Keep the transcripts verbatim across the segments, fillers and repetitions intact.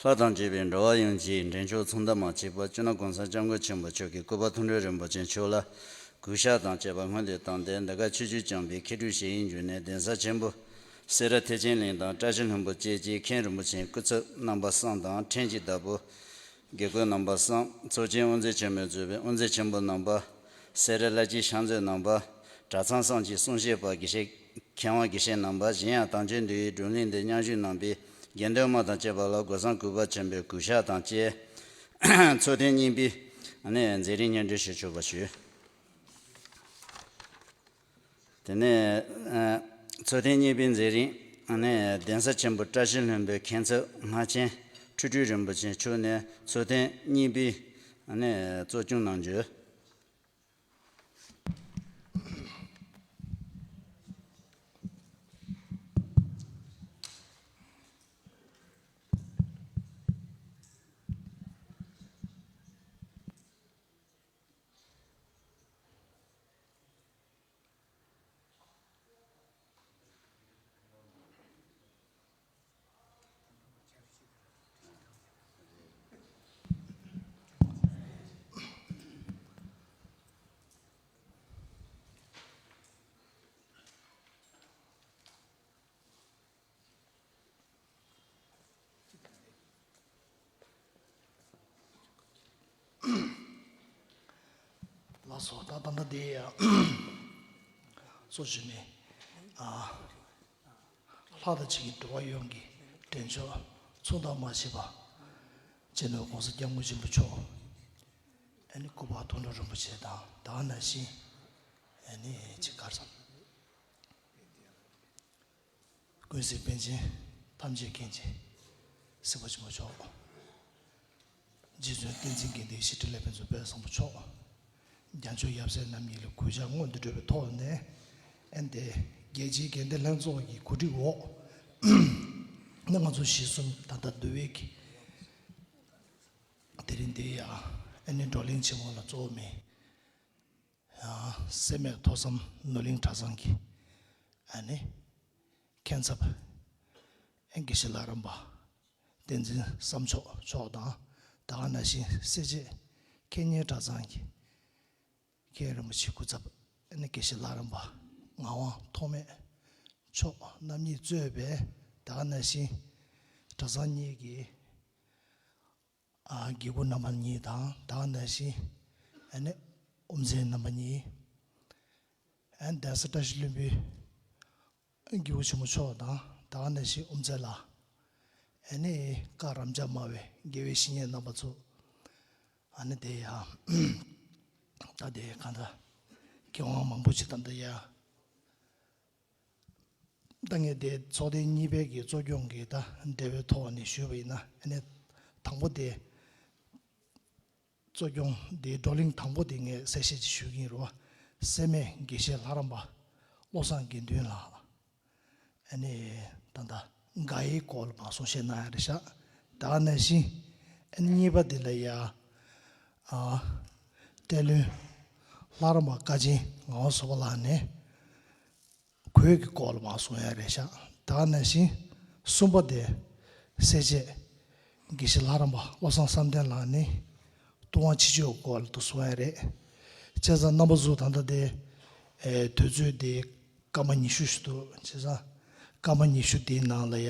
བ་དང་བཅས་པའི་འགྲོ་བ་ཡོངས་ཀྱི་འདྲེན་མཆོག་མཚུངས་ཟླ་མ་མཆིས་པ་སྤྱི་ནོར་༸གོང་ས་༸སྐྱབས་མགོན་ཆེན་པོ་མཆོག་གི་སྐུ་པར་མཐོང་གྲོལ་རིན་པོ་ཆེ་མཆོག་ལ་གུས་ཕྱག་དང་བཅས་པ་སྔོན་ལ་བཏང་སྟེ། འདི་ག་ཆོས་བརྒྱུད་བསྐྱངས་པའི་མཁས་གྲུབ་ཞལ་ཡིན་བརྒྱུད་ནས་གདན་ས་ཆེན་པོ་སེ་ར་ཐེག་ཆེན་གླིང་དང་བཀྲ་ཤིས་ལྷུན་པོ་བཅས་ཀྱི་མཁན་རིན་པོ་ཆེའི་སྐུ་ཚབ་རྣམ་པ་གསུམ་དང་། ཕྲན་གྱི་བདག་པོ་དགེ་བསྐོས་རྣམ་པ་གསུམ། ཚོགས་ཆེན་དབུ་མཛད་ཆེན་མོས་གཙོས་པའི་དབུ་མཛད་ཆེན་པོ་རྣམ་པ། སེ་ར་བླ་སྤྱིའི་ཕྱག་མཛོད་རྣམ་པ། གྲྭ་ཚང་གསུམ་གྱི་གསུང་བཤད་པ་དགེ་བཤེས་མཁས་དབང་དགེ་བཤེས་རྣམ་པ། གཞན་ཡང་དམ་ཆོས་འདུལ་བའི་བགྲོ་གླེང་འདིར་མཉམ་ཞུགས་གནང་པའི་དགེ་འདུན་མ་དང་བཅས་པ་ལ་སྒོ་སམ་གུས་པ་ཆེན་པོས་གུས་ཕྱག་དང་བཅས། ཚོགས་ཐེངས་གཉིས་པའི་མཛད་རིམ་སྙན་སྒྲོན་ཞུ་ཆོག་པ་ཞུ། དེ་ནས་ཚོགས་ཐེངས་གཉིས་པའི་མཛད་རིམ་གདན་ས་ཆེན་པོ་བཀྲ་ཤིས་ལྷུན་པོའི་མཁན་ཚབ་སྔགས་ཆེན་ཁྲི་སྤྲུལ་རིན་པོ་ཆེ་མཆོག་ནས་ཚོགས་ཐེངས་གཉིས་པའི་གཙོ་སྐྱོང་གནང་རྒྱུ། ལགས་སོ། ད་ད་ལྟ་དེ་ཡང་གཙོ་བྱས་ནས་ཨ་ལྷ་དང་བཅས་ཀྱི་འགྲོ་བ་ཡོངས་ཀྱི་འདྲེན་མཆོག་མཚུངས་ཟླ་མ་མཆིས་པ་སྤྱི་ནོར་༸གོང་ས་༸སྐྱབས་མགོན་ཆེན་པོ་མཆོག་ཨ་ནི་སྐུ་པར་མཐོང་གྲོལ་རིན་པོ་ཆེ་དང་། ད་ག་ནང་བཞིན་ཨ་ནི་ཅིག་གར་སོང་། ཀུན་གཟིགས་པཎ་ཆེན་ཐམས་ཅད་མཁྱེན་ཅིང་གཟིགས་པ་ཆེན་པོ་མཆོག་རྗེ་བཙུན་བསྟན་འཛིན་དགེ་འདུན་ཡེ་ཤེས་སྤྲིན་ལས་ཕུན་ཚོགས་དཔལ་བཟང་པོ་མཆོག་རྒྱལ་མཆོག་ཡབ་སྲས་རྣམ་གཉིས་ལ་གུས་ཕྱག་སྔོན་དུ་འགྲོ་བའི་ཐོག་ནས། ཨ་ནི་དེ་རྒྱལ་སྤྱིའི་དགེ་ལྡན་ལྷན་ཚོགས་ཀྱི་གོ་སྒྲིག་འོག་ནི་ང་ཚོ་གཞིས་གསུམ་ད་ལྟ་འདུལ་བའི་གི་དེ་རིང་འདི་ཡ་ཨ་ནི་བགྲོ་གླེང་ཆེན་མོ་ལ་གཙོ་བོ་མེད། ཡང་སེར་སྨད་ཐོས་བསམ་ནོར་གླིང་གྲྭ་ཚང་གི་ཨ་ནི་མཁན་ཚབ་ཨེ་དགེ་བཤེས་ལྷ་རམས་པ་བསྟན་འཛིན་བསམ་མཆོག་མཆོག་དང་། ད་ག་ནང་བཞིན་སེར་བྱེས་མཁན་གཉེར་གྲྭ་ཚང་གི་མཁན་རིན་པོ་ཆེ་སྐུ་ཚབ་ཨ་ནི་དགེ་བཤེས་ལྷ་རམས་པ་ངག་དབང་ཐོགས་མེད་མཆོག་རྣམ་གཉིས་གཙོས་པའི། ད་ག་ནང་བཞིན་གྲྭ་ཚང་གཉིས་ཀྱི་ཨ་དགེ་བསྐོས་རྣམ་པ་གཉིས་དང་། ད་ག་ནང་བཞིན་ཨ་ནི་དབུ་མཛད་རྣམ་པ་གཉིས། ཨ་ནི་གདན་ས་བཀྲ་ཤིས་ལྷུན་པོའི་དགེ་བསྐོས་ཆེན་མོ་མཆོག་དང་། ད་ག་ནང་བཞིན་དབུ་མཛད་ལགས། ཨ་ནི་བཀའ་རབ་འབྱམས་སྨྲ་བའི་དགེ་བའི་བཤེས་གཉེན་རྣམ་པ་ཚོ། ཨ་ནི་དེ་ཡང་ད་དེ་གང་ལྟར་མཁས་དབང་མང་པོ་ཅིག་ད་ལྟ་ཡ། ད་ངས་དེ་ཚོགས་ཐེངས་གཉིས་པའི་གི་གཙོ་སྐྱོང་གི་ད་འབྲེལ་བའི་ཐོག་ནས་ཞུས་པ་ཡིན་ན། ཨ་ནི་དང་པོ་དེ་གཙོ་སྐྱོང་དེ་བགྲོ་གླེང་དང་པོ་དེ་ངས་གསལ་བཤད་ཅིག་ཞུ་གི་ཡིན་རོ། སེར་སྨད་དགེ་བཤེས་ལྷ་རམས་པ་བློ་བཟང་དགེ་འདུན་ལགས། ཨ་ནི་ད་ལྟ་དགའ་ཡི་སྐོར་ལ་མ་གསུང་བཤད་གནང་ཡ་རེད་ཤག་ད་ག་ནང་བཞིན་ཨ་ནི་གཉིས་པ་དེ་ལ་ཡ་ཨ་བཀྲས་ལྷུན་ལྷ་རམས་པ་བཀའ་ཆེན་ངག་དབང་བཟོད་པ་ལགས་ནས། གོས་ཀྱི་སྐོར་ལ་མར་གསུང་ཡ་རེད་ཤག་ད་ག་ནང་བཞིན་གསུམ་པ་དེ་སེར་བྱེས་དགེ་བཤེས་ལྷ་རམས་པ་བློ་བཟང་བསམ་གཏན་ལགས་ནས་ལྟུང་བ་ཕྱི་བཅོས་སྐོར་ལ་དུ་གསུང་ཡ་རེད། བྱས་ཙང་རྣམ་པ་ཚོ་ད་ལྟ་དེ་ཨེ་དུས་ཚོད་དེ་སྐར་མ་ཉི་ཤུ་ཞིག་འདུག་བྱས་ཙང་སྐར་མ་ཉི་ཤུ་དེའི་ནང་ལ་ཡ།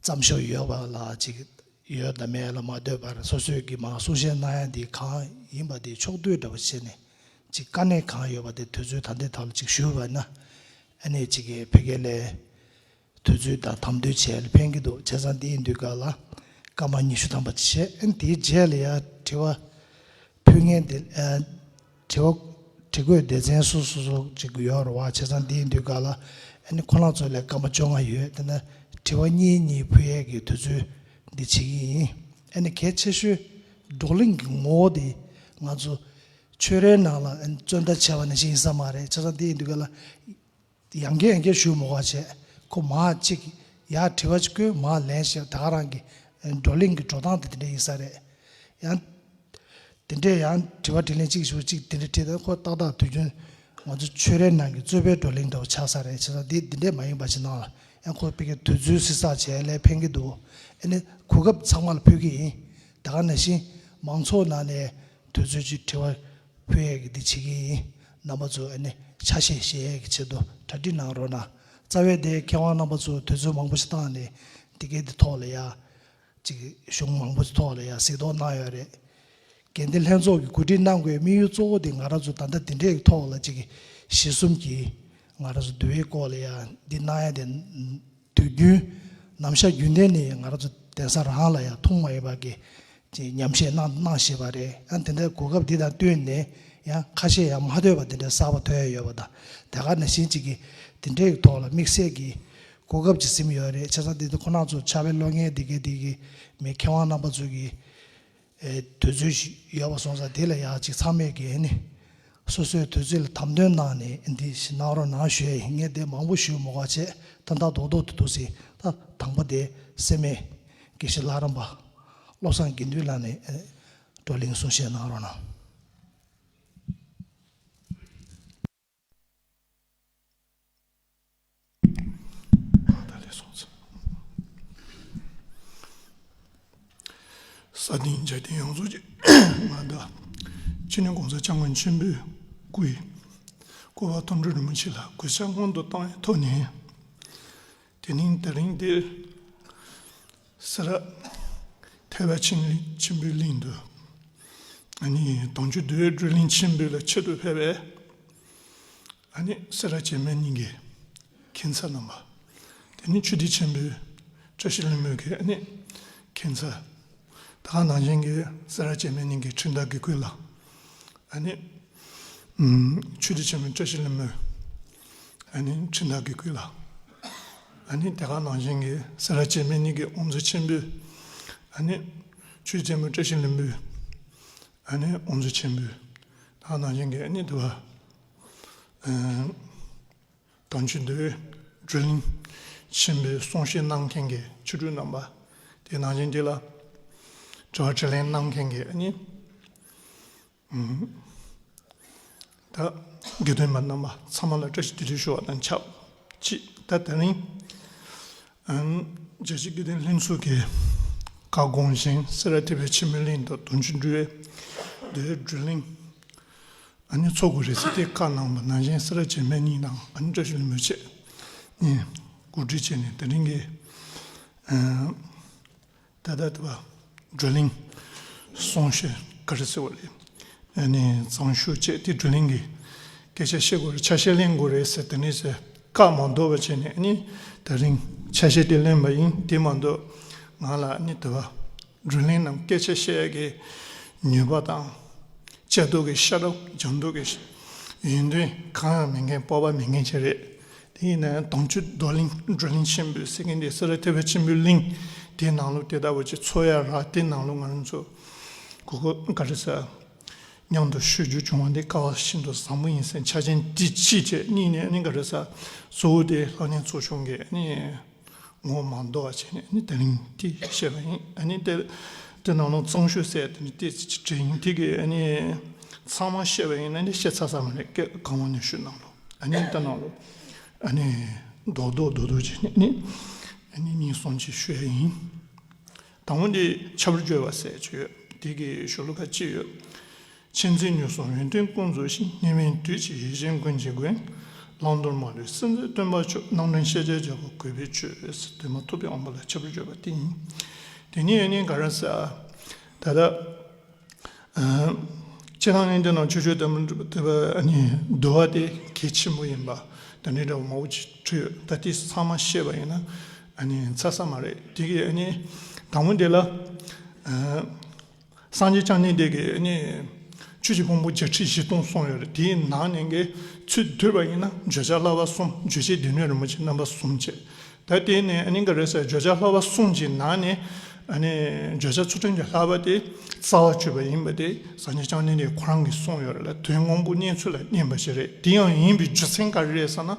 བརྩམས་ཆོས་ཡོད་པ་ལ་ཅིག་ཡོད་དང་མེད་ལ་མ་ལྟོས་པར། སོ་སོས་ཀྱི་མར་གསུང་བཤད་གནང་ཡ་འདི་གང་ཡིན་པ་དེ་ཕྱོགས་བསྡུས་འདྲ་བོ་བྱས་ནས་ཅིག་དཀའ་གནད་གང་ཡོད་པ་དེ་དུས་ཚོད་ད་ལྟའི་ཐོག་ལ་ཅིག་ཞུས་པ་ན། ཨ་ནི་ཅིག་གི་ཕ་གི་ལ་དུས་ཚོད་དང་དམ་དུས་བྱས་ལ་ཕན་གྱི་འདུག་བྱས་ཙང་དེ་ཡིན་དུས་ག་ལ་སྐར་མ་ཉི་ཤུ་ཐམ་པ་ཅིག་བྱས། ཨ་ནི་དེའི་རྗེས་ལ་ཡ་དྲི་བ་ཕུལ་མཁན་དེ་ཨ། དྲི་བ་དྲི་དགོས་སྡེ་ཚན་སོ་སོ་སོ་ཅིག་ཡོད་རེད་བ། བྱས་ཙང་འདི་ཡིན་དུས་ག་ལ་ཨ་ནི་ཁོ་རང་ཚོ་ལ་སྐར་མ་བཅོ་ལྔ་ཡོད། དེ་ནས་དྲི་བ་གཉིས་གཉིས་ཕུལ་ཡས་ཀྱི་དུས་ཚོད་འདི་བྱེད་ཀྱི་ཡིན། ཨ་ནི་གལ་ཆེ་ཤོས་བགྲོ་གླེང་གི་ངོ་བོ་དེ་ང་ཚོ་ཆོས་རའི་ནང་ལ་ཨ་ནི་རྩོད་ཟླ་བྱས་པ་ནང་བཞིན་ཡིན་ས་མ་རེད། བྱས་ཙང་འདི་ཡིན་དུས་ག་ལ། ཡང་བསྐྱར་ཡང་བསྐྱར་ཞུ་མི་དགོས་བྱས། ཁོ་མར་གཅིག་ཡར་དྲི་བ་གཅིག་བཀོད། མར་ལན་བཤད། ད་ག་རང་གི་བགྲོ་གླེང་གི་འགྲོ་སྟངས་དེ་དེ་འདྲ་ཡིན་ས་རེད། ཡང་དེ་འདྲས་ཡང་དྲི་བ་དྲིས་ལན་གཅིག་ཞུ་གཅིག་དེ་འདྲ་དྲིས་ད་ཁོ་ཏག་ཏག་དུས་རྒྱུན་ང་ཚོ་ཆོས་རའི་ནང་གི་རྩོད་པའི་བགྲོ་གླེང་འདྲ་བོ་ཆགས་ས་རེད། བྱས་ཙང་འདི་འདི་འདྲས་མ་ཡིན་པ་ཞིག་གནང་ལ། ཡང་ཁོ་ཕ་གི་དུས་ཚོད་བསྲི་ཚགས་བྱས་ལས་ཕན་གྱི་འདུག་ཨ་ནི་གོ་སྐབས་ཚང་མ་ལ་ཕུལ་གྱི་ཡིན། དེ་ག་ནང་བཞིན་མང་ཚོགས་ནང་ནས་དུས་ཚོད་ཅིག་དྲི་བ་ཕུལ་ཡས་ཀྱི་འདི་བྱེད་ཀྱི་ཡིན། རྣམ་པ་ཚོ་ཨ་ནི་ཆ་ཤས་བཞེས་ཡས་ཀྱི་ཆེད་དུ་གྲ་སྒྲིག་གནང་རོགས་གནང་། རྩ་བའི་དེ་མཁས་དབང་རྣམ་པ་ཚོ་དུས་ཚོད་མང་པོ་ཞིག་བཏང་ནས་འདི་གའི་འདི་ཐོག་ལ་ཡ་ཅིག་གཞུང་མང་པོ་ཞིག་ཐོག་ལ་ཡ་གཟིགས་རྟོག་གནང་ཡོད་རེད། དགེ་འདུན་ལྷན་ཚོགས་ཀྱིས་གོ་སྒྲིག་གནང་དགོས་དམིགས་ཡུལ་གཙོ་བོ་དེ་ང་རང་ཚོ་ད་ལྟ་འདི་འདྲའི་ཐོག་ལ་ཅིག་གི་གཞི་གསུམ་གྱི་ང་རང་ཚོ་འདུལ་བའི་སྐོར་ལ་ཡ་འདི་གནང་ཡ་དེ་དུས་རྒྱུན་ནམ་ཞག་རྒྱུན་ལྡན་ནས་ང་རང་ཚོ་གདན་ས་རང་ལ་ཡ་མཐོང་མ་ཡོད་པ་གི་ཅིག་ཉམས་བཞེས་གནང་གནང་བཞིན་པ་རེད། ཡང་དེ་འདྲའི་གོ་སྐབས་འདི་དང་བསྟུན་ནས་ཡང་ཁ་ཤས་ཡང་མ་ཐོས་པ་དེ་འདྲའི་གསར་པ་ཐོས་ཡ་ཡོད་པ་དང་། དེ་ག་ནང་བཞིན་ཅིག་གི་དེ་འདྲའི་ཐོག་ལ་དམིགས་བསལ་གྱི་གོ་སྐབས་ཅིག་ཟིན་ཡོད་རེད། བྱས་ཙང་འདི་ཁོ་ན་ཚོ་ཕྱག་དཔེ་ཀློག་མཁན་འདི་གའི་འདི་གི་མི་མཁས་དབང་རྣམ་པ་ཚོ་གི་ཨེ་དུས་ཚོད་ཞིག་ཡོད་པ་སོང་ཙང་དེ་ལ་ཡག་ཅིག་ཚང་མས་ཀྱི་ནི་སོ་སོའི་དུས་ཚོད་ལ་དམ་དོན་གནང་ནས་འདི་ཞིག་གནང་རོགས་གནང་ཞུ་ཡ་ཡིན། ངས་དེ་མང་པོ་ཞུ་མ་དགོས་བྱས་ད་ད་རྡོག་རྡོག་ཏུ་འདུག་ཟེར། ད་དང་པོ་དེ་སེ་མེ་དགེ་བཤེས་ལྷ་རམས་པ་བློ་བཟང་དགེ་འདུན་ལགས་ནས་ཨེ་བགྲོ་གླེང་གསུང་བཤད་གནང་རོགས་གནང་། ད་ལས་སོང་ཙང་། ས་སྟེང་རྒྱལ་བསྟན་ཡོངས་རྫོགས་ཀྱི་མངའ་བདག་སྤྱི་ནོར་༸གོང་ས་༸སྐྱབས་མགོན་ཆེན་པོའི་སྐུའི་སྐུ་པར་མཐོང་གྲོལ་རིན་པོ་ཆེ་ལ་གུས་ཕྱག་སྔོན་དུ་བཏང་བའི་ཐོག་ནས། དེ་ནས་དེ་རིང་འདིར་སེ་ར་ཐེག་པ་ཆེན་ཆེན་པོའི་གླིང་དུ་ཨ་ནི་དུང་ཆེན་འདུལ་བའི་བགྲོ་གླེང་ཆེན་པོ་ལ་ཆེད་དུ་ཕེབས་པའི་ཨ་ནི་སེ་ར་བྱེས་སྨད་གཉིས་ཀྱི་མཁན་ཚབ་རྣམ་པ། དེ་ནི་ཆོས་སྡེ་ཆེན་པོའི་བཀྲ་ཤིས་ལྷུན་པོ་གི་ཨ་ནི་མཁན་ཚབ། ད་ག་ནང་བཞིན་གྱི་སེ་ར་བྱེས་སྨད་གཉིས་ཀྱི་ཁྲིམས་བདག་དགེ་བསྐོས་ལགས། ཨ་ནི་ཨུམ་ཆོས་སྡེ་ཆེན་མོའི་བཀྲ་ཤིས་ལྷུན་པོ། ཨ་ནི་ཁྲིམས་བདག་དགེ་བསྐོས་ལགས། ཨ་ནི་དེ་ག་ནང་བཞིན་གྱི་སེ་ར་བྱེས་སྨད་གཉིས་ཀྱི་དབུ་མཛད་ཆེན་པོས། ཨ་ནི་ཆོས་སྡེ་ཆེན་མོའི་བཀྲ་ཤིས་ལྷུན་པོའི་ཨ་ནི་དབུ་མཛད་ཆེན་པོས། ད་ག་ནང་བཞིན་གྱི་ཨ་ནི་དུ་བ་ཨ་དམ་ཆོས་འདུལ་བའི་བགྲོ་གླེང་ཆེན་པོའི་གསུང་བཤད་གནང་མཁན་གྱི་ཆོས་གྲོགས་རྣམ་པ། དེ་ནང་བཞིན་དེ་ལ་དྲི་བ་དྲིས་ལན་གནང་མཁན་གྱི་ཨ་ནི་ཨུམ་ད་དགེ་འདུན་པ་རྣམ་པ་ཚང་མ་ལ་བཀྲ་ཤིས་བདེ་ལེགས་ཞུ་བ་དང་ཆབས་ཅིག་ད་དེ་རིང་ཨམ་རྒྱལ་སྤྱིའི་དགེ་ལྡན་ལྷན་ཚོགས་ཀྱི་བཀའ་དགོངས་བཞིན་སེ་ར་ཐེག་པ་ཆེན་པོའི་གླིང་དུ་དུང་ཆེན་འདུལ་བའི་འདུལ་བའི་བགྲོ་གླེང་ཨ་ནི་ཚོགས་དགོས་རེད་ཟེར་དེ་བཀའ་གནང་བ་ནང་བཞིན་སེ་ར་བྱེས་སྨད་གཉིས་དང་ཨ་ནི་བཀྲ་ཤིས་ལྷུན་པོ་བཅས་ནས་གོ་སྒྲིག་བྱས་ནས་དེ་རིང་གི་ཨ་ད་ལྟ་དུ་བ་བགྲོ་གླེང་གསུང་བཤད་ག་རེ་ཟེར་བ་རེད། ཨ་ནི་གཙང་ཤུགས་བཅས་དེ་བགྲོ་གླེང་གི་སྐད་ཆ་བཤད་དགོས་རེད། ཆ་ཤས་ལེན་དགོས་རེད་ཟེར་དེ་ནས་ཟེར་བཀའ་མ་བསྡུ་བ་བྱས་ནས་ཨ་ནི་དེ་རིང་ཆ་ཤས་དེ་ལེན་པ་ཡིན། དེ་མ་གཏོགས་ང་ལ་ཨ་ནི་དུ་བ་བགྲོ་གླེང་ནམ་སྐད་ཆ་བཤད་ཡ་གི་ནུས་པ་དང་། བཅའ་སྡུད་ཀྱི་ཤེས་རབ་སྦྱང་སྡུད་ཀྱི་ཡོན་ཏན་གང་ཡང་མེད་མཁན་སྤོབས་པ་མེད་མཁན་ཅིག་རེད། དེ་ཡིན་ན་ཡང་དུང་ཆེན་འདུལ་གླིང་བགྲོ་གླེང་ཆེན་པོའི་ཟེར་མཁན་དེ་སེ་ར་ཐེག་པ་ཆེན་པོའི་གླིང་དེའི་ནང་ལོགས་དེ་ལྟ་བུ་ཅིག་འཚོགས་ཡ་རག་དེའི་ནང་ལོགས་ང་རང་ཚོ་གོ་སྐབས་ག་རེ་ཟེར་མཉམ་དུ་ཞུ་རྒྱུ་བྱུང་བ་འདི་སྐལ་བ་ཤིན་ཏུ་བཟང་པོ་ཡིན་ཟེར་ཆ་རྐྱེན་དེ་གཅིག་བྱས། གཉིས་ནས་ཨ་ནི་ག་རེ་ཟེར་གཙོ་བོ་དེ་ལྷ་གླིང་ཚོགས་ཆུང་གི་ཨ་ནི་ངོ་མ་འདོགས་པ་བྱས་ནས་ནི་དེ་རིང་དེ་བཤད་པ་ཡིན། ཨ་ནི་དེ་དེ་ནང་ལོགས་གཙང་ཤུགས་ཟེར་དེ་ནི་དེ་ཅི་དྲན་ཡིན་དེ་གི་ཨ་ནི་ཚང་མ་བཤད་པ་ཡིན་ན་ནི་བཤད་ཚར་ས་མ་རེད། སྐད་གང་བ་ནས་ཞུ་ནང་ལོགས་ཨ་ནི་དེ་ནང་ལོགས་ཨ་ནི་རྡོག་རྡོག་རྡོག་རྡོག་བྱས་ནས་ནི་ཨ་ནི་གཉིས་གསུམ་ཅིག་ཞུ་ཡ་ཡིན། དང་པོ་འདི་ཁྱབ་བརྗོད་པ་ཟེར་ཅིག་ཡོད། དེ་གི་ཤོ་ལོ་ཀ་གཅིག་ཡོད། མཁྱེན་བརྩེ་ཉུང་སུ་ཡོན་ཏན་ཀུན་རྫོགས་ཤིང་། སྙིགས་མའི་དུས་ཀྱི་ཡིད་བཞིན་མགོན་གྱི་མགོན། བླང་དོར་མ་ལུས་སྲིད་མཛད་སྟོན་པ་མཆོག། རྣམ་གྲོལ་ཤེས་བྱའི་རྒྱལ་པོ་གུས་པས་མཆོད། ཟེར་དེ་མ་ཐུབ་པའི་དབང་པོ་ལ་ཁྱབ་བརྗོད་པ་དེ་ཡིན། དེ་ནས་ཨ་ནི་ག་རེ་ཟེར་ད་ལྟ་ཨ་སྤྱིར་བཏང་ནས་འདི་ནང་ཆོས་སྤྱོད་དང་མི་འགྲོ་བ་དེ་བ་ཨ་ནི་འདུལ་བ་དེ་གལ་ཆེན་པོ་ཡིན་པ་དེ་འདྲའི་འདྲ་བོ་མང་པོ་ཅིག་བྲིས་ཡོད། ད་དེ་ཚང་མ་བཤད་པ་ཡིན་ན་ཨ་ནི་ཚར་ས་མ་རེད། དེ་གི་ཨ་ནི་དང་པོ་འདི་ལ་ཨ། སངས་རྒྱས་བཅོམ་ལྡན་འདས་ཀྱིས་ནི་ཆོས་ཀྱི་ཕུང་པོ་བརྒྱད་ཁྲི་བཞི་སྟོང་གསུངས་ཡོད་རེད། དེའི་ནང་ནས་ཀྱི་ཚུར་བསྡུས་པ་ཡིན་ན་བརྗོད་བྱ་བསླབ་པ་གསུམ། རྗོད་བྱེད་སྡེ་སྣོད་རིན་པོ་ཆེ་རྣམ་པ་གསུམ་བཅས། ད་དེ་ནས་ཨ་ནི་ག་རེ་ཟེར་བརྗོད་བྱ་བསླབ་པ་གསུམ་གྱི་ནང་ནས་ཨ་ནི་བརྗོད་བྱ་ཚུལ་ཁྲིམས་ཀྱི་བསླབ་པ་དེ་རྩ་བ་གཅོད་པ་ཡིན་པ་དེ་སངས་རྒྱས་བཅོམ་ལྡན་འདས་ཁོ་རང་གིས་གསུངས་ཡོད་རེད་ལ། དོན་དངོས་པོ་གནས་ཚུལ་ལ་བརྟེན་པ་ཞིག་རེད། དེ་ཡང་ཡིན་པའི་རྒྱུ་མཚན་ག་རེ་རེད་ཟེར་ན།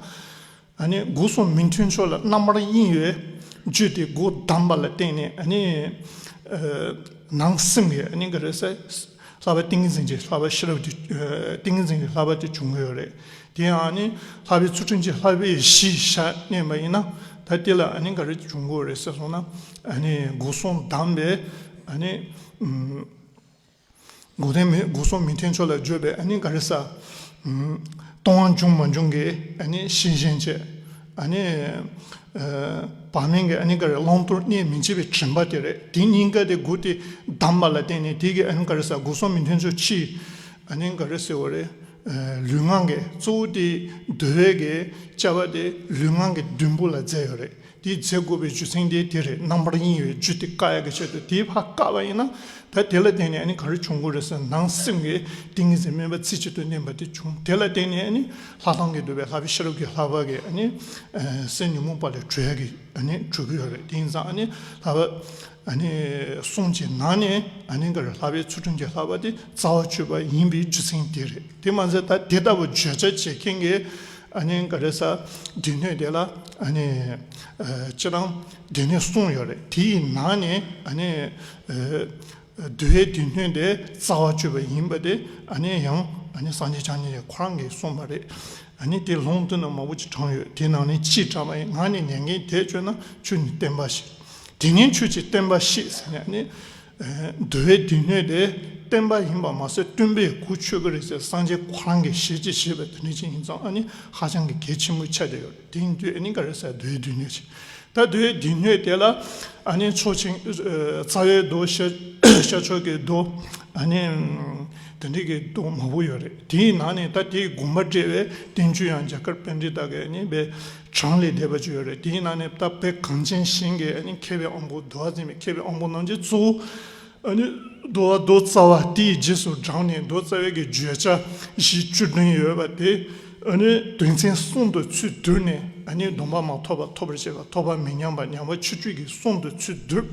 ཨ་ནི་སྒོ་གསུམ་མི་མཐུན་ཕྱོགས་ལ་རྣམ་པར་གཡེང་བའི་རྒྱུ་དེ་སྒོ་བསྡམས་པ་ལ་བརྟེན་ནས་ཨ་ནི་ཨ་ནང་སེམས་ཀྱི་ཨ་ནི་ག་རེ་ཟེར་བསླབ་པ་ཏིང་ངེ་འཛིན་གྱི་བསླབ་པ་ཤེས་རབ་ཀྱི་ཨ་ཏིང་ངེ་འཛིན་གྱི་བསླབ་པ་དེ་བྱུང་གི་ཡོད་རེད། དེ་ཡང་ཨ་ནི་བསླབ་པའི་ཚུལ་ཁྲིམས་ཀྱི་བསླབ་པའི་གཞི་བཞག་གནས་པ་ཡིན་ན་ ད་དེ་ལ་ཨ་ནི་ག་རེ་བྱུང་དགོས་རེད་ཟེར་སོང་ན། ཨ་ནི་སྒོ་གསུམ་བསྡམས་པའི་ཨ་ནི་སྒོ་ལྡན་མི་སྒོ་གསུམ་མི་མཐུན་ཕྱོགས་ལ་བརྗོད་པའི་ཨ་ནི་ག་རེ་ཟ། ལྟུང་བ་འབྱུང་མ་འབྱུང་གི་ཨ་ནི་ཤེས་བཞིན་བྱས། ཨ་ནི་བག་མེད་ཀྱི་ཨ་ནི་ག་རེ་བླང་དོར་གནས་མི་བྱེད་པའི་དྲན་པ་དེ་རེད། དེ་གཉིས་ཀ་དེ་སྒོ་དེ་བསྡམས་པ་ལ་བརྟེན་ནས་དེ་གི་ཨ་ནི་ག་རེ་ཟ། སྒོ་གསུམ་མི་མཐུན་ཕྱོགས་ཕྱིའི་ཨ་ནི་ག་རེ་ཟེར་བ་རེད། ལུས་ངག་གི་གཙོ་བོ་དེ་འདུལ་བའི་གི་བྱ་བ་དེ་ལུས་ངག་གི་བདུན་པོ་ལ་མཛད་ཡོད་རེད། དེ་མཛད་དགོས་པའི་རྒྱུ་མཚན་དེ་དེ་རེད། རྣམ་པར་གཡེང་བའི་རྒྱུ་དེ་བཀག་ཡག་གི་ཆེད་དུ་དེ་ཕར་བཀག་པ་ཡིན་ན། ད་དེ་ལ་བརྟེན་ནས་ཨ་ནི་ག་རེ་བྱུང་དགོས་རེད་ཟེར་ན། ནང་སེམས་ཀྱི་ཏིང་ངེ་འཛིན་དམན་པ་རྩེ་གཅིག་ཏུ་གནས་པ་དེ་བྱུང་། དེ་ལ་བརྟེན་ནས་ཨ་ནི་ལྷ་མདངས་ཀྱིས་བསྡུས་པའི་ལྷ་པའི་ཤེས་རབ་ཀྱི་ལྷ་པ་གི་ཨ་ནི་སེམས་ཉོན་མོངས་པ་ལས་གྲོལ་ཡག་གི་ཨ་ནི་གྲོལ་གི་ཡོད་རེད། དེ་ཡིན་ཙང་ཨ་ནི་ལྷ་པ་ཨ་ནི་གསུམ་གྱི་ནང་ནས་ཨ་ནི་ག་རེ་ལྷ་པའི་ཚུལ་ཁྲིམས་ཀྱི་ལྷ་པ་དེ་རྩ་བ་གཅོད་པ་ཡིན་པའི་རྒྱུ་མཚན་དེ་རེད། དེ་མ་ཟད་ད་དེ་ལྟ་བུ་བརྗོད་བྱ་བྱེད་མཁན་གྱི་ཨ་ནི་ག་རེ་ཟ། སྡེ་སྣོད་དེ་ལ་ཨ་ནི་སྤྱིར་བཏང་སྡེ་སྣོད་གསུམ་ཡོད་རེད། དེའི་ནང་ནས་ཨ་ནི་འདུལ་བའི་སྡེ་སྣོད་དེ་རྩ་བ་གཅོད་པ་ཡིན་པ་དེ་ཨ་ནི་ཡང་ཨ་ནི་སངས་རྒྱས་བཅོམ་ལྡན་འདས་ཁོ་རང་གིས་གསུངས་པ་རེད། ཨ་ནི་དེ་ལུང་བསྟན་ན་མང་པོ་ཅིག་དྲངས་ཡོད། དེ་ནང་ནས་གཅིག་དྲངས་པ་ཡིན། ངག་ནས་ཉན་མཁན་དེས་བཅོས་ན་ཁྱོད་ནི་བསྟན་པ་བཤིག་དེ་ནས་ཁྱོད་ཀྱིས་བསྟན་པ་བཤིག་ཟེར་ནས་ཨ་ནི། འདུལ་བའི་སྡེ་སྣོད་དེ་བསྟན་པ་ཡིན་པ་མ་ཟད་སྟོན་པས་གོ་ཆོད་ཀྱི་རེད་ཟེར་སངས་རྒྱས་ཁོ་རང་གིས་ཞལ་གྱིས་བཞེས་པ་དེ་འདྲ་ཅིག་ཡིན་ཙང་ཨ་ནི་ཧ་ཅང་གི་གལ་ཆེན་པོ་ཆགས་བསྡད་ཡོད་རེད། དེ་ཡིན་དུས་ཨ་ནི་ག་རེ་ཟེར། འདུལ་བའི་སྡེ་སྣོད་ཅིག་ད་འདུལ་བའི་སྡེ་སྣོད་དེ་ལ་ཨ་ནི་ཕྱོགས་ཆེན་རྩ་བའི་མདོ། ཤ་ཤར་ཕྱོགས་ཀྱི་མདོ། ཨ་ནི་དེ་འདྲ་གི་མདོ་མང་པོ་ཡོད་རེད། དེའི་ནང་ནས་ད་དེའི་དགོངས་པ་འགྲེལ་བའི་བསྟན་བཅོས་ཡང་རྒྱ་གར་པཎྜི་ཏ་གིས་ཨ་ནི་དཔེ་གྲངས་ལས་འདས་པ་ཅིག་ཡོད་རེད། དེའི་ནང་ནས་ད་དཔེ་གངས་ཅན་ཞིང་གི་ཨ་ནི་མཁས་པའི་དབང་པོ། འདུལ་བ་འཛིན་པའི་མཁས་པའི་དབང་པོ་རྣམས་ཀྱིས་གཙོ་བོ་ཨ་ནི་འདུལ་བ་མདོ་རྩ་བ་དེའི་རྗེས་སུ་འབྲངས་ནས་མདོ་རྩ་བའི་གི་བརྗོད་བྱ་བཞི་བཅུ་བདུན་ཡོད་པ་དེ་ཨ་ནི་དོན་ཚན་གསུམ་དུ་ཚུར་བསྡུས་ནས། ཨ་ནི་སྡོམ་པ་མ་ཐོབ་པ་ཐོབ་པར་བྱེད་པ། ཐོབ་པ་མི་ཉམས་པ། ཉམས་པ་ཆུད་ཟོས་ཀྱི་གསུམ་དུ་ཚུར་བསྡུས།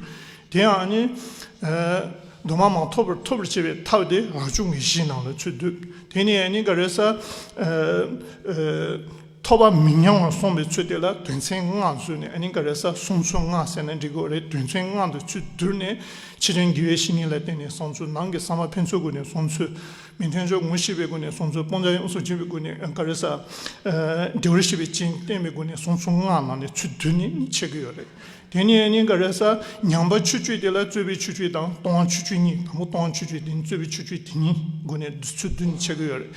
དེ་ཡང་ཨ་ནི་སྡོམ་པ་མ་ཐོབ་པར་ཐོབ་པར་བྱེད་པའི་ཐབས་དེ་རབ་བྱུང་གི་བཞིའི་ནང་ལ་ཚུར་བསྡུས། དེ་ནས་ཨ་ནི་ག་རེ་ཟ། ཐོབ་པ་མི་ཉམས་པར་གསུངས་པའི་ཚུལ་དེ་ལ་དོན་ཚན་ལྔ་བཟོས་ནས། ཨ་ནི་ག་རེ་ཟ། གསུང་ཚུལ་ལྔ་ཟེར་ན་འགྲིག་གི་རེད། དོན་ཚན་ལྔ་དུ་ཚུར་བསྡུས་ནས། ཕྱི་དོན་དགེ་བའི་བཤེས་གཉེན་ལ་བརྟེན་ནས་གསུང་ཚུལ། ནང་གི་ས་མ་ཕན་ཚུན་སྒོ་ནས་གསུང་ཚུལ། མི་མཐུན་ཕྱོགས་ངོ་ཤེས་པའི་སྒོ་ནས་གསུང་ཚུལ། སྤང་བྱ་ཡོངས་སུ་འཛིན་པའི་སྒོ་ནས་ག་རེ་ཟ། བདེ་བར་གཤེགས་པའི་སྤྱན་བསྟན་པའི་སྒོ་ནས་གསུང་ཚུལ་ལྔ་ནང་ནས་ཚུར་བསྡུས་ནས་འཆད་ཀྱི་ཡོད་རེད། དེ་ནས་ཨ་ནི་ག་རེ་ཟ། ཉམས་པ་ཆུད་ཟོས་དེ་ལ་རྩོད་པའི་ཆོས་བཅུ་དང་ལྟུང་བ་ཆོས་བཅུ་གཉིས། དང་པོ་ལྟུང་བ་ཆོས་བཅུ། དེ་ནས་རྩོད་པའི་ཆོས་བཅུ། དེ་གཉིས་སྒོ་ནས་ཚུར་བསྡུས་ནས་འཆད་ཀྱི་ཡོད་རེད།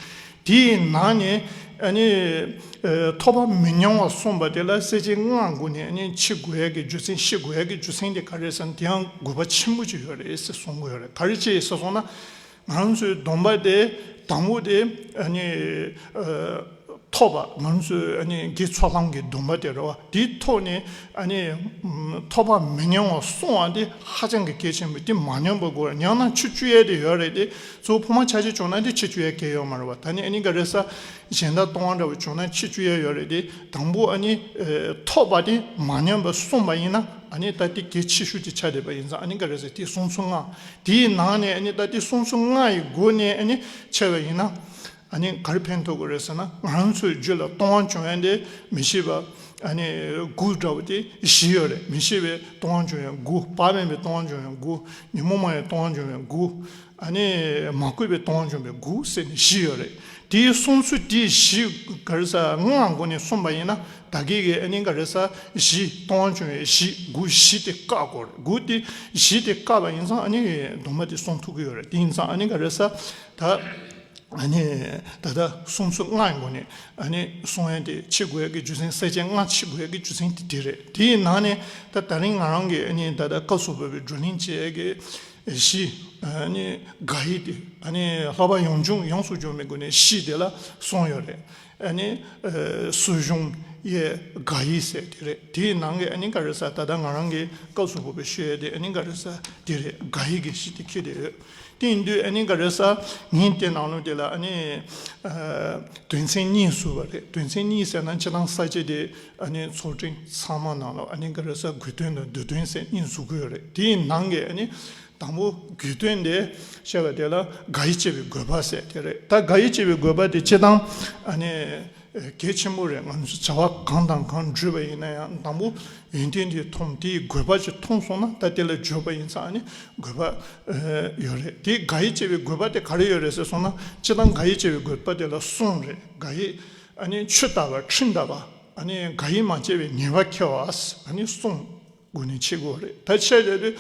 དེའི་ནང་ནས་ཨ་ནི་ཐོབ་པ་མི་ཉམས་པར་གསུངས་པ་དེ་ལ་གསལ་བྱེད་ལྔ་སྒོ་ནས་ཨ་ནི་འཆད་དགོས་ཡ་གི་རྒྱུ་མཚན། ཤེས་དགོས་ཡ་གི་རྒྱུ་མཚན་དེ་ག་རེ་ཟེར་ན། དེ་ཡང་དགོས་པ་ཆེན་པོ་ཅིག་ཡོད་རེད་ཟེར་གསུང་གི་ཡོད་རེད། ག་རེ་བྱས་ཟེར་སོང་ན། ང་རང་ཚོའི་སྡོམ་པ་དེ་དང་པོ་དེ་ཨ་ནི་ཐོབ་པ། ང་རང་ཚོའི་ཨ་ནི་དགེ་ཚོགས་ལམ་གྱི་སྡོམ་པ་དེ་རེད་བ། དེའི་ཐོག་ནས་ཨ་ནི་ཐོབ་པ་མི་ཉམས་པར་གསུང་བ་དེ་ཧ་ཅང་གི་གལ་ཆེན་པོ། དེ་མ་ཉམས་པ་དགོས། ཉམས་ན་ཆུད་ཟོས་ཡ་དེ་ཡོད་རེད་དེ། གཙོ་བོ་ཕ་མ་ཆ་ཤས་བྱུང་ན་དེ་ཆུད་ཟོས་ཡ་གལ་ཡོད་མ་རེད་བ། ད་ནི་ཨ་ནི་ག་རེ་ཟ། གཞན་དག་ལྟུང་བ་འདྲ་བོ་བྱུང་ན་ཆུད་ཟོས་ཡ་ཡོད་རེད་དེ། དང་པོ་ཨ་ནི་ཐོབ་པ་དེ་མ་ཉམས་པར་གསུངས་པ་ཡིན་ན་ཨ་ནི་ད་དེ་གལ་ཆེ་ཤོས་དེ་ཆགས་བསྡད་པ་ཡིན་ཙང་། ཨ་ནི་ག་རེ་ཟ། དེ་གསུང་ཚུལ་ལྔ། དེའི་ནང་ནས་ཨ་ནི་ད་དེ་གསུང་ཚུལ་ལྔ་ཡི་སྒོ་ནས་ཨ་ནི་འཆད་པ་ཡིན་ན། ཨ་ནི་ག་རེ་ཕན་ཐོགས་ཀྱི་རེད་ཟེར་ན། ང་རང་ཚོའི་རྒྱུད་ལ་ལྟུང་བ་བྱུང་ཡ་དེ་མི་ཤེས་པ་ཨ་ནི་དགུ་འདྲ་བོ་དེ་བཞི་ཡོད་རེད། མི་ཤེས་པའི་ལྟུང་བ་བྱུང་ཡ་དགུ། བག་མེད་པའི་ལྟུང་བ་བྱུང་ཡ་དགུ། ཉོན་མོངས་མ་ཡིན་པའི་ལྟུང་བ་བྱུང་ཡ་དགུ། ཨ་ནི་མ་གུས་པའི་ལྟུང་བ་བྱུང་བའི་དགུ་ཟེར་ནས་བཞི་ཡོད་རེད། དེའི་གསུང་ཚུལ་དེ་བཞི་ག་རེ་ཟ། ལྔ་སྒོ་ནས་གསུངས་པ་ཡིན་ན། ད་གིན་གྱི་ཨ་ནི་ག་རེ་ཟ། བཞི། ལྟུང་བ་བྱུང་བའི་བཞི། དགུ་བཞི་དེ་བཀག་དགོས་རེད། དགུ་དེ་བཞི་དེ་བཀག་པ་ཡིན་ཙང་ཨ་ནི་སྡོམ་པ་དེ་སྲུང་ཐུབ་ཀྱི་ཡོད་རེད། དེ་ཡིན་ཙང་ཨ་ནི་ག་རེ་ཟ། ད། ཨ་ནི་ད་ལྟ་གསུང་ཚུལ་ལྔ་ཡི་སྒོ་ནས་ཨ་ནི་གསུང་ཡ་དེ་འཆད་དགོས་ཡ་གི་རྒྱུ་མཚན། གསལ་བྱེད་ལྔ་འཆད་དགོས་ཡ་གི་རྒྱུ་མཚན་དེ་དེ་རེད། དེའི་ནང་ནས་ད་ད་རིང་ང་རང་གིས་ཨ་ནི་ད་ལྟ་སྐབས་སུ་བབས་པའི་བགྲོ་གླེང་བྱེད་ཡ་གི་བཞི། ཨ་ནི་དགག་དབྱེ་དེ་ཨ་ནི་ལྷག་པ་ཡང་འབྱུང་ཡོངས་སུ་འཇོམས་པའི་སྒོ་ནས་བཞི་དེ་ལ་གསུངས་ཡོད་རེད། ཨ་ནི་ཨ་ཟོལ་གཞུང་དབྱེ་དགག་དབྱེ་ཟེར་དེ་རེད། དེའི་ནང་གི་ཨ་ནི་ག་རེ་ཟ། ད་ལྟ་ང་རང་གི་སྐབས་སུ་བབས་པའི་ཤོད་ཡ་དེ་ཨ་ནི་ག་རེ་ཟ་དེ་རེད། དགག་དབྱེ་གི་བཞི་དེ་འཁྱེར་བསྡད་ཡོད། དེ་ཡིན་དུས་ཨ་ནི་ག་རེ་ཟ། ངས་དེ་ནང་ལོགས་དེ་ལ་ཨ་ནི་ཨ་དོན་ཚན་གཉིས་བཟོས་པ་རེད། དོན་ཚན་གཉིས་ཟེར་ན་སྤྱིར་བཏང་ས་བཅད་དེ་ཨ་ནི་ཚོགས་ཐེངས་ཚང་མ་ནང་ལ་ཨ་ནི་ག་རེ་ཟ། དགོས་དོན་དང་བསྡུས་དོན་ཟེར་གཉིས་བཟོ་གི་ཡོད་རེད། དེའི་ནང་གི་ཨ་ནི་དང་པོ་དགོས་དོན་དེ་བཤད་པ་དེ་ལ་དགག་དབྱེ་བྱེད་པའི་དགོས་པ་ཟེར་དེ་རེད། ད་དགག་དབྱེ་བྱེད་པའི་དགོས་པ་དེ་སྤྱིར་བཏང་ཨ་ནི་གལ་ཆེན་པོ་རེད། ང་ཚོས་བྱ་བ་གང་དང་གང་བསྒྲུབས་པ་ཡིན་ན་ཡང་དང་པོ་ཡོན་ཏན་དེ་མཐོང་། དེའི་དགོས་པ་ཅིག་མཐོང་སོང་ན་ད་དེ་ལ་འཇུག་པ་ཡིན་ཙང་ཨ་ནི་དགོས་པ་ཡོད་རེད། དེའི་དགག་དབྱེ་བྱེད་པའི་དགོས་པ་དེ་ག་རེ་ཡོད་རེད་ཟེར་སོང་ན། སྤྱིར་བཏང་དགག་དབྱེ་བྱེད་པའི་དགོས་པ་དེ་ལ་གསུམ་རེད། དགག་དབྱེ་ཨ་ནི་ཆུ་ལྟ་བ། ཁྲིམས་ལྟ་བ། ཨ་ནི་ག་ཡིག་མ་བྱས་པའི་ཉེས་པ་ཁེལ་བ། ཨ་ནི་གསུམ་སྒོ་ནས་ཕྱེ་དགོས་རེད། ད་ཕྱེ་བྱས་དུས་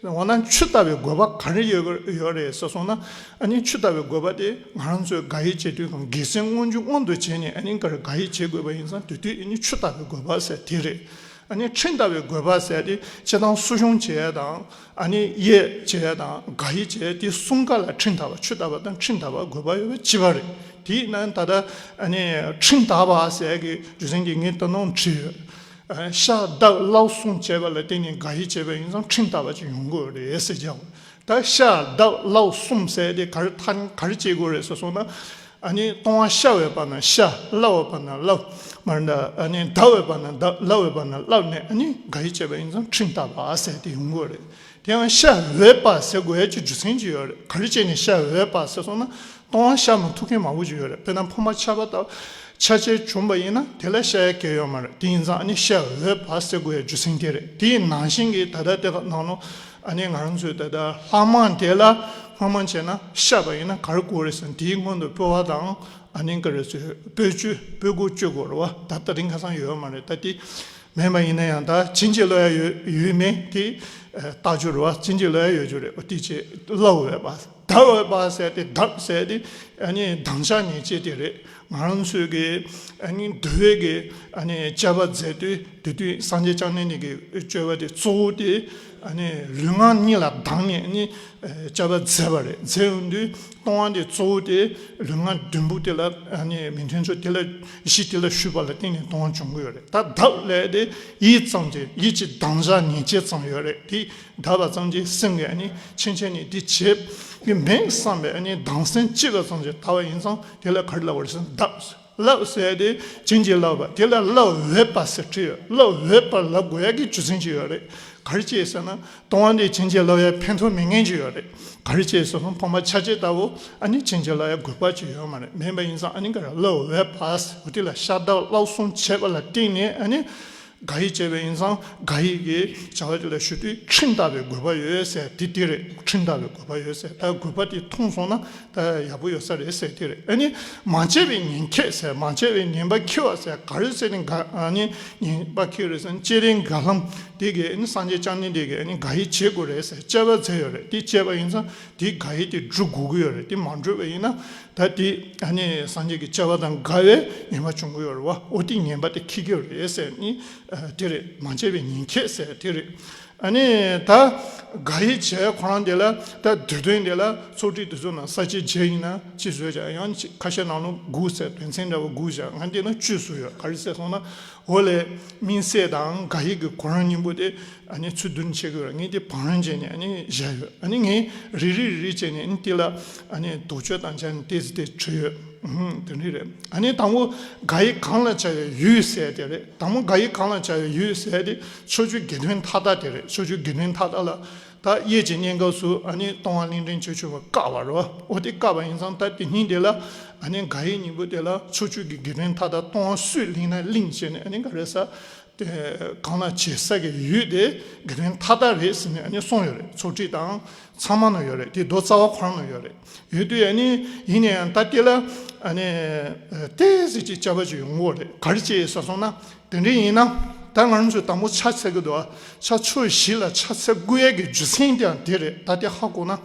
འོ་ན་ཆུ་བཏབ་པའི་དགོས་པ་ག་རེ་ཡོད་ཡོད་རེད་ཟེར་སོང་ན། ཨ་ནི་ཆུ་བཏབ་པའི་དགོས་པ་དེ་ང་རང་ཚོས་ག་ཡིག་བྱེད་དུས་གང་དགེ་མཚན་མངོན་འགྱུར་མངོན་དུ་བྱས་ནས་ཨ་ནི་ག་རེ་ག་ཡིག་བྱེད་དགོས་པ་ཡིན་ཙང་དེ་དུས་ཨ་ནི་ཆུ་བཏབ་པའི་དགོས་པ་ཟེར་དེ་རེད། ཨ་ནི་ཁྲིམས་བཏབ་པའི་དགོས་པ་ཟེར་དེ་སྤྱིར་བཏང་སྲུང་སྐྱོང་བྱེད་ཡ་དང་ཨ་ནི་གཡས་བྱེད་ཡ་དང་ག་ཡིག་བྱེད་ཡ་དེ་གསུམ་ཀ་ལ་ཁྲིམས་བཏབ་པ་ཆུ་བཏབ་པ་དང་ཁྲིམས་བཏབ་པ་དགོས་པ་ཡོད་པ་གཅིག་པ་རེད། དེས་ན་ད་ལྟ་ཨ་ནི་ཁྲིམས་བཏབ་པ་ཟེར་གི་རྒྱུ་མཚན་གྱིས་ངས་ད་ནང་བྲིས་ཡོད། ཨ་ཤ་བདག་བླ་གསུམ་བྱས་པ་ལ་བརྟེན་ནས་ག་ཡིག་བྱས་པ་ཡིན་ཙང་ཁྲིམས་བཏབ་པ་ཅིག་ཡོང་དགོས་རེད་ཟེར་ཀྱང་། ད་ཤ་བདག་བླ་གསུམ་ཟེར་དེ་ག་རེ་ཐ་ག་རེ་བྱེད་དགོས་རེད་ཟེར་སོང་ན། ཨ་ནི་ལྟུང་བ་ཤ་འོས་པ་ན་ཤ། བླ་འོས་པ་ན་བླ། མར་འདྲ་ཨ་ནི་བདག་འོས་པ་ན་བདག་བླ་འོས་པ་ན་བླ་ནས་ཨ་ནི་ག་ཡིག་བྱས་པ་ཡིན་ཙང་ཁྲིམས་བཏབ་པ་ཟེར་དེ་ཡོང་དགོས་རེད། དེ་ཡང་ཤ་འོས་པ་ཟེར་དགོས་ཡ་གི་རྒྱུ་མཚན་ཅིག་ཡོད་རེད། ག་རེ་བྱས་ནས་ཤ་འོས་པ་ཟེར་སོང་ན། ལྟུང་བ་ཤ་མ་ཐུག་མཁན་མང་པོ་ཅིག་ཡོད་རེད། དཔེར་ན་ཕོ་མོ་ཆགས་པ་དང་ཆགས་ཆེ་བྱུང་པ་ཡིན་ན་དེ་ལ་ཤ་ཡ་གལ་ཡོད་མ་རེད། དེ་ཡིན་ཙང་ཨ་ནི་ཤ་འོས་པ་ཟེར་དགོས་ཡ་རྒྱུ་མཚན་དེ་རེད། དེ་ནང་བཞིན་གྱི་ད་ལྟ་དེ་ག་ནང་ལོ་ཨ་ནི་ང་རང་ཚོའི་ད་ལྟ་ལྷག་མ་དེ་ལ་ལྷག་མ་བྱས་ན་ཤ་བ་ཡིན་ན་ག་རེ་དགོས་རེད་ཟེར་ན་དེའི་སྔོན་དུ་སྤོ་བ་དང་ཨ་ནི་ག་རེ་ཟེར་སྤོས་ཆུ་སྤོས་ཀོ་བཅུ་དགོས་རེད་བ། ད་ད་རིང་ཁ་སང་ཡོད་མ་རེད། ད་དེ་མེད་པ་ཡིན་ན་ཡང་ད་བྱིན་གྱིས་རློབ་ཡ་ཡོད་ཡོད་མེད་དེ་ལྟ་རྒྱུ་རེད་བ། བྱིན་གྱིས་རློབ་ཡ་ཡོད་རྒྱུ་རེད། འོ་དེ་བྱས་བླ་འོས་པ། བདག་འོས་པ་ཟེར་ཏེ་བདག་ཟེར་ཏེ་ཨ་ནི་དམ་བཅའ་ཉེས་བྱས་དེ་རེད། ང་རང་ཚོའི་གི་ཨ་ནི་འདུལ་བའི་གི་ཨ་ནི་བཅའ་བ་མཛད་དུས་དེ་དུས་སངས་རྒྱས་བཅོམ་ལྡན་འདས་ཀྱི་བཅའ་བ་དེ་གཙོ་བོ་དེ་ཨ་ནི་ལུས་ངག་གཉིས་ལ་སྡང་ནས་ཨ་ནི་བཅའ་བ་མཛད་པ་རེད། མཛད་ཡོང་དུས་ལྟུང་བ་དེ་གཙོ་བོ་དེ་ལུས་ངག་བདུན་པོ་དེ་ལ་ཨ་ནི་མི་མཐུན་ཕྱོགས་དེ་ལ་གཞི་དེ་ལ་ཞུགས་པ་ལ་བརྟེན་ནས་ལྟུང་བ་འབྱུང་གི་ཡོད་རེད། ད་བདག་ལས་དེ་ཡིད་ཙམ་གྱི་ཡིད་ཀྱི་དམ་བཅའ་ཉེས་བྱས་ཙམ་ཡོད་རེད། དེ་བདག་པ་ཙམ་གྱིས་སེམས་ཀྱི་ཨ་ནི་ཕྱིན་ཆད་ནས་འདི་བྱེད་ཀྱི་མེད་བསམ་པའི་ཨ་ནི་སྡང་སེམས་སྐྱེས་པ་ཙམ་གྱིས་ད་བ་ཡིན་ཙང་དེ་ལ་ག་རེ་ལབ་པ་རེད་ཟེར་ན་བདག་བླ་ཟེར་དེ་བྱིན་གྱིས་བརླབས་པ་དེ་ལ་བླ་འོས་པ་ཟེར་བྲིས་ཡོད། བླ་འོས་པ་ལབ་དགོས་ཡ་གི་རྒྱུ་མཚན་ཅིག་ཡོད་རེད། ག་རེ་བྱས་ཟེར་ན་ལྟུང་བ་འདི་བྱིན་གྱིས་བརླབས་ཡ་ཕན་ཐོགས་མེད་མཁན་ཅིག་ཡོད་རེད། ག་རེ་བྱས་ཟེར་ན་ཕོ་མོ་ཆགས་ཆེ་ལྟ་བུ་ཨ་ནི་བྱིན་གྱིས་བརླབས་ཡ་དགོས་པ་ཅིག་ཡོད་མ་རེད། མེད་པ་ཡིན་ཙང་ཨ་ནི་ག་རེ་བླ་འོས་པ་ཟེར་དེ་ལ་ཤ་བདག་བླ་གསུམ་བྱས་པ་ལ་བརྟེན་ནས་ཨ་ནི། ག་ཡིག་བྱས་པ་ཡིན་ཙང་ག་ཡིག་གི་བྱ་བ་དེ་ལ་ཞུ་དུས་ཁྲིམས་བཏབ་པའི་དགོས་པ་ཡོད་ཟེར་དེ་དེ་རེད། ཁྲིམས་བཏབ་པའི་དགོས་པ་ཡོད་ཟེར། ད་དགོས་པ་དེ་མཐོང་སོང་ན་ད་ཡག་པོ་ཡོད་ས་རེད་ཟེར་དེ་རེད། ཨ་ནི་མ་བྱས་པའི་ཉེས་ཁེལ་ཟེར་མ་བྱས་པའི་ཉེས་པ་ཁེལ་བ་ཟེར་ག་རེ་ཟེར་ནས་ག་ཨ་ནི་ཉེས་པ་ཁེལ་རེད་ཟེར་ན་སྤྱན་རས་གཟིགས་ལྷ་དེ་གིས་ཨ་ནི་སངས་རྒྱས་བཅོམ་ལྡན་འདས་ཀྱིས་ཨ་ནི་ག་ཡིག་བྱེད་དགོས་རེད་ཟེར་བཅའ་བ་མཛད་ཡོད་རེད། དེ་བྱས་པ་ཡིན་ཙང་དེ་ག་ཡིག་དེ་སྒྲུབ་དགོས་ཀྱི་ཡོད་རེད། དེ་མ་སྒྲུབ་པ་ཡིན་ན་ད་དེ་ཨ་ནི་སངས་རྒྱས་ཀྱི་བཅའ་བ་དང་འགལ་བའི་ཉེས་པ་བྱུང་གི་ཡོད་རེད་བ། འོ་དེ་ཉེས་པ་དེ་ཁེལ་གྱི་ཡོད་རེད་ཟེར་ནི། ཨ་དེ་རེད། མ་བྱས་པའི་ཉེས་ཁེལ་ཟེར་དེ་རེད། ཨ་ནི་ད་ག་ཡིག་བྱས་ཁོ་རང་དེ་ལ་ད་དུས་སྟོན་དེ་ལ་ཚོགས་སྒྲིག་དེ་ཚོ་ནང་ས་བཅད་བརྒྱད་ཡིན་ན་གཅིག་བཟོས་བྱས་ཡང་ཁ་ཤས་ནང་ལོགས་དགུ་ཟེར་དོན་ཚན་འདྲ་བོ་དགུ་བཞག་ང་འདི་ན་བཅུ་བཟོས་ཡོད། ག་རེ་ཟེར་སོང་ན་འོ་ལས་དམིགས་བསལ་དང་ག་ཡིག་གི་གོ་རིམ་གཉིས་པོ་དེ་ཨ་ནི་ཚུལ་བསྡུ་བྱེད་དགོས་རེད། ངས་དེ་བང་རིམ་བྱས་ནས་ཨ་ནི་བཞག་ཡོད། ཨ་ནི་ངས་རེ་རེ་རེ་རེ་བྱས་ནས་ཨ་ནི་དེ་ལ་ཨ་ནི་དོགས་གཅོད་དང་བྱས་ནས་ཏོག་ཙམ་དེ་བྲིས་ཡོད། ཨུ་ཧུམ། དེ་འདྲ་རེད། ཨ་ནི་དང་པོ་ག་ཡིག་གང་ལ་བྱ་བའི་ཡུལ་ཟེར་དེ་རེད། དང་པོ་ག་ཡིག་གང་ལ་བྱ་བའི་ཡུལ་ཟེར་དེ་ཕྱོགས་ཆོས་དགེ་འདུན་མཐའ་དག་དེ་རེད། ཕྱོགས་ཆོས་དགེ་འདུན་མཐའ་དག་ལ་ད་གཡས་ཀྱི་གནས་སྐབས་སུ་ཨ་ནི་ལྟུང་བ་ལེན་ཏན་བྱེད་ཆོག་པ་བཀག་པ་རེད་བ། འོ་དེ་བཀག་པ་ཡིན་ཙང་ད་དེ་ཉིད་དེ་ལ་ཨ་ནི་ག་ཡིག་གཉིས་པོ་དེ་ལ་ཕྱོགས་ཆོས་ཀྱི་དགེ་འདུན་མཐའ་དག་ལྟུང་བ་སུས་ལེན་ན་ལེན་བྱས་ནས་ཨ་ནི་ག་རེ་ཟེར། དེ་གང་ལ་བྱེད་ས་གི་ཡུལ་དེ་དགེ་འདུན་མཐའ་དག་རེད་ཟེར་ནས་ཨ་ནི་གསུངས་ཡོད་རེད། ཚོགས་སྒྲིག་དང་ཚང་མ་ནང་ཡོད་རེད། དེ་མདོ་རྩ་བ་ཁོ་རང་ནང་ཡོད་རེད། ཡོད་དུས་ཨ་ནི་ཡིན་ན་ཡང་ད་དེ་ལ་ཨ་ནི་ཏོག་ཙམ་ཅིག་དཔྱད་པ་ཅིག་ཡོང་གི་ཡོད་རེད། ག་རེ་བྱས་ཟེར་སོང་ན་དེ་འདྲ་ཡིན་ན་ད་ང་རང་ཚོས་དང་པོ་ཕྱག་འཚལ་གི་འདུག་ཨ། ཕྱག་ཕྱོགས་བཞི་ལ་ཕྱག་འཚལ་དགོས་ཡས་ཀྱི་རྒྱུ་མཚན་དེའང་དེ་རེད། ད་དེ་ཧ་གོ་ན།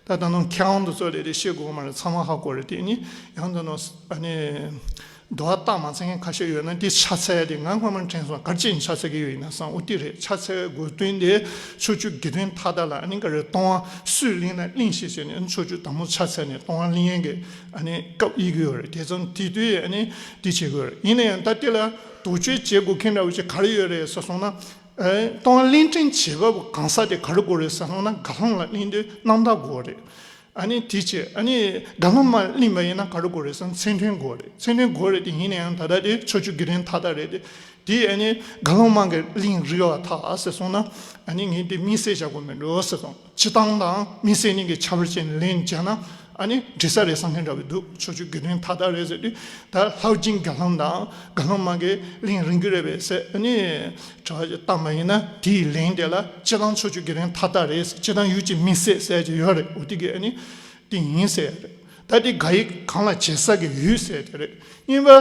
ད་ད་ནང་མཁས་དབང་དེ་ཚོ་ལས་དེ་བཤད་དགོས་མ་རེད། ཚང་མ་ཧ་གོ་རེད། དེ་ནི་ཡང་ད་ནང་ཨ་ནི་འདུལ་བ་རྟགས་མ་འཚལ་མཁན་ཁ་ཤས་ཡོད་ན་དེ་ཕྱག་འཚལ་ཡ་དེ་ང་སྔོན་མ་དྲན་སོང་། ག་རེ་བྱས་ནས་ཕྱག་འཚལ་གྱི་ཡོད་ཡིན་ན་བསམ། འོ་དེ་རེད། ཕྱག་འཚལ་དགོས་དོན་དེ་ཕྱོགས་ཆོས་དགེ་འདུན་མཐའ་དག་ལ་ཨ་ནི་ག་རེ་ལྟུང་བ་སུས་ལེན་ན་ལེན་ཤེས་བྱས་ནས་ཨ་ནི་ཕྱོགས་ཆོས་དང་པོ་ཕྱག་འཚལ་ནས་ལྟུང་བ་ལེན་ཡས་ཀྱི་ཨ་ནི་སྐབས་ཡིན་གྱི་ཡོད་རེད། དེ་ཙང་དེ་དུས་ཨ་ནི་དེ་བྱེད་དགོས་རེད། ཡིན་ན་ཡང་ད་དེ་ལ་དོགས་གཅོད་བྱེད་དགོས་མཁན་འདྲ་བོ་ཅིག་ག་རེ་ཡོད་རེད་ཟེར་སོང་ན། ཨེ། ལྟུང་བ་ལེན་ཏན་བྱེད་པ་པོ་གང་ཟག་དེ་ག་རེ་དགོས་རེད་ཟེར་སོང་ན་དགའ་སློང་ལ་ལེན་དུས་རྣམ་དག་དགོས་རེད། ཨ་ནི་དེ་བྱས་ཨ་ནི་དགའ་སློང་མ་ལེན་པ་ཡིན་ན་ག་རེ་དགོས་རེད་ཟེར་ན་མཚན་མཐུན་དགོས་རེད། མཚན་མཐུན་དགོས་རེད་དེ་ཡིན་ན་ཡང་ད་ལྟ་དེ་ཕྱོགས་ཆོས་དགེ་འདུན་མཐའ་དག་རེད་དེ། དེ་ཨ་ནི་དགའ་སློང་མ་གི་ལེན་རིགས་ལ་ཐག་ཟེར་སོང་ན་ཨ་ནི་ངས་དེ་དམིགས་བསལ་བྱ་དགོས་མེད་འགྲོ་ཟེར་སོང་། སྤྱིར་བཏང་དང་དམིགས་བསལ་གཉིས་ཀྱི་ཁྱད་པར་ཅན་ལེན་བྱས་ན་ཨ་ནི་འགྲིག་ས་རེད་བསམ་མཁན་འདྲ་བོ་འདུག་ཕྱོགས་ཆོས་དགེ་འདུན་མཐའ་དག་རེད་ཟེར་དུས་ད་ལྷ་སྦྱིན་དགེ་སློང་དང་དགའ་སློང་མ་གི་ལེན་རིགས་རེད་པས་ཟེར་ཨ་ནི་དྲི་བ་ཅིག་བཏང་པ་ཡིན་ན་དེའི་ལན་དེ་ལ་སྤྱིར་བཏང་ཕྱོགས་ཆོས་དགེ་འདུན་མཐའ་དག་རེད་ཟེར། སྤྱིར་བཏང་ཡུལ་གྱི་དམིགས་བསལ་ཟེར་གྱི་ཡོད་རེད། འོ་དེ་གི་ཨ་ནི་དེ་ཡིན་ཟེར་ཡ་རེད། ད་དེ་ག་ཡིག་གང་ལ་བྱེད་ས་གི་ཡུལ་ཟེར་དེ་རེད། གཉིས་པ་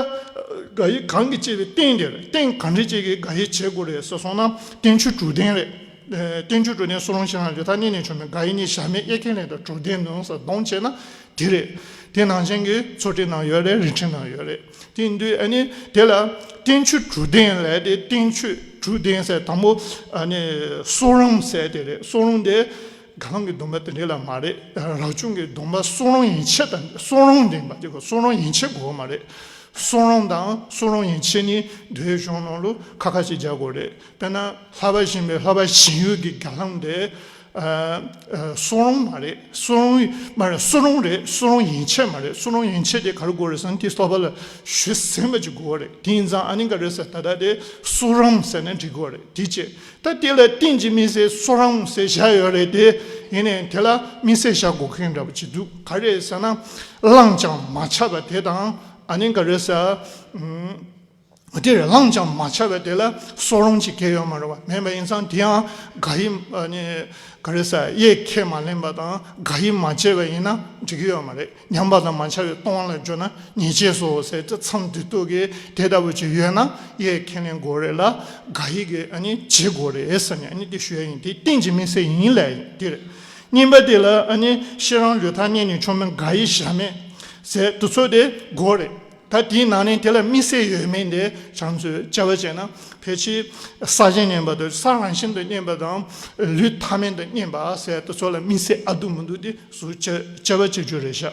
སྒ་ཡི་གང་གིས་བསྐྱེད་པའི་རྟེན་དེ་རེད། རྟེན་གང་འདྲ་ཅིག་གིས་སྒ་ཡི་བྱེད་དགོས་རེད་ཟེར་སོང་ན། རྟེན་ཆོས་དྲུག་ལྡན་རེད། ཨ་རྟེན་ཆོས་དྲུག་ལྡན་སུ་རུང་ཤེས་རང་ལུས་ཐ་སྙད་ནས་བྱུང་མིན། སྒ་ཡི་ནི་གཞལ་མེད་གཡས་ཁས་ལེན་དང་དྲུག་ལྡན་ནོ་ཟེར་སྡོམ་བྱས་ན་དེ་རེད། དེ་ནང་བཞིན་གྱི་ཚུལ་ཁྲིམས་ནང་ཡོད་རེད། རིགས་ཁྲིམས་ནང་ཡོད་རེད། དེ་ཡིན་དུས་ཨ་ནི་དེ་ལ་རྟེན་ཆོས་དྲུག་ལྡན་ལབ་དེ། རྟེན་ཆོས་དྲུག་ལྡན་ཟེར་དང་པོ་ཨ་ནི་གསུང་རུང་ཟེར་དེ་རེད། གསུང་རུང་དེ་དགེ་སློང་གི་སྡོམ་པ་དེ་འདྲ་ལ་མ་རེད། རབ་བྱུང་གི་སྡོམ་པ་གསུང་རུང་ཡན་ཆད་དང་། གསུང་རུང་ལྡན་པ་དེ་གོ། གསུང་རུང་ཡན་ཆད་དགོས་མ་རེད། གསུང་རུང་དང་གསུང་རུང་ཡན་ཆད་ནི་མདོའི་གཞུང་ནང་ལ་ཁ་ཁ་ཅིག་སྦྱར་དགོས་རེད། དཔེར་ན་ལྷག་པ་བཞིན་པའི་ལྷག་པ་བཞིན་ཡོད་ཀྱི་དགེ་སློང་དེ། ཨ་ཨ་གསུང་རུང་མ་རེད། གསུང་རུང་མ་རེད། གསུང་རུང་རེད། གསུང་རུང་ཡན་ཆད་མ་རེད། གསུང་རུང་ཡན་ཆད་དེ་ག་རེ་དགོས་རེད་ཟེར་ན། དེ་སློབ་པ་ལ་ཞུས་ཟིན་པ་ཅིག་དགོས་རེད། དེ་ཡིན་ཙང་ཨ་ནི་ག་རེ་ཟེར། ད་ལྟ་དེ་གསུང་རུང་ཟེར་ན་འགྲིག་གི་རེད། དེ་བྱས། ད་དེ་ལ་རྟེན་གྱི་དམིགས་བསལ་གསུང་རུང་ཟེར་བཞག་ཡོད་རེད་དེ། ཡིན་ནའི་དེ་ལ་དམིགས་བསལ་བཞག་དགོས་མཁན་འདྲ་པོ་ཅིག་འདུག་ག་རེ་ཟེར་ན། བླངས་ཀྱང་མ་ཁྱབ་པ་དེ་དང་། ཨ་ནི་ག་རེ་ཟེར། ཨ་དེ་རེད། བླངས་ཀྱང་མ་ཁྱབ་པ་དེ་ལ་གསུང་རུང་ཅིག་གལ་ཡོད་མ་རེད་པ། མེད་པ་ཡིན་ཙང་དེ་ཡང་སྒ་ཡིས་ཨ་ནི་ག་རེ་ཟེར། གཡས་ཁས་མ་ལེན་པ་དང་། སྒ་ཡིས་མ་བྱས་པ་ཡིན་ན་འགྲིག་གི་ཡོད་མ་རེད། ཉམས་པ་དང་མ་ཁྱབ་པའི་ལྟུང་བ་ལ་སྦྱར་ན་ཉེས་བྱས་སོ་ཟེར་ཏེ། མཚམས་འདི་དག་གི་དེ་ལྟ་བུ་ཅིག་ཡོད་ན་གཡས་ཁས་ལེན་དགོས་རེད་ལ། སྒ་ཡིས་ཀྱིས་ཨ་ནི་བྱེད་དགོས་རེད་ཟེར་ནས་ཨ་ནི་དེ་ཞུ་ཡ་ཡིན། དེ་རྟེན་གྱི་དམིགས་བསལ་ཡིན་ལབ་ཡིན། དེ་རེད། གཉིས་པ་དེ་ལ་ཨ་ནི་ཤེས་རང་ལུས་ཐ་སྙད་ནས་བྱུང་མིན། སྒ་ཡི་གཞལ་མེད་ཟེར་དེ་ཚོ་དེ་དགོས་རེད། ད་དེའི་ནང་ནས་དེ་ལ་དམིགས་བསལ་ཡོད་མེད་དེ་ཁྱེད་ཚོས་དཔྱད་པ་བྱས་ན། ཕལ་ཆེར་ས་གཞན་བསྙེན་པ་དང་། ས་རང་བཞིན་དུ་བསྙེན་པ་དང་། ལུས་ཐ་མལ་དུ་བསྙེན་པ་ཟེར་དེ་ཚོ་ལ་དམིགས་བསལ་ཨ་འདུག་མི་འདུག་དེ་ཚོ་དཔྱད་དཔྱད་པ་བྱེད་རྒྱུ་རེད་ཤག་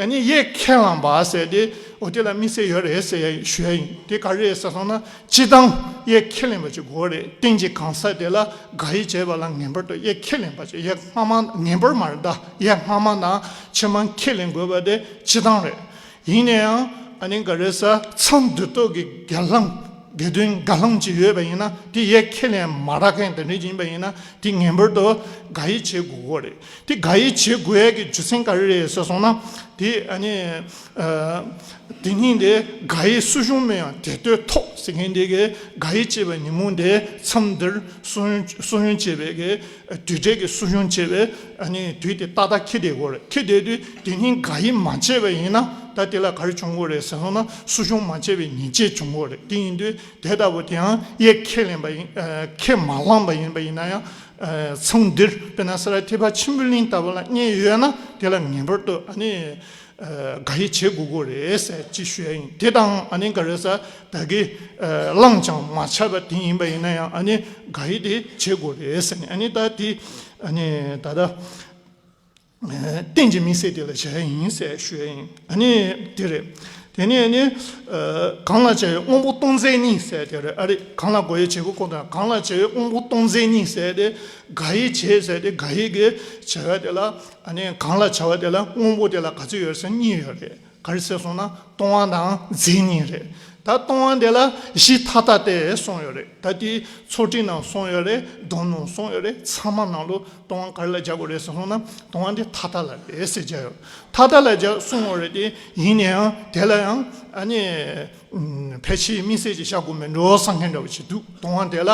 ཨ་ནི་གཡས་ཁས་བླངས་པ་ཟེར་དེ། འོ་དེ་ལ་དམིགས་བསལ་ཡོད་རེད་ཟེར་ཡ་ཞུ་ཡ་ཡིན། དེ་ག་རེ་རེད་ཟེར་སོང་ན། སྤྱིར་བཏང་གཡས་ཁས་ལེན་པ་ཅིག་དགོས་རེད། རྟེན་གྱི་གང་ཟག་དེ་ལ་སྒ་ཡིས་བྱས་པ་ལ་ངེས་པར་དུ་གཡས་ཁས་ལེན་པ་ཅིག་གཡས་སྔ་མ། ངེས་པར་མ་རེད་ད། གཡས་སྔ་མ་དང་ཕྱི་མ་ཁས་ལེན་དགོས་པ་དེ་སྤྱིར་བཏང་རེད། ཡིན་ན་ཡང་ཨ་ནི་ག་རེ་ཟེར། མཚམས་འདི་དག་གི་དགེ་སློང་། དགེ་འདུན་དགེ་སློང་ཅིག་ཡོད་པ་ཡིན་ན། དེ་གཡས་ཁས་ལེན་མ་རག་མཁན་དེ་འདྲ་ཡིན་པ་ཡིན་ན། དེ་ངེས་པར་དུ་སྒ་ཡིས་བྱེད་དགོས་ཀྱི་རེད། དེ་སྒ་ཡིས་བྱེད་དགོས་ཡ་གི་རྒྱུ་མཚན་ག་རེ་རེད་ཟེར་སོང་ན། དེ་ཨ་ནི་ཨ་དེ་ཉིད་དེ་སྒ་ཡིས་སུ་བྱུང་མིན་ཡང་དེ་ལྟོས་ཐོབ་ཟེར་མཁན་དེ་གི་སྒ་ཡིས་བྱས་པའི་ཉིན་མོ་དེ་མཚམས་འདིར་སུ་བྱུང་སུ་བྱུང་བྱས་པའི་གི་དུས་དྲན་གྱི་སུ་བྱུང་བྱས་པའི་ཨ་ནི་དུས་དེ་ཏག་ཏག་འཁེལ་བསྡད་ཀྱི་རེད། འཁེལ་བསྡད་དུས་དེ་ཉིད་སྒ་ཡིས་མ་བྱས་པ་ཡིན་ན། ད་དེ་ལ་ག་རེ་བྱུང་གི་རེད་ཟེར་སོང་ན། སུ་བྱུང་མ་བྱས་པའི་ཉེས་བྱས་བྱུང་གི་རེད། དེ་ཡིན་དུས་དེ་ལྟ་བུ་དེའང་གཡས་ཁས་ལེན་པ་ཡིན། ཨ་ཁས་མ་བླངས་པ་ཡིན་པ་ཡིན་ན་ཡང་། ཨ་མཚམས་འདིར། དཔེར་ན་ས་ར་ཐེག་པ་ཆེན་པོའི་གླིང་ལྟ་བུ་ལ་གནས་ཡོད་ན་དེ་ལ་ངེས་པར་དུ་ཨ་ནི་ཨ་སྒ་ཡིས་བྱེད་དགོས་ཀྱི་རེད་ཟེར་ཅིག་ཞུ་ཡ་ཡིན། དེ་དང་ཨ་ནི་ག་རེ་ཟེར། ད་གི་ཨ་བླངས་ཀྱང་མ་ཁྱབ་པ་དེ་ཡིན་པ་ཡིན་ན་ཡང་། ཨ་ནི་སྒ་ཡིས་དེ་བྱེད་དགོས་རེད་ཟེར་ནས། ཨ་ནི་ད་དེ་ཨ་ནི་ད་ལྟ་ཨ་རྟེན་གྱི་དམིགས་བསལ་དེ་ལ་བྱ་ཡ་ཡིན་ཟེར་ཞུ་ཡ་ཡིན། ཨ་ནི་དེ་རེད། དེ་ནས་ཨ་ནི་ཨ་གང་ལ་བྱ་བའི་དབང་པོ་སྟོང་ཟད་གཉིས་ཟེར་དེ་རེད། ཨ་རེ། གང་ལ་གོ་ཡའི་བྱེད་པོ་ཁོ་དང་། གང་ལ་བྱ་བའི་དབང་པོ་སྟོང་ཟད་གཉིས་ཟེར་དེ། སྒ་ཡིས་བྱེད་ཟེར་དེ། སྒ་ཡིས་ཀྱིས་བྱ་བ་དེ་ལ། ཨ་ནི་གང་ལ་བྱ་བ་དེ་ལ་དབང་པོ་དེ་ལ་ག་ཚོད་ཡོད་ཟེར་ན་གཉིས་ཡོད་རེད། ག་རེ་ཟེར་སོང་ན་ལྟུང་བ་དང་རྫས་གཉིས་རེད། ད་ལྟུང་བ་དེ་ལ་གཞི་མཐའ་དག་སྟེ་གསུངས་ཡོད་རེད། ད་དེ་ཚུལ་ཁྲིམས་ནང་གསུངས་ཡོད་རེད། སྡོམ་ནང་གསུངས་ཡོད་རེད། ཚང་མ་ནང་ལོ་ལྟུང་བ་ག་རེ་ལ་སྦྱར་དགོས་རེད་ཟེར་སོང་ན། ལྟུང་བ་འདི་མཐའ་དག་ལ་རེད་ཟེར་བྱ་ཡོད། མཐའ་དག་ལ་སྦྱར་གསུངས་ཡོད་རེད་དེ། ཡིན་ན་ཡང་དེ་ལ་ཡང་ཨ་ནི་ཕལ་ཆེར་དམིགས་བསལ་ཅིག་བཞག་དགོས་མེད་འགྲོ་བསམ་མཁན་འདྲ་བོ་ཅིག་འདུག་ལྟུང་བ་དེ་ལ་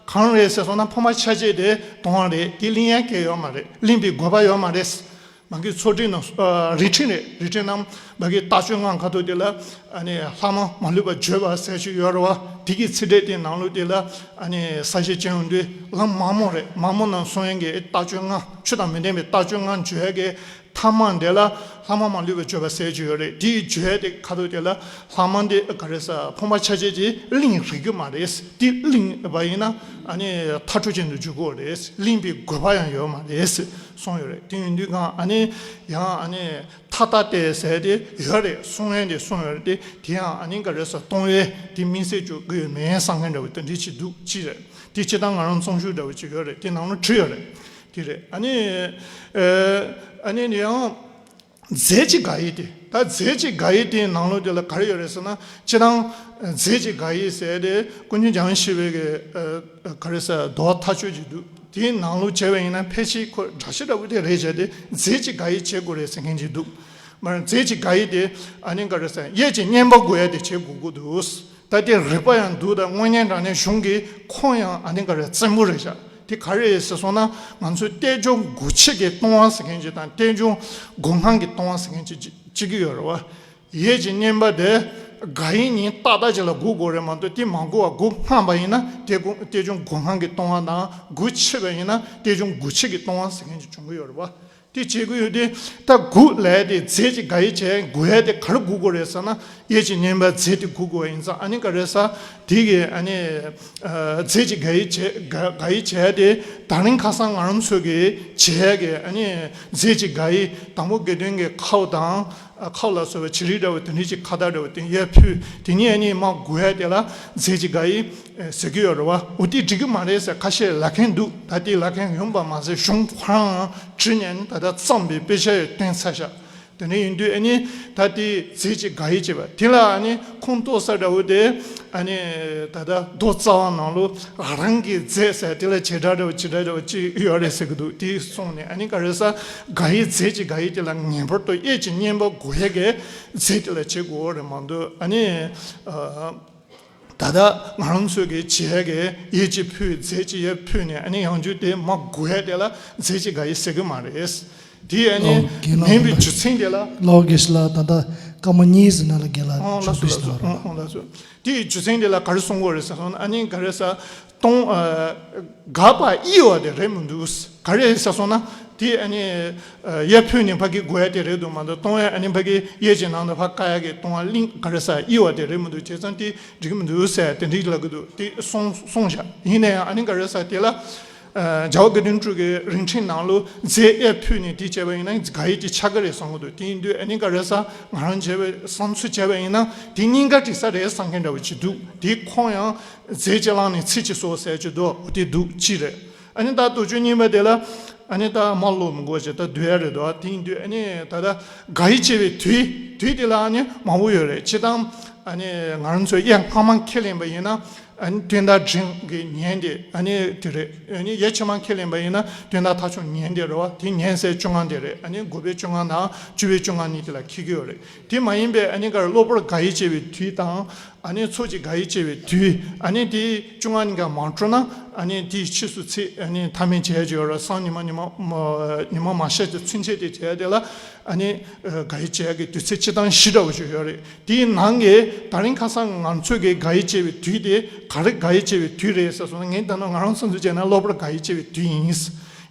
གང་རེད་ཟེར་སོང་ན། ཕ་མ་ཆ་བྱད་དེ་ལྟུང་བ་རེད། དེ་བླང་ཡ་གལ་ཡོད་མ་རེད། བླང་བའི་དགོས་པ་ཡོད་མ་རེད། མ་གི་ཚུལ་ཁྲིམས་ནང་། ཨ་རིགས་ཁྲིམས་རེད། རིགས་ཁྲིམས་ནང་མ་གི་ལྟ་སྤྱོད་ལྔ་ཁ་ཐུག་དེ་ལ་ཨ་ནི་ལྷག་མ་མ་ལུས་པ་བརྗོད་པ་ཟེར་ཅིག་ཡོད་རེད་བ། དེ་གི་ཚིག་ཕྲད་དེ་ནང་ལོ་དེ་ལ་ཨ་ནི་ས་བཤད་ཅན་ཡོང་དུས། ལམ་མ་མོ་རེད། མ་མོ་ནང་གསུང་ཡན་གྱི་ལྟ་སྤྱོད་ལྔ། ཆོས་དང་མི་ལྡན་པའི་ལྟ་སྤྱོད་ལྔ་བརྗོད་ཡན་གྱི་མཐའ་མ་དེ་ལ་ལྷག་མ་མ་ལུས་པ་བརྗོད་པ་ཟེར་ཅིག་ཡོད་རེད། དེའི་བརྗོད་ཡན་དེ་ཁ་ཐུག་དེ་ལ་ལྷག་མ་འདི་ག་རེ་ཟེར། ཕ་མ་ཆ་བྱད་ཀྱིས་བླང་རིགས་ཀྱི་མ་རེད། དེ་བླངས་པ་ཡིན་ན་ཨ་ནི་མཐའ་འཁྲུལ་ཅན་དུ་འགྱུར་གྱི་རེད། བླང་བའི་དགོས་པ་ཡང་ཡོད་མ་རེད་གསུངས་ཡོད་རེད། དེ་ཡིན་དུས་གང་ཨ་ནི་ཡང་ཨ་ནི་མཐའ་དག་སྟེ་ཟེར་དེ་ཡོད་རེད། གསུང་ཡན་དེ་གསུངས་ཡོད་རེད་དེ། དེ་ཡང་ཨ་ནི་ག་རེ་ཟེར། ལྟུང་བའི་དེ་དམིགས་བསལ་བཅོས་དགོས་ཡོད་མེད་བསམ་མཁན་འདྲ་བོ་དེ་འདྲ་ཅིག་འདུག་ཅི་རེད། དེ་སྤྱིར་བཏང་ང་རང་རྩོམ་ཤུགས་འདྲ་བོ་ཅིག་ཡོད་རེད། དེ་ནང་ལ་བྲིས་ཡོད་རེད། དེ་རེད། ཨ་ནི་ཨ་ཨ་ནི་ཡང་རྫས་ཀྱི་སྒ་ཡིག་དེ། ད་རྫས་ཀྱི་སྒ་ཡིག་དེའི་ནང་ལོགས་དེ་ལ་ག་རེ་ཡོད་རེད་ཟེར་ན། སྤྱིར་བཏང་རྫས་ཀྱི་སྒ་ཡིག་ཟེར་དེ་ཀུན་མཁྱེན་འཇམ་དབྱངས་ཆོས་འཕེལ་གྱི་ཨ་ག་རེ་ཟེར། མདོ་མཐའ་དཔྱོད་ཅིག་འདུག་དེའི་ནང་ལོགས་བྱས་པ་ཡིན་ན་ཕལ་ཆེར་ཁོ་འདྲ་ཤེས་འདྲ་བོ་དེ་རེད་བྱས་ཏེ། རྫས་ཀྱི་སྒ་ཡིག་བྱེད་དགོས་རེད་ཟེར་མཁན་ཅིག་འདུག་མ་རེད། རྫས་ཀྱི་སྒ་ཡིག་དེ་ཨ་ནི་ག་རེ་ཟེར། གཡས་ཀྱི་བསྙེན་པ་དགོས་ཡ་དེ་བྱེད་དགོས་ཀྱི་འདུག་ད་དེ་རིགས་པ་ཡང་འདུག་ད་དངོས་བསྙེན་དྲང་བསྙེན་གཞུང་གི་ཁུངས་ཡང་ཨ་ནི་ག་རེ་བཙན་པོ་རེད་བཞག་དེ་ག་རེ་རེད་ཟེར་སོང་ན། ང་ཚོའི་རྟེན་འབྱུང་དགུ་བྱེད་ཀྱི་ལྟུང་བ་ཟེར་མཁན་ཅིག་དང་། རྟེན་འབྱུང་དགུ་སྔགས་ཀྱི་ལྟུང་བ་ཟེར་མཁན་ཅིག་བྱེད་ཀྱི་ཡོད་རེད་བ། གཡས་ཀྱི་བསྙེན་པ་དེ་ སྒ་ཡིག་གཉིས་ཏག་ཏག་ཅིག་ལ་སྒུག་དགོས་རེད་མ་གཏོགས། དེ་མ་སྒུག་པ་སྒུག་སྔ་བ་ཡིན་ན་དེ་སྒུག་དེ་ཅུང་སྒུག་སྔ་གི་སྟོང་པ་དང་། སྒུག་ཕྱི་བ་ཡིན་ན་དེ་ཅུང་སྒུག་ཕྱི་གི་སྟོང་པ་ཟེར་མཁན་ཅིག་བྱུང་གི་ཡོད་རེད་བ། དེ་བྱེད་དགོས་ཡོད་དེ། ད་སྒུག་ལབ་དེ་རྫས་ཀྱི་སྒ་ཡིག་བྱས། སྒུག་ཡ་དེ་ག་རེ་སྒུག་དགོས་རེད་ཟེར་ན། དབྱེ་གཅིག་གཉིས་པ་རྫས་དེ་སྒུག་དགོས་པ་ཡིན་ཙང་། ཨ་ནི་ག་རེ་ཟེར། དེ་གི་ཨ་ནི་ཨ་རྫས་ཀྱི་སྒ་ཡིག་བྱས། སྒ་སྒ་ཡིག་བྱས་དེ་ད་རིང་ཁ་སང་ང་རང་ཚོ་གི་བྱས་གི་ཨ་ནི་རྫས་ཀྱི་སྒ་ཡིག་དང་པོ་དགེ་འདུན་གྱི་ཁའོ་དང་། ཨ་ཁའོ་ལ་སོགས་པའི་བྱི་རིལ་འདྲ་བོ་དེ་འདྲའི་ཅིག་ཁ་བཏགས་འདྲ་བོ་དེ་ཡར་ཕུལ། དེ་ནས་ཨ་ནི་མར་སྒུག་ཡ་དེ་ལ་རྫས་ཀྱི་སྒ་ཡིག་ཟེར་གྱི་ཡོད་རེད་བ། འོ་དེ་འགྲིག་གི་མ་རེད་ཟེར་ཁ་ཤས་ལབ་མཁན་འདུག་ད་དེ་ལབ་མཁན་ཡོང་པ་མ་ཟད། གཞུང་ཁོ་རང་བྲིས་ནས་ད་ལྟ་བརྩམས་པའི་དཔེ་ཆ་ཡང་བཏོན་ཚར་ཤག་དེ་འདྲ་ཡིན་དུས་ཨ་ནི་ད་དེ་རྫས་ཀྱི་སྒ་ཡིག་བྱས་པ་དེ་ལ་ཨ་ནི་ཁུངས་གཏུགས་ས་འདྲ་བོ་དེ། ཨ་ནི་ད་ལྟ་མདོ་རྩ་བ་ནང་ལོགས་རང་གི་རྫས་ཟེར་དེ་ལ་བྱེད་སྒྲ་འདྲ་བོ་བྱེད་སྒྲ་འདྲ་བོ་ཅིག་ཡོད་རེད་ཟེར་གྱི་འདུག་དེ་གསུངས་ནས་ཨ་ནི་ག་རེ་ཟེར། སྒ་ཡིག་རྫས་ཀྱི་སྒ་ཡིག་དེ་ལ་ངེས་པར་དུ་དབྱེ་གཅིག་གཉིས་པ་སྒུག་ཡ་གི་རྫས་དེ་ལ་བྱེད་དགོས་རེད་མ་གཏོགས། ཨ་ནི་ཨ་ད་ལྟ་ང་རང་ཚོས་གི་བྱས་གི་དབྱེ་གཅིག་ཕུལ། རྫས་གཅིག་ཡར་ཕུལ་ནས་ཨ་ནི་ཡང་བསྐྱར་དེ་མར་སྒུག་ཡ་དེ་ལ་རྫས་ཀྱི་སྒ་ཡིག་ཟེར་གི་མ་རེད། དེ་ཨ་ནི་ཨོ་དགེ་ལགས་མིན་པའི་རྒྱུ་མཚན་དེ་ལ། ལགས་དགེ་ལགས། ད་ལྟ་སྐར་མ་གཉིས་ཟིན་ན་ལ་དགེ་ལགས། ཨང་། ལགས་སོ། ལགས་སོ། ཨང་། ལགས་སོ། དེ་ཡི་རྒྱུ་མཚན་དེ་ལ་ག་རེ་གསུང་དགོས་རེད་ཟེར་སོང་ན། ཨ་ནི་ག་རེ་ཟེར། སྟོང་ཨ་སྒ་པ་དབྱེ་བ་དེ་རེད་མི་འདུག་ག་རེ་ཟེར་སོང་ན། དེ་ཨ་ནི་ཨ་ཡར་ཕུལ་ནས་ཕ་གི་སྒུག་ཡ་དེ་རེད་འདུག་མ་གཏོགས། སྟོང་པ་ཨ་ནི་ཕ་གི་དབྱེ་གཅིག་ནང་དུ་ཕར་བཀག་ཡ་གི་སྟོང་པ་གླིང་ག་རེ་ཟེར་དབྱེ་བ་དེ་རེད་མི་འདུག་བྱས་ཙང་དེ་འགྲིག་གི་མི་འདུག་ཟེར་དེ་འདྲའི་ལབ་གི་འདུག་དེ་གསུངས་གསུངས་བཞག་ཡིན་ན་ཡང་ཨ་ནི་ག་རེ་ཟེར། དེ་ལ་ཨ་རྒྱལ་བ་དགེ་འདུན་གྲུབ་ཀྱི་རིམ་ཁྲིད་ནང་ལོགས་རྫས་ཡར་ཕུལ་ནས་དེ་བྱས་པ་ཡིན་ན་སྒ་ཡིག་དེ་ཆགས་ཀྱི་རེད་བསམ་གི་འདུག་དེ་ཡིན་དུས་ཨ་ནི་ག་རེ་ཟེར། ང་རང་བྱས་པའི་བསམ་ཚུལ་བྱས་པ་ཡིན་ན་དེ་གཉིས་ཀ་འགྲིག་ས་རེད་བསམ་མཁན་འདྲ་བོ་ཅིག་འདུག་དེ་ཁོང་ཡང་རྫས་གཅིག་བླངས་ནས་ཚིག་གཅིག་སོགས་ཟེར་གྱི་འདུག་འོ་དེ་འདུག་གཅིག་རེད། ཨ་ནི་ད་དུས་ཚོད་རྙིང་པ་དེ་ལ་ཨ་ནི་ད་མ་ལོག་མི་དགོས་ཅེས་ད་སྡོད་ཡ་རེད་འདུག་དེ་ཡིན་དུས་ཨ་ནི་ད་ལྟ་སྒ་ཡིག་བྱས་པའི་དུས་དུས་དེ་ལ་ཨ་ནི་མང་པོ་ཡོད་རེད། སྤྱིར་བཏང་ཨ་ནི་ང་རང་ཚོས་དབྱེ་སྔ་མ་ཁས་ལེན་པ་ཡིན་ན་ཨ་ནི་དོན་དག་འབྲིང་གི་ཉན་དེ་ཨ་ནི་དེ་རེད། ཨ་ནི་དབྱེ་ཕྱི་མ་ཁས་ལེན་པ་ཡིན་ན་དོན་དག་ཐག་ཆོད་ཉན་དེ་རེད་བ། དེ་ཉན་ཚད་བཅོ་ལྔ་དེ་རེད། ཨ་ནི་དགུ་པའི་བཅོ་ལྔ་དང་བཅུ་པའི་བཅོ་ལྔ་གཉིས་དེ་ལ་འཁེལ་གྱི་ཡོད་རེད། དེ་མ་ཡིན་པའི་ཨ་ནི་ག་རེ་གློ་བུར་སྒ་ཡིག་བྱས་པའི་དུས་དང་། ཨ་ནི་ཚོགས་ཀྱི་སྒ་ཡིག་བྱས་པའི་དུས། ཨ་ནི་དེ་བཅོ་ལྔ་གཉིས་ཀ་མ་འཕྲོད་ན་ཨ་ནི་དེའི་ཕྱིས་སུ་ཚེས་ཨ་ནི་མཐའ་མའི་བྱས་ཡོད་ར། སང་ཉི་མ་ཉི་མ་མ་ཉི་མ་མ་ཤར་གྱི་ཚུན་ཆད་དེ་བྱས་དེ་ལ་ཨ་ནི་ཨ་སྒ་ཡིག་བྱས་ཀྱི་དུས་ཚོད་སྤྱིར་བཏང་བཞི་འདྲ་བོ་ཞིག་ཡོད་རེད། དེའི་ནང་གི་ད་རིང་ཁ་སང་ང་ཚོས་ཀྱི་སྒ་ཡིག་བྱས་པའི་དུས་དེ་ག་རེ་སྒ་ཡིག་བྱས་པའི་དུས་རེད་ཟེར་སོང་ན། ངས་ད་ནང་ང་རང་བསམ་ཚུལ་བྱས་ན་གློ་བུར་སྒ་ཡིག་བྱས་པའི་དུས་ཡིན།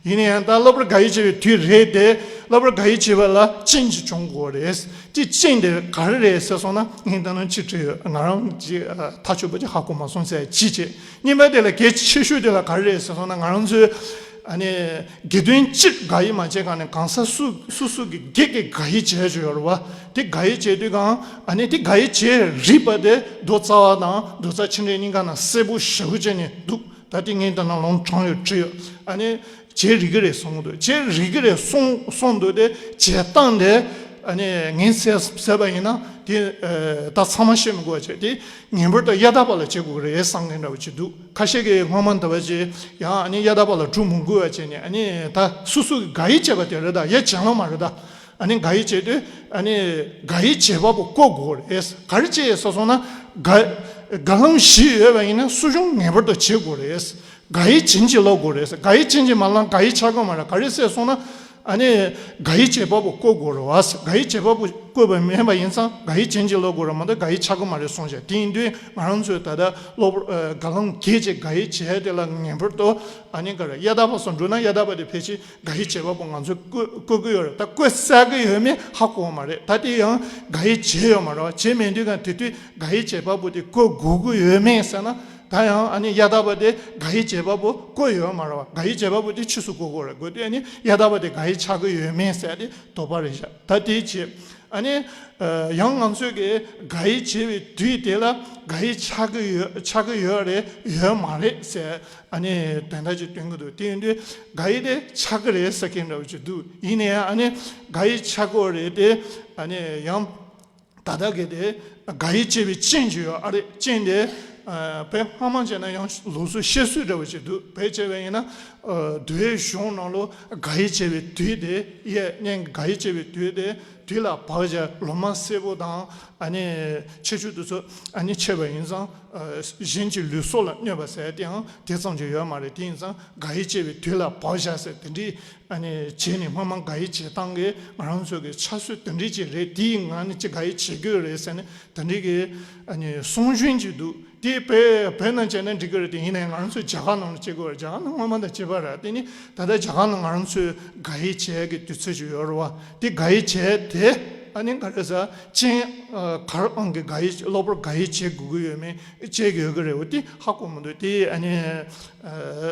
ཡིན་ན་ཡང་ད་གློ་བུར་སྒ་ཡིག་བྱས་པའི་དུས་རེད་དེ། གློ་བུར་སྒ་ཡིག་བྱས་པ་ལ་རྐྱེན་ཅིག་བྱུང་དགོས་རེད། དེ་རྐྱེན་དེ་ག་རེ་རེད་ཟེར་སོང་ན། ངས་ད་ནང་ཅིག་བྲིས་ཡོད། ང་རང་ཅིག་ཨ་ཐག་ཆོད་པོ་ཅིག་ཧ་གོ་མ་སོང་ཟེར་ཅིག་བྱས། གཉིས་པ་དེ་ལ་གལ་ཆེ་ཤོས་དེ་ལ་ག་རེ་རེད་ཟེར་སོང་ན། ང་རང་ཚོའི་ཨ་ནི་དགེ་འདུན་སྤྱིར་སྒ་ཡིག་མ་བྱས་གོང་ནས་གང་ཟག་སུ་སུ་སུ་གི་སྒེར་གྱི་སྒ་ཡིག་བྱས་བྱས་ཡོད་རེད་བ། དེ་སྒ་ཡིག་བྱས་དུས་གང་ཨ་ནི་དེ་སྒ་ཡིག་བྱས་རིགས་པ་དེ་མདོ་རྩ་བ་དང་མདོ་རྩ་ཆེ་འབྲིང་གཉིས་ཀ་ནང་གསལ་པོ་ཞེ་པོ་བྱས་ནས་འདུག་ད་དེ་ངས་ད་ནང་ལུང་དྲངས་ཡོད་བྲིས་ཡོད། ཨ་ནི་བྱེད་རིགས་ཀྱི་རེད་གསུང་གི་འདུག་བྱེད་རིགས་ཀྱི་རེད་གསུང་གསུང་འདུག་དེ་བྱེད་སྟངས་དེ་ཨ་ནི་ངས་ཟེར་ཟེར་བ་ཡིན་ན་དེ་ཨ་ད་ཚང་མ་ཤེས་མི་དགོས་བྱས། དེ་ངེས་པར་དུ་དབྱར་ཟླ་བ་ལ་བྱེད་དགོས་ཀྱི་རེད་བསམ་མཁན་འདྲ་བོ་ཅིག་འདུག་ཁ་ཤས་ཀྱིས་སྔོན་མ་འདྲ་བ་ཅིག་ཡང་ཨ་ནི་དབྱར་ཟླ་བ་ལ་འགྲོ་མི་དགོས་པ་བྱས་ནས། ཨ་ནི་ད་སུ་སུ་གི་སྒ་ཡིག་བྱས་པ་དེ་རེད། ད་ཡ་བྱས་ལོང་མ་རེད་ད། ཨ་ནི་སྒ་ཡིག་བྱེད་དུས་ཨ་ནི་སྒ་ཡིག་བྱེད་པ་པོ་བཀོད་དགོས་རེད། ག་རེ་བྱེད་ཟེར་སོང་ན་སྒ་སྒ་ལམ་བཞི་ཡོད་པ་ཡིན་ན་སུ་ཆུང་ངེས་པར་དུ་བྱེད་དགོས་རེད། སྒ་ཡིག་བྱིན་གྱིས་རློབ་དགོས་རེད། སྒ་ཡིག་བྱིན་གྱིས་མ་བླངས་སྒ་ཡིག་ཆགས་ཀྱི་མ་རེད། ག་རེ་ཟེར་སོང་ན་ཨ་ནི་སྒ་ཡིག་བྱེད་པ་པོ་བཀོད་དགོས་རེད་བ། སྒ་ཡིག་བྱེད་པ་པོ་བཀོད་པ་མེད་པ་ཡིན་ཙང་སྒ་ཡིག་བྱིན་གྱིས་རློབ་དགོས་རེད་མ་གཏོགས་སྒ་ཡིག་ཆགས་ཀྱི་མ་རེད་གསུངས་བྱས། དེ་ཡིན་དུས་ང་རང་ཚོས་ད་ལྟ་གློ་བུར་ཨ་སྒ་ལམ་བརྒྱད་ཀྱི་སྒ་ཡིག་བྱས་དེ་ལ་ངེས་པར་དུ་ཨ་ནི་ག་རེ་དབྱར་ཟླ་བ་སོགས་འགྲོ་ན་དབྱར་ཟླ་བ་དེ་ཕལ་ཆེར་སྒ་ཡིག་བྱེད་པ་པོ་ང་ཚོས་བཀོད་བཀོད་ཀྱི་ཡོད་རེད། ད་བཀོད་ཚར་གྱི་ཡོད་མེད་ཧ་གོ་བ་མ་རེད། ད་དེ་ཡང་སྒ་ཡིག་བྱས་ཡོད་མ་རེད་བ། བྱས་མེད་དུས་གང་དེ་དུས་སྒ་ཡིག་བྱེད་པ་པོ་དེ་བཀོད་དགོས་ཀྱི་ཡོད་མེད་ཟེར་ན། ད་ཡང་ཨ་ནི་དབྱར་ཟླ་བ་དེ་སྒ་ཡིག་བྱེད་པ་པོ་བཀོད་ཡོད་མ་རེད་བ། སྒ་ཡིག་བྱེད་པ་པོ་དེ་ཕྱིས་སུ་བཀོད་དགོས་རེད། དགོས་དུས་ཨ་ནི་དབྱར་ཟླ་བ་དེ་སྒ་ཡིག་ཆགས་ཀྱི་ཡོད་མེད་ཟེར་དེ་དོགས་པ་རེད་བཞག་ད་དེ་བྱས་ཨ་ནི་ཡང་ང་ཚོས་ཀྱི་སྒ་ཡིག་བྱེད་པའི་དུས་དེ་ལ་སྒ་ཡིག་ཆགས་ཀྱི་ཡོད་ཆགས་ཀྱི་ཡོད་རེད་ཡོད་མ་རེད་ཟེར། ཨ་ནི་དོན་དག་ཅིག་སྟོན་གྱི་འདུག་དེ་ཡིན་དུས་སྒ་ཡིག་དེ་ཆགས་ཀྱི་རེད་ཟེར་མཁན་འདྲ་བོ་ཅིག་འདུག་ཡིན་ནའི་ཨ་ནི་སྒ་ཡིག་ཆགས་ཀྱི་རེད་དེ། ཨ་ནི་ཡང་ད་ལྟ་གི་དེ་སྒ་ཡིག་བྱས་པའི་རྐྱེན་ཅིག་ཡོད་ཨ་རེད། རྐྱེན་དེ་ཨ་དཔེ་སྔ་མ་བྱས་ན་ཡང་ལུགས་སྲོལ་བཤད་སྲོལ་འདྲ་བོ་ཅིག་འདུག་དཔེ་བྱས་པ་ཡིན་ན་ཨ་འདུལ་བའི་གཞུང་ནང་ལོ་སྒ་ཡིག་བྱས་པའི་དུས་དེ་ཡས་གཉེན་གྱི་སྒ་ཡིག་བྱས་པའི་དུས་དེ། དུས་ལ་བབ་བཞག་ལོ་མ་སེར་པོ་དང་ཨ་ནི་ཆེ་ཆུང་དེ་ཚོ་ཨ་ནི་ཆད་པ་ཡིན་ཙང་། ཨ་གཞན་གྱི་ལུས་སྲོག་ལ་གནོད་པ་ཟེར་དེའང་དེ་ཙམ་གྱི་ཡོད་མ་རེད། དེ་ཡིན་ཙང་དགག་དབྱེ་བྱས་པའི་དུས་ལ་བབ་བཞག་ཟེར་དེ་འདྲའི་ཨ་ནི་བྱས་ནས་སྔོན་མ་དགག་དབྱེ་བྱེད་སྟངས་ཀྱི་ང་རང་ཚོ་གི་ཆ་སྲོལ་དེ་འདྲའི་ཅིག་རེད། དེའི་ངང་ནས་ཅིག་དགག་དབྱེ་བྱེད་དགོས་རེད་ཟེར་ནས་དེ་འདྲའི་གི་ཨ་ནི་གསུང་གཞན་ཅིག་འདུག་དེ་བོད་བོད་ནང་བྱས་ན་འགྲིག་གི་རེད། དེ་ཡིན་ནའི་ང་རང་ཚོའི་རྒྱ་གར་ནང་ལ་བྱེད་དགོས་རེད། རྒྱ་གར་ནང་སྔོན་མ་དང་བྱེད་པ་རེད། དེ་ནི་ད་ལྟ་རྒྱ་གར་ནང་ང་རང་ཚོའི་དགག་དབྱེ་བྱེད་ཀྱི་དུས་ཚོད་ཅིག་ཡོད་རེད་བ། དེ་དགག་དབྱེ་བྱས་དེ་ཨ་ནི་ག་རེ་ཟ་ཅན་གར་ཨང་གི་དགག་དབྱེ་སློབ་པར་དགག་དབྱེ་བྱེད་དགོས་ཀྱི་ཡོད་མེད་བྱེད་ཀྱི་ཡོད་ཀྱི་རེད་བ། དེ་ཧ་གོ་མི་འདུག་དེ་ཨ་ནི་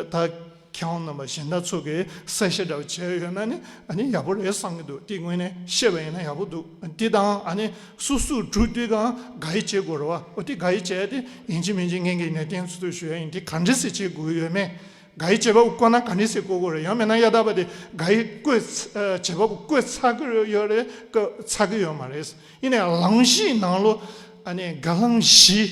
ད་ཁྱེད་རང་རྣམ་པ་གཞན་དག་ཚོ་གིས་གསལ་བཤད་འདྲ་བོ་བྱས་ཡོད་ན་ནི་ཨ་ནི་ཡག་པོ་རེད་བསམ་གྱི་འདུག་དེ་དངོས་གནས་བཤད་པ་ཡིན་ན་ཡག་པོ་འདུག་དེ་དང་ཨ་ནི་སོ་སོས་འགྲོ་དུས་གང་དགག་དབྱེ་བྱེད་དགོས་རེད་བ། འོ་དེ་དགག་དབྱེ་བྱས་ཏེ་ཡིན་གཅིག་མིན་གཅིག་ངེད་ཀྱིས་ནན་ཏན་ཚུལ་དུ་ཞུ་ཡ་ཡིན། དེ་ག་འདྲ་སེ་བྱེད་དགོས་ཡོད་མེད། དགག་དབྱེ་བྱེད་པ་པོ་བཀོད་ན་ག་འདྲ་སེ་བཀོད་དགོས་རེད། ཡང་མིན་ན་ཡ་ད་པ་དེ་དགག་དབྱེ་བཀོད་ཚ་བྱེད་པ་པོ་བཀོད་ཚར་གི་ཡོད་རེད། བཀོད་ཚར་གི་ཡོད་མ་རེད། ཡིན་ནའི་གླེང་གཞིའི་ནང་ལོ་ཨ་ནི་དགག་གླེང་གཞི་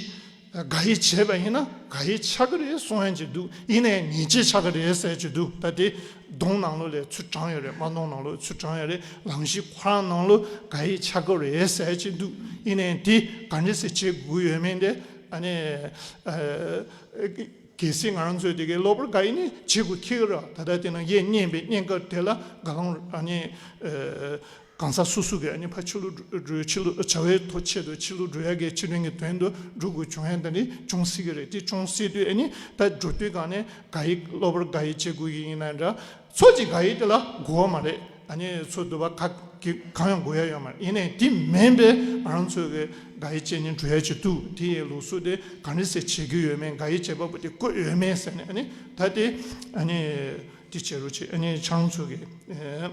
དགག་དབྱེ་བྱས་པ་ཡིན་ན་དགག་དབྱེ་ཆགས་ཀྱི་རེད་གསུང་ཡ་ཅིག་འདུག་ཡིན་ནའི་ཉེས་ཆད་ཆགས་ཀྱི་རེད་ཟེར་ཅིག་འདུག་ད་དེ་སྡོམ་ནང་ལོ་ལས་ཚུར་དྲངས་ཡོད་རེད། མ་སྡོམ་ནང་ལོ་ཚུར་དྲངས་ཡོད་རེད། གླེང་གཞི་ཁོ་རང་ནང་ལོ་དགག་དབྱེ་ཆགས་ཀྱི་རེད་ཟེར་ཅིག་འདུག་ཡིན་ནའི་དེ་ག་འདྲ་སེ་བྱེད་དགོས་ཡོད་མེད་དེ་ཨ་ནི་ཨ། གལ་སྲིད་ང་རང་ཚོས་དེ་གའི་སློབ་པར་དགག་དབྱེ་ནི་བྱེད་དགོས་ཁེལ་གི་རེད། ད་ལྟ་དེ་ནང་གཡས་བསྙེན་པའི་བསྙེན་སྐབས་དེ་ལ་དགག་དབྱེ་ཨ་ནི་ཨ་གང་ཟག་སོ་སོ་གིས་ཨ་ནི་ཕར་ཕྱི་ལོགས་འགྲོ་ཕྱི་ལོགས་བྱ་བའི་ཐོག་ཆེད་དུ་ཕྱི་ལོགས་འགྲོ་ཡ་གི་ཕྱི་དོན་གྱི་དོན་དུ་འགྲོ་དགོས་བྱུང་ཡ་འདི་ནི་བྱུང་སྲིད་ཀྱི་རེད། དེ་བྱུང་སྲིད་དུས་ཨ་ནི་ད་འགྲོ་དུས་གང་ནས་དགག་དབྱེ་སློབ་པར་དགག་དབྱེ་བྱེད་དགོས་ཀྱི་ཡིན་ན་འདྲ། ཚོགས་ཀྱི་དགག་དབྱེ་དེ་ལ་དགོས་པ་མ་རེད། ཨ་ནི་ཚོགས་འདུ་བ་ཁག་གི་གང་ཡང་དགོས་ཡ་ཡོད་མ་རེད། ཡིན་ནའི་དེ་མིན་པའི་ང་རང་ཚོའི་གི་དགག་དབྱེ་བྱས་ནས་འགྲོ་ཡ་ཅིག་འདུག་དེ་ཡི་ལུགས་སྲོལ་དེ་ག་འདྲ་སེ་བྱེད་ཀྱི་ཡོད་མེད། དགག་དབྱེ་བྱེད་པ་པོ་དེ་བཀོད་ཡོད་མེད་ཟེར་ནས་ཨ་ནི་ད་དེ་ཨ་ནི་དེ་བྱེད་རོགས་བྱེད། ཨ་ནི་ཁྱེད་རང་ཚོ་གི་ཨེ་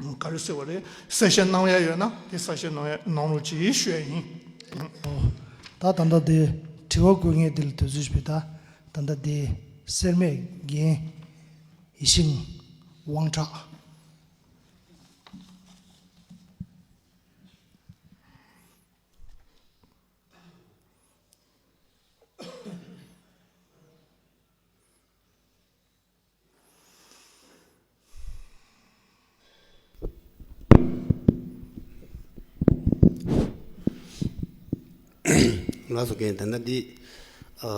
ག་རེ་ཟེར་བ་རེད། གསལ་བཤད་གནང་ཡ་ཡོད་ན་དེ་གསལ་བཤད་གནང་ཡ་གནང་རོགས་གྱིས་ཞུ་ཡ་ཡིན། ད་ད་ལྟ་དེ་དྲི་བ་བཀོད་མཁན་དེ་ལ་དུས་ཚོད་ཞུས་པ། ད་ད་ལྟ་དེ་སེར་སྨད་རྒན་ཡེ་ཤེས་དབང་གྲགས། ལགས་སོ་རྒན། ད་ལྟ་འདི་ཨ་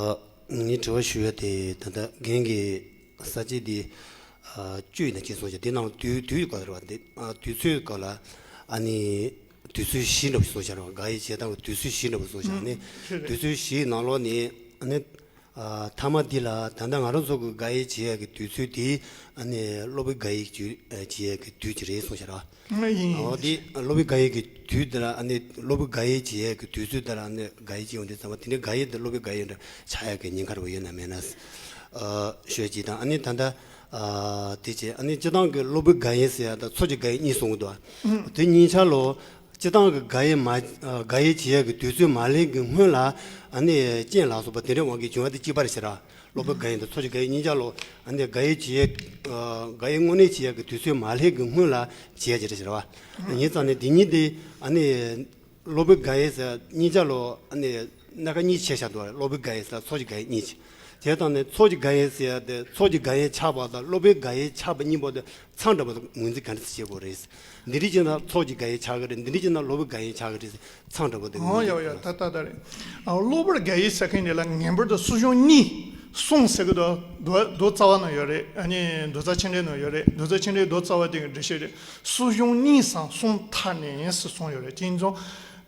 ངའི་དྲི་བ་ཞུ་ཡ་དེ་ད་ལྟ་རྒན་གྱིས་ས་བཅད་འདི་ཨ་བཅུ་ཡིན་ན་གཅིག་གསུངས་ཤག་དེ་ནང་དུས་དུས་སྐབས་རེད་བ། འདི་ཨ་དུས་ཚོད་སྐབས་ལ་ཨ་ནི་དུས་ཚོད་བཞི་འདྲ་པོ་གསུངས་ཤག་རེད་བ། དགག་དབྱེ་བྱེད་སྟངས་ཀྱི་དུས་ཚོད་བཞི་འདྲ་པོ་གསུངས་ཤག་ཨ་ནི་ཨུམ་དུས་ཚོད་བཞིའི་ནང་ལོགས་ནས་ཨ་ནི་ཨ་མཐའ་མ་འདི་ལ་ད་ལྟ་ང་རང་ཚོ་གི་དགག་དབྱེ་བྱེད་ཡ་གི་དུས་ཚོད་དེ་ཨ་ནི་སློབ་དཔོན་དགག་དབྱེ་བྱེད་ཡ་གི་དུས་ཅིག་རེད་གསུངས་ཤག་རེད་བ། ཨ་ཡིན་ཡིན། འོ་དེ་སློབ་དཔོན་དགག་དབྱེ་གི་དུས་དེ་ལ་ཨ་ནི་སློབ་དཔོན་དགག་དབྱེ་བྱེད་ཡས་ཀྱི་དུས་ཚོད་དེ་ལ་ཨ་ནི་དགག་དབྱེ་བྱེད་ཡོང་དུས་ཙམ་པ་དེ་འདྲའི་དགག་དབྱེ་དེ་སློབ་དཔོན་དགག་དབྱེ་འདྲ་ཆགས་ཡག་གི་ཉེན་ཁ་རེ་བ་ཡོད་ན་མེད་ན་ཨ་ཤོད་ཅིག་དང་། ཨ་ནི་ད་ལྟ་ཨ་དེ་བྱས་ཨ་ནི་སྤྱིར་བཏང་གི་སློབ་དཔོན་དགག་དབྱེ་ཟེར་ཡ་དང་ཚོགས་ཀྱི་དགག་དབྱེ་གཉིས་གསུང་གི་འདུག་ཨ། དེ་གཉིས་ཆ་ལོ་སྤྱིར་བཏང་གི་དགག་དབྱེ་མ་ཨ་དགག་དབྱེ་བྱེད་ཡས་ཀྱི་དུས་ཚོད་མ་སླེབས་ཀྱི་སྔོན་ལ་ཨ་ནི་རྐྱེན་ལ་སོགས་པ་དེ་འདྲའི་དབང་གིས་བྱུང་བ་དེ་གཅིག་པ་རེད་ཟེར་ར། སློབ་དཔོན་དགག་དབྱེ་དང་ཚོགས་ཀྱི་དགག་དབྱེ་གཉིས་ཆ་ལོ་ཨ་ནི་དགག་དབྱེ་བྱེད་ཡས་ཨ་དགག་དབྱེ་དངོས་གནས་བྱེད་ཡས་ཀྱི་དུས་ཚོད་མ་སླེབས་ཀྱི་སྔོན་ལ་བྱེད་ཡས་ཅིག་རེད་ཟེར་བ། ཡིན་ཙང་ནས་དེ་གཉིས་དེ་ཨ་ནི་སློབ་དཔོན་དགག་དབྱེ་ཟེར་གཉིས་ཆ་ལོ་ཨ་ནི་སྣ་ཁ་གཉིས་ཕྱེ་བཞག་འདུག་བ། སློབ་དཔོན་དགག་དབྱེ་ཟེར་ཚོགས་ཀྱི་དགག་དབྱེ་གཉིས་ཆ། དེ་ཙང་ནས་ཚོགས་ཀྱི་དགག་དབྱེ་ཟེར་ཡ་དེ་ཚོགས་ཀྱི་དགག་དབྱེ་ཆགས་པ་དང་སློབ་དཔོན་དགག་དབྱེ་ཆགས་པ་གཉིས་པོ་དེ་མཚམས་འདྲ་པོ་དང་ངོས་འཛིན་ག་འདྲ་བྱེད་དགོས་རེད། འདི་འདྲ་བྱས་ན་ཚོགས་ཀྱི་དགག་དབྱེ་ཆགས་ཀྱི་རེད། འདི་འདྲ་བྱས་ན་སློབ་དཔོན་དགག་དབྱེ་ཆགས་ཀྱི་རེད། མཚམས་འདྲ་པོ་དེ་ཨོ་ཡ་ཡ་ད་ད་ད་རེད། ཨ་སློབ་པར་དགག་དབྱེ་ཟེར་མཁན་དེ་ལ་ངེས་པར་དུ་སྲོལ་གཞུང་གཉིས་གསུངས་ཟེར་གི་འདུག་མདོ་མདོ་རྩ་བ་ན་ཡོད་རེད། ཨ་ནི་མདོ་རྩ་ཆེན་འགྲེལ་ན་ཡོད་རེད། མདོ་རྩ་ཆེན་འགྲེལ་མདོ་རྩ་བ་དེ་གི་འགྲེལ་བཤད་རེད། སྲོལ་གཞུང་གཉིས་སམ་གསུམ་མཐའ་ནས་ཟེར་གསུངས་ཡོད་རེད། དེ་ཡིན་ཙང་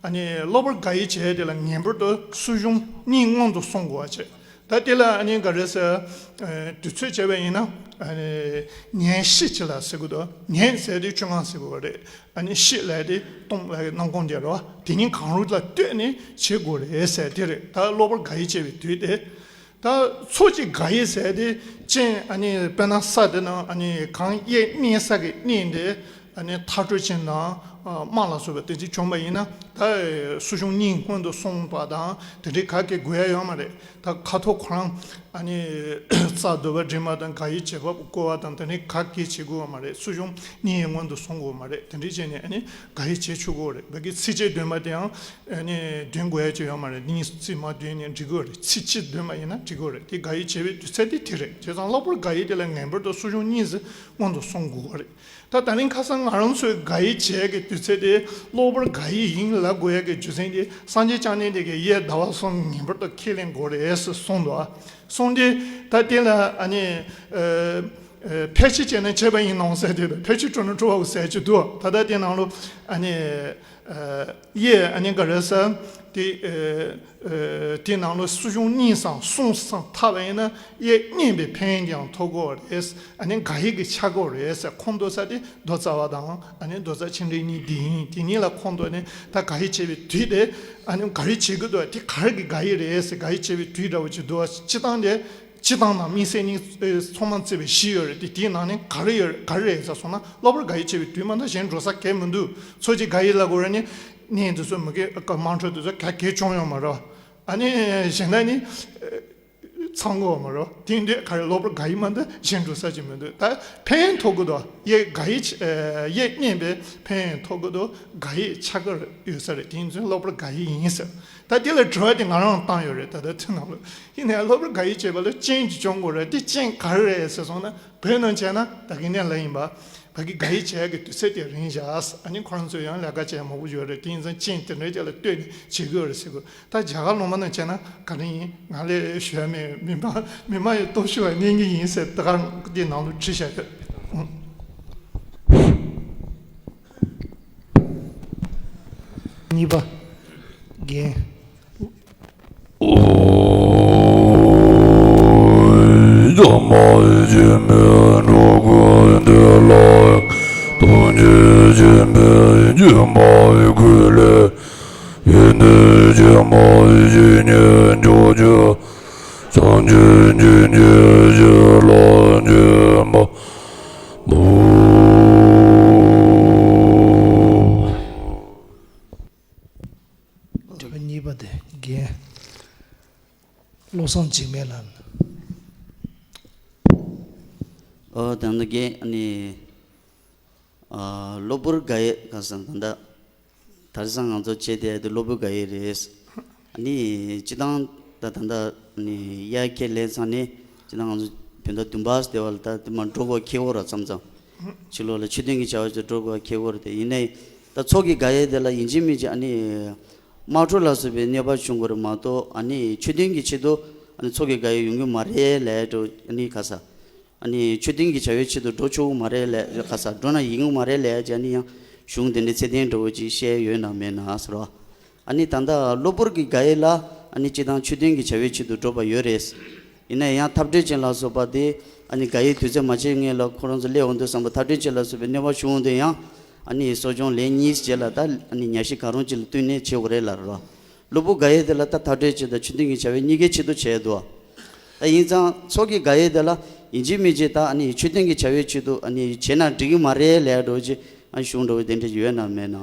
ཨ་ནི་སློབ་པར་དགག་དབྱེ་བྱས་དེ་ལ་ངེས་པར་དུ་སྲོལ་གཞུང་གཉིས་སྔོན་དུ་སོང་དགོས་པ་བྱས། ད་དེ་ལ་ཨ་ནི་ག་རེ་ཟེར། ཨ་དུས་ཚོད་བྱས་པ་ཡིན་ན་ཨ་ནི་ཉན་ཤེས་ཅིག་ལ་ཟེར་གི་འདུག་ཉན་ཟེར་དེ་བཅོ་ལྔ་ཟེར་གི་རེད། ཨ་ནི་ཤེས་ལབ་དེ་སྟོང་ལབ་ཀྱི་རྣམ་གོང་དེ་རེད་བ། དེ་གཉིས་གང་རུང་ལ་ལྟོས་ནས་བྱེད་དགོས་རེད་ཟེར་དེ་རེད། ད་སློབ་པར་དགག་དབྱེ་བྱས་པའི་དུས་དེ། ད་ཚོགས་ཀྱི་དགག་དབྱེ་ཟེར་དེ་ཅན་ཨ་ནི་དཔེར་ན་ས་དེ་ནང་ཨ་ནི་གང་གཡས་བསྙེན་ས་གི་བསྙེན་དེ་ཨ་ནི་མཐའ་གྲོལ་ཅན་དང་དམངས་ལ་སོགས་པ་དེ་ཚོ་བྱུང་བ་ཡིན་ན་ད་སྲོལ་གཞུང་གཉིས་སྔོན་དུ་སོང་བ་དང་དེ་འདྲའི་ག་གེ་དགོས་ཡ་ཡོད་མ་རེད། ད་ཁ་དོག་ཁོ་རང་ཨ་ནི་རྩ་བསྡུ་བ་འབྲིང་བ་དང་དགག་དབྱེ་བྱེད་པ་བཀོལ་བ་དང་དེ་ནི་ག་གེ་བྱེད་དགོས་བ་མ་རེད། སྲོལ་གཞུང་གཉིས་ཡི་སྔོན་དུ་སོང་དགོས་བ་མ་རེད། དེ་འདྲའི་བྱས་ནས་ཨ་ནི་དགག་དབྱེ་བྱེད་ཆོག་གི་རེད། བོད་ཀྱི་ཚིགས་བཅད་འདོན་པ་དེའང་ཨ་ནི་འདོན་དགོས་ཡ་ཅིག་ཡོད་མ་རེད། གཉིས་ཚིག་མ་འདོན་ནས་འགྲིག་གི་རེད། ཚིག་གཅིག་འདོན་པ་ཡིན་ན་འགྲིག་གི་རེད། དེ་དགག་དབྱེ་བྱེད་པའི་དུས་ཚོད་དེ་དེ་རེད། བྱས་ཙང་སློབ་པར་དགག་དབྱེ་དེ་ལ་ངེས་པར་དུ་སྲོལ་གཞུང་གཉིས་སྔོན་དུ་སོང་དགོས་གི་རེད། ད་ད་རིང་ཁ་སང་ང་རང་ཚོའི་དགག་དབྱེ་བྱེད་ཀྱི་ དུས་ཚོད་དེ་གློ་བུར་དགག་དབྱེ་ཡིན་ལབ་དགོས་ཡ་གི་རྒྱུ་མཚན་དེ་སངས་རྒྱས་བཅོམ་ལྡན་འདས་ཀྱིས་ཡས་ཟླ་བ་གསུམ་ངེས་པར་དུ་ཁས་ལེན་དགོས་རེད་ཟེར་གསུངས་འདུག་ཨ། གསུངས་དུས་ད་དེ་ལ་ཨ་ནི་ཨ། ཨ། ཕལ་ཆེར་བྱས་ན་བྱས་པ་ཡིན་ནའང་ཟེར་དུས་ཕལ་ཆེར་གྲུབ་ན་གྲུབ་པའོ་ཟེར་གྱི་འདུག་ད་ལྟ་དེ་ནང་ལོ་ཨ་ནི་ཨ། ཡས་ཨ་ནི་ག་རེ་ཟེར་དེ་ཨ། ཨ། དེ་ནང་ལོ་སྲིད་གཞུང་གཉིས་སམ་གསུམ་སམ་འཐབ་པ་ཡིན་ན་ཡས་གཉིས་པའི་ཕན་ཡོན་ཡང་ཐོབ་ཀྱི་ཡོད་རེད། ཨ་ནི་དགག་དབྱེ་གི་ཆག་ཀྱི་ཡོད་རེད་ཟེར་ཁོང་མདོ་རྩ་དེ་མདོ་རྩ་བ་དང་ཨ་ནི་མདོ་རྩ་ཆེ་འབྲིང་གཉིས་འདི་ཡིན། དེ་གཉིས་ལ་ཁོང་མདོ་ནས་ད་དགག་དབྱེ་བྱས་པའི་དུས་དེ་ཨ་ནི་དགག་དབྱེ་བྱེད་ཀྱི་འདུག་དེ་ག་རེ་གི་དགག་དབྱེ་རེད་ཟེར་དགག་དབྱེ་བྱས་པའི་དུས་འདྲ་བོ་ཅིག་འདུག་སྤྱིར་བཏང་དེ། སྤྱིར་བཏང་དང་དམིགས་བསལ་གཉིས་ཚང་མ་བརྩིས་པའི་གཞི་ཡོད་རེད་དེ། དེའི་ནང་ནས་ག་རེ་ཡོད་རེད་ག་རེ་རེད་ཟེར་སོང་ན་གློ་བུར་དགག་དབྱེ་བྱས་པའི་དུས་མ་གཏོགས་གཞན་འགྲོ་ས་གང་ཡང་མི་འདུག་ཚོགས་ཀྱི་དགག་དབྱེ་ལབ་དགོས་རེད་ནི། གནས་འདི་ཚོ་མི་དགེ་དམངས་ཁྲོད་དེ་ཚོ་ག་གེ་བྱུང་ཡོད་མ་རེད། ཨ་ནི་གཞན་དག་ནི་ཚང་གི་ཡོད་མ་རེད། དེ་འདྲའི་ག་རེ་གློ་བུར་དགག་དབྱེ་མ་གཏོགས་གཞན་འགྲོ་ས་ཅིག་མི་འདུག་ད་ཕན་ཐོགས་ཀྱི་འདུག་ཡས་དགག་དབྱེ་ཡས་གཉིས་པའི་ཕན་ཐོགས་ཀྱི་འདུག་དགག་དབྱེ་ཆགས་ཀྱི་ཡོད་ས་རེད། དེ་ཚོ་གློ་བུར་དགག་དབྱེ་ཡིན་ཟེར། ད་དེ་ལ་དྲི་བ་དེ་ང་རང་བཏང་ཡོད་རེད། ད་ལྟ་དེ་ནང་ལ་ཡིན་ནའི་གློ་བུར་དགག་དབྱེ་བྱས་པ་ལ་རྐྱེན་གཅིག་བྱུང་དགོས་རེད། དེ་རྐྱེན་ག་རེ་རེད་ཟེར་སོང་ན་བོད་ནང་བྱས་ན་ད་གིན་ནས་ལབ་ཡིན་པ། ཕ་གི་དགག་དབྱེ་བྱས་ཀྱི་དུས་ཚོད་དེ་རིང་བཞག་ཨ་ནི་ཁོ་རང་ཚོས་ཡང་ལས་ཀ་བྱས་མང་པོ་ཡོད་རེད། དེ་ཡིན་ཙང་རྐྱེན་དེ་འདྲའི་རྒྱབ་ལ་ལྟོས་ནས་བྱེད་དགོས་རེད་ཟེར་དགོས། ད་རྒྱ་གར་ལུང་པ་ནང་བྱས་ན་ག་རེ་ཡིན་ང་ལས་ཞུ་ཡ་མེད། མི་མང་མི་མང་ཡི་སྟོབས་ཤུགས་ལ་གནས་ངེས་ཡིན་ཟེར་ད་ག་རང་དེ་ནང་ལ་བྲིས་བཞག་ཡོད། གཉིས་པ། རྒན། འདྲ་པོ་གཉིས་པ་དེ་རྒན། བློ་བཟང་འཇིགས་མེད་ལགས། ཨོ་ད་ནི་རྒན་ཨ་ནི། ཨ། གློ་བུར་དགག་དབྱེ་ག་ཟེར་ད་ལྟ། དེང་སང་ང་ཚོ་བྱེད་བསྡད་དེ་གློ་བུར་དགག་དབྱེ་རེད། ཨ་ནི་སྤྱིར་བཏང་ད་ད་ལྟ་ནི་དབྱར་ཁས་ལེན་ཚང་ནས་སྤྱིར་བཏང་ང་ཚོ་བོད་ཟླ་བདུན་པ་ཟེར་བ་ལ་ད་དེ་མ་འགྲོ་དགོས་ཁེལ་བོ་ར་མཚམས་མཚམས། ཕྱི་ལོགས་ལ་ཆོས་ལྡན་གྱི་བྱ་བ་ཚོ་འགྲོ་དགོས་ཁེལ་བོ་ར་དེ་ཡིན་ནའི་ད་ཚོགས་ཀྱི་དགག་དབྱེ་དེ་ལ་ཡིན་གཅིག་མིན་གཅིག་ཨ་ནི། དམག་འཁྲུག་ལ་སོགས་པའི་གནོད་པ་བྱུང་དགོས་རེད་མ་གཏོགས་ཨ་ནི་ཆོས་ལྡན་གྱི་ཆེད་དུ་ཨ་ནི་ཚོགས་ཀྱི་དགག་དབྱེ་ཡོང་གི་མ་རེད་ལས་འགྲོ་ཨ་ནི་ག་ས། ཨ་ནི་ཆོས་ལྡན་གྱི་བྱ་བའི་ཆེད་དུ་འགྲོ་ཆོག་གི་མ་རེད་ལས་ག་ས་འགྲོ་ན་ཡིན་གྱི་མ་རེད་ལས་ཀྱི་ཨ་ནི་ཡང་གཞུང་དེ་འདྲའི་ཚད་ལྡན་འདྲ་བོ་ཅིག་བཤད་ཡོད་ན་མེད་ན་ཟེར་བ། ཨ་ནི་ད་ལྟ་གློ་བུར་གྱི་དགག་དབྱེ་ལ་ཨ་ནི་སྤྱིར་བཏང་ཆོས་ལྡན་གྱི་བྱ་བའི་ཆེད་དུ་འགྲོ་བ་ཡོད་རེད། ཡིན་ན་ཡང་འཐབ་གྲོལ་ཅན་ལ་སོགས་པ་དེ་ཨ་ནི་དགག་དབྱེ་དུས་ཚོད་མ་བྱས་སྔོན་ལ་ཁོ་རང་ཚོ་སླེབས་འོང་དུས་ཙམ་པ་འཐབ་གྲོལ་ཅན་ལ་སོགས་པའི་གནོད་པ་བྱུང་འོང་དུས་ཡང་ཨ་ནི་གསོ་སྦྱོང་ལན་གཉིས་རྗེས་ལ་ད་ཨ་ནི་ཉར་ཞིབ་གང་རུང་ཅིག་ལ་བསྟུན་ནས་བྱེད་དགོས་རེད་ལབ་རོ། གློ་བུར་དགག་དབྱེ་དེ་ལ་ད་འཐབ་གྲོལ་ཅན་དང་ཆོས་ལྡན་གྱི་བྱ་བའི་གཉིས་ཀའི་ཆེད་དུ་བྱས་འདུག་ད་ཡིན་ཙང་ཚོགས་ཀྱི་དགག་དབྱེ་དེ་ལ་ཡིན་གཅིག་མིན་གཅིག་ད་ཨ་ནི་ཆོས་ལྡན་གྱི་བྱ་བའི་ཆེད་དུ་ཨ་ནི་བྱས་ན་འགྲིག་གི་མ་རེད་ལབ་འགྲོ་ཅིག་ཨ་ནི་གཞུང་འདྲ་བོ་དེ་འདྲ་ཡོད་ན་མེད་ན།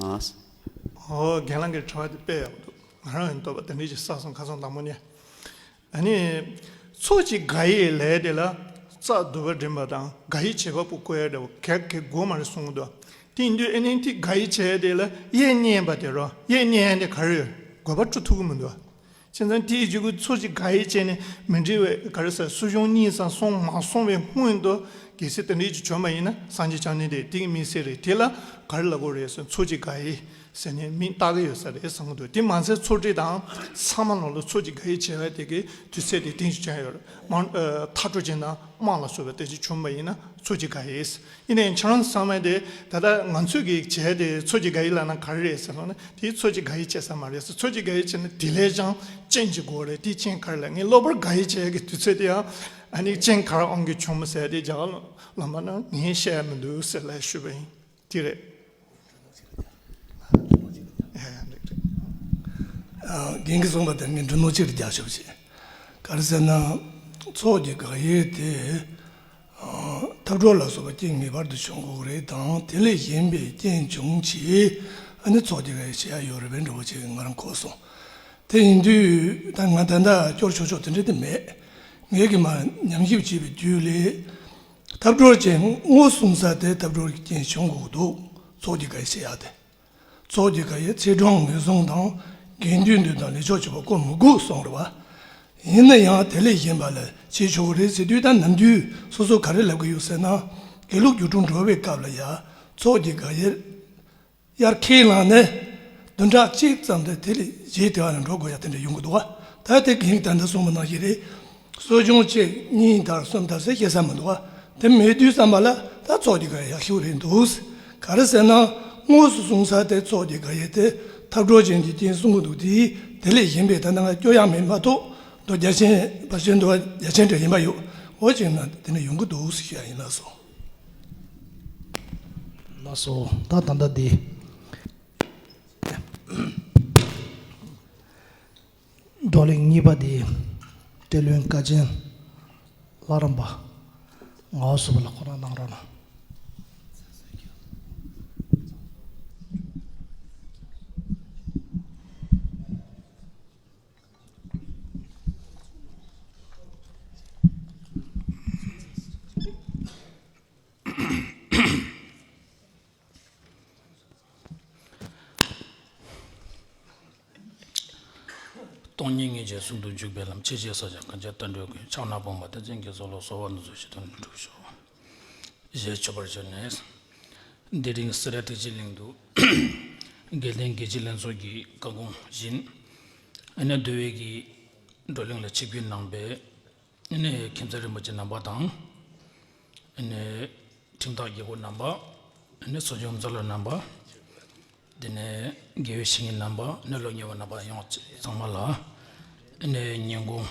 ཨོ་རྒན་ལགས་ཀྱི་དྲི་བ་དེ་དཔེ་ཡག་པོ་འདུག་ང་རང་ཡང་འདོད་པ་དེ་འདྲ་ཞིག་བསགས་སོང་། ཁ་སང་དང་པོ་ནས། ཨ་ནི། ཚོགས་ཀྱི་དགག་དབྱེ་ལས་དེ་ལ་རྩ་བསྡུ་བ་འདྲེན་པ་དང་དགག་དབྱེ་བྱེད་པ་པོ་བཀོད་ཡ་འདྲ་བོ་གལ་གལ་དགོས་མ་རེད་གསུང་གི་འདུག་དེ་ཡིན་དུས་ཨ་ནི་དེ་དགག་དབྱེ་བྱས་དེ་ལ་ཡས་གཉིས་པ་དེ་རོ་ཡས་གཉིས་དེ་ག་རེ་ཡོད་དགོས་པ་སྤྲོད་ཐུབ་ཀྱི་མི་འདུག་བྱས་ཙང་དེའི་རྗེས་ཀྱི་ཚོགས་ཀྱི་དགག་དབྱེ་བྱས་ནས་མི་འགྲིག་པའི་ག་རེ་ཟེར་སྲིད་གཞུང་གཉིས་སམ་གསུམ་མ་སོང་བའི་སྔོན་དུ་གལ་སྲིད་དེ་འདྲའི་ཅིག་བྱུང་བ་ཡིན་ན་སངས་རྒྱས་བཅོམ་ལྡན་འདས་དེ་གི་དམིགས་བསལ་རེད། དེ་ལ་ག་རེ་ལབ་དགོས་རེད་ཟེར་ཚོགས་ཀྱི་དགག་དབྱེ། ཟེར་ནས་མིང་བཏགས་ཀྱི་ཡོད་ས་རེད་བསམ་གྱི་འདུག་དེ་མ་ཚད་ཚོགས་སྒྲིག་དང་ཚང་མ་ནང་ལ་ཚོགས་ཀྱི་དགག་དབྱེ་བྱས་པ་དེ་གའི་དུས་ཚོད་དེ་རྟེན་གཞི་བྱས་ཡོད་རེད། མང་། ཨ། མཐའ་གྲོས་ཅན་དང་དམངས་ལ་སོགས་པའི་དེ་ཅིག་བྱུང་བ་ཡིན་ན་ཚོགས་ཀྱི་དགག་དབྱེ། ཡིན་ནའི་ཁྱེད་རང་ཚང་མས་དེ་ད་ལྟ་ང་ཚོས་ཀྱི་བྱས་ཏེ་ཚོགས་ཀྱི་དགག་དབྱེ་ལབ་ན་ག་རེ་རེད་ཟེར་ན་དེ་ཚོགས་ཀྱི་དགག་དབྱེ་བྱེད་ས་མ་རེད་ཟེར། ཚོགས་ཀྱི་དགག་དབྱེ་བྱས་ན་དེ་ལས་ཀྱང་རྐྱེན་ཅིག་དགོས་རེད། དེ་རྐྱེན་ག་རེ་ལབ་ངས་གློ་བུར་དགག་དབྱེ་བྱས་ཀྱི་དུས་ཚོད་དེ་ཡང་ཨ་ནི་རྐྱེན་ག་རེ་དབང་གིས་བྱུང་མ་ཟེར་དེ་རྒྱ་གར་ལུང་པ་ན་ངས་བཤད་ཡ་མི་འདུག་ཟེར་ལབ་ཞུས་པ་ཡིན། དེ་རེད། ཨ། རྒན་གྱིས་གསུངས་པ་དེར་ངས་འདྲི་ནོར་ཅིག་རྒྱག་ཆོག་ཅིག་ག་རེ་ཟེར་ན། ཚོགས་ཀྱི་དགག་དབྱེ་དེ། ཨ། འཐབ་གྲོགས་ལ་སོགས་པ་རྐྱེན་ངེས་པར་དུ་བྱུང་དགོས་ཀྱི་རེད་དང་དེ་ལས་གཞན་པའི་རྐྱེན་བྱུང་ཆེད་ཨ་ནི་ཚོགས་ཀྱི་དགག་དབྱེ་བྱེད་ཡ་ཡོད་རེད་པས་འདྲ་བོ་ཅིག་ང་རང་གོ་སོང་། དེ་ཡིན་དུས་ད་ང་ད་ལྟ་སྐྱོར་ཆོག་ཆོག་དེ་འདྲ་དེ་མེད། ངས་ཀྱི་མར་ཉམས་ཞིབ་བྱས་པའི་རྒྱུད་ལས། འཐབ་གྲོགས་ཅན་དངོས་གསུམ་ས་དེ་འཐབ་གྲོགས་ཀྱི་རྐྱེན་བྱུང་དགོས་འདུག་ཚོགས་ཀྱི་དགག་དབྱེ་བྱེད་ཡག་དེ། ཚོགས་ཀྱི་དགག་དབྱེ་ཚེས་གྲངས་ངོས་བཟུང་དང་། འགལ་འདུའི་འདུ་དང་ལས་ཕྱོགས་ཆོད་པ་བཀོད་མི་དགོས་གསུངས་རེད་བ། ཡིན་ན་ཡང་དེ་ལས་གཞན་པ་ལ་བྱེད་ཆོག་གི་རེད་ཟེར་དུས་ད་ནམ་རྒྱུན་སོ་སོ་ག་རེ་ལབ་ཀྱི་ཡོད་ཟེར་ན། དགེ་ལུགས་རྒྱུད་དྲུག་འགྲོ་བའི་སྐབས་ལ་ཡ། ཚོགས་ཀྱི་དགག་དབྱེ། དབྱར་ཁས་བླངས་ནས་བདུན་ཕྲག་གཅིག་ཙམ་དེ་དེ་ལས་རྗེས་དེ་བ་ལ་འགྲོ་དགོས་ཡ་དེ་འདྲ་ཡོང་གི་འདུག་བ། ད་དེ་གིན་ད་ལྟ་གསུངས་པ་ནང་བཞིན་རེད། གསོ་སྦྱོང་གཅིག་གཉིས་དར་གསུམ་དར་ཟེར་བཤད་ས་མི་འདུག་བ། དེ་མེད་དུས་ཙམ་པ་ལ་ད་ཚོགས་ཀྱི་དགག་ཡ་ཡག་ཤོས་རེད་འདུག། ག་རེ་ཟེར་ན་དངོས་སུ་གསུངས་ས་དེ་ཚོགས་ཀྱི་དགག་ཡ་དེ་ཐབས་གྲོགས་ཅན་གྱི་རྐྱེན་གསུང་གི་འདུག། དེ་དེ་ལས་གཞན་པའི་ད་ལྟ་ང་སྐྱོ་ཡག་མེད་མ་གཏོགས་མདོ་རྒྱ་ཆེན་བར་ཆེན་འདུལ་བ་རྒྱ་ཆེན་འདྲ་ཡིན་པ་ཡོད། འོ་ཅིག་ན་དེ་ནས་ཡོང་གི་འདུག་ཟེར་ཞུ་ཡ་ཡིན། ལགས་སོ། ལགས་སོ། ད་ད་ལྟ་འདི་བགྲོ་གླེང་གཉིས་པ་འདི་བཀྲས་ལྷུན་དཀའ་ཆེན་ལྷ་རམས་པ་ངག་དབང་བཟོད་པ་ལགས་ཁོ་རང་གནང་རོགས་གནང་། སྟོང་ཉིད་སྙིང་རྗེ་ཟུང་དུ་འཇུག་པའི་ལམ། ཆེས་ཆེར་གསལ་ཞིང་གང་ཆེར་བསྟན་འགྲོའི་མགོན། ཕྱག་ན་པདྨོ་བསྟན་འཛིན་གྱི་མཛོད་ལ། གསོལ་བ་འདེབས་སོ་ཞེས་དོན་འགྲུབ་ཤོག། ཞེས་མཆོད་པར་བརྗོད་ནས། དེ་རིང་སེ་ར་ཐེག་ཆེན་གླིང་དུ་དགེ་ལྡན་དགེ་བྱེད་ལྷན་ཚོགས་ཀྱི་བཀའ་དགོངས་བཞིན། ཨ་ནི་འདུལ་བའི་གི་བགྲོ་གླེང་ལ་ཆིབས་བསྒྱུར་གནང་པའི་ཨ་ནི་མཁན་ཚབ་རིན་པོ་ཆེ་རྣམ་པ་དང་། ཨ་ནི་ཁྲིམས་བདག་དགེ་སྐོས་རྣམ་པ། ཨ་ནི་གསོ་སྦྱོང་མཛོད་བླ་རྣམ་པ། དེ་ནས་དགེ་བའི་བཤེས་གཉེན་རྣམ་པ། ཨ་ནི་སློབ་གཉེར་བ་རྣམ་པ་ཡོངས་ཚང་མ་ལ་ཨ་ནི་ཉིན་གུང་ཨ་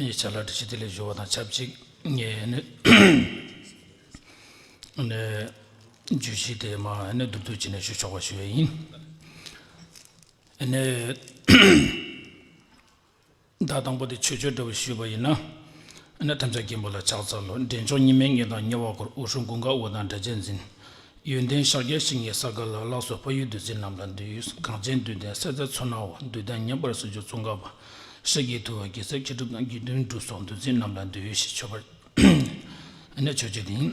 ནི་བྱ་ལ་བཀྲ་ཤིས་བདེ་ལེགས་ཞུ་བ་དང་ཆབས་ཅིག་ངས་ཨ་ནི་ཨ་ནི་བརྗོད་གཞི་དེ་མ་ཨ་ནི་མདོར་བསྡུས་བྱས་ནས་ཞུ་ཆོག་པ་ཞུ་བ་ཡིན། ཨ་ནི། ཟླ་དང་པོ་དེ་མཆོད་བརྗོད་འདྲ་བོ་ཞུས་པ་ཡིན་ན། ཨ་ནི་ཐམས་ཅད་མཁྱེན་པ་ལ་ཕྱག་འཚལ་ལོ། འདྲེན་མཆོག་གཉིས་མེད་ཉིད་དང་ཉེ་བར་བསྐོར། འོད་སྲུང་ཀུན་དགའ་འོད་དང་སྒྲ་གཅན་འཛིན། ཡོན་ཏན་ཤཱཀྱ་བཤེས་གཉེན་ས་ག་ལ། ལགས་སོ་ཕ་ཡུལ་བདུད་རྩི་རྣམས་ལ་འདུད། གངས་ཅན་འདུས་ལྡན་སྲས་རྩེ་མཚོ་སྣ་བ། བདུད་དང་མཉམ་པར་བསྲུང་མཆོག་ཙོང་ཁ་པ། ཤཱཀྱའི་ཐུ་བ་དགེ་ཚུལ་མཁས་གྲུབ་དང་། དགེ་འདུན་གྲུ་གསུམ་བདུད་རྩི་རྣམས་ལ་འདུད། ཞེས་མཆོད་པར་ཨ་ནི་མཆོད་བརྗོད་དེ་ཡིན།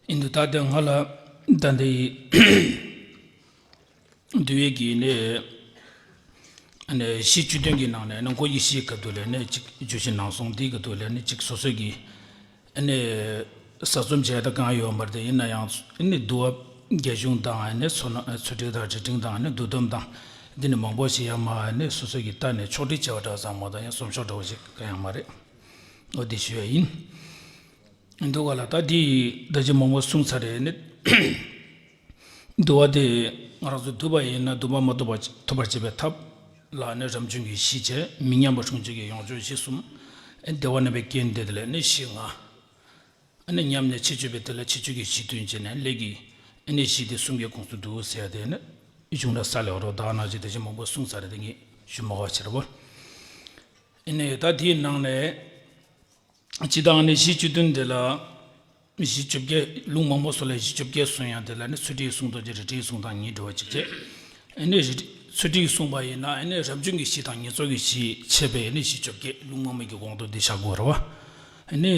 ཡིན་དུས་ད་ལྟ་ང་ལ་ད་ལྟའི་འདུལ་བའི་གི་ནི་ཨ་ནི་གཞི་བཅུ་བདུན་གྱི་ནང་ནས་ནི་སྒོ་གི་གཞིའི་སྐབས་དུ་ལས་ནི་གཅིག་བརྗོད་གཞི་ནང་གསུངས་དེའི་སྐབས་དུ་ལས་ནི་གཅིག་སོ་སོ་གི་ཨ་ནི་ཟབ་གསུམ་བྱས་ད་གང་ཡོད་མ་རེད། དེ་ཡིན་ན་ཡང་ཨ་ནི་འདུལ་བ་རྒྱ་གཞུང་དང་ཨ་ནི་ཚོ་ན་ཚུལ་ཁྲིམས་དང་རིགས་ཁྲིམས་དང་ཨ་ནི་འདུལ་སྡོམ་དང་འདི་ནི་མང་པོ་ཞིག་ཡང་མ་ཨ་ནི་སོ་སོ་གི་ལྟ་ནས་ཕྱོགས་སྒྲིག་བྱས་པ་འདྲ་ཙམ་མ་གཏོགས་ཡང་སོམ་ཤོག་འདྲ་བོ་ཞིག་གང་ཡང་མ་རེད། འོ་དེ་ཞུ་ཡ་ཡིན། འདུལ་བ་ལ་ད་འདི་ད་ཅི་མང་པོ་གསུངས་ཚར་རེད་ནི། འདུལ་བ་དེ་ང་རང་ཚོ་འདུལ་བ་ཡིན་ན་འདུལ་བ་མ་ཐོབ་པ་ཐོབ་པར་བྱེད་པའི་ཐབས་ལ་ནི་རབ་བྱུང་གི་གཞི་བྱས། མི་མཉམ་པ་སྲུང་བྱེད་ཀྱི་ཡོངས་སྦྱོང་གཞི་གསུམ། བདེ་བ་རྣམ་པའི་རྐྱེན་དེ་ལ་ནི་གཞི་ལྔ། ཨ་ནི་ཉམས་ནས་ཕྱིར་བཅོས་པའི་དེ་ལ་ཕྱིར་བཅོས་ཀྱི་གཞི་བདུན་བྱས་ནས་ལས་ཀྱི་ཨ་ནི་གཞི་དེ་གསུམ་གྱི་ཁོངས་སུ་འདུ་ཟེར་ཡ་དེ་ནི་གཞུང་ལ་ས་ལེ་བ་རོ་ད་ན་ཅི་དེ་བཞིན་མང་པོ་གསུངས་ཚར་རེད། དེ་ངས་ཞུ་མ་དགོས་པ་བྱེད་རེད་བ། ཨ་ནི་ད་དེའི་ནང་ནས། སྤྱི་བཏང་ནི་གཞི་བཅུ་བདུན་དེ་ལ། གཞི་བཅོ་བརྒྱད་ལུང་མང་པོ་སོགས་ལ་གཞི་བཅོ་བརྒྱད་གསུངས་ཡང་དེ་ལ་ནི་ཚུལ་ཁྲིམས་གསུངས་དང་རྗེས་རིགས་ཁྲིམས་གསུངས་དང་གཉིས་འགྲོ་བ་གཅིག་བྱས། ཨ་ནི་རིགས་ཚུལ་ཁྲིམས་གསུངས་པ་ཡིན་ན་ཨ་ནི་རབ་བྱུང་གི་གཞི་དང་ངེས་རྫོགས་ཀྱི་གཞི་ཕྱེ་བས་ནི་གཞི་བཅོ་བརྒྱད་ལུང་མང་པོ་གི་གོང་དུ་འདི་བཞག་དགོས་རེད་བ། ཨ་ནི་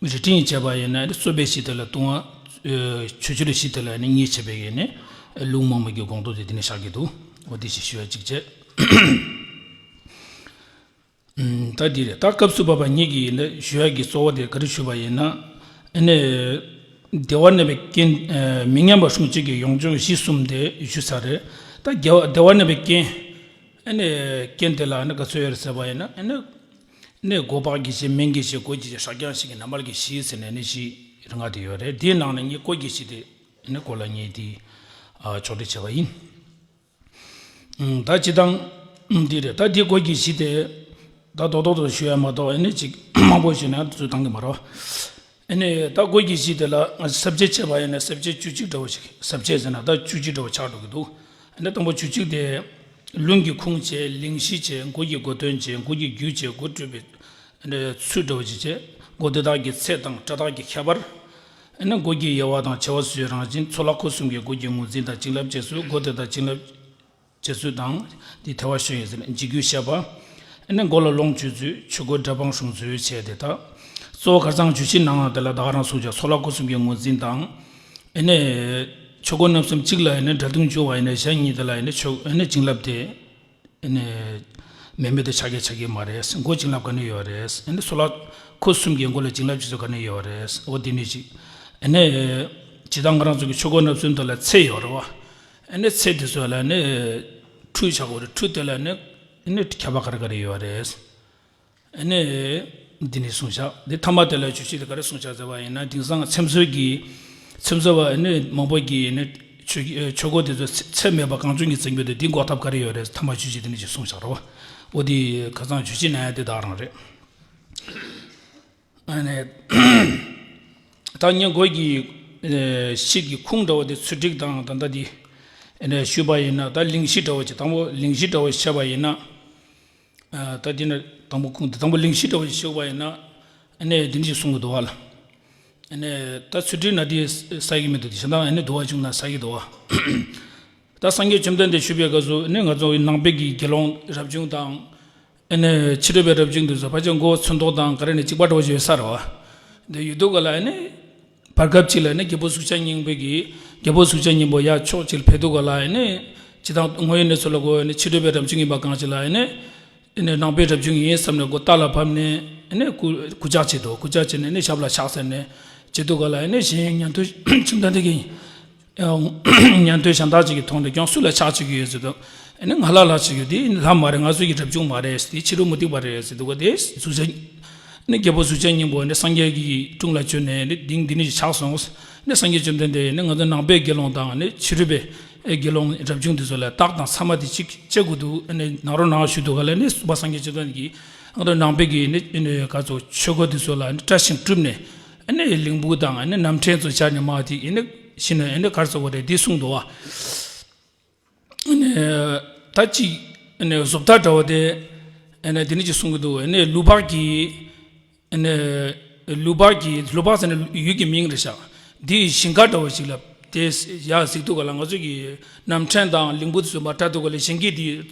རིགས་ཁྲིམས་བྱས་པ་ཡིན་ན་ཨ་ནི་རྩོད་པའི་གཞི་དེ་ལ་ལྟུང་བ། ཆོས་སྤྱོད་གཞི་དེ་ལ་ནི་གཉིས་ཕྱེ་བས་ནི་ལུང་མང་པོ་གི་གོང་དུ་དེ་དེ་ནི་བཞག་གི་འདུག། འོ་དེ་ཞིག་ཞུ་ཡ་གཅིག་བྱས། ད་འདི་རེད། ད་སྐབས་སུ་བབ་པ་ཉིད་ཀྱི་ནི་ཞུ་ཡ་གི་གཙོ་བོ་དེ་ག་རེ་ཞུས་པ་ཡིན་ན། ཨ་ནི་བདེ་བ་རྣམ་པའི་རྐྱེན། མི་མཉམ་པ་སྲུང་བྱེད་ཀྱི་ཡོངས་སྦྱོང་གཞི་གསུམ་དེ་ཞུས་ཚར་རེད། ད་བདེ་བ་བདེ་བ་རྣམ་པའི་རྐྱེན། ཨ་ནི་རྐྱེན་དེ་ལ་ནི་ག་ཚོད་ཡོད་རེད་ཟེར་བ་ཡིན་ན། ཨ་ནི་ནི་སྒོ་འཕགས་ཀྱི་གཞི། སྨན་གྱི་གཞི། སྒོ་གྱི་གཞི། ཧྲག་ཀྱང་གཞི་གི་ནང་པར་གྱི་གཞི་ཟེར་ནས་ནི་གཞི་རིང་ང་དེ་ཡོད་རེད། དེའི་ནང་ནས་ངས་སྒོ་གྱི་གཞི་དེ་ནི་སྒོ་ལ་ངས་དེ་ཕྱོགས་སྒྲིག་བྱས་པ་ཡིན། ད་སྤྱི་བཏང་འདི་རེད། ད་འདི་སྒོ་གི་གཞི་དེ་ད་རྡོག་རྡོག་ཏུ་ཞུ་ཡ་མ་གཏོགས་ཨ་ནི་ཅིག་མང་པོ་ཞུས་ན་ཚུལ་བཏང་གི་མ་རེད། ཨ་ནི་ད་སྒོ་གི་གཞི་དེ་ལ་ས་བཅད་བྱས་པ་ཡིན་ན་ས་བཅད་བཅུ་གཅིག་འདྲ་བོ་ཞིག། ས་བཅད་ཟེར་ན་ད་བཅུ་གཅིག་འདྲ་བོ་ཆགས་འགྲོ་གི་འདུག། ཨ་ནི་དང་པོ་བཅུ་གཅིག་དེ་ལུང་གི་ཁུངས་བྱས། གླེང་གཞི་བྱས། སྒོ་གི་སྒོ་དོན་བྱས། སྒོ་གི་རྒྱུ་བྱས། སྒོ་སྤྲོད་པའི་ཚུལ་འདྲ་བོ་ཞིག་བྱས། སྒོ་དེ་དག་གི་ཚད་དང་སྒྲ་དག་གི་ཁྱད་པར། ཨ་ནི་སྒོ་གི་དབྱེ་བ་དང་བྱེ་བ་སོ་སོའི་རང་བཞིན། ཚོགས་ལ་འཁོར་གསུམ་གྱི་སྒོ་གི་ངོས་འཛིན་དང་བྱིན་རླབས་བྱེད་ཚུལ། སྒོ་དེ་དག་བྱིན་རླབས་བྱེད་ཚུལ་དང་དེའི་ཐལ་བ་ཞོན་ཡས་ཟེར་ནས་འཇིགས་སྐུལ་བཤད་པ། ཨ་ནི་སྒོ་ལ་ལོངས་སྤྱོད་ཚུལ། ཆོས་སྒོ་གྲྭ་པ་སྲུང་ཚུལ་བྱས་ཏེ། ད་གཙོ་བོ་ཁ་སང་བརྗོད་གཞིའི་ནང་ལ་དེ་ལ་ད་ག་རང་གསུངས་ཀྱང་ཚོགས་ལ་འཁོར་གསུམ་གྱི་ངོས་འཛིན་དང་། ཨ་ནི་ཆོས་སྒོ་རྣམ་གསུམ་གཅིག་ལ་ཨ་ནི་སྒྲ་དོན་སྦྱོར་བ་ཡིན་ན་གཞན་གཉིས་དེ་ལ་ཨ་ནི་ཆོས་ཨ་ནི་བྱིན་རླབས་དེ། ཨ་ནི་མེད་མེད་དུ་ཆགས་ཀྱི་ཆགས་ཀྱི་མ་རེད། སྒོ་བྱིན་རླབས་ག་ནས་ཡོད་རེད། ཨ་ནི་ཚོགས་ལ་འཁོར་གསུམ་གྱི་སྒོ་ལ་བྱིན་རླབས་ཆེ་ཤོས་ག་ནས་ཡོད་རེད། འོ་དེ་ནི་ཅིག། ཨ་ནི་ ཇི་ལྟར་ང་རང་ཚོ་གི་ཆོས་གོས་བསྣམས་གསུམ་དེ་ལ་ཚད་ཡོད་རེད་བ། ཨ་ནི་ཚད་དེ་ཚོ་ལ་ནི་ཁྲུ་ཆག་གི་རེད། ཁྲུ་དེ་ལ་ནི་ཨ་ནི་ཁྱབ་པ་ག་རེ་ག་རེ་ཡོད་རེད། ཨ་ནི། འདི་ནས་གསུངས་བཞག་འདི་ཐ་མ་དེ་ལ་བརྗོད་གཞི་དེ་ག་རེ་གསུངས་བཞག་ཟེར་བ་ཡིན་ན། དེང་སང་ཚེམ་བཟོ་གི་ཚེམ་བཟོ་བ་ཨ་ནི་མང་པོ་གིས་ཨ་ནི་ཆོས་ཆོས་གོས་དེ་ཚོ་ཚད་མེད་པ་གང་བྱུང་གིས་བཙིར་རྒྱུ་དེ་འདི་འགོག་ཐབས་ག་རེ་ཡོད་རེད། ཐ་མ་བརྗོད་གཞི་དེ་ནས་ཅིག་གསུངས་བཞག་རེད་བ། འོ་དེ་ཁ་སང་བརྗོད་གཞི་ན་ཡ་དེ་དག་རང་རེད། ཨ་ནི། ད་ངས་གོས་ཀྱི་ཨ་ཤིག་གི་ཁུངས་འདྲ་བོ་དེ་ཚུལ་ཁྲིམས་དང་ད་ལྟ་དེ་ཨ་ནི་ཞུས་པ་ཡིན་ན། ད་གླེང་གཞི་འདྲ་བོ་ཅིག་དང་པོ་གླེང་གཞི་འདྲ་བོ་བཤད་པ་ཡིན་ན། ཨ་ད་འདི་ནི་དང་པོ་ཁུངས་དེ་དང་པོ་གླེང་གཞི་འདྲ་བོ་ཞིག་ཞུ་བ་ཡིན་ན། ཨ་ནི་འདི་འདྲ་ཞིག་གསུང་གི་འདུག་བ་ལ། ཨ་ནི་ད་ཚུལ་ཁྲིམས་ན་དེ་ས་ཡི་མི་འདུག་དེ་གཞན་དག་ཨ་ནི་འདུ་བ་བྱུང་ན་ས་ཡི་འདུག་བ། ད་སངས་རྒྱས་བཅོམ་ལྡན་འདས་ཞུས་པའི་སྐབས་སུ་ཨ་ནི་ང་ཚོ་ནང་པའི་གི་དགེ་སློང་རབ་བྱུང་དང་། ཨ་ནི་ཕྱི་རོལ་པའི་རབ་བྱུང་དེ་ཚོ་ཕལ་ཆེར་མགོ་བོ་ཚོས་མདོག་དང་ག་རེ་ནས་གཅིག་པ་འདྲ་བོ་ཞིག་ཡོད་ས་རེད་བ། དེ་ཡོད་དུས་ག་ལ་ཨ་ནི་བར་སྐབས་གཅིག་ལ་ཨ་ནི་རྒྱལ་པོ་གཟུགས་ཅན་སྙིང་པོ་གིས་རྒྱལ་པོ་གཟུགས་ཅན་སྙིང་པོ་ཡར་ཕྱོགས་གཅིག་ལ་ཕེབས་དུས་ག་ལ་ཨ་ནི་ཇི་ལྟར་དངོས་ཡོད་གནས་ཚུལ་ལ་གོ་ཨ་ནི་ཕྱི་རོལ་པའི་རབ་བྱུང་ཡིན་པ་གང་ཞིག་ལ་ཨ་ནི། ཨ་ནི་ནང་པའི་རབ་བྱུང་ཡིན་བསམ་ནས་མགོ་རྟ་ལ་བབས་ནས་ཨ་ནི་སྐུ་སྐུ་ཕྱག་བྱེད་དོ། སྐུ་ཕྱག་བྱས་ནས་ཨ་ནི་ཞབས་ལ་ཕྱག་འཚལ་ནས་བྱེད་དུས་ག་ལ་ཨ་ནི་གཞན་ཉན་ཐོས་བཅོམ་ལྡན་འདས་ཀྱིས། ཉན་ཐོས་གཞན་དག་ཅིག་གི་མཐོང་ནས་ཀྱང་སུ་ལ་ཕྱག་བྱེད་ཀྱི་ཡོད་ཟེར་དུས། ཨ་ནི་ང་ལ་ལ་བྱེད་ཀྱི་དེ་ལྷ་མ་རེད། ང་ཚོ་ཡི་རབ་བྱུང་མ་རེད། དེ་ཕྱི་རོལ་མུ་སྟེགས་པ་རེད་ཟེར་དུས་ག་དེ་གཟུགས་ཅན། ཨ་ནི་རྒྱལ་པོ་གཟུགས་ཅན་སྙིང་པོ་ཨ་ནི་སངས་རྒྱས་ཀྱི་དྲུང་ལ་བྱོན་ནས་ཨ་ནི་འདི་འདི་ནི་ཕྱག་སོང་། ཨ་ནི་སངས་རྒྱས་བཅོམ་ལྡན་འདས་ཨ་ནི་ང་ཚོ་ནང་པའི་དགེ་སློང་དང་ཨ་ནི་ཕྱི་རོལ་པའི་དགེ་སློང་རབ་བྱུང་དེ་ཚོ་ལ་རྟགས་དང་ཚད་མ་དེ་གཅིག་བཅད་དགོས་འདུག་ཨ་ནི་གནང་རོགས་གནང་ཞུས་དུས་ག་ལ་ཨ་ནི་སངས་རྒྱས་བཅོམ་ལྡན་འདས་ཀྱིས་ང་ཚོ་ནང་པའི་གི་ཨ་ནི་ཨ་ནི་ག་ཚོད་ཆོས་གོས་དེ་ཚོ་ལ་ཨ་ནི་བཀྲ་ཤིས་གྲུབ་ནས། ཨ་ནི་གླིང་བུ་དང་ཨ་ནི་རྣམ་འཕྲུལ་ཚོ་སྦྱར་ནས་མར་དེ་ཨ་ནི་ཤི་ན་ཨ་ནི་གར་སོགས་པ་རེད་དེ་གསུངས་འདུག་བ། ཨ་ནི་ད་ཅིག་ཨ་ནི་བཟོ་ལྟ་འདྲ་བོ་དེ་ཨ་ནི་དེ་ནི་ཅིག་གསུང་གི་འདུག་ཨ་ནི་ལུག་པགས་ཀྱི་ཨ་ནི་ལུག་པགས་ཀྱི་ལུག་པགས་ཟེར་ནི་ཡུལ་གྱི་མིང་རེད་ཤག་འདི་ཞིང་ཁ་འདྲ་བོ་ཞིག་ལ་དེ་ཡར་གཟིགས་དུས་ག་ལ་ང་ཚོ་གི་རྣམ་འཕྲུལ་དང་གླིང་བུ་དེ་ཚོ་མར་བཀྲ་དུས་ག་ལ་ཞིང་གི་དེ་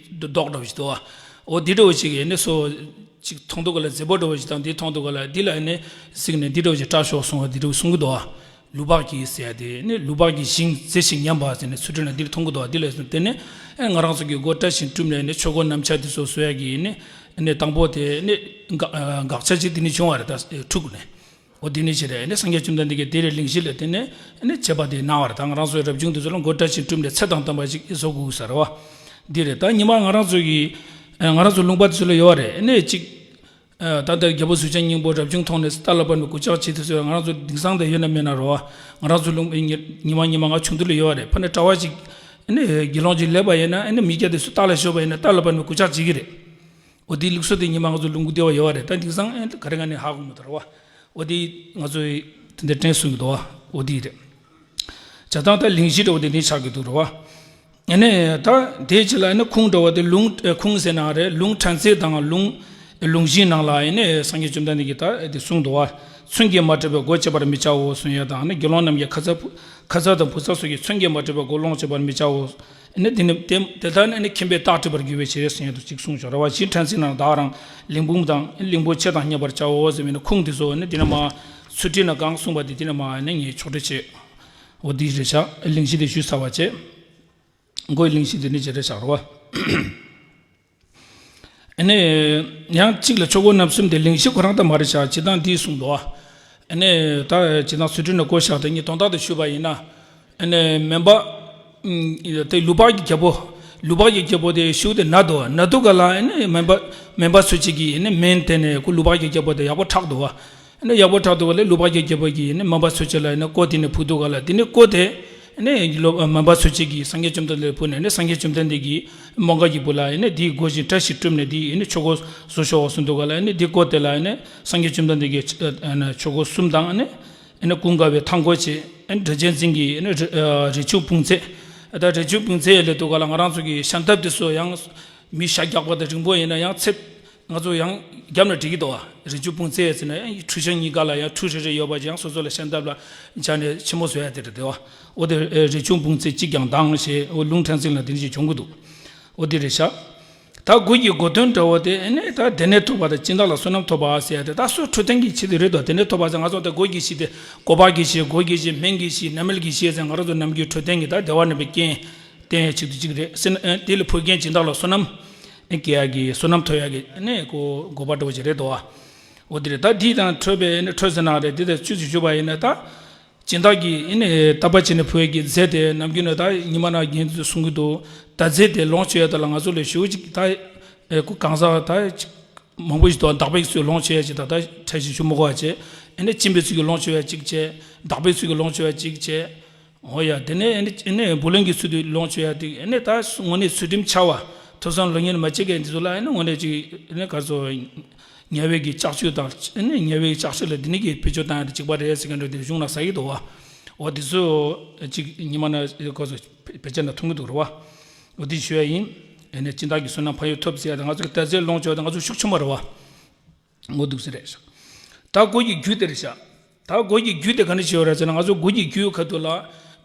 མདོག་འདྲ་བོ་ཞིག་འདུག་བ། འོ་འདི་འདྲ་བོ་ཞིག་ཨ་ནི་སོ། ཅིག་མཐོང་དུས་ག་ལ་མཛེས་པོ་འདྲ་བོ་ཞིག་དང་འདི་མཐོང་དུས་ག་ལ་འདི་ལ་ཨ་ནི་གཟིགས་ནས་འདི་འདྲ་བོ་ཞིག་བཀྲ་ཤོག་གསུང་བ་འདི་འདྲ་བོ་གསུང་གི་འདུག་བ། ལུག་པགས་ཀྱི་ཟེར་ཡ་དེ་ནི་ལུག་པགས་ཀྱི་ཞིང་མཛེས་ཤིང་ཉམས་པ་ཟེར་ནས་ཚུལ་ཁྲིམས་ན་འདིར་མཐོང་གི་འདུག་བ། འདི་ལ་བརྟེན་ནས་ཨ་ང་རང་ཚོ་གི་མགོ་བཀྲ་ཤིས་གྲུབ་ནས་ནི་ཆོས་གོས་རྣམ་ཆ་འདི་ཚོ་བཟོ་ཡ་གི་ནི་ནི་དང་པོ་དེ་ནི་དགག་དགག་བྱ་ཅིག་འདི་ནི་བྱུང་བ་རེད། ད་འཁྲུག་ནས་འོ་འདི་ནི་ཅི་རེད། ནི་སངས་རྒྱས་བཅོམ་ལྡན་འདས་ཀྱིས་དེ་རེ་གླེང་གཞི་ལ་བརྟེན་ནས་ནི་བྱས་པ་དེ་གནང་བ་རེད། ད་ང་རང་ཚོའི་རབ་བྱུང་འདི་ཚོ་ལ་མགོ་བཀྲ་ཤིས་གྲུབ་ནས་ཚེ་དང་ལྡན་པ་ཅིག་བཟོ་དགོས་ས་རེད་བ། འདི་རེད། ད་ཉི་མ་ང་རང་ཚོ་གི་ང་རང་ཚོ་ལུང་པ་འདི་ཚོ་ལ་ཡོད་བ་རེད། ནི་གཅིག་ཨ་ད་ལྟ་རྒྱལ་པོ་གཟུགས་ཅན་སྙིང་པོ་རབ་བྱུང་མཐོང་ནས་རྟ་ལ་བབས་ནས་སྐུ་ཕྱག་བྱེད་དུས་ཚོད་ང་རང་ཚོ་དེང་སང་དུ་ཡོད་ན་མེད་ན་རོ། ང་རང་ཚོ་ལུང་ཉི་ཉི་མ་ཉི་མ་ང་ཆུང་དུས་ལ་ཡོད་བ་རེད། ཕ་ནས་གྲྭ་བ་ཅིག་ཨ་ནི་དགེ་སློང་ཅིག་སླེབས་པ་ཡིན་ན་ཨ་ནི་མི་སྐྱ་དེ་ཚོ་རྟ་ལ་ཞོན་པ་ཡིན་ན་རྟ་ལ་བབས་ནས་སྐུ་ཕྱག་བྱེད་ཀྱི་རེད། འོ་དེའི་ལུགས་སྲོལ་དེ་ཉི་མ་ང་ཚོ་ལུང་ཁུག་སྡེ་བ་ཡོད་བ་རེད། ད་དེང་སང་ཨ་ནི་ག་རེ་ང་ནས་ཧ་གོ་མི་ཐུབ་ར་བ། འོ་དེ་ང་ཚོའི་དེ་འདྲ་དྲན་གསོ་གི་འདུག་བ། འོ་དེ་རེད། བྱ་སྟངས་ད་གླེང་གཞི་འདྲ་བོ་དེ་འདྲ་ཆགས་ཀྱི་འདུག་ར་བ། ཨ་ནི་ད་དེའི་རྗེས་ལ་ཨ་ནི་ཁུངས་འདྲ་བོ་དེ་ལུང་ཨ་ཁུངས་ཟེར་ན་རེད། ལུང་ཕྲན་ཚེགས་དང་ལུང་ལུང་གཞིའི་ནང་ལ་ཨ་ནི་སངས་རྒྱས་བཅོམ་ལྡན་འདས་ཀྱིས་ད་དེ་གསུངས་འདུག་བ། མཚོན་གྱིས་མ་བྲིས་པའི་སྒོ་ཕྱེ་བར་མི་བྱའོ་གསུང་ཡ་དང་། ཨ་ནི་དགེ་སློང་རྣམས་ཀྱི་ཁ་ཚ་ཁ་ཚ་དང་བུ་ཚ་སོགས་ཀྱིས་མཚོན་གྱིས་མ་བྲིས་པའི་སྒོ་སློང་བྱེད་པར་མི་བྱའོ། ཨ་ནི་དེ་ནི་དེ་དེ་ལྟར་ནི་ཨ་ནི་ཁྱིམ་པས་རྟགས་བྲིས་པར་འགྱུར་བའི་ཕྱིར་གསུང་ཡ་དང་གཅིག་གསུངས་ཤོག་ར་བ། གཞི་ཕྲན་ཚེགས་ནང་བདག་རང་གླིང་བུ་དང་གླིང་བུ་ཕྱེ་དང་སྙེད་པར་བྱའོ་ཟེར་བའི་ནི་ཁུངས་དེ་ཚོ་ཨ་ནི་དེ་ནི་མ་ཚུལ་ཁྲིམས་ན་གང་གསུངས་པ་དེ་དེ་ནི་མ་ཨ་ནི་ངས་ཕྱོགས་སྒྲིག་བྱེད། འོ་དེ་རེད་ཤག་གླེང་གཞི་དེ་ཞུས་ཚར་བ་བྱས། མགོའི་གླེང་གཞི་དེ་ནི་ཇི་འདྲ་བཞག་རོ། ཨ་ནི། ཡང་གཅིག་ལ་ཆོས་གོས་བསྣམས་གསུམ་དེ་གླེང་གཞི་ཁོ་རང་ད་མ་རེད་ཤག་སྤྱིར་བཏང་འདི་གསུངས་འདུག་ཨ་ནི། ད་སྤྱིར་བཏང་ཚུལ་ཁྲིམས་ན་བཀོད་བཞག་དེ་ཉིད་དོན་དག་ཏུ་ཞུས་པ་ཡིན་ན། ཨ་ནི་མེན་པ། དེ་ལུག་པགས་ཀྱི་རྒྱལ་པོ། ལུག་པགས་ཀྱི་རྒྱལ་པོ་དེ་ཤུགས་དེ་ན་འདུག་ན་འདུག་ག་ལ་ཨ་ནི་མེན་པ། མེན་པ་ཚོ་གཅིག་གིས་ཨ་ནི་མེན་དེ་ནས་ཁོ་ལུག་པགས་ཀྱི་རྒྱལ་པོ་དེ་ཡག་པོ་ཁྲག་འདུག་བ། ཨ་ནི་ཡག་པོ་ཁྲག་འདུག་ག་ལ་ལུག་པགས་ཀྱི་རྒྱལ་པོ་གིས་ཨ་ནི་མེན་པ་ཚོ་གཅིག་ལ་ཨ་ནི་ཀོ་དེ་ནས་ཕུལ་འདུག་ག་ལ། དེ་ནས་ཀོ་དེ། ཨ་ནི་ལོ་མེན་པ་ཚོ་གཅིག་གིས་སངས་རྒྱས་བཅོམ་ལྡན་འདས་ཕུལ་ནས་ཨ་ནི་སངས་རྒྱས་བཅོམ་ལྡན་འདས་ཀྱིས་མོའུ་འགལ་གྱི་བུ་ལ་ཨ་ནི་དེའི་སྒོ་བཞིན་བཀྲ་ཤིས་གྲུབ་ནས་དེའི་ཨ་ནི་ཆོས་གོས་བཟོ་ཤོག་གསུངས་འདུག་ག་ལ། ཨ་ནི་དེ་ཀོ་དེ་ལ་ཨ་ནི་སངས་རྒྱས་བཅོམ་ལྡན་འདས་ཀྱིས་ཨ་ནི་ཆོས་གོས་གསུམ་དང་ཨ་ནི། ཨ་ནི་ཀུན་དགའ་བོའི་ཐང་གོས་བྱས། ཨ་ནི་སྒྲ་གཅན་འཛིན་གྱིས་ཨ་ནི་རི་ཨ་རི་ཆུ་སྤུངས་ཚད། ད་རི་ཆུ་སྤུངས་ཚད་ལས་འདུག་ག་ལ། ང་རང་ཚོ་གི་ཤམ་ཐབས་དེ་ཚོ་ཡང་མི་ཤ་རྒྱགས་པ་དང་རིང་པོ་ཡིན་ན་ཡང་ཚེབ། ང་ཚོ་ཡང་བརྒྱབ་ན་འགྲིག་གི་འདུག་བ། རི་ཆུ་སྤུངས་ཚད་ཟེར་ན་ཡང་ཁྲུ་ཤིང་གཉིས་ཀ་ལ་ཡང་ཁྲུ་རེ་རེ་ཡོད་པ་ཅིག་ཡང་སོ་སོ་ལ་ཤམ་ཐབས་ལ་བྱས་ནས་ཆེན་མོ་བཟོ་ཡ་དེ་རེད་དེ་བ། འོ་དེ་རི་ཆུ་སྤུངས་ཚད་གཅིག་ཀྱང་དང་ཞེས་འོ་ལུང་ཕྲན་ཚེགས་ལ་དེ་འདྲ་ཞིག་བྱུང་གི་འདུག་འོ་དེ་རེད་ཤག་ད་དགུ་གི་གོ་དོན་འདྲ་བོ་དེ་ཨ་ནི་ད་དེ་ནས་ཐོབ་པ་དང་སྦྱིན་བདག་ལ་བསོད་ནམས་ཐོབ་པ་ཟེར་ཡ་དེ་ད་སོ་འཕྲོད་བསྟེན་གྱི་ཆེད་དུ་རེད་དོ། དེ་ནས་ཐོབ་པ་ཟེར་ང་ཚོ་ད་སྒོ་གི་གཞི་དེ་སྒོ་པ་གི་གཞི་སྒོ་གི་གཞི་སྨན་གྱི་གཞི་ནད་མེད་ཀྱི་གཞི་ཟེར་ང་རང་ཚོ་ནམ་རྒྱུན་འཕྲོད་བསྟེན་གྱི་ད་བདེ་བ་རྣམ་པའི་རྐྱེན་བསྟེན་ཡ་ཆེད་དུ་གཅིག་རེད་ཟེར་ན། ཨ་དེ་ལ་ཕུལ་མཁན་སྦྱིན་བདག་ལ་བསོད་ནམས་ཨ་སྐྱེ་ཡ་གི་བསོད་ནམས་ཐོབ་ཡ་གི་ཨ་ནི་གོ་གོ་པ་འདྲ་བོ་ཅིག་རེད་དོ། འོ་དེ་རེད། ད་དེ་དང་འཕྲོད་པའི་ཨ་ནི་འཕྲོད་ཟེར་ན་རེད། དེ་དང་བཅུ་ཞིག་ཞུ་བ་ཡིན་ན་ད། སྦྱིན་བདག་གིས་ཨེ་ནས་བརྟག་པ་བྱས་ནས་ཕུལ་བའི་གི་རྫས་དེ་ནམ་རྒྱུན་ནས་ད་ཉི་མ་ན་རྒན་ཚོས་གསུང་གི་འདུག། ད་རྫས་དེ་ལོངས་སྤྱོད་ཡ་དེ་ལ་ང་ཚོ་ལས་ཞེ་པོ་ཅིག་ད་ཨེ་ཁོ་གང་ཟག་ད་ཅིག་མང་པོ་ཞིག་འདུག། བདག་པོའི་ཚུལ་ལོངས་སྤྱོད་ཡ་ཅིག་ད་ད་ཕྲ་ཞིང་ཞུ་མི་དགོས་པ་བྱས། ཨེ་ནས་སྦྱིན་པའི་ཚུལ་གྱིས་ལོངས་སྤྱོད་ཡ་ཅིག་བྱས། བདག་པོའི་ཚུལ་གྱིས་ལོངས་སྤྱོད་ཡ་ཅིག་བྱས། འོ་ཡ། དེ་ནས་ཨེ་ནས་ཨེ་ནས་བུ་ལོན་གྱི་ཚུལ་དུ་ལོངས་སྤྱོད་ཡ་དེ་ཨེ་ནས་ད་དངོས་གནས་ཚུལ་ཁྲིམས་འཆལ་བ། ཐོས་བསམ་ལོ་གཉེར་མ་བྱེད་མཁན་འདི་ཚོ་ལ་ཨེ་ནས་དངོས་གནས་ཅིག་ཨེ་ནས་ག་ཚོད་ཉེས་པའི་གི་ལྕགས་ཀྱུ་དང་ཨེ་ནས་ཉེས་པའི་གི་ལྕགས་ཤིག་ལ་འདི་ནས་གི་བེད་སྤྱོད་བཏང་ཡ་དེ་གཅིག་པ་རེད་ཟེར་མཁན་འདྲ་དེ་གཞུང་ལ་ཟ་གི་འདུག་བ། འོ་འདི་ཚོ་ཅིག་ཉི་མ་ན་ག་ཚོད་བེད་སྤྱད་ན་མཐོང་གི་འདུག་རེད་བ། འོ་འདི་ཞུ་ཡ་ཡིན། ཨེ་ནས་སྦྱིན་བདག་གི་བསོད་ནམས་ཕན་ཡོན་ཐོབ་ཟེར་ཡ་དང་ང་ཚོ་གི་ད་རྫས་ལོངས་སྤྱོད་ཡ་དང་ང་ཚོ་ཤུགས་ཆེན་པོ་རེད་བ། འོ་འདུག་སེ་རེད་ཤག། ད་སྒོ་གི་རྒྱུ་དེ་རེད་ཤག། ད་སྒོ་གི་རྒྱུ་དེ་ག་ནས་བྱས་ཡོད་རེད་ཟེར་ན། ང་ཚོ་སྒོ་གི་རྒྱུ་ཁ་ཐུག་ལ་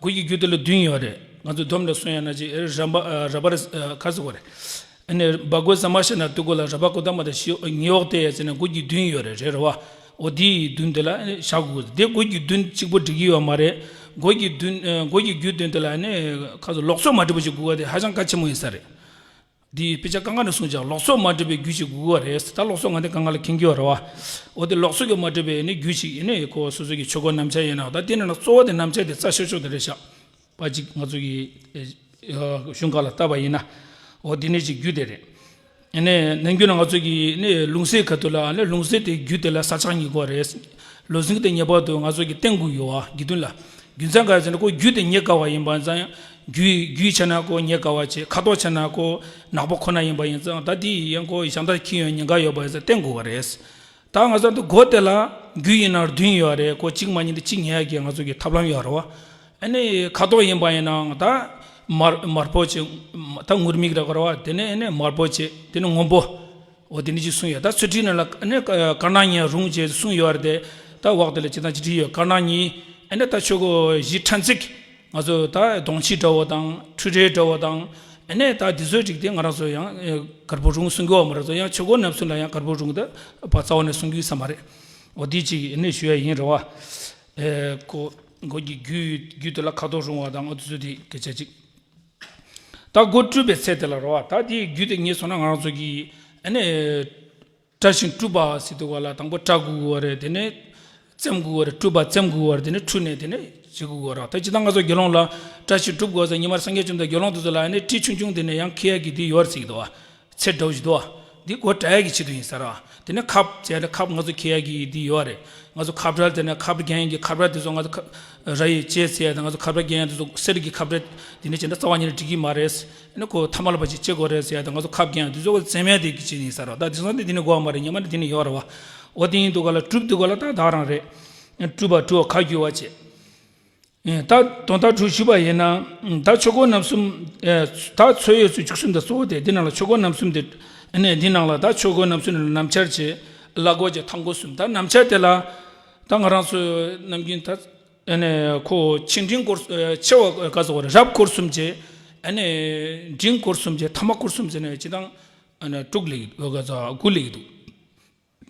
སྒོ་གི་རྒྱུ་དེ་ལ་བདུན་ཡོད་རེད། ང་ཚོ་སྡོམ་ལ་སོང་ཡ་ན་ཅིག་ར་བ་ར་བ་ར་ག་ཟེར་དགོས་རེད། ཨ་ནི་སྦ་སྒོ་ཟ་མ་ཤེས་ན་དུ་སྒོ་ལ་ར་བ་གོ་ད་མ་ད་ཤི་ཉི་འོག་དེ་ཡ་ཟེར་ན་སྒོ་གི་བདུན་ཡོད་རེད་རེད་ར་བ། འོ་དེའི་བདུན་དེ་ལ་བཞག་དགོས། དེ་སྒོ་གི་བདུན་གཅིག་པོ་འགྲིག་གི་ཡོད་མ་རེད། སྒོ་གི་བདུན་སྒོ་གི་རྒྱུ་བདུན་དེ་ལ་ཨ་ནི་ཁ་ཚོ་ལོགས་སུ་མ་འགྲིག་པ་ཞིག་དགོས་པ་དེ་ཧ་ཅང་གལ་ཆེན་པོ་ཡིན་ས་རེད། འདི་དཔེ་ཆ་གང་ག་ནས་གསུངས་ཀྱང་ལོགས་སུ་མ་འགྲིག་པའི་རྒྱུ་ཞིག་དགོས་པ་རེད། ད་ལོགས་སུ་ང་འདི་གང་ག་ལ་མཁྱེན་གྱི་ཡོད་རེད་བ། འོ་དེ་ལོགས་སུ་གི་མ་འགྲིག་པའི་ནི་རྒྱུ་ཞིག་ཡིན་ནའི་ཁོ་སོ་སོ་གི་ཆོས་སྒོ་རྣམ་གཞག་ཡིན་ན་ད་དེ་ནི་ན་གཙོ་བོ་དེ་རྣམ་གཞག་དེ་རྩ་ཆེ་ཤོས་དེ་རེད་ཤག། པ་ཅིག་ང་ཚོ་གི་གཞུང་ཁ་ལ་བལྟས་པ་ཡིན་ན། འོ་དེ་ནི་ཅིག་རྒྱུ་དེ་རེད། ཨ་ནི་ནམ་རྒྱུན་ང་ཚོ་གི་ནི་ལུང་བསྲེ་ཁ་ཐུག་ལ་ནི་ལུང་བསྲེ་དེ་རྒྱུ་དེ་ལ་ས་ཆ་ཉེ་གི་རེད། ལུང་བསྲེ་དེ་ངེས་པར་དུ་ང་ཚོ་གི་བསྟེན་དགོས་ཡོད་བ་དགེ་འདུན་ལ། རྒྱུ་མཚན་ག་རེ་ཟེར་ན་ཁོ་རྒྱུ་དེ་ཉེ་ག་བ་ཡིན་པ་ཙང་རྒྱུ་རྒྱུ་བྱས་ན་ཁོ་ཉེ་ག་བ་བྱས། ཁ་དོག་བྱས་ན་ཁོ་ནག་པོ་ཁོ་ན་ཡིན་པ་ཡིན་ཙང་ད་དེ་ཡང་ཁོ་ཞག་མཐར་འཁྱོལ་ཡོང་ཉེན་ཁ་ཡོད་པ་ཡིན་ཙང་བསྟེན་དགོས་པ་རེད། ད་ང་ཚོ་འདི་སྒོ་དེ་ལ་རྒྱུ་ཡིན་ན་བདུན་ཡོད་རེད། ཁོ་གཅིག་མ་ཉིད་དེ་གཅིག་ཉེ་ཡ་གི་ང་ཚོ་གི་ཐབས་ལམ་ཡོད་རེད་བ། ཨ་ནི་ཁ་དོག་ཡིན་པ་ཡིན་ནའང་ད་དམར་དམར་པོ་ཅིག་ད་ངུར་སྨྲིག་རེད་ག་རེད་བ། དེ་ནས་ཨ་ནི་དམར་པོ་ཅིག་དེ་ནས་སྔོན་པོ། འོ་དེ་ནི་ཅིག་གསུངས་ཡོད། ད་ཚུལ་ཁྲིམས་ནང་ལ་ཨ་ནི་དཀར་ནག་གཉིས་རུང་ཅེས་གསུངས་ཡོད་རེད་དེ། ད་འོག་དེ་ལ་ཅི་ད་ཅི་བྲིས་ཡོད། དཀར་ནག་གཉིས། ཨ་ནི་ད་ཆོས་སྒོ་བཞི་ཕྲན་ཚེགས། ང་ཚོ་ད་གདོང་ཕྱི་འདྲ་བོ་དང་འཕྲུལ་རས་འདྲ་བོ་དང་། ཨ་ནི་ད་འདི་ཚོའི་རིགས་དེ་ང་རང་ཚོ་ཡང་དཀར་པོ་རུང་གསུང་གི་ཡོད་མ་རེད། ཚོ་ཡང་ཆོས་སྒོ་རྣམ་གསུམ་ལ་ཡང་དཀར་པོ་རུང་ད་བ་རྩ་བ་ནས་གསུང་གི་ཡོད་ས་མ་རེད། འོ་དེ་ཅིག་ཨ་ནི་ཞུ་ཡ་ཡིན་རེད་བ། ཨེ་ཁོ་སྒོ་གི་རྒྱུ་རྒྱུ་དེ་ལ་ཁ་དོག་རུང་བ་དང་འོ་དེ་ཚོ་དེ་སྐད་ཆ་ཅིག། ད་སྒོ་བཀྲུས་པའི་ཚེ་དེ་ལ་རེད་བ། ད་དེའི་རྒྱུ་དེ་ངེས་སོང་ན་ང་རང་ཚོ་གི་ཨ་ནི་བཀྲ་ཞིང་བཀྲུས་པ་ཟེར་དུས་ག་ལ་དང་པོ་བཀྲ་དགོས་ཀྱི་ཡོད་རེད། དེ་ནས་བཙེམ་དགོས་ཀྱི་ཡོད་རེད། བཀྲུས་པ་བཙེམ་དགོས་ཀྱི་ཡོད་རེད། དེ་ནས་བཀྲུས་ནས་དེ་ནས་བྱེད་དགོས་ཀྱི་ཡོད་རེད། ད་ཅི་ད་ང་ཚོ་དགེ་སློང་ལ་བཀྲ་ཞིང་བཀྲུ་དགོས་ཟེར་ཉི་མར་སངས་རྒྱས་བཅོམ་ལྡན་དགེ་སློང་དེ་ཚོ་ལ་ཨ་ནི་གྲི་ཆུང་ཆུང་དེ་ནས་ཡང་འཁྱེར་ཡ་གི་དེ་ཡོད་རེད་ཟེར་གྱི་འདུག་བ། ཚེ་འདྲ་བོ་ཞིག་འདུག་བ། འདི་སྒོ་བཀྲུ་ཡ་གི་ཆེད་དུ་ཡིན་ས་རེད་བ། དེ་ནས་ཁབ་ཟེར་ཡ་ནི་ཁབ་ང་ཚོ་འཁྱེར་ཡ་གི་དེ་ཡོད་རེད། ང་ཚོ་ཁབ་བྲལ་དེ་ནས་ཁབ་རྒྱན་གྱི་ཁབ་བྲལ་དེ་ཚོ་ང་ཚོ་ཁ་ར་ཡི་ལྕེ་ཟེར་ཡ་དང་ང་ཚོ་ཁབ་བྲལ་རྒྱན་ཡ་དེ་ཚོ་གསེར་གྱི་ཁབ་བྲལ་དེ་ནས་བྱས་ན་རྩ་བ་ཉིད་ནས་འགྲིག་གི་མ་རེད། ཨ་ནི་ཁོ་ཐ་མལ་པ་ཅིག་སྐྱེ་དགོས་རེད་ཟེར་ཡ་དང་ང་ཚོ་ཁབ་རྒྱན་དེ་ཚོ་འཛེམ་ཡ་དེ་གི་ཆེད་ཡིན་ས་རེད་བ། ད་དེང་སང་དེ་དེ་ནས་དགོས་པ་མ་རེད། ཉི་མ་ནས་དེ་ནས་ཡོད་རེད་བ། འོ་དེ་ཡིན་དུས་ག་ལ་བཀྲུས་དུས་ག་ལ་ད་ད་རང་རེད། བཀྲུས་པ་བཀྲུ་བ་ཁ་བསྒྱུར་བ་བྱེད། ད་དོན་དག་དྲུག་ཞུས་པ་ཡིན་ན། ད་ཆོས་སྒོ་རྣམ་གསུམ། ད་ཚོགས་ཡོད་ཚུལ་བཅུ་གསུམ་དང་གཙོ་བོ་དེ་འདི་ནང་ལ་ཆོས་སྒོ་རྣམ་གསུམ་དེ། ཨ་ནི་འདི་ནང་ལ་ད་ཆོས་སྒོ་རྣམ་གསུམ་ནང་ལ་ནམ་འཆར་བྱེད། བླ་སྒོ་བྱེད། ཐང་སྒོ་གསུམ། ད་ནམ་འཆར་དེ་ལ་ད་ང་རང་ཚོ་ནམ་རྒྱུན་ད་ཨ་ནི་ཁོ་ཆེ་འབྲིང་སྐོར་ཆེ་བ་ག་ཚོད་རེད། རབ་སྐོར་གསུམ་བྱེད། ཨ་ནི་འབྲིང་སྐོར་གསུམ་བྱེད། ཐ་མ་སྐོར་གསུམ་བྱེད་ནས་སྤྱི་བཏང་ཨ་ནི་དྲུག་ལེགས་ག་ཚོད་དགུ་ལེགས་འདུག།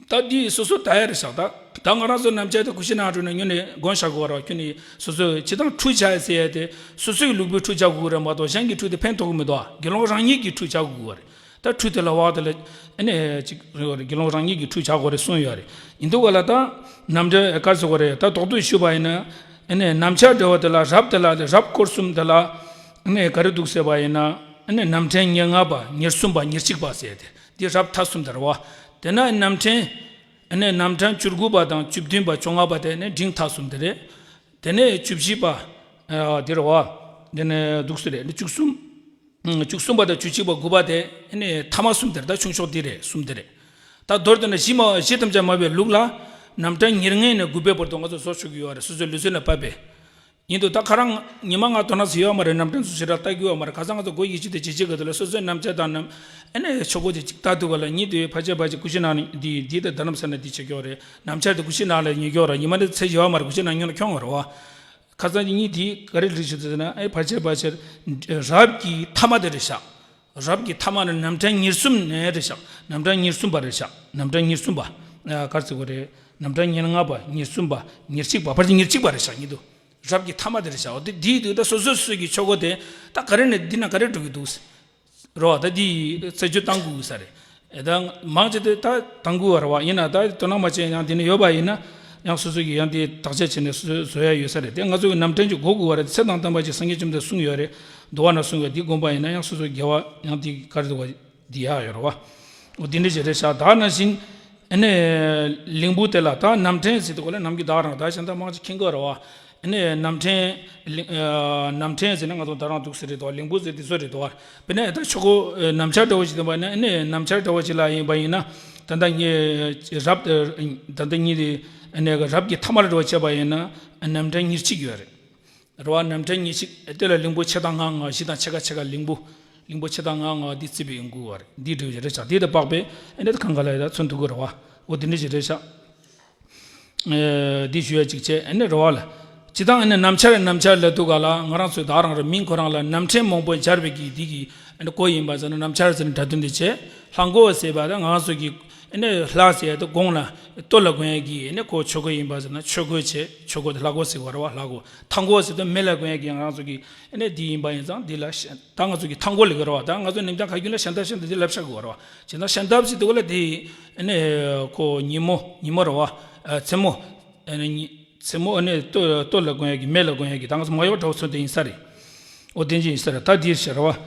ད་འདི་སོ་སོ་ད་ཡ་རེད་ཤག། ད་ད་ང་རང་ཚོ་ནམ་འཆར་དེ་གུ་ཤི་ན་འགྲོ་ན་ཉོ་ནས་དགོན་བཞག་དགོས་ར། ཁྱོད་ནི་སོ་སོ་ཅི་དང་ཁྲུས་བྱ་ཟེར་ཡ་དེ་སོ་སོའི་ལུག་པའི་ཁྲུས་བྱ་དགོས་རེད་མ་གཏོགས་གཞན་གྱི་ཁྲུས་དེ་ཕན་ཐོགས་གི་མི་འདུག། དགེ་སློང་རང་ཉིད་ཀྱི་ཁྲུས་བྱ་དགོས་རེད། ད་ཁྲུས་དེ་ལ་བག་དེ་ལ་ཨ་ནི་ཅིག་དགེ་སློང་རང་ཉིད་ཀྱི་ཁྲུས་བྱ་དགོས་རེད་གསུངས་ཡོད་རེད། ཡིན་དུས་ག་ལ་ད་ནམ་འཆར་ག་རེ་ཟེར་དགོས་རེད། ད་རྡོག་རྡོག་ཞུས་པ་ཡིན་ན་ཨ་ནི་ནམ་འཆར་འབྲེལ་བ་དེ་ལ་རབ་དེ་ལ་རབ་སྐོར་གསུམ་དེ་ལ་ཨ་ནི་ག་རེ་འདུག་ཟེར་བ་ཡིན་ན་ཨ་ནི་ནམ་ཕྲན་ཉེར་ལྔ་པ་ཉེར་གསུམ་པ་ཉེར་གཅིག་པ་ཟེར་ཏེ། འདི་རབ་མཐའ་གསུམ་དེ་རེད་བ། དེ་ན་ནམ་ཕྲན། ཨ་ནི་ནམ་ཕྲན་བཅུ་དགུ་པ་དང་བཅུ་བདུན་པ་བཅོ་ལྔ་པ་དེ་ནི་འབྲིང་མཐའ་གསུམ་དེ་རེད། དེ་ནས་བཅུ་བཞི་པ། ཨ་དེ་རེད་བ། དེ་ནས་འདུག་སེ་རེད། བཅུ་གསུམ། བཅུ་གསུམ་པ་དང་བཅུ་གཅིག་པ་དགུ་པ་དེ་ཨ་ནི་ཐ་མ་གསུམ་དེ་རེད། ད་ཆུང་ཤོས་འདི་རེད། གསུམ་དེ་རེད། ད་མདོར་བསྡུ་ན་བཞི་མ་བཞི་ཐམས་ཅད་མ་བའི་ལུགས་ལ་ནམ་ཕྲན་ཉེར་ལྔ་ནས་དགུ་པའི་བར་དུ་ང་ཚོ་བཟོ་ཆོག་གི་ཡོད་རེད། སོ་སོའི་ལུས་རྩལ་ལ་བབས་པས། ཡིན་དུས་ད་ཁ་རང་ཉི་མ་ང་དོ་སྣང་ཟིག་ཡོད་མ་རེད། ནམ་ཕྲན་ཚོ་ཞེ་དྲག་ལྟ་རྒྱུ་ཡོད་མ་རེད། ཁ་སང་ང་ཚོ་སྒོ་ཡིད་ཆེས་དེ་བྱེད་བྱེད་ག་དུས་ལ་སོ་སོའི་ནམ་འཆར་དང་ནམ། ཨ་ནི་ཆོས་སྒོ་དེ་གཅིག་ལྟ་དུས་ག་ལ་ཉིད་དུ་ཕལ་ཆེར་ཕལ་ཆེར་ཀུ་ཤི་ན་ནི་འདི་འདི་དང་རྡ་རམ་ས་ན་འདི་བྱེད་ཀྱི་ཡོད་རེད། ནམ་འཆར་དེ་ཀུ་ཤི་ན་ལ་ཉེ་ཀྱི་ཡོད་རེད། ཉི་མ་འདི་ཚེ་ཞེ་བ་མ་རེད། ཀུ་ཤི་ན་ཉོ་ན་ཁྱོང་བ་རེད་བ། ཁ་སང་གཉིས་དེ་ག་རེ་རེད་ཞུ་ཟེར་ན་ཨེ་ཕལ་ཆེར་ཕལ་ཆེར་རབ་ཀྱི་ཐ་མ་དེ་རེད་ཤག། རབ་ཀྱི་ཐ་མ་ནི་ནམ་ཕྲན་ཉེར་གསུམ་ནས་རེད་ཤག། ནམ་ཕྲན་ཉེར་གསུམ་པ་རེད་ཤག། ནམ་ཕྲན་ཉེར་གསུམ་པ། ཨ་ག་རེ་ཟེར་དགོས་རེད། ནམ་ཕྲན་ཉེར་ལྔ་པ་ཉེར་གསུམ་པ་ཉེར་གཅིག་པ་ཕལ་ཆེར་ཉེར་གཅིག་པ་རེད་ཤག། ཉིད་དུ། རབ་ཀྱི་ཐ་མ་དེ་རེད་ཤག། འོ་དེ་དེའི་དུས་ད་སོ་སོ་སོ་སོ་གི་ཆོས་སྒོ་དེ་ད་ག་རེ་ནས་འདི་ན་ག་རེ་འགྲོ་གི་འདུག་རེད་བ། ད་འདི་རྩད་གཅོད་བཏང་དགོས་ས་རེད། ཨེ་ད་མང་ཆེ་དེ་ད་བཏང་དགོས་བ་རེད་བ། ཡིན་ན་ད་དོ་སྣང་མ་བྱས་ཡང་དེ་ནས་ཡོད་པ་ཡིན་ན་ ཡང་སོ་སོ་གིས་ཡང་དེ་བརྟག་དཔྱད་བྱས་ནས་བཟོ་བཟོ་ཡ་ཡོད་ས་རེད། དེ་ང་ཚོ་གི་རྣམ་འདྲེན་གྱི་སྒོ་དགུ་བ་རེད། ཚེ་དང་ལྡན་པ་ཅིག་སངས་རྒྱས་བཅོམ་ལྡན་གསུངས་ཡོད་རེད། འདུལ་བ་ན་གསུངས་ཡོད། དེ་བསྒོམ་པ་ཡིན་ན་ཡང་སོ་སོ་དགེ་བ་ཡང་དེ་ག་རེ་འདུག་བ། འདི་ཡག་ཡོད་རེད་བ། འོ་དེ་འདྲ་ཞིག་རེད་ཤག་ད་ནང་བཞིན་ཨ་ནི་གླིང་བུ་དེ་ལ་ད་རྣམ་འདྲེན་ཟེར་དུས་སྐོར་ལ་ནམ་རྒྱུན་ད་རང་ད་གཞན་དག་མང་ཆེ་མཁྱེན་གྱི་ཡོད་རེད་བ། ཨ་ནི་རྣམ་འདྲེན་གླིང་ཨ་རྣམ་འདྲེན་ཟེར་ན་ང་ཚོ་ད་རང་འདུག་ཟེར་རེད་དོ། གླིང་བུ་ཟེར་དེ་ཚོ་རེད་དོ། དཔེར་ན་ད་ཆོས་སྐོར་ཨ་རྣམ་འཆར་འདྲ་བོ་ཞིག་འདུག་པ་ན། ཨ་ནི་རྣམ་འཆར་འདྲ་བོ་ཞིག་ལ་ཡིན་པ་ཡིན་ན། ད་ལྟ་ངས་རབ་ད་ལྟ་ངས་དེ་ཨ་ནི་རབ་ཀྱི་ཐ་མ་ལ་འདྲ་བོ་བྱས་པ་ཡིན་ན་རྣམ་འདྲེན་ཉེར་གཅིག་ཡོད་རེད། རེད་བ། རྣམ་འདྲེན་ཉེར་གཅིག་དེ་ལ་གླིང་བུ་ཕྱེད་དང་ལྔ་ལྔ་བཞི་དང་ཕྱེད་ཀ་ཕྱེད་ཀ་གླིང་བུ། གླིང་བུ་ཕྱེད་དང་ལྔ་ལྔ་འདི་བརྩིས་པའི་ཡོང་གི་ཡོད་རེད། འདི་འདྲ་བོ་ཞིག་རེད་ཤག་དེ་དང་པགས་པས་ཨ་ནི་ད་གང་ག་ལ་ཡ་ད་ཚོན་མཐུག་གི་རེད་བ། འོ་དེ་འདྲ་ཞིག་རེད་ཤག་ཨེ་འདི་ཞུ་ཡ་ཅིག་བྱས། ཨ་ནི་རེད་བ་ལ། ཇི་ལྟར་ཨ་ནི་རྣམ་འཆར་རྣམ་འཆར་ལབ་དུས་ག་ལ་ང་རང་ཚོའི་ད་རང་རེད། མིང་ཁོ་རང་ལ་རྣམ་འདྲེན་མང་པོ་སྦྱར་བའི་གི་འདི་གི་ཨ་ནི་གོ་ཡིན་པ་ཟེར་ན་རྣམ་འཆར་ཟེར་ནས་སྒྲ་དོན་འདི་བྱས། ལྷ་མགོ་ཟེར་བ་ད་ང་རང་ཚོ་གི་ཨ་ནི་ལྷ་ཟེར་ཡ་ད་དགོངས་ལ་ལྟོ་ལ་གོན་ཡ་གི་ཨ་ནི་གོ་ཆོས་གོས་ཡིན་པ་ཟེར་ན་ཆོས་གོས་བྱས། ཆོས་གོས་དེ་ལྷ་གོས་ཟེར་བ་རེད་བ། ལྷ་གོས། ཐང་གོས་ཟེར་ད་མེ་ལ་གོན་ཡ་གི་ང་རང་ཚོ་གི་ཨ་ནི་འདི་ཡིན་པ་ཡིན་ཙང་འདི་ལ་ཤ་ད་ང་ཚོ་གི་ཐང་གོ་ལབ་ཀྱི་རེད་བ། ད་ང་ཚོ་ནིམ་ཅང་ག་རྒྱུན་ལ་ཤ་འདབ་ཤ་འདབ་དེ་ལབ་ཤ་གི་རེད་བ། བྱས་ན་ཤ་འདབ་ཟེར་དུས་ལ་དེ་ཨ་ནི་ཁོ་ཉིན་མོ་ཉིན་མོ་རེད་བ། ཨ་མཚན་མོ། ཨ་ནི་ཉི་མཚན་མོ་ཨ་ནི་ལྟོ་ལྟོ་ལ་གོན་ཡ་གི་མེ་ལ་གོན་ཡ་གི་ད་ང་ཚོ་མ་ཡོག་འདྲ་བོ་ཚོ་དེ་ཡིན་ས་རེད། འོ་དེ་འདྲ་ཡིན་ས་རེད། ད་འདི་ཤ་རེད་བ།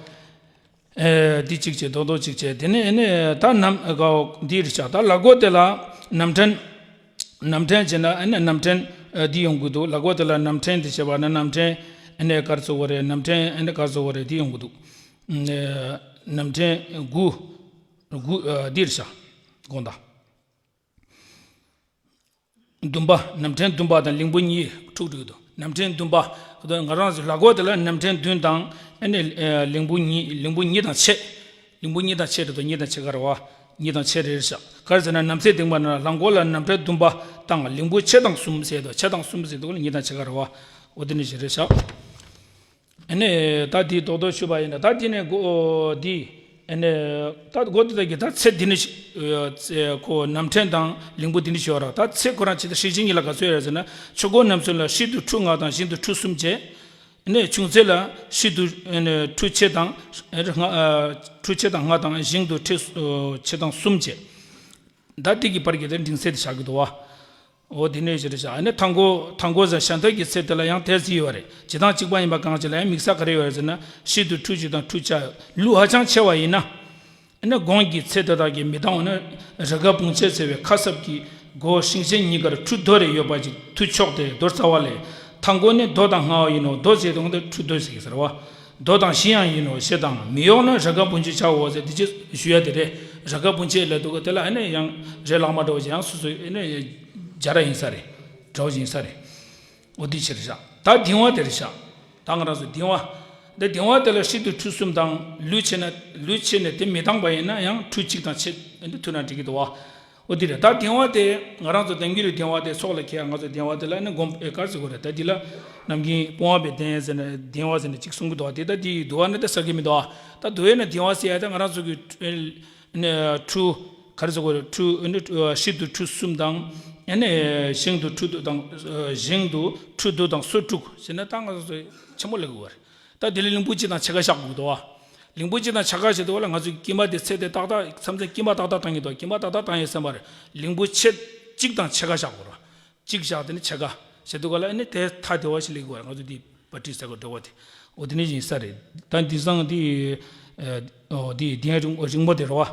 ཨེ་འདི་གཅིག་བྱས། རྡོག་རྡོག་གཅིག་བྱས། དེ་ནས་ཨ་ནི་ད་ནམ་ག་འདི་རེད་ཤག་ད་ལ་གོ་དེ་ལ་རྣམ་འདྲེན། རྣམ་འདྲེན་བྱས་ན་ཨ་ནི་རྣམ་འདྲེན་ཨ་འདི་ཡོང་གི་འདུག་ལ་གོ་དེ་ལ་རྣམ་འདྲེན་དེ་བྱས་པ་ན་རྣམ་འདྲེན་ཨ་ནི་ག་རེ་ཟེར་དགོས་རེད། རྣམ་འདྲེན་ཨ་ནི་ག་རེ་ཟེར་དགོས་རེད། འདི་ཡོང་གི་འདུག་ཨ་རྣམ་འདྲེན་དགུ། དགུ་ཨ་འདི་རེད་ཤག་དགོངས་དག་བདུན་པ། རྣམ་འདྲེན་བདུན་པ་དང་གླིང་བུ་གཉིས་འཁྲུག་འགྲོ་གི་འདུག་རྣམ་འདྲེན་བདུན་པ། ང་རང་ཚོ་ལ་གོ་དེ་ལ་རྣམ་འདྲེན་བདུན་དང་ཨ་ནི་ཨ་གླིང་བུ་གཉིས། གླིང་བུ་གཉིས་དང་ཕྱེད། གླིང་བུ་གཉིས་དང་ཕྱེད་རེད་དོ། གཉིས་དང་ཕྱེད་ཀ་རེད་བ། གཉིས་དང་ཕྱེད་རེད་ཤག་ག་རེ་ཟེར་ན་ནམ་ཚེ་བདེན་པ་ན་ལ་གོ་ལ་རྣམ་འདྲེན་བདུན་པ་དང་གླིང་བུ་ཕྱེད་དང་གསུམ་ཟེར་དོ། ཕྱེད་དང་གསུམ་ཟེར་དུས་ལ་གཉིས་དང་ཕྱེད་ཀ་རེད་བ། འོ་དེ་ནི་ཞིག་རེད་ཤག་ཨ་ནི་ད་དེ་རྡོག་རྡོག་ཞུས་པ་ཡིན་ན། ད་དེ་ནས་གོ་འདི་ཨ་ནི་ད་གོ་དེ་དག་གི་ད་ཚེ་འདི་ནི་ཤི་ཨ་ཚེ་ཁོ་རྣམ་འདྲེན་དང་གླིང་བུ་འདི་ནི་ཞུ་བ་ར། ད་ཚེ་ཁོ་རང་ཇི་ལྟར་ཤེར་ཕྱིན་གཉིས་ལ་ག་ཚོད་ཡོད་ཟེར་ན། ཆོས་སྐོར་རྣམ་གསུམ་ལ་ཤིན་ཏུ་ཁྲུ་ལྔ་དང་ཞིང་དུ་ཁྲུ་གསུམ་བྱས། ཨ་ནི་ཆུང་ཚེ་ལ་ཤིན་ཏུ་ཨ་ནི་ཁྲུ་ཕྱེད་དང་ཨ་ལྔ་ཨ་ཁྲུ་ཕྱེད་དང་ལྔ་དང་ཞིང་དུ་ཁྲུ་ཨ་ཕྱེད་དང་གསུམ་བྱས། ད་དེ་གི་བར་གྱི་དེ་འབྲིང་ཚད་དེ་བཞག་གི་འདུག་བ། འོ་དེ་ནས་ཞེས་རེད་བཞག་ཨ་ནི་ཐང་གོ་ཐང་གོ་ཟེར་ཤ་འདབ་ཀྱི་ཚད་དེ་ལ་ཡང་དེ་ཙམ་ཡོད་རེད། ཇི་ལྟར་གཅིག་པ་ཡིན་པ་གང་ཞིག་ལ་ཡང་དམིགས་བསལ་ག་རེ་ཡོད་རེད་ཟེར་ན། ཤིན་ཏུ་ཁྲུ་གཅིག་དང་ཁྲུ་ཆ་ལུགས་ཧ་ཅང་ཆེ་བ་ཡིན་ན། ཨ་ནི་གོང་གི་ཚད་དེ་དག་གིས་མི་འདང་བ་ན། རི་ཁ་བོང་ཆེ་ཟེར་བའི་ཁ་གསབ་ཀྱི་སྒོ་ཤིང་ཆེན་གཉིས་ཀར་ཁྲུ་རྡོ་རེ་ཡོད་པ་ཅིག་ཐུ་ཆོག་སྟེ་རྡོ་རྩ་བ་ལས། ཐང་གོ་ནི་རྡོ་དང་ལྔ་བ་ཡིན་ནོ། རྡོ་ཟེར་དུས་ཁྲུ་རྡོ་ཟེར་གི་ཟེར་བ། རྡོ་དང་བཞི་ཡང་ཡིན་ནོ་ཞེས་དང་། མི་གཡོག་ན་རི་ཁ་བོང་ཆེ་བྱའོ་ཟེར་འདི་ཅི་ཞུ་ཡ་དེ་རེད། རི་ཁ་བོང་ཆེ་ལབ་དུས་དེ་ལ་ཨ་ནི་ཡང་རེད་ལག་མ་འདྲ་བོ་ཅིག་ཡང་སོ་སོ་ཨ་ནི་སྦྱར་ཡ་ཡིན་ས་རེད། འདྲ་བོ་ཅིག་ཡིན་ས་རེད། འོ་འདི་ཕྱིར་བཞག་ད་གདིང་བ་དེ་རེད་བཞག་ད་ང་རང་ཚོ་གདིང་བ། འདི་གདིང་བ་དེ་ལ་ཤིན་ཏུ་ཁྲུ་གསུམ་དང་ལུས་ཆེ་ན་ལུས་ཆེ་ནས་དེ་མི་འདང་པ་ཡིན་ན་ཡང་ཁྲུ་གཅིག་དང་ཕྱེད་འདི་ཐུ་ན་འགྲིག་གི་འདུག་བ། འོ་འདི་རེད། ད་གདིང་བ་དེ་ང་རང་ཚོ་གདིང་རྒྱུ་རེད། གདིང་བ་དེ་སྲོག་ལ་ཁེལ་ཡ་ང་ཚོ་གདིང་བ་དེ་ལ་ནི་སྒོམ་ཨེ་གར་ཟེར་དགོས་རེད། ད་འདི་ལ་ནམ་རྒྱུན་སྤོང་བ་པའི་གདེང་ཟེར་ནས་གདིང་བ་ཟེར་ནས་གཅིག་གསུང་གི་འདུག་བ། དེ་ད་འདི་འདུལ་བ་ནི་ད་ཟེར་གི་མི་འདུག་བ། ད་འདུལ་བའི་ནི་གདིང་བ་ཟེར་ཡ་ད་ང་རང་ཚོ་གི་ནི་ཁྲུ་ག་རེ་ཟེར་དགོས་རེད། ཁྲུ་ནི་ཤིན་ཏུ་ཁྲུ་གསུམ་དང་ཨ་ནི་ཞིང་དུ་ཁྲུ་བདུན་དང་ཞིང་དུ་ཁྲུ་བདུན་དང་སོ་དྲུག་ཟེར་ན་ད་ང་ཚོ་ཆེན་པོ་ལབ་དགོས་རེད། ད་དེ་ལ་གླིང་བུ་གཅིག་དང་ཕྱེད་ཀ་བཞག་དགོས་འདུག་བ། གླིང་བུ་གཅིག་དང་ཕྱེད་ཀ་བྱེད་དུས་ལ་ང་ཚོས་དཀྱིལ་མ་དེ་ཚད་དེ་ཏག་ཏག་མཚམས་མཚམས་དཀྱིལ་མ་ཏག་ཏག་བཏང་གི་འདུག་དཀྱིལ་མ་ཏག་ཏག་བཏང་ཡོད་བསམ་པ་རེད། གླིང་བུ་ཕྱེད་གཅིག་དང་ཕྱེད་ཀ་བཞག་དགོས་རེད། གཅིག་བཞག་དེ་ནི་ཕྱེད་ཀ་བྱེད་དུས་ལ་ཨ་ནི་དེ་ཐ་དེ་བ་ཞིག་ལེགས་དགོས་རེད། ང་ཚོ་དེ་པ་ཏི་ཟེར་གོ་འགྲོ་བ་དེ་འོ་དེ་ནི་ཡིན་ས་རེད། ད་འདི་སང་དེ་འོ་དེ་གདིང་རིང་རིང་མོ་དེ་རེད་བ།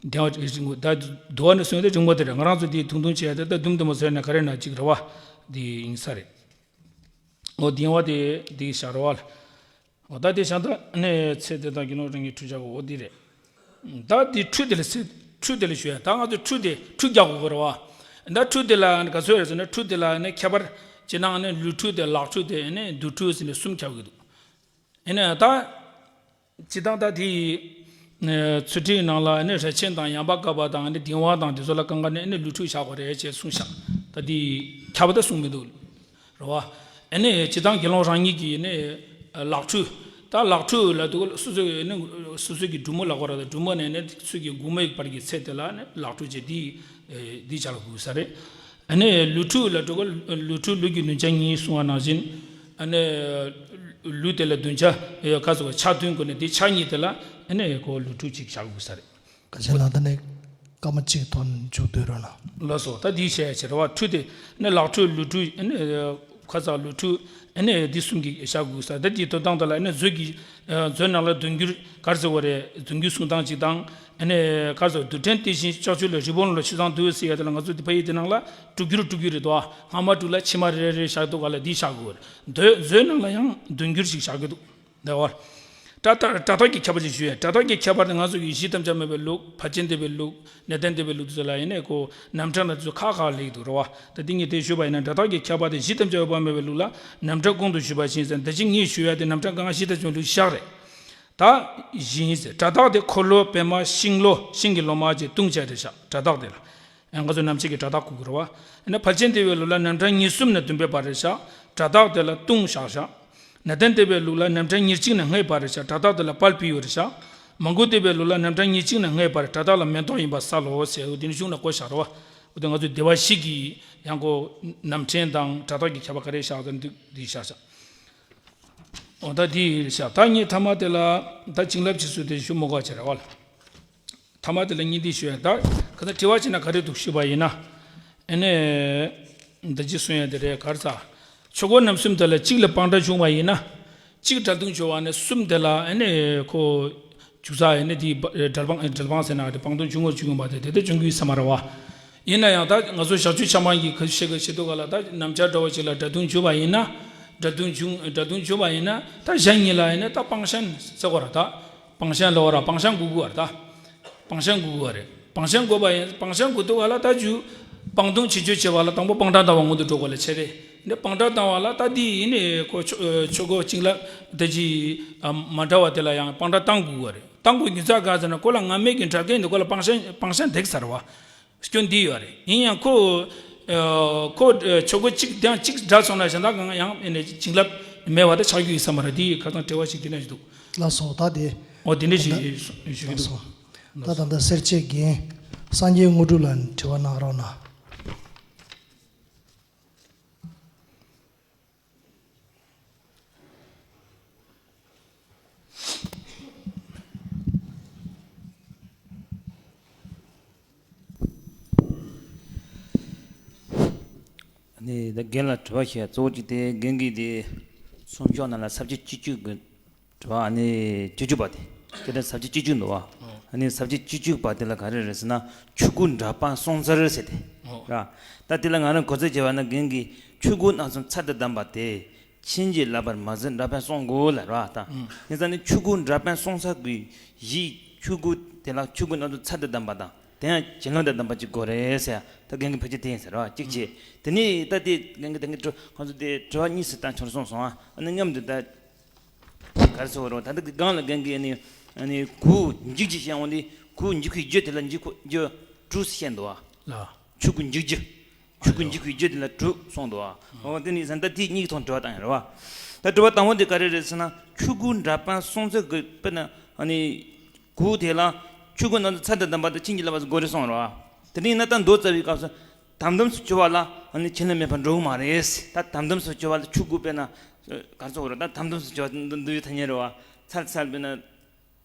གདིང་རིང་མོ་ད་འདུལ་བ་ནི་སོང་དེ་རིང་མོ་དེ་རེད། ང་རང་ཚོ་དེ་ཐུང་ཐུང་བྱས་ཏེ་ད་དུམ་དུམ་མ་བཟོས་ན་ག་རེ་ན་གཅིག་རེད་བ། དེ་ཡིན་ས་རེད། འོ་གདིང་བ་དེ་དེ་བཞག་རོགས་ཨ། འོ་ད་དེ་བཞག་ད་ནས་ཚེ་དེ་དག་གི་ནོར་རང་གི་ཁྲུ་བྱ་བ་འོ་དེ་རེད། ད་དེ་ཁྲུ་དེ་ལ་ཚེ་ཁྲུ་དེ་ལ་ཞུ་ཡ་ད་ང་ཚོ་ཁྲུ་དེ་ཁྲུ་རྒྱག་དགོས་རེད་བ། ད་ཁྲུ་དེ་ལ་ག་ཚོད་རེད་ཟེར་ན་ཁྲུ་དེ་ལ་ནི་ཁྱད་པར་ཅི་ནང་ནི་ལུས་ཁྲུ་དེ་ལག་ཁྲུ་དེ་ནི་དུར་ཁྲུ་ཟེར་ནས་གསུམ་ཁྱབ་གི་འདུག་ཨེ་ནས་ད། སྤྱིར་བཏང་ད་དེ་ཡི་ཚུལ་ཁྲིམས་ནང་ལ་ནི་རས་ཆེན་དང་ཡངས་པ་བཀབ་པ་དང་ནི་གདིང་བ་དང་དེ་ཚོ་ལ་གང་ག་ནས་ནི་ལུས་ཁྲུ་བཞག་དགོས་རེད་ཅེས་གསུངས་ཤག་ད་དེ་ཁྱབ་པ་ད་གསུངས་མི་འདུག་རེད་བ། ཨེ་ནས་སྤྱིར་བཏང་དགེ་སློང་རང་ཉིད་ཀྱི་ནི་ལག་ཁྲུ། ད་ལག་ཁྲུ་ལ་འདུག་སོ་སོའི་ནི་སོ་སོའི་གི་གྲུ་མོ་ལ་གོ་ར་ད་གྲུ་མོ་ནས་ནི་ཚུལ་གྱི་དགུང་མོའི་བར་གྱི་ཚད་དེ་ལ་ནི་ལག་ཁྲུ་བྱས་དེ་དེ་བྱ་ལ་དགོས་ས་རེད། ཨ་ནི་ལུས་ཁྲུ་ལ་འགྲོ་ག་ལུས་ཁྲུ་ལུས་ཀྱི་འདོན་ཆ་གཉིས་གསུང་བ་ནང་བཞིན། ཨ་ནི་ལུས་དེ་ལ་འདོན་ཆ་ཡོད་ཁ་སོ་ཆ་བདུན་དགོས་ནས་དེ་ཆ་གཉིས་དེ་ལ་ཨ་ནི་ཁོ་ལུས་ཁྲུ་གཅིག་བཞག་དགོས་ས་རེད། ཁ་ཆེ་ལགས་ད་ནི་ སྐར་མ་གཅིག་ཐོག་ནས་མཇུག་བསྡུས་རོགས་གནང་། ལགས་སོ། ད་འདི་བཤད་ཡ་བྱེད་རེད་བ། འཕྲུལ་དེ་ནི་ལག་འཕྲུལ་ལུས་འཕྲུལ་ནི་ཁ་ཚ་ལུས་འཕྲུལ་ནི་འདི་གསུམ་གྱི་བཞག་དགོས་ས། ད་འདི་དོན་དང་དེ་ལ་ནི་མཛོད་ཀྱི་མཛོད་ནང་ལ་བསྡུས་འགྱུར་ག་རེ་ཟེར་བ་རེད། བསྡུས་འགྱུར་གསུང་སྟངས་གཅིག་དང་ནི་ག་རེ་ཟེར། རྡུལ་ཕྲན་དེ་བཞིན་ལྕགས་ཀྱུ་ལ་རི་བོང་ལ་ཆུ་གཙང་འདུལ་ཟེར་ཡ་དེ་ལ་ང་ཚོ་འདི་ཕ་ཡི་དེ་ནང་ལ་དྲུག་འགྱུར་དྲུག་འགྱུར་རེད་དོ། སྔ་མ་དྲུག་ལ་ཕྱི་མ་རེ་རེ་བཞག་འདུག་ག་ལ་འདི་བཞག་དགོས་རེད། མཛོད་མཛོད་ནང་ལ་ཡང་བསྡུས་འགྱུར་ཞིག་བཞག་གི་འདུག་འདི་བར། སྒྲ་རྟག་སྒྲ་རྟག་གི་ཁྱད་པར་ཅིག་ཞུ་ཡ། སྒྲ་རྟག་གི་ཁྱད་པར་དེ་ང་ཚོ་གི་གཞི་ཐམས་ཅད་སྨྲ་བའི་ལུགས། བར་ཆད་འདེབས་པའི་ལུགས། ནན་ཏན་འདེབས་པའི་ལུགས་དེ་ཚོ་ལ་ཡིན་ནའི་ཁོ་རྣམ་གྲངས་ལ་དེ་ཚོ་ཁག་ཁག་ལེགས་འདུག་རེད་བ། ད་འདི་ངས་དེ་ཞུས་པ་ཡིན་ན། སྒྲ་རྟག་གི་ཁྱད་པར་དེ་གཞི་ཐམས་ཅད་པ་སྨྲ་བའི་ལུགས་ལ་རྣམ་གྲངས་གོང་དུ་ཞུས་པ་བཞིན་ཟེར། ད་ཅི་ངས་ཞུ་ཡ་དེ་རྣམ་གྲངས་གང་གཞི་ཐམས་ཅད་ལུགས་བཞག་རེད། ད་བཞིན་ཟེར། སྒྲ་རྟག་དེ་འཁོར་ལོ་པདྨ་ཤིང་ལོ། ཤིང་གི་ལོ་མ་བཅས་བཏུང་བྱས་ཏེ་བཞག་སྒྲ་རྟག་དེ་ལ། ང་ཚོ་ནམ་ཕྱེད་ཀྱི་སྒྲ་རྟག་གོ་དགོས་རེད་བ། ཡིན་ན་བར་ཆད་འདེབས་པའི་ལུགས་ལ་རྣམ་གྲངས་ཉེར་གསུམ་ནས་བདུན་པའི་བར་རེ་བཞག་སྒྲ་རྟག་དེ་ལ་ལྟུང་བཞག་བཞག་ནན་ཏན་འདེབས་པའི་ལུགས་ལ་རྣམ་གྲངས་ཉེར་གཅིག་ནས་ལྔའི་བར་རེ་བཞག་སྒྲ་རྟག་དེ་ལ་དཔལ་བེའུ་རེ་བཞག་མང་པོ་འདེབས་པའི་ལུགས་ལ་རྣམ་གྲངས་ཉེར་གཅིག་ནས་ལྔའི་བར་སྒྲ་རྟག་ལ་མེ་ཏོག་ཡིན་པ་གསལ་ལོ་ཟེར། འོ་དེ་ནི་གཞུང་ལ་བཀོད་བཞག་རེད་བ། འོ་དེ་ང་ཚོས་སྡེ་པ་བཞི་གི་ཡང་ཁོ་རྣམ་གྲངས་དང་སྒྲ་རྟག་གི་ཁྱད་པར་ག་རེ་བཞག་དང་འདི་འདི་བཞག་བཞག་འོ་ད་འདི་རེ་བཞག་ད་ངས་ཐ་མ་དེ་ལ་ད་བྱིན་རླབས་ཀྱི་ཚུལ་དེ་ཞུ་མི་དགོས་བྱས་རེད་བ། ཐ་མ་དེ་ལ་བརྙན་འཕྲིན་ཞུ་ཡ། ད་ག་ད་དྲི་བ་བྱས་ན་ག་རེ་འདུག་ཞུས་པ་ཡིན་ན། ཨ་ནི། འདི་ཅི་གསུང་ཡ་དེ་རེད་ག་རེ་ཟ། ཆོས་གོས་རྣམ་གསུམ་དེ་ལ་གཅིག་ལ་སྤང་སྒྲ་བྱུང་བ་ཡིན་ན། གཅིག་སྒྲ་དུང་བྱུང་བ་ནི་གསུམ་དེ་ལ་ཨ་ནི་ཁོ། འཇུག་ས་ཨ་ནི་དེའི་འབྲལ་སྤང་འབྲལ་སྤང་ཟེར་ན་དེ་སྤང་ལྟུང་བྱུང་བ་བྱུང་ཡོང་བ་དེ་དེ་ལྟར་བྱུང་གི་ཡོད་ས་མ་རེད་བ། ཡིན་ན་ཡང་ད་ང་ཚོ་ཞག་བཅུ་ཆ་མང་གི་ཁ་ཤས་ཀྱི་བྱེད་དུས་ག་ལ་ད་རྣམ་གཞག་འདྲ་བ་ཅིག་ལ་སྒྲ་དུང་བྱུང་བ་ཡིན་ན། སྒྲ་དུང་བྱུང་སྒྲ་དུང་བྱུང་བ་ཡིན་ན་ད་གཞན་གཉིས་ལ་ཨ་ནི་ད་སྤང་གཞན་ཟེར་གོ་ར་ད། སྤང་གཞན་ལ་བ་ར་སྤང་གཞན་དགོས་དགོས་བ་ར་ད། སྤང་གཞན་དགོས་དགོས་བ་རེད། སྤང་གཞན་དགོས་པ་ཡིན་སྤང་གཞན་དགོས་དུས་ག་ལ་ད་རྒྱུ། སྤང་ལྟུང་བྱེད་སྤྱོད་བྱེད་པ་ལ་དང་པོ་སྤང་སྒྲ་ལྡང་བ་སྔོན་དུ་འགྲོ་དགོས་ལ་བྱེད་རེད། འདི་སྤང་སྒྲ་ལྡང་བ་ལ་ད་འདི་ཡིན་ནི་ཁོ་ཆོས་ཆོས་གོས་བྱིན་རླབས་དེ་ཅི་མ་འདྲ་བ་དེ་ལ་ཡང་སྤང་སྒྲ་བཏང་དགོས་དགོས་རེད། བཏང་དགོས་རྒྱུ་མཚན་ག་ཟེར་ན་ཁོ་ལ་སྔ་མའི་གི་འདྲ་མཁན་འདི་ཁོ་ལ་སྤང་གཞན་སྤང་གཞན་འདེགས་ཟེར་བ། སྐྱོན་འདི་ཡོད་རེད། ཡིན་ཡང་ཁོ། ཁོ་ཆོས་གོས་གཅིག་ཀྱང་གཅིག་འདྲ་སོང་ན་གཞན་དག་གང་ཡང་ཨེ་ནས་བྱིན་རླབས་མེད་པ་དེ་ཆགས་རྒྱུ་ཡིན་ས་མ་རེད། འདི་ཁ་སང་དྲི་བ་ཞིག་འདི་ནས་འདུག་ལགས་སོ་ད་དེ། འོ་དེ་འདྲ་ཞིག་ཞུ་གི་ལགས་འདུག་སོ། ད་ད་ལྟ་སེར་བྱེས་རྒན་སངས་རྒྱས་དངོས་གྲུབ་ལ་དྲི་བ་གནང་རོགས་གནང་། ནི་ད་རྒན་ལ་དྲི་བ་བཤད་གཙོ་བོ་གཅིག་དེ་རྒན་གྱིས་དེ་གསུང་ཆོག་ནང་ལ་ས་བཅད་བཅུ་གཅིག་གི་དྲི་བ་ཨ་ནི་བཅུ་གཅིག་པ་དེ་དེ་ལ་ས་བཅད་བཅུ་གཅིག་འདུག་བ། ཨ་ནི་ས་བཅད་བཅུ་གཅིག་པ་དེ་ལ་ག་རེ་རེད་ཟེར་ན་ཆོས་སྐུ་འདྲ་པར་སོང་ཚར་ཟེར་ཏེ་ར། ད་དེ་ལ་ང་རང་གོ་ཚོད་བྱས་པ་ན་རྒན་གྱིས་ཆོས་སྐུ་རྣམ་གསུམ་ཚར་དུ་བསྡམས་པ་དེ། ཕྱིན་ཅི་ལོག་པར་མ་ཟད་འདྲ་པར་སོང་དགོས་ལ་ར་དང་། དེ་ཙང་ནི་ཆོས་སྐུ་འདྲ་པར་སོང་ས་གི་གཞི་ཆོས་སྐུ་དེ་ལ་ཆོས་སྐུ་རྣམ་གསུམ་ཚར་དུ་བསྡམས་པ་དང་དེ་ཡང་བྱིན་རླབས་དང་ལྡན་པ་ཅིག་དགོས་རེད་ཟེར་ད་རྒན་གྱི་ཕལ་ཆེར་དེ་ཡིན་ཟེར་ར་གཅིག་བྱས། དེ་ནི་ད་དེ་རྒན་གྱི་ད་ངས་ཁོང་ཚོ་དེ་དྲི་བ་གཉིས་སུ་བཏང་ཆོག་སོང་སོང་ཨ་ནི་མཉམ་དུ་ད་ག་རེ་ཟེར་རོ་ད་ལྟ་གི་སྒང་ལ་རྒན་གྱི་ཨ་ནི་ཨ་ནི་གུ་འཇིགས་ཀྱི་བཤད་འོང་དེ་གུ་འཇིགས་པའི་རྒྱུ་དེ་ལ་འཇིགས་གུ་རྒྱུ་དྲུག་བཤད་འདུག་ཨ། ཆོས་སྐུ་འཇིགས་རྒྱུ། ཆོས་སྐུ་འཇིགས་པའི་རྒྱུ་དེ་ལ་དྲུག་གསུངས་འདུག་ཨ། འོ་དེ་ནི་ཟན་ད་དེ་གཉིས་ཐོག་དྲི་བ་བཏང་ཡོད་རེད་བ། ད་དྲི་བ་དང་པོ་དེ་ག་རེ་རེད་ཟེར་ན་ཆོས་སྐུ་འདྲ་པར་སོང་ཚེ་གི་དཔེར་ན་ཨ་ནི་གུ་དེ་ལ་ཆོས་སྐུ་རྣམ་གསུམ་ཚར་དུ་བསྡམས་པ་དང་ཕྱིན་ཅི་ལོག་པ་དགོས་རེད་གསུངས་རེད་བ། དེ་ནི་ན་ད་མདོ་རྩ་བའི་སྐབས་སུ་དམ་དམ་སུ་གྱུར་པ་ལ་ཨ་ནི་བྱིན་རླབས་མེད་པར་འགྲོ་གི་མ་རེད། ད་དམ་དམ་སུ་གྱུར་པ་ལ་ཆོས་སྐུ་དཔེར་ན་ག་རེ་ཟེར་དགོས་རེད་ད་དམ་དམ་སུ་གྱུར་པ་འདུ་ཡི་ཐ་སྙད་རེད་བ། ཚར་ཚར་དཔེར་ན།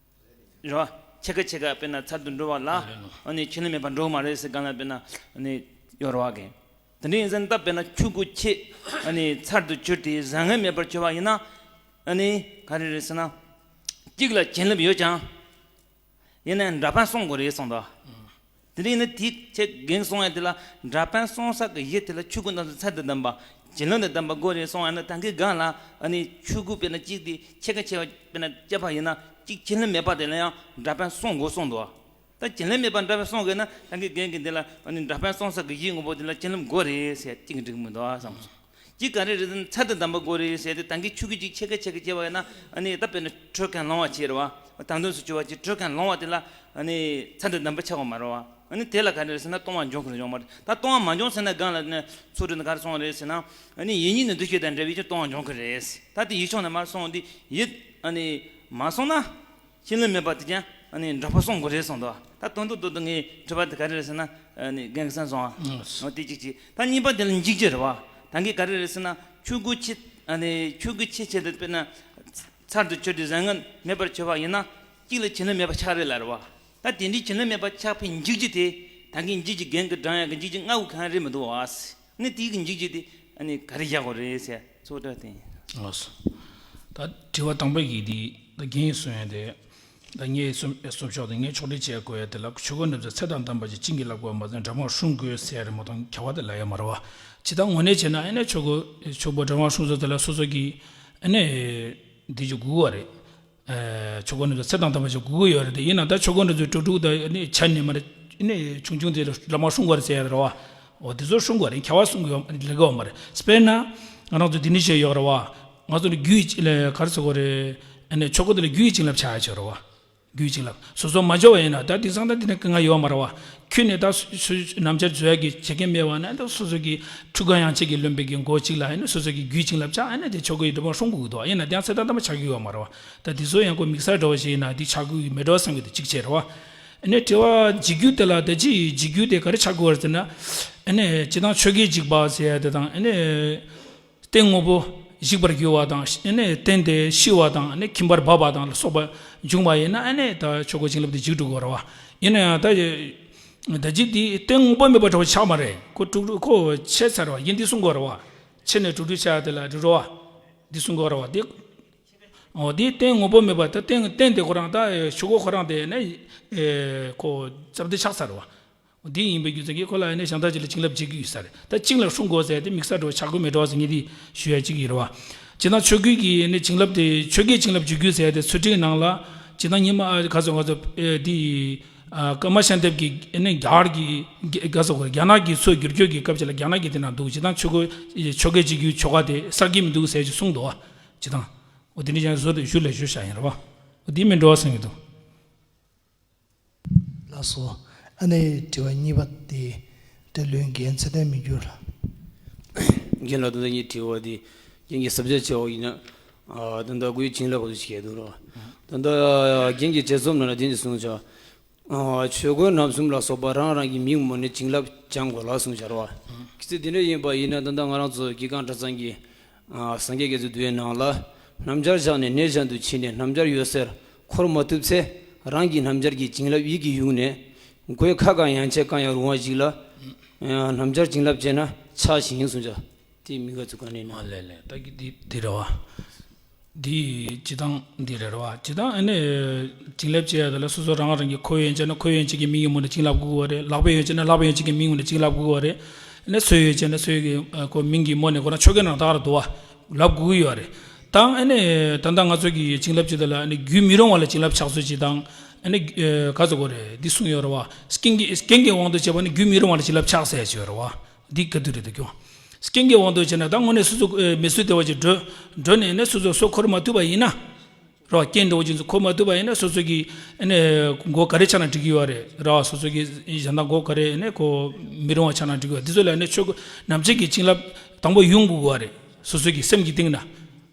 རེད་བ། ཕྱེད་ཀ་ཕྱེད་ཀ་དཔེར་ན་ཚར་དུ་འགྲོ་བ་ལ་ཨ་ནི་བྱིན་རླབས་མེད་པར་འགྲོ་གི་མ་རེད་ཟེར་གང་ལ་དཔེར་ན་ཨ་ནི་ཡོད་རེད་བ་གི། དེ་འདྲ་ཡིན་ཙང་ད་དཔེར་ན་ཆོས་སྐུ་ཆེ་ཨ་ནི་ཚར་དུ་གྱུར་ཏེ་བཟང་ངན་མེད་པར་གྱུར་པ་ཡིན་ན་ཨ་ནི་ག་རེ་རེད་ཟེར་ན། གཅིག་ལ་བྱིན་རླབས་ཡོད་ཀྱང་། ཡིན་ནའང་འདྲ་པར་སོང་དགོས་རེད་གསུངས་འདུག་དེ་རིང་ནི་དེའི་ཆེད་རྒན་གསུང་ཡ་དེ་ལ་འདྲ་པར་སོང་ས་གི་གཞི་དེ་ལ་ཆོས་སྐུ་རྣམ་གསུམ་ཚར་དུ་བསྡམས་པ། བྱིན་རླབས་དང་ལྡན་པ་དགོས་རེད་གསུང་ཡ་ན་ད་གིན་སྒང་ལ་ཨ་ནི་ཆོས་སྐུ་དཔེར་ན་གཅིག་དེ་ཕྱེད་ཀ་ཕྱེད་ཀ་དཔེར་ན་བཅད་པ་ཡིན་ན་གཅིག་བྱིན་རླབས་མེད་པ་དེ་ལ་ཡང་འདྲ་པར་སོང་དགོས་གསུངས་འདུག་ད་བྱིན་རླབས་མེད་པ་འདྲ་པར་སོང་དགོས་ན་ད་གིན་རྒན་གྱིས་འདི་ལ་ཨ་ནི་འདྲ་པར་སོང་ས་གི་གཞི་དངོས་པོ་དེ་ལ་བྱིན་རླབས་དགོས་རེད་ཟེར་གཅིག་འགྲིག་མི་འདུག་བསམ་སོང་། གཅིག་ག་རེ་རེད་ཟེར་ན་ཚར་དུ་བསྡམས་པ་དགོས་རེད་ཟེར་ཏེ་ད་གིན་ཆོས་སྐུ་གཅིག་ཕྱེད་ཀ་ཕྱེད་ཀ་བྱས་པ་ཡིན་ན་ཨ་ནི་ད་དཔེར་ན་འཕྲོས་མཁན་ལོང་བ་བྱས་རེད་བ། དམ་དམ་སུ་གྱུར་པ་གཅིག་འཕྲོས་མཁན་ལོང་བ་དེ་ལ་ཨ་ནི་ཚར་དུ་བསྡམས་པ་ཆགས་པ་མ་རེད་བ། ཨ་ནི་དེ་ལ་ག་རེ་རེད་ཟེར་ན་ལྟུང་བ་འབྱུང་གི་རེད་འབྱུང་མ་རེད། ད་ལྟུང་བ་མ་འབྱུང་ཟེར་ན་སྒང་ལ་ནི་ཚུལ་ཁྲིམས་ག་རེ་གསུངས་རེད་ཟེར་ན་ཨ་ནི་ཡིད་གཉིས་ནི་འདུ་ཤེས་དང་འབྲེལ་བའི་ཕྱིར་ལྟུང་བ་འབྱུང་གི་རེད། ད་དེ་ཡིད་ཆུང་ནས་མར་སོང་དེ་ཡིད་ཨ་ནི་མ་སོང་ན། བྱིན་རླབས་མེད་པ་དེ་ཀྱང་ཨ་ནི་འདྲ་པར་སོང་དགོས་རེད་གསུངས་འདུག་ད་དོན་དུ་དོན་དུ་ངའི་དྲི་བ་དེ་ག་རེ་རེད་ཟེར་ན་ཨ་ནི་རྒན་གྱིས་གསུངས་སོང་ཨ། ཨོ་དེ་གཅིག་གཅིག་ད་གཉིས་པ་དེ་ལ་འཇིགས་རྒྱུ་རེད་བ། ད་གིན་ག་རེ་རེད་ཟེར་ན་ཆོས་སྐུ་ཆེ་ཨ་ནི་ཆོས་སྐུ་ཆེ་ཆེ་དེ་དཔེར་ན་ཚར་དུ་གྱུར་ཏེ་བཟང་ངན་མེད་པར་གྱུར་པ་ཡིན་ན་གཅིག་ལ་བྱིན་རླབས་མེད་པ་ཆགས་རེད་ལ་རེད་བ། ད་དེ་འདྲའི་བྱིན་རླབས་མེད་པ་ཆགས་པའི་འཇིགས་རྒྱུ་དེ་ ད་གིན་འཇིགས་ཀྱི་རྒན་གྱི་འགྲངས་ཡག་གི་འཇིགས་ཀྱི་ལྔ་བོ་གང་རེད་མི་འདུག་བ། ནི་དེའི་གི་འཇིགས་ཀྱི་དེ་ཨ་ནི་ག་རེ་བཞག་དགོས་རེད་ཟེར་ཚོགས་གྲྭ་དེ། ལགས་སོ། ད་དྲི་བ་དང་པོའི་གི་དེ་ད་རྒན་གསུང་ཡ་དེ། ད་ངས་གསུང་གསུང་ཕྱོགས་དེ་ངས་ཕྱོགས་སྒྲིག་བྱས་དགོས་ཡ་དེ་ལ་ཆོས་གོས་འདི་ཚོ་ཚད་དང་ལྡན་པ་ཞིག་བྱིན་གྱིས་བརླབ་དགོས་པ་མ་ཟད་འདྲ་མ་སྲུང་དགོས་ཟེར་ཡ་རེད་མ་གཏོགས་ཁྱབ་པ་དེ་ལབ་ཡ་མ་རེད་བ། ཇི་ལྟར་དངོས་གནས་བྱས་ན་ཨ་ནི་ཆོས་གོས་ཆོས་གོས་འདྲ་མ་སྲུང་ས་དེ་ལ་སོ་སོ་གི་ཨ་ནི་འདི་ཅིག་དགོས་པ་རེད། ཨེ། ཆོས་གོས་འདི་ཚོ་ཚད་དང་ལྡན་པ་ཞིག་དགོས་ཀྱི་ཡོད་རེད་དེ། ཡིན་ན་ད་ཆོས་གོས་འདི་ཚོ་དྲུག་དྲུག་དང་ནི་ཆ་ནས་མ་རེད། ནི་ཆུང་ཆུང་དེ་ལ་མ་སྲུང་དགོས་རེད་ཟེར་ཡ་རེད་བ། འོ་དེ་ཚོ་སྲུང་དགོས་རེད། ཁྱབ་པ་སྲུང་དགོས་ལེགས་པ་མ་རེད། དཔེར་ན་ང་རང་ཚོ་འདི་ནི་བཤད་ཡོད་རེད་བ། ང་ཚོ་ནི་རྒྱུད་ཀྱི་ལས་ག་རེ་ཟེར་དགོས་རེད། ཨ་ནི་ཆོས་གོས་འདི་ལ་རྒྱུད་ཀྱི་བྱིན་རླབས་ཆགས་ཡ་ཆོག་རེད་བ། རྒྱུད་བྱིན་རླབས་སོ་སོ་མ་འབྱོར་བ་ཡིན་ན་ད་དེང་སང་ད་དེ་ནི་དཀའ་ངལ་ཡོད་མ་རེད་བ། ཁྱོད་ནི་ད་སུ་སུ་ནམ་ཆར་བཟོ་ཡ་གི་བྱེད་མཁན་མེད་བ་ན་ད་སོ་སོ་གི་ཁྲུས་ཁང་ཡང་ཆེད་ཀྱི་རློན་པའི་གི་མགོ་གཅིག་ལ་ཨ་ནི་སོ་སོ་གི་རྒྱུད་བྱིན་རླབས་ཆགས། ཨ་ནི་དེ་ཆོས་གོས་ཡི་འདྲ་མ་སྲུང་དགོས་ཀྱི་འདུག་ཡིན་ན་དེ་ཡང་ཚད་ལྡན་ལྡན་པ་ཆགས་ཀྱི་ཡོད་མ་རེད་བ། ད་དེ་ཚོ་ཡང་ཁོ་དམིགས་བསལ་འདྲ་བ་ཞིག་ཡིན་ན་དེ་ཆགས་ཀྱི་མེད་འགྲོ་བསམ་གྱི་འདུག་གཅིག་བྱས་རེད་བ། ཨ་ནི་དྲི་བ་འཇིགས་རྒྱུ་དེ་ལ་ད་ཅི་འཇིགས་རྒྱུ་དེ་ག་རེ་ཆགས་དགོས་རེད་ཟེར་ན། ཨ་ནི་སྤྱིར་བཏང་ཆོས་གོས་འཇིགས་པ་ཟེར་ཡ་དེ་དང་ཨ་ནི། སྟན་དངོས་པོ་འཇིག་པར་འགྱུར་བ་དང་། ཨ་ནི་སྟན་དེ་ཤི་བ་དང་། ཨ་ནི་ཁྱིམ་པར་འབབ་པ་དང་ལ་སོགས་པ་འབྱུང་བ་ཡིན་ན་ཨ་ནི་ད་ཆོས་གོས་བྱིན་རླབས་དེ་འཇིག་འགྲོ་གི་རེད་བ། ཡིན་ན་ཡང་ད་ད་ཅི་དེ་སྟན་དངོས་པོ་མེད་པ་འདྲ་བ་ཆགས་མ་རེད། ཁོ་དྲུག་དྲུག་ཁོ་ཆད་ཚར་བ་ཡིན་དེ་གསུང་གི་རེད་བ། ཆད་ནས་དྲུག་དྲུག་ཆགས་དེ་ལ་འགྲོ་རེད་བ། འདི་གསུང་གི་རེད་བ། དེ་འོ་དེ་སྟན་དངོས་པོ་མེད་པ་ད་སྟན་སྟན་དེ་ཁོ་རང་ད་ཆོས་གོས་ཁོ་རང་དེ་ནི་ཁོ་རྩ་བ་དེ་ཆགས་ཚར་བ། འདི་ཡིན་པའི་རྒྱུ་མཚན་གྱིས་ཁོ་ལ་ནི་གཞན་དག་ཅིག་ལ་བྱིན་རླབས་བྱེད་ཀྱི་ཡོད་ས་རེད། ད་གཅིག་ལ་སྲུང་དགོས་ཟེར་ཏེ་དམིགས་བསལ་འགྲོ་ཆགས་ཀྱི་མེད་འགྲོ་ཟེར་ངས་འདི་ཞུ་ཡ་གཅིག་ཡིན་རེད་བ། ཇི་ལྟར་ཆོས་གོས་ཀྱི་ནི་བྱིན་རླབས་དེ་ཆོས་གོས་བྱིན་རླབས་འཇུག་རྒྱུ་ཟེར་ཏེ་ཚུལ་ཁྲིམས་ནང་ལ་ཇི་ལྟར་ཉི་མ་ཨ་ག་ཚོད་ག་ཚོད་ཨེ་འདི་ཨ་ཀརྨ་ཤམ་ཐབས་ཀྱི་ནི་རྒྱ་གར་གྱི་ག་ཚོད་ག་རྒྱ་ནག་གི་སྲོལ་བསྒྱུར་བཅོས་ཀྱི་སྐབས་ཅིག་ལ་རྒྱ་ནག་གི་དེ་ནང་འདུག་ཇི་ལྟར་ཆོས་གོས་ཆོས་གོས་བྱེད་རྒྱུའི་ཆོ་ག་དེ་གསར་གྱི་མི་འདུག་ཟེར་ཅིག་གསུངས་འདུག་བ། ཇི་ལྟར་འོ་དེ་ནི་ཀྱང་ཟུར་དུ་ཞུ་ལས་ཞུ་བྱ་ཡིན་རེད་བ། འོ་དེ་མི་འགྲོ་བ་སེམས་ཀྱི་འདུག་ལགས་སོ། ཨ་ནི་དྲི་བ་གཉིས་པ་དེ་བཀྲ་ལྷུན་རྒྱལ་ཚེ་བརྟན་མི་འགྱུར་ལགས། རྒན་ལགས་ད་ལྟ་ངའི་དྲི་བ་དེ་རྒན་གྱིས་ཟབ་ཆ་བྱས་པ་ཡིན་ན། ཨ་ད་ལྟ་གོས་བྱིན་རླབས་སྐོར་ཞིག་ཡོད་འདུག་རོ། ད་ལྟ་རྒན་གྱིས་དཔྱད་རྩོམ་ནང་ལ་དེ་འདྲ་གསུངས་བྱ། ཨ་ཆོས་གོས་རྣམ་གསུམ་ལ་སོགས་པ་རང་རང་གི་མིང་ངོ་ནས་བྱིན་རླབས་སྦྱང་དགོས་ལ་གསུངས་བྱ་རོ། གལ་སྲིད་དེ་འདྲ་ཡིན་པ་ཡིན་ན་ད་ལྟ་ང་རང་ཚོ་གི་གངས་གྲྭ་ཚང་གི་ཨ་སངས་རྒྱས་དགེ་ཚུལ་བསྡུས་པའི་ནང་ལ། སྣམ་སྦྱར་བཞག་ནས་གནས་གཞན་དུ་ཕྱིན་ནས་སྣམ་སྦྱར་ཡོད་སར་འཁོར་མ་ཐུབ་ཚེ། རང་གི་སྣམ་སྦྱར་གྱི་བྱིན་རླབས་ཡིད་ཀྱིས་གཡུགས་ནས། གོས་ཁ་གང་ཡང་ཆད་གང་ཡང་རུང་བ་ཞིག་ལ། ཨ་སྣམ་སྦྱར་བྱིན་རླབས་བྱས་ན་ཆགས་ཤིང་གསུངས་བྱ། དེ་མི་དགའ་ཚུལ་གང་ནས་ན། ཨ་ལས་ལས་ད་གི་འདི་འདི་རེད་བ། འདི་སྤྱིར་བཏང་འདི་རེད་བ། སྤྱིར་བཏང་ཨ་ནི་བྱིན་རླབས་བྱེད་ཡ་དེ་ལ་སོ་སོ་རང་རང་གི་ཁོ་ཡོན་ཆད་ན་ཁོ་ཡོན་ཆད་ཀྱི་མིང་གི་ངོ་ནས་བྱིན་རླབས་དགོས་ཀྱི་རེད། ལག་པ་ཡོན་ཆད་ན་ལག་པ་ཡོན་ཆད་ཀྱི་མིང་ངོ་ནས་བྱིན་རླབས་དགོས་ཀྱི་རེད། ཨ་ནི་སོ་ཡོན་ཆད་ན་སོ་ཡོན་གྱི་ཁོ་མིང་གི་ངོ་ནས་ཁོ་རང་ཆོས་གོས་ནང་ད་ག་རེ་འདུག་བ་ལབ་དགོས་ཀྱི་ཡོད་རེད། དང་ཨ་ནི་ད་ལྟ་ང་ཚོ་གི་བྱིན་རླབས་བྱེད་དེ་ལ་ཨ་ནི་རྒྱུད་མི་རུང་བ་ལ་བྱིན་རླབས་ཆགས་ཚུལ་ཅིག་དང་། ཨ་ནི་ག་ཚོད་དགོས་རེད་འདི་གསུངས་ཡོད་རེད་བ། རྐྱེན་གྱི་རྐྱེན་གྱི་དབང་དུ་བྱས་པ་ནི་རྒྱུད་མི་རུང་བ་ལ་བྱིན་རླབས་ཆགས་ཟེར་ཡ་ཅིག་ཡོད་རེད་བ། འདི་ག་དུས་རེད་འདུག་ཀྱང་། རྐྱེན་གྱི་དབང་དུ་བྱས་ན་ད་དངོས་གནས་སོ་སོ་ཨེ་མི་སུ་བདེ་བ་ཅིག་འགྲོ་འགྲོ་ནས་ནས་སོ་སོ་སྲོག་འཁོར་མ་ཐུབ་པ་ཡིན་ན། རོ་རྐྱེན་འདྲ་བོ་ཅིག་ཚོ་འཁོར་མ་ཐུབ་པ་ཡིན་ན་སོ་སོ་གི་ཨེ་ནས་མགོ་ག་རེ་ཆགས་ན་འགྲིག་གི་ཡོད་རེད་ར། སོ་སོ་གི་གཞན་དག་མགོ་ག་རེ་ཨེ་ནས་ཁོ་མི་རུང་བ་ཆགས་ན་འགྲིག་གི་ཡོད། འདི་ཚོ་ལ་ཨེ་ནས་ཆོས་གོས་ནམ་ཆེད་ཀྱི་བྱིན་རླབས་དང་པོ་ཡོང་དགོས་ཀྱི་ཡོད་རེད། སོ་སོ་གི་སེམས་ཀྱི་གཏིང་ན།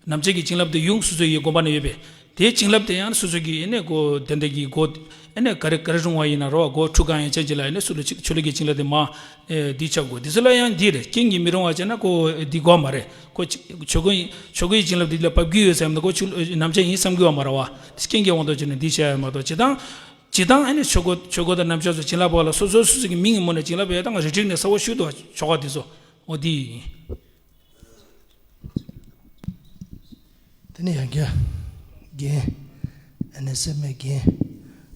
ནམ་ཆེད་ཀྱི་བྱིན་རླབས་དེ་ཡོང་སོ་སོ་ཡི་དགོངས་པ་ན་ཡོད་པས། དེའི་བྱིན་རླབས་དེ་ཡང་སོ་སོ་གི་ཨེ་ནས་སྒོ་དེ་འདྲ་གི་སྒོ་ཨེ་ནས་ག་རེ་ག་རེ་རུང་བ་ཡིན་ན་རོ་བ་སྒོ་ཁྲུ་གང་ཡང་ཅན་གྱི་ལ་ཨེ་ནས་སུ་ལ་ཅིག་ཆོས་ལུགས་ཀྱི་བྱིན་རླབས་དེ་མ་ཨེ་འདི་ཆགས་དགོས། འདི་ཚོ་ལ་ཡང་འདི་རེད། རྐྱེན་གྱིས་མི་རུང་བ་བྱས་ན་ཁོ་འདི་དགོས་མ་རེད། ཁོ་ཆོས་གོས་ཆོས་གོས་ཀྱི་བྱིན་རླབས་འདི་ལ་བབས་ཀྱི་ཡོད་བསམ་ན་ཁོ་ཆོས་ནམ་ཆེད་ཡིན་བསམ་གི་བ་མ་རེད་བ། རྐྱེན་གྱི་དབང་དུ་བྱས་ནས་འདི་བྱས་ཡ་མ་གཏོགས་ཇི་ལྟར་ཇི་ལྟར་ཨེ་ནས་ཆོས་གོས་ཆོས་གོས་དང་ནམ་ཆེད་ཚོ་བྱིན་རླབས་པ་ལ་སོ་སོ་སོ་སོ་གི་མིང་གི་ངོ་ནས་བྱིན་རླབས་ཡ་དང་རི་ཁྲིག་ནས་གསལ་བོ་ཞུ་དུ་ཆོ་ག་འདི་ཚོ་འོ་འདི་ཡིན། དེ་ནས་ཡང་བསྐྱར་རྒན། ཨ་ནི་སེར་སྨད་རྒན་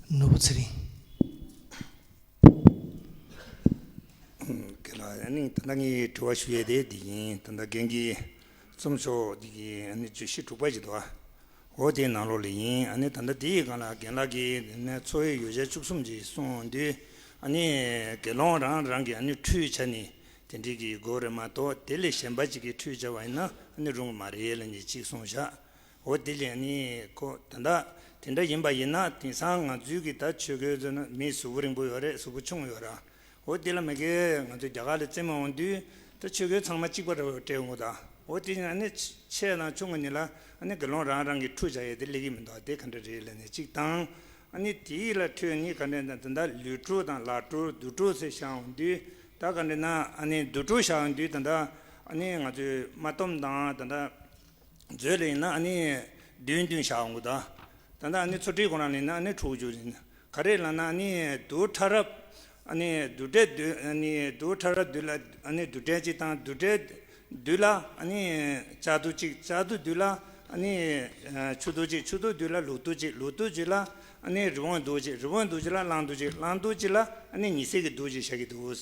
ནོར་བུ་ཚེ་རིང་། རྒན་ལགས། ཨ་ནི་ད་ལྟ་ངས་དྲི་བ་ཞུ་ཡས་དེ་འདི་ཡིན། ད་ལྟ་རྒན་གྱིས་རྩོམ་ཤོག་འདི་གི་ཨ་ནི་བརྗོད་གཞི་དྲུག་པ་ཞིག་འདུག་ཨ། འོ་དེའི་ནང་ལོགས་ལ་ཡིན། ཨ་ནི་ད་ལྟ་དེའི་སྒང་ལ་རྒན་ལགས་ཀྱིས་ནས་འཚོ་བའི་ཡོ་བྱད་བཅུ་གསུམ་ཅིག་གསུངས་དུས། ཨ་ནི་དགེ་སློང་རང་རང་གིས་ཨ་ནི་ཁྲུས་བྱ་ནི་དེ་འདྲའི་གི་དགོས་རེད་མ་གཏོགས། དེ་ལས་གཞན་པ་ཅིག་གིས་ཁྲུས་བྱ་བ་ཡིན་ན་ཨ་ནི་རུང་གི་མ་རེད་ལབ་ནས་ཅིག་གསུངས་བཞག་འོ་དེ་ལས་ཨ་ནི་ཁོ་ད་ལྟ་དེ་འདྲ་ཡིན་པ་ཡིན་ན་དེང་སང་ང་ཚོའི་གི་ད་ཆོས་གོས་ཟེར་ན་མི་གཟུགས་པོ་རིང་པོ་ཡོད་རེད། གཟུགས་པོ་ཆུང་ཡོད་ར། འོ་དེ་ལ་མ་གི་ང་ཚོ་རྒྱ་གར་ལ་བཙན་མ་འོང་དུས་ད་ཆོས་གོས་ཚང་མ་གཅིག་པ་རེད་སྤྲད་འོང་གི་ད། འོ་དེ་ཨ་ནི་ཆེ་དང་ཆུང་གི་ནི་ལ་ཨ་ནི་དགེ་སློང་རང་རང་གིས་ཁྲུས་བྱ་ཡས་དེ་ལེགས་ཀྱི་མི་འདུག་དེ་ག་འདྲ་རེད་ལབ་ནས་གཅིག་དང་། ཨ་ནི་དེ་ལ་ཁྲུས་ནི་ག་འདྲ་ན་ད་ལྟ་ལུས་ཁྲུས་དང་ལག་ཁྲུས་དུར་ཁྲུས་ཟེར་བཞག་འོང་དུས་ད་ག་འདྲ་ན་ཨ་ནི་དུར་ཁྲུས་བཞག་འོང་དུས་ད་ལྟ་ཨ་ནི་ང་ཚོས་མ་བསྡོམས་དང་ད་ལྟ་མཛོད་ལ་ཡིན་ན་ཨ་ནི་བདུན་བདུན་བཞག་འོང་གི་ད། ད་ལྟ་ཨ་ནི་ཚོ་ཁྲིའི་སྒོ་ནང་ལ་ཡིན་ན་ཨ་ནི་ཁྲུས་རྒྱུ་ཡིན། ག་རེ་ལབ་ན་ཨ་ནི་དུར་ཁྲུས་རབ་ ཨ་ནི་རྡུལ་བྲལ་རྡུལ། ཨ་ནི་རྡུལ་ཕྲ་རབ་རྡུལ་ལ་ཨ་ནི་རྡུལ་ཕྲན་གཅིག་དང་། རྡུལ་བྲལ་རྡུལ་ལ་ཨ་ནི་ལྕགས་རྡུལ་གཅིག། ལྕགས་རྡུལ་རྡུལ་ལ་ཨ་ནི་ཆུ་རྡུལ་གཅིག། ཆུ་རྡུལ་རྡུལ་ལ་ལུག་རྡུལ་གཅིག། ལུག་རྡུལ་གཅིག་ལ་ཨ་ནི་རི་བོང་རྡུལ་གཅིག། རི་བོང་རྡུལ་གཅིག་ལ་གླང་རྡུལ་གཅིག། གླང་རྡུལ་གཅིག་ལ་ཨ་ནི་ཉི་ཟེར་གྱི་རྡུལ་གཅིག་བཞག་གི་འདུག།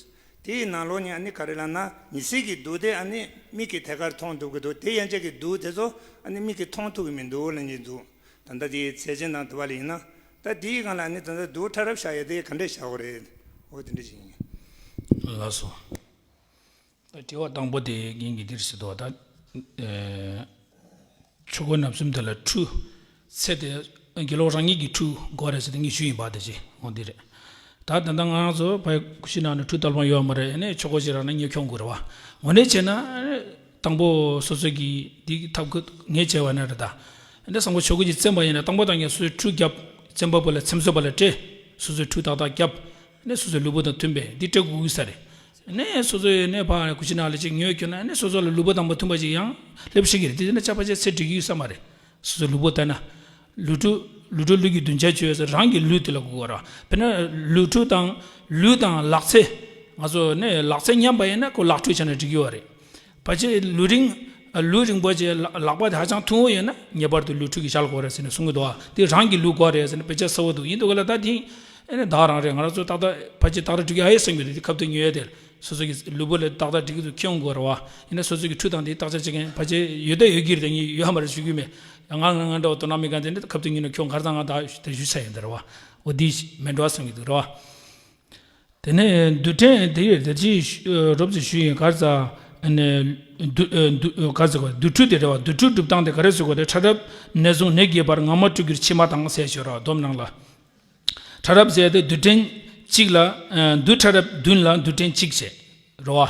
དེའི་ནང་ལོགས་ནས་ཨ་ནི་ག་རེ་ལབ་ན། ཉི་ཟེར་གྱི་རྡུལ་དེ་ཨ་ནི་མིག་གིས་ཐད་ཀར་མཐོང་ཐུབ་ཀྱི་འདུག། དེ་ཡན་ཆད་ཀྱི་རྡུལ་དེ་ཚོ་ཨ་ནི་མིག་གིས་མཐོང་ཐུབ་ཀྱི་མི་འདུག་ལབ་ཀྱི་འདུག། ད་ལྟ་དེའི་ཚད་ཆེན་དང་དུ་བ་ལ་ཡིན་ན། ད་དེའི་སྒང་ལ་ཨ་ནི་ད་ལྟ་རྡུལ་ཕྲ་རབ་བཞག་ཡ་དེ་ག་འདྲས་བཞག་དགོས་རེད། འོ་དེ་འདྲ་ཅིག་ཡིན། ལགས་སོ། ད་དྲི་བ་དང་པོ་དེ་རྒན་གྱིས་འདིར་ཟེར་འདུག། ད་ཨེ་ཆོས་སྐུ་རྣམ་གསུམ་དེ་ལ་འཁྲུལ། ཚེ་དེ་དགེ་སློང་རང་ཉིད་ཀྱིས་འཁྲུལ་དགོས་རེད་ཟེར་ཏེ་ངས་ཞུས་ཡིན་པ་དེ་ཅི་འོ་འདི་རེད། ད་ད་ལྟ་ང་རང་ཚོ་ཕ་ཡི་ཀུ་ཤི་ནང་ནས་འཁྲུལ་རྟོག་པ་ཡོད་མ་རེད། ཨ་ནི་ཆོས་སྐུ་ཞིག་རག་ན་ངས་ཁྱོང་དགོས་རེད་བ། འོ་ནས་བྱས་ན་ཨ་ནི་དང་པོ་སོ་སོ་གིས་འདི་ཐབས་ཁུ་ངས་བྱས་པ་ན་རེད། ད་ཨ་ནི་སངས་རྒྱས་ཆོས་སྐུ་གིས་བཙེམས་པ་ཡིན་ན་དང་པོ་དང་ངས་སོ་སོའི་འཁྲུལ་རྒྱབ། བཙེམ་པ་པོ་ལ་ཚེམ་བཟོ་བ་ལ་སྤྲད། སོ་སོའི་འཁྲུལ་ཏག་ཏག་རྒྱབ། ཨ་ནི་སོ་སོའི་ལུས་པོ་དང་མཐུན་པའི་འདི་སྤྲད་དགོས་ཀྱི་ས་རེད། ནས་སོ་སོའི་ནས་ཕར་ཀུ་ཤི་ན་ལ་ཅིག་ཉོས་ཁྱོད་ན་ནས་སོ་སོ་ལ་ལུས་པོ་དང་པོ་མཐུན་པ་ཅིག་ཡང་སླེབས་ཤེས་ཀྱི་རེད། དེ་ནས་ཅག་པ་ཅག་ཚེ་འགྲིག་གི་ཡོད་ས་མ་རེད། སོ་སོའི་ལུས་པོ་ལྟ་ན། ལུས་འཁྲུལ། ལུས་འཁྲུལ་ལུས་ཀྱི་འདུན་ཆ་ཆོས་ཟེར་རང་གི་ལུས་དེ་ལ་གོ་དགོས་ར། དཔེར་ན་ལུས་འཁྲུལ་དང་ལུས་དང་ལག་རྩལ། ང་ཚོ་ནས་ལག་རྩལ་ཉམས་པ་ཡིན་ན་ཁོ་ལག་འཁྲུལ་བྱས་ན་འགྲིག་གི་ཡོད་རེད། ཕལ་ཆེར་ལུས་རིང་། ལུས་རིང་པོ་ཅིག་ལག་ལག་པ་དེ་ཧ་ཅང་ཐུང་བོ་ཡོད་ན་ངེས་པར་དུ་ལུས་འཁྲུལ་གྱི་ཞལ་གོ་རེད་ཟེར་ནས་གསུང་གི་འདུག་ཨ། དེ་རང་གི་ལུས་གོ་རེད་ཟེར་ནས་དཔེ་ཆ་གསལ་བོ་འདུག་ཡིན་འདུག་ག་ལ་ད་དེ། ཨེ་ནས་བདག་རང་རེད། ང་རང་ཚོ་ཏག་ཏག་ཕལ་ཆེར་ཏག་ཏག་འགྲིག་གི་ཨ་ཡེ་བསམ་གྱི་འདུག། དེ་ཁབ་ཏུ་ཉོས་ཡ་དེ་སོ་སོ་གི་ལུས་པོ་ལ་ཏག་ཏག་འགྲིག་གི་འདུག་ཁྱེད་འོང་དགོས་རེད་བ། ཡིན་ན་སོ་སོ་གི་འཁྲུལ་སྟངས་དེ་བརྟག་དཔྱད་བྱེད་མཁན་ཕལ་ཆེར་ཡོད་ད་ཡོད་ཀྱི་རེད། ད་ངས་ཡོད་མ་རེད་ཞུ་གི་མེད། ང་ང་ང་འདྲ་བ་དོ་སྣང་མེད་མཁན་དེ་འདྲ་ཁབ་ཏུ་ཉོས་ན་ཁྱོད་ག་རེ་ད་ང་ད་དེ་ཞུ་ས་ཡོད་འདི་རེད་བ། འོ་དེ་མེད་འགྲོ་བསམ་གྱི་འདུག་རེད་བ། དེ་ནས་རྡུལ་ཕྲན་དེ་ཡོད་དེ་ཅི་རོབ་ཙམ་ཞུས་ཡིན། ག་རེ་ཟ། ཨ་ནི་རྡུལ་རྡུལ་ག་རེ་ཟེར་དགོས། རྡུལ་འཁྲུལ་དེ་རེད་བ། རྡུལ་འཁྲུལ་གྲུབ་སྟངས་དེ་ག་རེ་ཟེར་དགོས་དེ། ཕྲ་རབ་ནད་བཟུང་ནད་རྒས་པར་ངང་མ་སྤྲུལ་གྱུར་ཕྱི་མ་དང་ཟེར་ཞོར་ར་སྡོམ་ནང་ལ། ཕྲ་རབ་ཟེར་དེ་རྡུལ་ཕྲན་གཅིག་ལ་རྡུལ་ཕྲ་རབ་བདུན་ལ་རྡུལ་ཕྲན་གཅིག་བྱས་རེད་བ།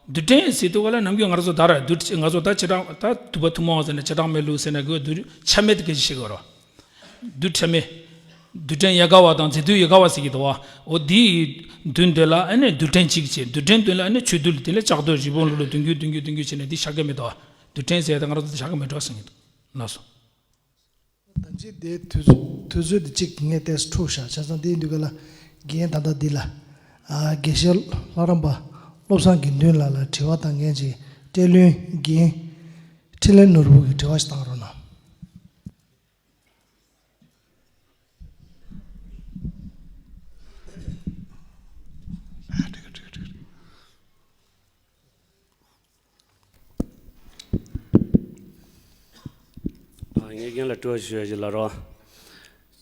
རྡུལ་ཕྲན་ཟེར་དུས་ག་ལ་ནམ་རྒྱུན་ང་རང་ཚོ་ད་ར་རྡུལ་ང་ཚོ་ད་བྱེ་བྲག་ད་དུ་བ་ཐུན་མོང་བ་ཟེར་ན་བྱེ་བྲག་སྨྲས་ལུགས་ཟེར་ན་གི་རྡུལ་ཆ་མེད་དེ་སྐད་ཆ་བཤད་གི་རེད་བ། རྡུལ་ཕྲ་མེད། རྡུལ་ཕྲན་ཡལ་ག་བ་དང་རྫས་རྡུལ་ཡལ་ག་བ་ཟེར་གྱི་འདུག་བ། འོ་དེའི་བདུན་དེ་ལ་ཨ་ནི་རྡུལ་ཕྲན་གཅིག་བྱས། རྡུལ་ཕྲན་བདུན་ལ་ཨ་ནི་ཆུ་རྡུལ་དེ་ལ་ལྕགས་རྡུལ་རི་བོང་ལུག་ལ་བདུན་བརྒྱུད་བདུན་བརྒྱུད་བདུན་བརྒྱུད་བྱས་ནས་འདི་བཞག་གི་མེད་དོ། རྡུལ་ཕྲན་ཟེར་ཡ་དེ་ང་རང་ཚོ་འདི་བཞག་གི་མེད་འགྲོ་ཟེར་གྱི་འདུག། ལགས་སོ། ད་ཅི་དེ་དུས་ཚོད་དུས་ཚོད་དེ་གཅིག་ངས་ཏེས་འཁྲུག་བཞག་བྱས་ཙང་དེ་ཡིན་དུས་ག་ལ་རྒན་ད་ལྟ་འདི་ལ་ཨ་དགེ་བཤེས་ལྷ་རམས་པ་བློ་བཟང་དགེ་འདུན་ལགས་ལ་དྲི་བ་བཏང་མཁན་ཅིག་བཀྲས་ལྷུན་རྒན་འཕྲིན་ལས་ནོར་བུ་གི་དྲི་བ་ཞིག་བཏང་རོགས་གནང་། ངས་རྒན་ལ་དྲི་བ་ཞུ་ཡ་ཞིག་ལ་རོ།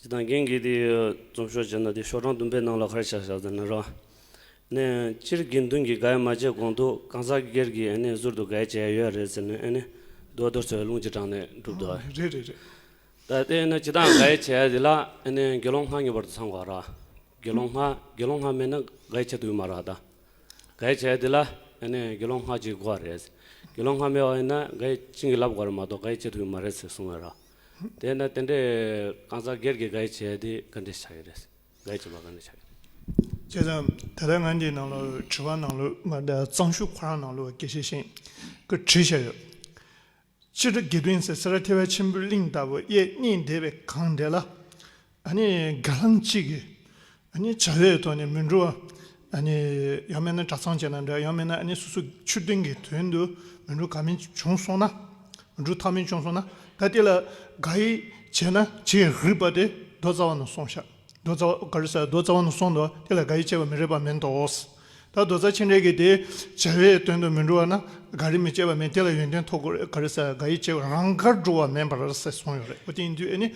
སྤྱིར་བཏང་རྒན་གྱིས་དེ་རྩོམ་ཤོག་བྱས་ན་དེ་ཤོག་གྲངས་བདུན་པའི་ནང་ལ་ག་རེ་བྱས་བཞག་ཟེར་ན་རོ། ནས་སྤྱིར་དགེ་འདུན་གྱིས་དགའ་ཡ་མ་བྱས་གོང་དུ་གང་ཟག་སྒེར་གྱིས་ཨ་ནི་ཟུར་དུ་དགའ་ཡ་བྱས་ཡ་ཡོད་རེད་ཟེར་ནས་ཨ་ནི་མདོ་མདོ་ཚོའི་ལུང་གི་གྲངས་ནས་གྲུབ་འདུག་ཨ། རེད་རེད་རེད། ད་དེ་ནི་སྤྱིར་བཏང་དགའ་ཡ་བྱས་ཡ་དེ་ལ་ཨ་ནི་དགེ་སློང་ལྔ་ངེས་པར་དུ་ཚང་དགོས་ར། དགེ་སློང་ལྔ་དགེ་སློང་ལྔ་མེད་ན་དགའ་ཡ་བྱེད་ཐུབ་ཀྱི་མ་རེད་ད། དགའ་ཡ་བྱས་ཡ་དེ་ལ་ཨ་ནི་དགེ་སློང་ལྔ་ཅིག་དགོས་རེད། དགེ་སློང་ལྔ་མེད་པ་ཡིན་ན་དགའ་ཡ་བྱིན་གྱིས་བརླབ་དགོས་རེད་མ་གཏོགས་དགའ་ཡ་བྱེད་ཐུབ་ཀྱི་མ་རེད་ཟེར་གསུངས་ཡོད་ར། དེ་ན་དེ་འདྲའི་གང་ཟག་སྒེར་གྱི་དགའ་ཡ་བྱས་ཡ་དེ་ག་འདྲས་ཆགས་ཀྱི་རེད། དགའ་ཡ་བྱེད་པ་ག་འདྲས་ཆགས་ཀྱི་རེད། བྱས་ཙང་ད་ལྟ་ང་འདིའི་ནང་ལ་དྲི་བ་ནང་ལ་ང་འདི་གཙང་ཤུ་ཁོ་རང་ནང་ལ་དགེ་བཤེས་ཤིང་གི་བྲིས་བཞག་ཡོད། སྤྱིར་དགེ་འདུན་ཟེར་སེ་ར་ཐེ་བའི་ཆེན་པོའི་གླིང་ལྟ་བུ་གཡས་བསྙེན་བསྡད་པའི་གང་དེ་ལ་ཨ་ནི་དགེ་སློང་གཅིག་གིས་ཨ་ནི་བྱ་བའི་ཐོག་ནས་མི་འགྲོ་བ་ཨ་ནི་ཡང་མིན་ན་གྲྭ་ཚང་བྱས་ན་འདྲ་ཡང་མིན་ན་ཨ་ནི་སོ་སོ་ཆོས་དོན་གྱི་དོན་དུ་མི་འགྲོ་ག་མིན་བྱུང་སོང་ན་མི་འགྲོ་ཐབས་མིན་བྱུང་སོང་ན་ད་དེ་ལ་དགའ་ཡི་བྱས་ན་བྱེད་རིགས་པ་དེ་མདོ་རྩ་བ་ནས་སོང་ཤག་མདོ་རྩ་བ་ག་རེ་ཟེར་མདོ་རྩ་བ་ནས་སོང་དུས་དེ་ལ་དགའ་ཡི་བྱས་པ་མི་རིགས་པ་མིན་ཏོ། ད་མདོ་རྩ་ཆེ་འབྲིང་གི་དེ་བྱ་བའི་དོན་དུ་མི་འགྲོ་བ་ན་དགའ་རིས་མི་བྱེད་པ་མིན་དེ་ལ་ཡོན་ཏན་ཐོབ་དགོས་རེད། ག་རེ་ཟེར་དགའ་ཡི་བྱེད་པ་རང་དགར་འགྲོ་བ་མིན་པར་ཟེར་གསུངས་ཡོད་རེད། འོ་དེ་ཡིན་དུས་ཨ་ནི་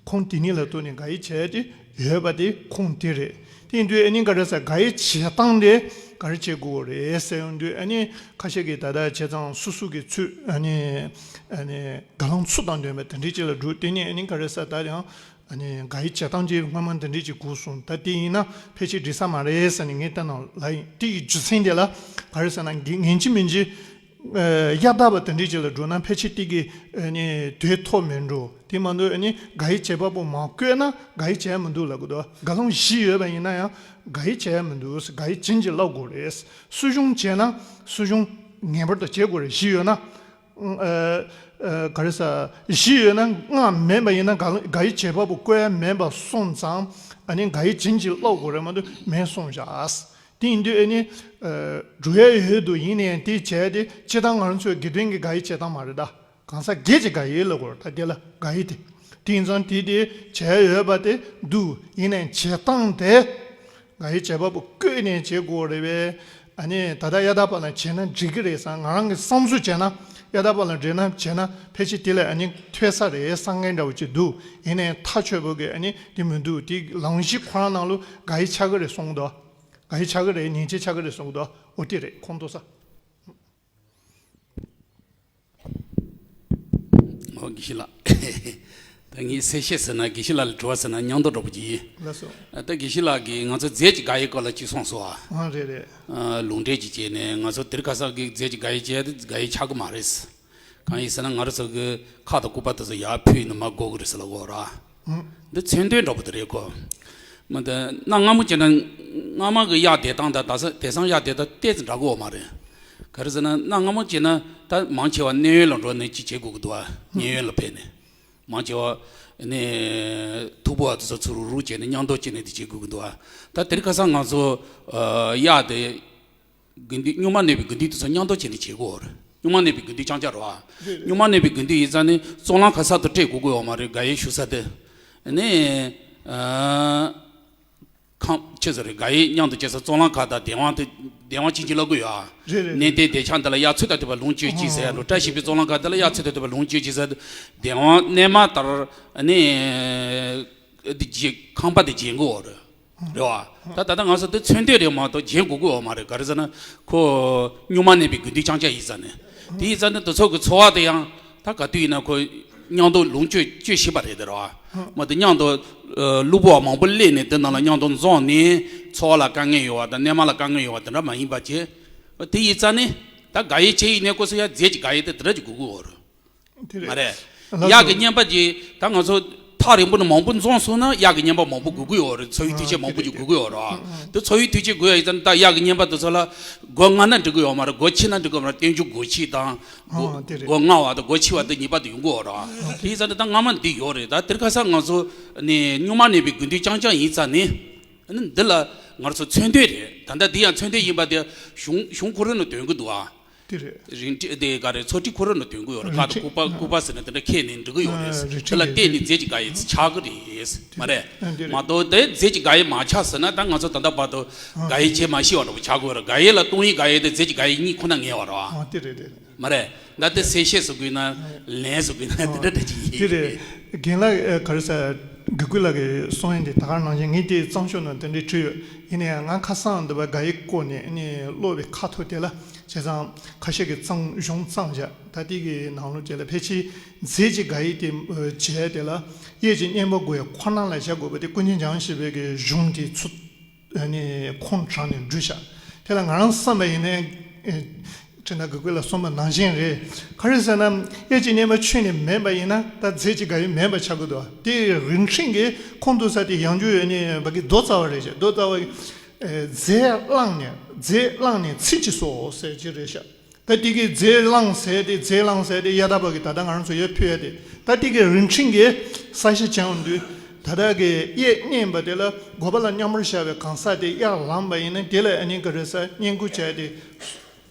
ཁོང་དེ་ཉིད་ལ་ལྟོས་ནས་དགའ་ཡི་བྱས་ཏེ་ཡོད་པ་དེ་ཁོང་དེ་རེད། དེ་ཡིན་དུས་ཨ་ནི་ག་རེ་ཟེར་དགའ་ཡི་བྱེད་སྟངས་དེ་ག་རེ་བྱེད་དགོས་རེད་ཟེར་ཡོང་དུས་ཨ་ནི་ཁ་ཤས་ཀྱིས་ད་ལྟ་བྱས་ཙང་སོ་སོ་གི་ཚུལ་ཨ་ནི་ཨ་ནི་དགའ་ལོང་ཚུལ་དང་ལྡན་པ་དེ་འདྲའི་ཅིག་ལ་འགྲོ། དེ་ནས་ཨ་ནི་ག་རེ་ཟེར་ད་ཡང་། ཨ་ནི་དགའ་ཡི་བྱེད་སྟངས་ཀྱི་སྔོན་མ་འདི་འདྲས་ཀྱི་སྒུག་སོང་། ད་དེ་ཡིན་ན་ཕལ་ཆེར་འགྲིག་ས་མ་རེད་ཟེར་ནས་ངས་བལྟས་ན་ལབ་ཡིན། དེ་ཡི་རྒྱུ་མཚན་དེ་ལ་ག་རེ་ཟེར་ན་ངན་གྱི་མིན་གྱི་གཡའ་དག་པ་དེ་འདྲས་ཀྱི་ལ་འགྲོ་ན་ཕལ་ཆེར་དེ་གི་ཨ་ནི་དོན་ཐོག་མེད་འགྲོ། དེ་མ་གཏོགས་ཨ་ནི་དགའ་ཡི་བྱེད་པ་པོ་མ་བཀོད་ན་དགའ་ཡི་བྱེད་ཡ་མི་འདུག་ལབ་གི་འདུག། དགའ་སློང་བཞི་ཡོད་པ་ཡིན་ན་ཡང་དགའ་ཡི་བྱེད་ཡ་མི་འདུག། དགའ་ཡི་བྱིན་གྱིས་བརླབ་དགོས་རེད། སྲུང་སྐྱོང་བྱས་ན་སྲུང་སྐྱོང་ངེས་པར་དུ་བྱེད་དགོས་རེད། བཞི་ཡོད་ན། ཨ་ཨ་ག་རེ་ཟ། བཞི་ཡོད་ན་ལྔ་མེད་པ་ཡིན་ན་དགའ་དགའ་ཡི་བྱེད་པ་པོ་བཀོད་ཡ་མེད་པ་སོང་ཙང་ཨ་ནི་དགའ་ཡི་བྱིན་གྱིས་བརླབ་དགོས་རེད་མ་གཏོགས་མེད་སོང་བཞག། དེ་ཡིན་དུས་ཨ་ནི། འགྲོ་ཡ་ཡོད་འདུག་ཡིན་ནའི་དེ་བྱས་ཏེ་སྤྱིར་བཏང་ང་རང་ཚོའི་དགེ་འདུན་གྱི་དགའ་ཡི་བྱེད་སྟངས་མ་རེད་ད། གང་ཟག་སྒེར་གྱི་དགའ་ཡི་ལ་གོ་ད་དེ་ལ་དགའ་ཡི་དེ། དེ་ཡིན་ཙང་དེ་དེ་བྱས་ཡོད་པ་དེ་འདུག་ཡིན་ནའི་བྱེད་སྟངས་དེ། དགའ་ཡི་བྱེད་པ་པོ་བསྐོས་ནས་བྱེད་དགོས་རེད་པས། ཨ་ནི་ད་ལྟ་གཡའ་དག་པ་ལ་བྱས་ན་འགྲིག་གི་རེད་བསམ། ང་རང་གི་བསམ་ཚུལ་བྱས་ན་གཡའ་དག་པ་ལ་འགྲན་ན་བྱས་ན་ཕལ་ཆེར་དེ་ལས་ཨ་ནི་ཐོས་ས་རེད་བསམ་མཁན་འདྲ་བོ་ཅིག་འདུག་ཡིན་ནའི་ཐག་ཆོད་པོ་གི་ཨ་ནི་དེ་མི་འདུག་དེ་ལམ་གཞི་ཁོ་རང་ནང་ལོ་དགའ་ཡི་ཆགས་ཀྱི་རེད་གསུངས་འདུག་དགའ་ཡི་ཆགས་ཀྱི་རེད་ཉེས་ཆད་ཆགས་ཀྱི་རེད་གསུངས་འདུག་འོ་དེ་རེད་ཁོང་ཏོ་ས། ཨོ་དགེ་བཤེས་ལགས། ད་ངས་གསལ་བཤད་ཟེར་ན་དགེ་བཤེས་ལགས་ལ་དྲི་བ་ཟེར་ན་མཉམ་དུ་འགྲོ་བ་ཅིག་ཡིན། ལགས་སོ། ད་དགེ་བཤེས་ལགས་ཀྱིས་ང་ཚོ་རྫས་ཀྱི་དགའ་ཡི་སྐོར་ལ་ཅིག་གསུངས་སོང་ཨ། ཨ་རེད་རེད། ལུང་འདྲེན་ཅིག་བྱས་ནས་ང་ཚོ་དེར་ཁ་སང་གི་རྫས་ཀྱི་དགའ་ཡི་བྱས་ཏེ་དགའ་ཡི་ཆགས་ཀྱི་མ་རེད། གང་ཡིན་ཟེར་ན་ང་རང་ཚོ་གི་ཁ་དང་ལྐུགས་པ་དེ་ཚོ་ཡར་ཕུད་ནས་མར་འགོ་གི་རེད་ཟེར་ལབ་ཡོད་ར། འདི་མཚོན་དོན་འདྲ་པོ་དེ་རེད་ཁོ། མ་ད་གནའ་སྔ་མོ་བྱས་ན་སྔ་མ་གི་གཡག་བསྡད་སྟངས་དང་ད་ས་དེང་སང་གཡག་བསྡད་སྟངས་ཏོག་ཙམ་འདྲ་གི་ཡོད་མ་རེད། ག་རེ་ཟེར་ན་གནའ་སྔ་མོ་བྱས་ན་ད་མང་ཆེ་བ་གནས་ཡུལ་ལ་འགྲོ་ནས་ཅིག་བྱེད་དགོས་ཀྱི་འདུག་ཨ། གནས་ཡུལ་ལ་ཕེབས་ནས། མང་ཆེ་བ་ནས་ཐུག་པ་དེ་ཚོ་ཚུར་རུག་རུག་བྱས་ནས་མཉམ་དུ་བྱས་ནས་དེ་བྱེད་དགོས་ཀྱི་འདུག་ཨ། ད་དེ་རིང་ཁ་སང་ང་ཚོ་གཡག་དེ། དགེ་འདུན་རྙིང་མ་གནས་པའི་དགེ་འདུན་དེ་ཚོ་མཉམ་དུ་བྱས་ནས་བྱེད་དགོས་རེད། རྙིང་མ་གནས་པའི་དགེ་འདུན་རྐྱང་རྐྱང་རེད་བ། རེད་རེད། རྙིང་མ་གནས་པའི་དགེ་འདུན་ཡིན་ཙང་ནི་གཙུག་ལག་ཁང་གསར་དུ་སྤྲད་དགོས་ཀྱི་ཡོད་མ་རེད་དགའ་ཡི་བཞུགས་ས་དེ། ནི། ཨ། ཁང་ཆེ་ས་རེད་དགའ་ཡི་མཉམ་དུ་བྱེད་ས་གཙུག་ལག་ཁང་དང་གདན་དབང་དེ་གདན་དབང་ཅིག་ཅིག་ལབ་ཀྱི་ཡོད་ཨ། རེད་རེད་གནས་རེད། བརྟན་བདེ་ཆེན་དེ་ལ་གཡག་ཚོད་ལྟ་ཐུབ་པ་ལུང་སྤྱོད་ཅིག་ཟེར་ཡ་འགྲོ་བཀྲ་ཤིས་པའི་གཙུག་ལག་ཁང་དེ་ལ་གཡག་ཚོད་ལྟ་ཐུབ་པ་ལུང་སྤྱོད་ཅིག་ཟེར་གདན་དབང་གནས་མ་ལྟར་ནི། འདི་བྱེད་ཁང་པ་དེ་བྱེད་དགོས་རེད། རེད་བ། ད་ད་ལྟ་ང་ཚོ་འདི་མཚོན་དོན་རེད་མ་གཏོགས་བྱེད་དགོས་ཀྱི་ཡོད་མ་རེད་ག་རེ་ཟེར་ན། ཁོ་རྙིང་མ་གནས་པའི་དགེ་འདུན་རྐྱང་རྐྱང་ཡིན་ཙང་ནས། དེ་ཡིན་ཙང་ནས་དེ་ཚོ་གི་འཚོ་བ་དེ་ཡང་ད་ག་དུས་ཡིན་ན་ཁོ་མཉམ་དུ་ལུང་སྤྱོད་སྤྱོད་ཤེས་པ་རེད་དེ་རེད་བ། མ་དེ་མཉམ་དུ་ཨ་སློབ་བུ་བ་མང་པོ་སླེབས་ནས་དེ་ནང་ལ་མཉམ་དུ་འཛོམས་ནས་འཚོ་བ་ལ་དཀའ་ངལ་ཡོད་བ་དང་གནས་མལ་ལ་དཀའ་ངལ་ཡོད་བ་དེ་འདྲ་མ་ཡིན་པ་བྱས། དེ་ཡིན་ཙང་ནས་ད་དགའ་ཡི་བྱས་ཡིན་ནས་ཁོ་ཚོ་ཡང་རྫས་ཀྱི་དགའ་ཡི་དེ་དེ་འདྲ་ཅིག་དགོས་ཀྱི་ཡོད་རེད། དེ་མ་རེད། རེད། ལགས་གཡག་གི་སོ། བསྙེན་པ་ཅིག་ད་ང་ཚོ་ཐག་རིང་པོ་ནས་མང་པོ་འཛོམས་སོང་ན་གཡག་གི་བསྙེན་པ་མང་པོ་དགོས་ཀྱི་ཡོད་རེད། འཚོ་བའི་དུས་ཆེན་མང་པོ་ཅིག་དགོས་ཀྱི་ཡོད་རེད། དེ་འཚོ་བའི་དུས་ཆེན་དགོས་ཡ་ཡིན་ཙང་ད་གཡག་གི་བསྙེན་པ་དེ་ཚོ་ལ་སྒོ་ལྔ་ན་འགྲིག་གི་ཡོད་མ་རེད། སྒོ་ཕྱེ་ན་འགྲིག་གི་ཡོད་མ་རེད། བསྟན་འགྱུར་སྒོ་ཕྱེ་དང་སྒོ་ཨ་དེ་རེད། སྒོ་ལྔ་བ་དང་སྒོ་ཕྱེ་བ་དེ་གཉིས་པ་དེ་ཡོང་གི་ཡོད་རེད། དེ་ཡིན་ཙང་ད་སྔ་མ་འདི་ཡོད་རེད། ད་དེར་ཁ་སང་ང་ཚོ་ནས་རྙིང་མ་གནས་པའི་དགེ་འདུན་རྐྱང་རྐྱང་ཡིན་ཙང་ནས་ནི་འདི་ལ་ང་ཚོ་མཚོན་དོན་རེད། ད་ལྟ་འདི་ཡང་མཚོན་དོན་ཡིན་པ་དེ་གཞུང་གཞུང་ཁོ་རང་ནས་འདོན་གི་འདུག་ཨ། དེ་རེད། རིན་བྲིས་དེ་ག་རེ་ཚོ་ཁྲི་ཁོ་རང་ནས་འདོན་གི་ཡོད་རེད། རིན་ཁ་དང་བྲིས་ལྐུགས་པ་ལྐུགས་པ་ཟེར་ནས་དེ་འདྲ་ཁྱེར་ནས་འགྲིག་གི་ཡོད་རེད། རིན་བྲིས་དེ་ལ་བརྟེན་ནས་རྫས་ཀྱི་དགའ་ཡི་ཆགས་གི་རེད་མ་རེད། དེ་རེད། མ་གཏོགས་དེ་རྫས་ཀྱི་དགའ་ཡི་མ་ཆགས་ཟེར་ན་ད་ང་ཚོ་ད་ལྟ་བར་དུ་དགའ་ཡི་བྱེད་མ་ཤེས་པ་འདྲ་པོ་ཆགས་གི་ཡོད་རེད། དགའ་ཡི་ལ་སྟོང་ཡིག་དགའ་ཡི་དེ་རྫས་ཀྱི་དགའ་ཡི་གཉིས་ཁོ་ན་ངེས་པ་རེད་བ། དེ་རེད་དེ་རེད། མ་རེད། ད་དེ་གསལ་བཤད་བཟོ་དགོས་ན་ལན་བཟོ་དགོས་ན་དེ་འདྲ་འདྲ་ཅིག་ཡིན། དེ་རེད། རྒན་ལགས་ག་རེ་ཟེར། གི་ཀུ་ལགས་ཀྱིས་གསུང་ཡིན་དེ་ད་ག་ནང་བཞིན་ངས་དེ་གཙང་ཤོག་ནང་དེ་འདྲའི་བྲིས་ཡོད། ཡིན་ནའི་ང་ཁ་སང་འདི་པ་དགའ་ཡི་སྐོར་ནས་ནི་ཀློག་པའི་ཁ་ཐུག་དེ་ལ་བྱས་ཙང་ཁ་ཤས་ཀྱི་གཙང་གཞུང་གཙང་བཞག་ད་དེ་གི་ནང་ལོགས་བྱས་ལ་ཕལ་ཆེར་རྫས་ཀྱི་དགའ་ཡི་དེ་བྱས་དེ་ལ་གཡས་ཀྱི་བསྙེན་པ་དགོས་ཡ་ཁོ་ན་ལ་བཞག་དགོས་པ་དེ་ཀུན་མཁྱེན་འཇམ་དབྱངས་བཞད་པའི་གི་གཞུང་དེ་ཚུར་ནི་ཁོང་དྲངས་ནས་བྲིས་བཞག་དེ་ལ་ང་རང་བསམ་པ་ཡིན་ནའི། ཁྲི་ན་གི་ཀུན་ལ་གསུངས་པ་ནང་བཞིན་རེད། ག་རེ་ཟེར་ན་གཡས་ཀྱི་བསྙེན་པ་ཆོས་ནི་མེད་པ་ཡིན་ན་ད་རྫས་ཀྱི་དགའ་ཡི་མེད་པ་ཆགས་ཀྱི་འདུག་དེ་རིན་ཆེན་གྱི་ཁོང་དུ་ས་དེ་ཡང་རྒྱུ་ཡོད་ནི་བ་གི་མདོ་རྩ་བ་རེད་ཅེས་མདོ་རྩ་བ་གི་རྫས་བླངས་ནས་རྫས་བླངས་ནས་ཚིག་གཅིག་སོགས་ཟེར་གྱི་རེད་ཤག་ད་དེ་གི་རྫས་བླངས་ཟེར་དེ་རྫས་བླངས་ཟེར་དེ་གཡའ་དག་པ་གི་ད་ལྟ་ང་རང་ཚོ་ཡར་ཕུལ་ཡ་དེ་ད་དེ་གི་རིན་ཆེན་གྱི་ས་ཞིག་བྱས་ཡོང་དུས་ད་ལྟ་གི་གཡས་བསྙེན་པ་དེ་ལ་སྒོ་པ་ལ་མཉམ་པར་བཞག་པའི་གང་ཟག་དེ་གཡར་ལངས་པ་ཡིན་ན་དེ་ལ་ཨ་ནི་ག་རེ་ཟེར་བསྙེན་བཀུར་བྱས་ཏེ།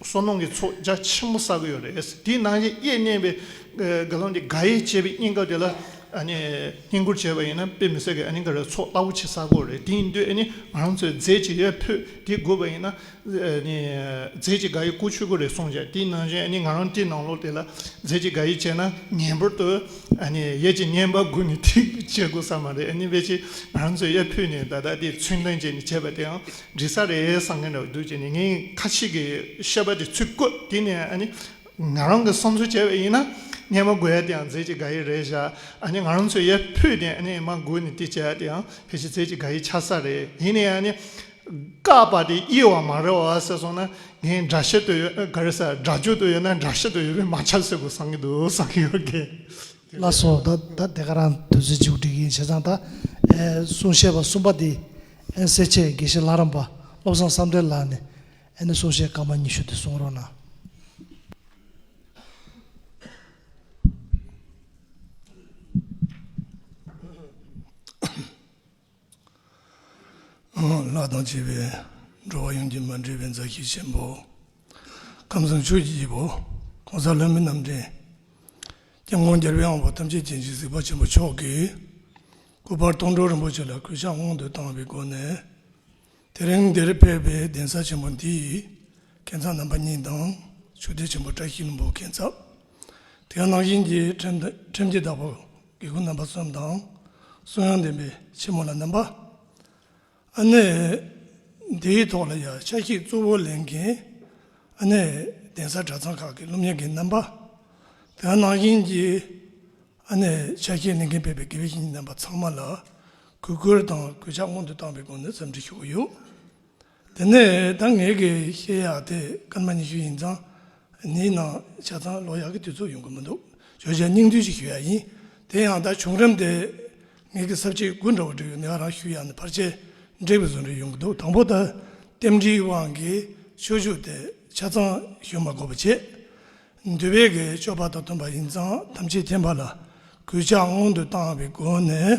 བསོད་ནམས་ཀྱི་ཚོགས་རྒྱ་ཆེན་པོ་བསགས་ཀྱི་ཡོད་རེད། དེའི་ནང་བཞིན་གཡས་བསྙེན་པའི་དགེ་སློང་དེ་དགའ་ཡི་བྱས་པའི་བསྙེན་སྐབས་དེ་ལ་ཨ་ནི་བསྙེན་བཀུར་བྱས་པ་ཡིན་ན་དཔེ་མི་སྲིད་ཀྱི་ཨ་ནི་ག་རེ་ཚོགས་རླབས་པོ་ཆེ་བསགས་ཀྱི་ཡོད་རེད། དེ་ཡིན་དུས་ཨ་ནི་ང་རང་ཚོས་རྫས་ཅིག་ཡར་ཕུལ་དེ་དགོས་པ་ཡིན་ན་ཨ་ནི་རྫས་ཅིག་དགའ་ཡི་གོ་ཆོད་ཀྱི་རེད་གསུངས་བྱས། དེའི་ནང་བཞིན་ཨ་ནི་ང་རང་དེའི་ནང་ལོགས་དེ་ལ་རྫས་ཅིག་དགའ་ཡི་བྱས་ན་ངེས་པར་དུ་ཨ་ནི་གཡས་ཀྱི་བསྙེན་པ་དགོས་ནི་དེ་བྱེད་དགོས་ས་མ་རེད། ཨ་ནི་ཕལ་ཆེར་ང་རང་ཚོས་ཡར་ཕུལ་ནས་ད་ལྟ་དེ་ཚུལ་ལྡན་བྱས་ནས་བྱས་པ་དེའང་འགྲིག་ས་རེད་བསམ་མཁན་འདྲ་བོ་འདུག་ཅེས་ནས་ངས་ཁ་ཤས་ཀྱི་བཤད་པ་དེ་ཚུར་བཀོད། དེ་ནས་ཨ་ནི་ང་རང་གི་བསམ་ཚུལ་བྱས་པ་ཡིན་ན་བསྙེན་པ་དགོས་ཡ་དེའང་རྫས་ཀྱི་དགའ་ཡི་རེད་བཞག་ཨ་ནི་ང་རང་ཚོས་ཡར་ཕུལ་ནས་ཨ་ནི་མར་བགོས་ནས་དེ་བྱས་ཡ་དེའང་ཕལ་ཆེར་རྫས་ཀྱི་དགའ་ཡི་ཆགས་ས་རེད། ཡིན་ནའི་ཨ་ནི་བཀག་པ་དེ་གཡེལ་བ་མ་རེད་བ་ཟེར་སོང་ན་ངས་འདྲ་བཤད་དུ་ཡོད་ག་རེ་ཟེར་སྒྲ་སྦྱོར་དུ་ཡོད་ན་འདྲ་བཤད་དུ་ཡོད་པས་མ་ཁྱབ་ཟེར་དགོས་བསམ་གྱི་འདུག་བསམ་གྱི་ཡོད་ཀི། ལགས་སོ། ད་ད་དེ་ག་རང་དུས་ཚོད་མཇུག་སྒྲིལ་གྱི་ཡིན། བྱས་ཙང་ད་ཨེ་གསུང་བཤད་པ་གསུམ་པ་དེ་ཨེ་སེར་བྱེས་དགེ་བཤེས་ལྷ་རམས་པ་བློ་བཟང་བསམ་གྲུབ་ལགས་ནས་ཨེ་ནི་གསུང་བཤད་སྐར་མ་ཉི་ཤུ་དེ་གསུང་རོགས་གནང་། ལྷ་དང་བཅས་པའི་ འགྲོ་བ་ཡོངས་ཀྱི་མ་འདྲེས་པའི་མཛའ་བཤེས་ཆེན་པོ། ཁམས་གསུམ་ཆོས་ཀྱི་སྐྱེས་བུ། ༸གོང་ས་ལྷ་མིའི་རྣམ་འདྲེན། སྐྱབས་མགོན་རྒྱལ་བའི་དབང་པོ་ཐམས་ཅད་མཁྱེན་ཅིང་གཟིགས་པ་ཆེན་པོ་མཆོག་གིས། སྐུ་པར་སྟོང་གྲོགས་རིན་པོ་ཆེ་ལ་གུས་ཕྱག་སྔོན་དུ་བཏང་བའི་སྒོ་ནས། དེ་རིང་འདིར་ཕེབས་པའི་གདན་ས་ཆེན་པོ་འདིའི་མཁན་ཚབ་རྣམ་པ་གཉིས་དང་། ཆོས་སྡེ་ཆེན་པོ་བཀྲ་ཤིས་ལྷུན་པོ་མཁན་ཚབ། དེ་ནང་བཞིན་གྱི་ཁྲིམས་ཁྲིམས་ཀྱི་བདག་པོ་དགེ་སྐོས་རྣམ་པ་གསུམ་དང་། གསུང་དབྱངས་ལྡན་པའི་ཆེན་མོ་ལ་རྣམ་པ། ཨ་ནི། འདིའི་ཐོག་ལ་ཡང་ཆ་ཤས་གཙོ་བོ་ལེན་མཁན། ཨ་ནི། གདན་ས་གྲྭ་ཚང་ཁག་གི་སློབ་གཉེར་མཁན་རྣམ་པ། དེ་ནང་བཞིན་གྱི། ཨ་ནི། ཆ་ཤས་ལེན་མཁན་ཕེབས་པའི་དགེ་བའི་བཤེས་གཉེན་རྣམ་པ་ཚང་མ་ལ། གུས་བཀུར་དང་གུས་ཕྱག་སྔོན་དུ་བཏང་བའི་སྒོ་ནས་འཚམས་འདྲི་ཞུ་གི་ཡོད། དེ་ནས་ད་ངས་ཀྱི་བཤད་ཡག་དེ་སྐར་མ་ཉི་ཤུ་ཡིན་ཙང་། འདིའི་ནང་ཆ་ཚང་ཀློག་ཡག་གི་དུས་ཚོད་ཡོང་གི་མི་འདུག་བརྗོད་བྱ་སྙིང་བསྡུས་ཤིག་ཞུ་ཡག་ཡིན། དེ་ཡང་ད་བྱུང་རིམ་དེ། ངས་ཀྱི་ས་བཅད་དགུ་འདྲ་བོ་བསྒྲིགས་ཡོད། ངས་རང་ཞུ་ཡག་ནི་ཕལ་ཆེར་འགྲིག་པའི་བཟོ་འདྲ་ཡོང་གི་འདུག་དང་པོ་ད། རྟེན་འབྲེལ་དབང་གིས་ཆོས་ཕྱོགས་དེ་ཆ་ཚང་ཞུ་མ་དགོས་པ་བྱས། འདུལ་བའི་གི་སྤྱོད་པ་དང་མཐུན་པ་ཡིན་ཙང་ཐམས་ཅད་མཁྱེན་པ་ལ་གུས་ཕྱག་སྔོན་དུ་བཏང་བའི་སྒོ་ནས།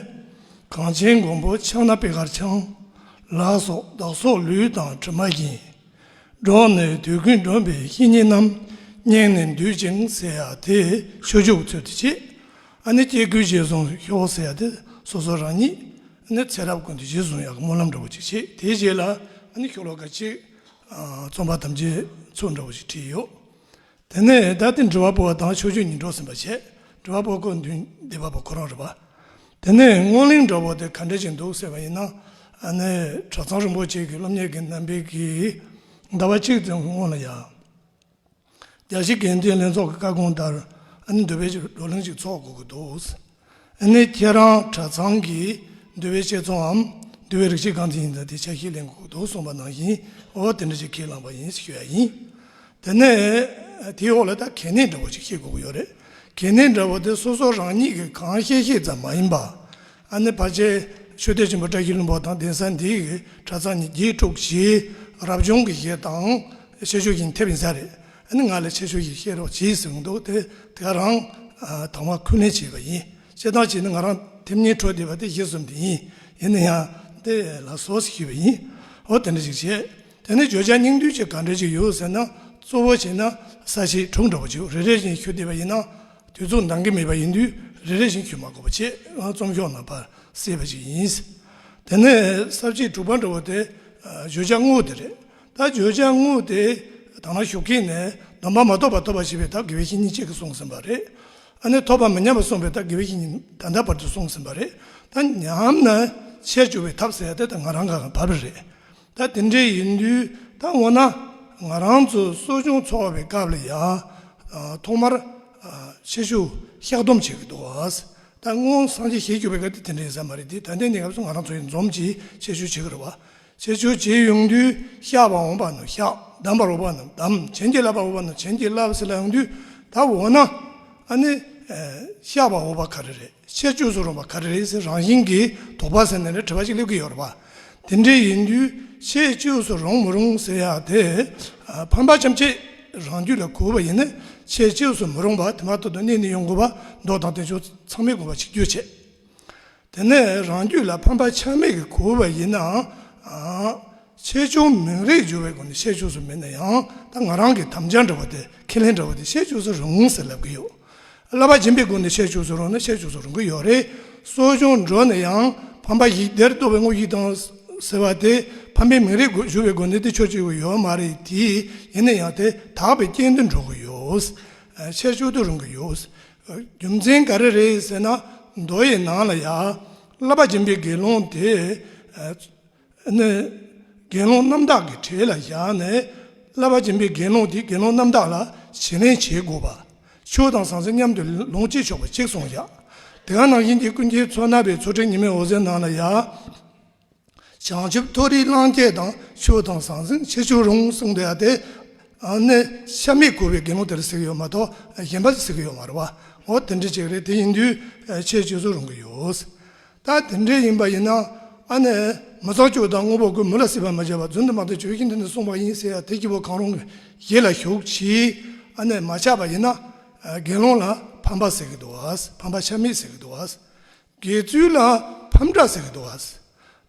གངས་ཅན་མགོན་པོ་ཕྱག་ན་པད་དཀར་འཆང་། ལ་སོགས་བདག་སོགས་ལུས་དང་གྲིབ་མ་བཞིན། འགྲོགས་ནས་དུས་ཀུན་འགྲོམས་པའི་བཤེས་གཉེན་རྣམས། སྙིང་ནས་འདུད་ཅིང་ཟེར་ཡག་དེ་ཆོས་ཕྱོགས་ཚུལ་དུ་བྱེད། ཨ་ནི་སྐྱེ་དགུའི་རྗེས་བཟུང་ཤོག་ཟེར་ཡག་དེ་སོ་སོ་རང་ཉིད། ཨ་ནི་ཚེ་རབས་ཀུན་ཏུ་རྗེས་བཟུང་ཡག་གི་སྨོན་ལམ་འདྲ་བོ་ཅིག་བྱེད། དེའི་རྗེས་ལ་ཨ་ནི་ཤོ་ལོ་ཀ་གཅིག་རྩོམ་པ་ཐམས་ཅད་ཚུལ་འདྲ་བོ་ཞིག་བྲིས་ཡོད། དེ་ནས་ད་ལྟའི་དྲི་བ་པོ་དང་ཆོས་ཕྱོགས་གཉིས་འགྲོ་ཟིན་པ་བྱས། དྲི་བ་པོ་ཁོ་མདུན་སྡེ་པ་པོ་ཁོ་རང་རེད་པ། དེ་ནས་སྔོན་གླེང་འདྲ་བོ་དེ་ག་འདྲ་ཞིག་འདུག་ཟེར་བ་ཡིན་ན། ཨ་ནི་གྲྭ་ཚང་རིན་པོ་ཆེ་གི་སློབ་གཉེར་གྱི་རྣམ་པའི་གི་ཟླ་བ་གཅིག་ཙམ་སྔོན་ལ་ཡ། རྒྱལ་སྤྱིའི་དགེ་འདུན་ལྷན་ཚོགས་ཀྱི་བཀའ་དགོངས་ལྟར་ཨ་ནི་འདུལ་བའི་བགྲོ་གླེང་ཞིག་ཚོགས་དགོས་ཀྱི་འདུག་ཨ་ནི་ཁྱེད་རང་གྲྭ་ཚང་གི་འདུལ་བའི་དཔྱད་རྩོམ་འམ་འདུལ་བའི་རིགས་གཅིག་གང་དེ་ཡིན་ད་དེ་ཆ་ཤས་ལེན་དགོས་ཀྱི་འདུག་གསུངས་པ་ནང་བཞིན། འོ་དེ་འདྲ་ཞིག་ཁས་བླངས་པ་ཡིན་ཞུ་ཡ་ཡིན། དེ་ནས་དེའི་འོག་ལ་ད་གལ་གནད་འདྲ་བོ་ཞིག་བཤད་དགོས་ཀྱི་ཡོད་རེད། གལ་གནད་འདྲ་བོ་དེ་སོ་སོ་རང་ཉིད་ཀྱིས་གང་བཤད་བཤད་ཙམ་མ་ཡིན་པ། ཨ་ནི་ཕལ་ཆེར་ཆོས་སྡེ་ཆེན་པོ་བཀྲ་ཤིས་ལྷུན་པོ་དང་གདན་ས་འདིའི་གྲྭ་ཚང་ཉིས་བརྒྱད་དྲུག་བཞི་རབ་བྱུང་གི་བཞི་དང་ཆེ་ཆུང་བཞི་ཐེབས་ཡིན་ས་རེད། ཨ་ནི་ང་ལ་ཆེ་ཆུང་བཞི་བཤད་རོགས་བྱེད་ཟེར་གྱི་འདུག་དེ་དེ་ག་རང་དང་བ་ཁུར་ལེན་བྱས་པ་ཡིན། བཤད་སྟངས་བྱས་ན་ང་རང་དེབ་གཉིས་འཕྲོ་བསྡད་པ་དེ་བཞི་གསུམ་དེ་ཡིན། ཡིན་ན་ཡང་དེ་ལ་སོགས་ཞུས་པ་ཡིན། འོ་དེ་འདྲ་ཞིག་བྱས། དེ་ནས་བརྗོད་བྱ་སྙིང་བསྡུས་ཀྱི་ག་འདྲ་ཞིག་ཡོད་ཟེར་ན། གཙོ་བོ་བྱས་ན་ས་བཅད་དྲུག་འདྲ་བོ་ཅིག་རེ་རེ་བཞིན་ཞུ་བསྡད་པ་ཡིན་ན། དུས་ཚོད་འདང་གི་མེད་པ་ཡིན་དུས་རེ་རེ་བཞིན་ཞུ་མ་དགོས་པ་བྱས། ང་རྩོམ་ཤོག་ནང་ཕར་གསལ་བ་ཞིག་ཡིན། དེ་ནས་ས་བཅད་དྲུག་པ་འདྲ་བོ་དེ་བརྗོད་བྱ་དངོས་དེ་རེད། ད་བརྗོད་བྱ་དངོས་དེ་དང་ན་ཞུགས་མཁན་ནས་སྡོམ་པ་མ་ཐོབ་པ་ཐོབ་པ་ཞེས་པའི་ད་དགེ་བའི་བཤེས་གཉེན་གཅིག་གིས་གསུངས་ཟིན་པ་རེད། ཨ་ནི་ཐོབ་པ་མི་ཉམས་པ་གསུངས་པའི་ད་དགེ་བའི་བཤེས་གཉེན་ད་ལྟ་བར་དུ་གསུངས་ཟིན་པ་རེད། ད་ཉམས་ནས་ཆེར་གྱུར་པའི་ཐབས་ཟེར་ཡ་དེ་ད་ང་རང་ག་ག་བབས་རེད། ད་དེ་འདྲའི་ཡིན་དུས་ད་འོ་ན་ང་རང་ཚོ་གསོ་སྦྱོང་ཚོགས་པའི་སྐབས་ལ་ཡང་ཐོག་མར་ཆེ་ཆུང་བཤགས་སྡོམ་བྱེད་ཀྱི་འདུག་བ། ད་སྔོན་སངས་རྒྱས་ཞལ་བསྒྱུར་བའི་སྐབས་དེ་དེ་འདྲའི་ཡིན་ས་མ་རེད་དེ། ད་ལྟའི་གནས་སྐབས་སུ་ང་རང་ཚོ་ཡི་འཛོམས་ཀྱིས་ཆེ་ཆུང་བྱེད་ཀྱི་རེད་བ། ཆེ་ཆུང་བྱེད་ཡོང་དུས་བཤགས་པ་འོས་པ་རྣམས་བཤགས། གདམས་པར་འོས་པ་རྣམས་གདམས། བྱིན་གྱིས་བརླབ་པར་འོས་པ་རྣམས་བྱིན་གྱིས་བརླབས་ཟེར་ལབ་ཡོང་དུས་ད་འོ་ན་ཨ་ནི་བཤགས་པ་འོས་པ་ག་རེ་རེད། ཆེས་བཅོས་སུ་རུང་བ་ག་རེ་རེད་ཟེར་རང་བཞིན་གྱིས་དོགས་པ་ཟེར་ནས་ནི་དྲི་བ་ཞིག་སླེབས་ཀྱི་ཡོད་རེད་པ། དེ་འདྲའི་ཡིན་དུས་ཆེས་བཅོས་སུ་རུང་མི་རུང་ཟེར་ཡག་དེ། ཕན་པ་ཐམས་ཅད་རང་རྒྱུད་ལ་གོ་བ་ཡིན་ན་ཆེས་བཅོས་སུ་མི་རུང་བ་དེ་མ་ཐག་ཏུ་གནས་ནས་ཡོང་དགོས་པ་མདོ་དང་དེ་ཕྱོགས་ཚང་མས་དགོངས་པ་ཆིག་གྱུར་བྱས། དེ་ནས་རང་རྒྱུད་ལ་ཕན་པ་ཆ་མེད་ཀྱི་གོ་བ་ཡིན་ནའང་། ཆེས་བཅོས་མིང་རེ་བསྒྱུར་བའི་སྒོ་ནས་ཆེས་བཅོས་སུ་མིན་ན་ཡང་ད་ང་རང་གི་དམ་བཅའ་འདྲ་བོ་དེ་ཁས་ལེན་འདྲ་བོ་དེ་ཆེས་བཅོས་སུ་རུང་ཟེར་ལབ་ཀྱི་ཡོད། བསླབ་པ་སྦྱིན་པའི་སྒོ་ནས་ཆེས་བཅོས་སུ་རུང་ན་ཆེས་བཅོས་སུ་རུང་གི་ཡོད་རེད། གསོ་སྦྱོང་འགྲོ་ན་ཡང་ཕན་པ་ཡིད་བདེར་རྟོགས་པའི་དངོས་གཞི་དང་ཟེར་བ་དེ་ཕན་པའི་མིང་རེ་བསྒྱུར་བའི་སྒོ་ནས་དེ་ཆོས་བཅོས་ཀྱི་ཡོད་མ་རེད་དེ། ཡིན་ན་ཡང་དེ་དག་པའི་རྐྱེན་དུ་འགྲོ་གི་ཡོད། ཆེས་བཅོས་དུ་རུང་གི་ཡོད། རྒྱུ་མཚན་ག་རེ་རེད་ཟེར་ན། མདོ་ཡི་ནང་ལ་ཡང་བསླབ་པ་སྦྱིན་པའི་དགེ་སློང་དེ། ནི། དགེ་སློང་རྣམ་དག་གི་གྲས་ལ་བཞག་ནས། བསླབ་པ་སྦྱིན་པའི་དགེ་སློང་དེ་དགེ་སློང་རྣམ་དག་ལ་བྱིན་ལེན་བྱེད་དགོས་པ། ཆོས་དང་ཟང་ཟིང་མཉམ་དུ་ལོངས་སྤྱོད་ཆོག་པ་གཅིག་གསུངས་བཞག་དེ་ག་ནང་བཞིན་གྱི་ཀུན་མཁྱེན་མཚོ་སྣ་བའི་མཚོ་ཁྲི་ཉི་མའི་འོད་ཟེར་ནང་ལ་ཡང་། བྱང་ཆུབ་མཐོ་རིས་གླང་རྒྱལ་དང་། ཆོས་དང་ཟང་ཟིང་ཆེས་བཅོས་རུང་གསུངས་དེ་ཡ་དེ། ཨ་ནི་ཆ་མེད་གོ་བའི་དགེ་སློང་དེར་ཟེར་གྱི་ཡོད་མ་གཏོགས་གཞན་པ་ཟེར་གྱི་ཡོད་མ་རེད་བ། འོ་དེ་འདྲ་ཅིག་རེད། དེ་ཡིན་དུས་ཆེས་བཅོས་སུ་རུང་གི་ཡོད། ད་དེ་འདྲ་ཡིན་པ་ཡིན་ན། ཨ་ནི་མི་ཚངས་སྤྱོད་དང་དངོས་པོ་ཀུན། མི་ལ་སྲིད་པར་མ་བྱ་བར། རྫུན་དུ་མ་བཏང་ཆོས་བཞིན་དུ་ནི་གསུངས་པ་ཡིན་ཟེར་ཡ་དེ་སྐྱེ་བོ་གང་རུང་གི་ཡིད་ལ་ཞུགས་བྱས། ཨ་ནི་མ་ཆགས་པ་ཡིན་ན། དགེ་སློང་ལ་ཕན་པ་ཟེར་གྱི་འདུག་བ། ཕན་པ་ཆ་མེད་ཟེར་གྱི་འདུག་བ། དགེ་ཚུལ་ལ་ཕམ་འདྲ་ཟེར་གྱི་འདུག་བ།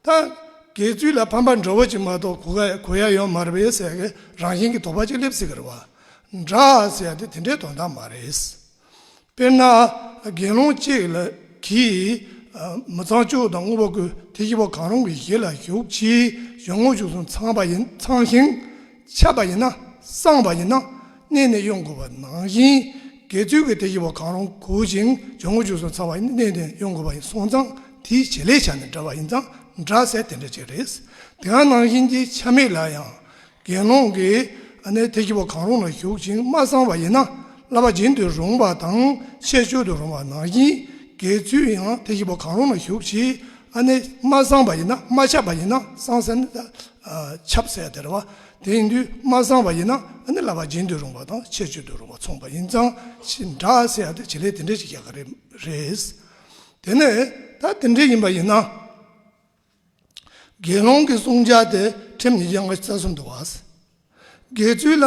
ད་ དགེ་ཚུལ་ལ་ཕན་པ་འདྲ་བོ་ཅིག་མ་གཏོགས་གོ་ག་གོ་ཡ་ཡོད་མ་རེད་པས་ཟེར་གི་རང་བཞིན་གྱི་དོགས་པ་ཅིག་སླེབས་སྲིད་ཀྱི་རེད་བ། འདྲ་ཟེར་ཡ་དེ་དེ་འདྲའི་དོན་དག་མ་རེད། དཔེར་ན། དགེ་སློང་གཅིག་ལ་གིས། མི་ཚངས་སྤྱོད་དང་དངོས་པོ་ཀུན་ཐེག་གཅིག་པ་གང་རུང་གི་གཞི་ལ་ཞུགས་ཀྱིས་སྦྱོར་དངོས་བཅུ་གསུམ་ཚང་བ་ཡིན་ཚང་ཞིང་། ཁྱབ་པ་ཡིན་ན་གསང་བ་ཡིན་ན་གནས་ནས་དབྱུང་དགོས་པ་ནང་བཞིན། དགེ་ཚུལ་གྱི་ཐེག་གཅིག་པ་གང་རུང་གོ་ཞིང་སྦྱོར་དངོས་བཅུ་གསུམ་ཚང་བ་ཡིན་ན་གནས་ནས་དབྱུང་དགོས་པ་ཡིན་སོང་ཙང་དེའི་བྱེད་ལས་བྱ་ནས་འདྲ་བ་ཡིན་ཙང་འདྲ་ཟེར་དེ་འདྲ་ཅིག་རེད། དེ་ག་ནང་བཞིན་གྱི་ཆ་མེད་ལ་ཡང་། དགེ་སློང་གིས་ཨ་ནི་ཐེག་གཅིག་པ་གང་རུང་ལ་ཞུགས་ཤིང་མ་གསང་བ་ཡིན་ན་བསླབ་པ་སྦྱིན་དུ་རུང་བ་དང་ཆེད་སྤྱོད་དུ་རུང་བ་ནང་བཞིན། དགེ་ཚུལ་ཡང་ཐེག་གཅིག་པ་གང་རུང་ལ་ཞུགས་ཤིང་ཨ་ནི་མ་གསང་བ་ཡིན་ན་མ་ཁྱབ་པ་ཡིན་ན་གསང་ཟེར་ན་ད་ཁྱབ་ཟེར་དེ་རེད་བ། དེ་ཡིན་དུས་མ་གསང་བ་ཡིན་ན་ཨ་ནི་བསླབ་པ་སྦྱིན་དུ་རུང་བ་དང་ཆེད་སྤྱོད་དུ་རུང་བ་མཚུངས་པ་ཡིན་ཙང་འདྲ་ཟེར་ཡ་དེ་བྱེད་ལས་དེ་འདྲ་ཞིག་རྒྱག་གི་རེད། དེ་ནས་ད་དེ་འདྲ་ཡིན་པ་ཡིན་ན། དགེ་སློང་གི་བསྲུང་བྱ་དེ་ཁྲིམས་ཉིས་བརྒྱ་ལྔ་བཅུ་རྩ་གསུམ་འདུག་བ། དགེ་ཚུལ་ལ་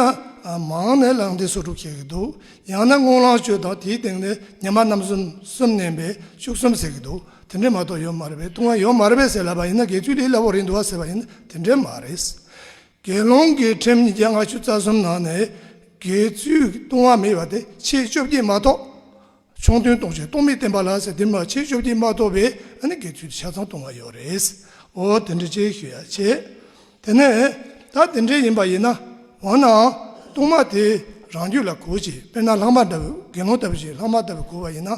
མང་ནས་བླངས་ཏེ་སོ་དྲུག་བྱེད་ཀྱི་འདུག་ཡང་ན་སྔོན་བླངས་སྤྱོད་དང་དེའི་སྟེང་ནས་ཉི་མ་རྣམ་གསུམ་གསུམ་བསྣན་པས་བཅུ་གསུམ་ཟེར་གྱི་འདུག་དེ་འདྲས་མ་གཏོགས་ཡོད་མ་རེད་པས་ལྟུང་བ་ཡོད་མ་རེད་པས་ཟེར་ལབ་པ་ཡིན་ན་དགེ་ཚུལ་ལས་སླ་པོ་རེད་འདུག་བ་ཟེར་བ་ཡིན་ན་དེ་འདྲས་མ་རེད། དགེ་སློང་གི་ཁྲིམས་ཉིས་བརྒྱ་ལྔ་བཅུ་རྩ་གསུམ་ནང་ནས་དགེ་ཚུལ་ལྟུང་བ་མེད་པ་དེ་ཆེས་བཅོ་བརྒྱད་མ་གཏོགས། ཆུང་དོན་གཏོང་བྱེད་སྟོང་མེད་བསྟན་པ་ལ་ཟེར་དེ་མ་ཆེས་བཅོ་བརྒྱད་མ་གཏོགས་པའི་ཨ་ནི་དགེ་ཚུལ་ཆ་ཚང་ལྟུང་བ་ཡོད་རེད། འོ་དེ་འདྲ་ཅིག་ཞུ་ཡ་བྱེད། དེ་ནས་ད་དེ་འདྲ་ཡིན་པ་ཡིན་ན་འོ་ན་ལྟུང་བ་དེ་རང་རྒྱུད་ལ་གོ་ཅིག་དཔེར་ན་ལྷག་མ་འདྲ་བོ་དགེ་སློང་ལྟ་བུ་ཞིག་ལྷག་མ་ལྟ་བུ་གོ་བ་ཡིན་ན་ཨ་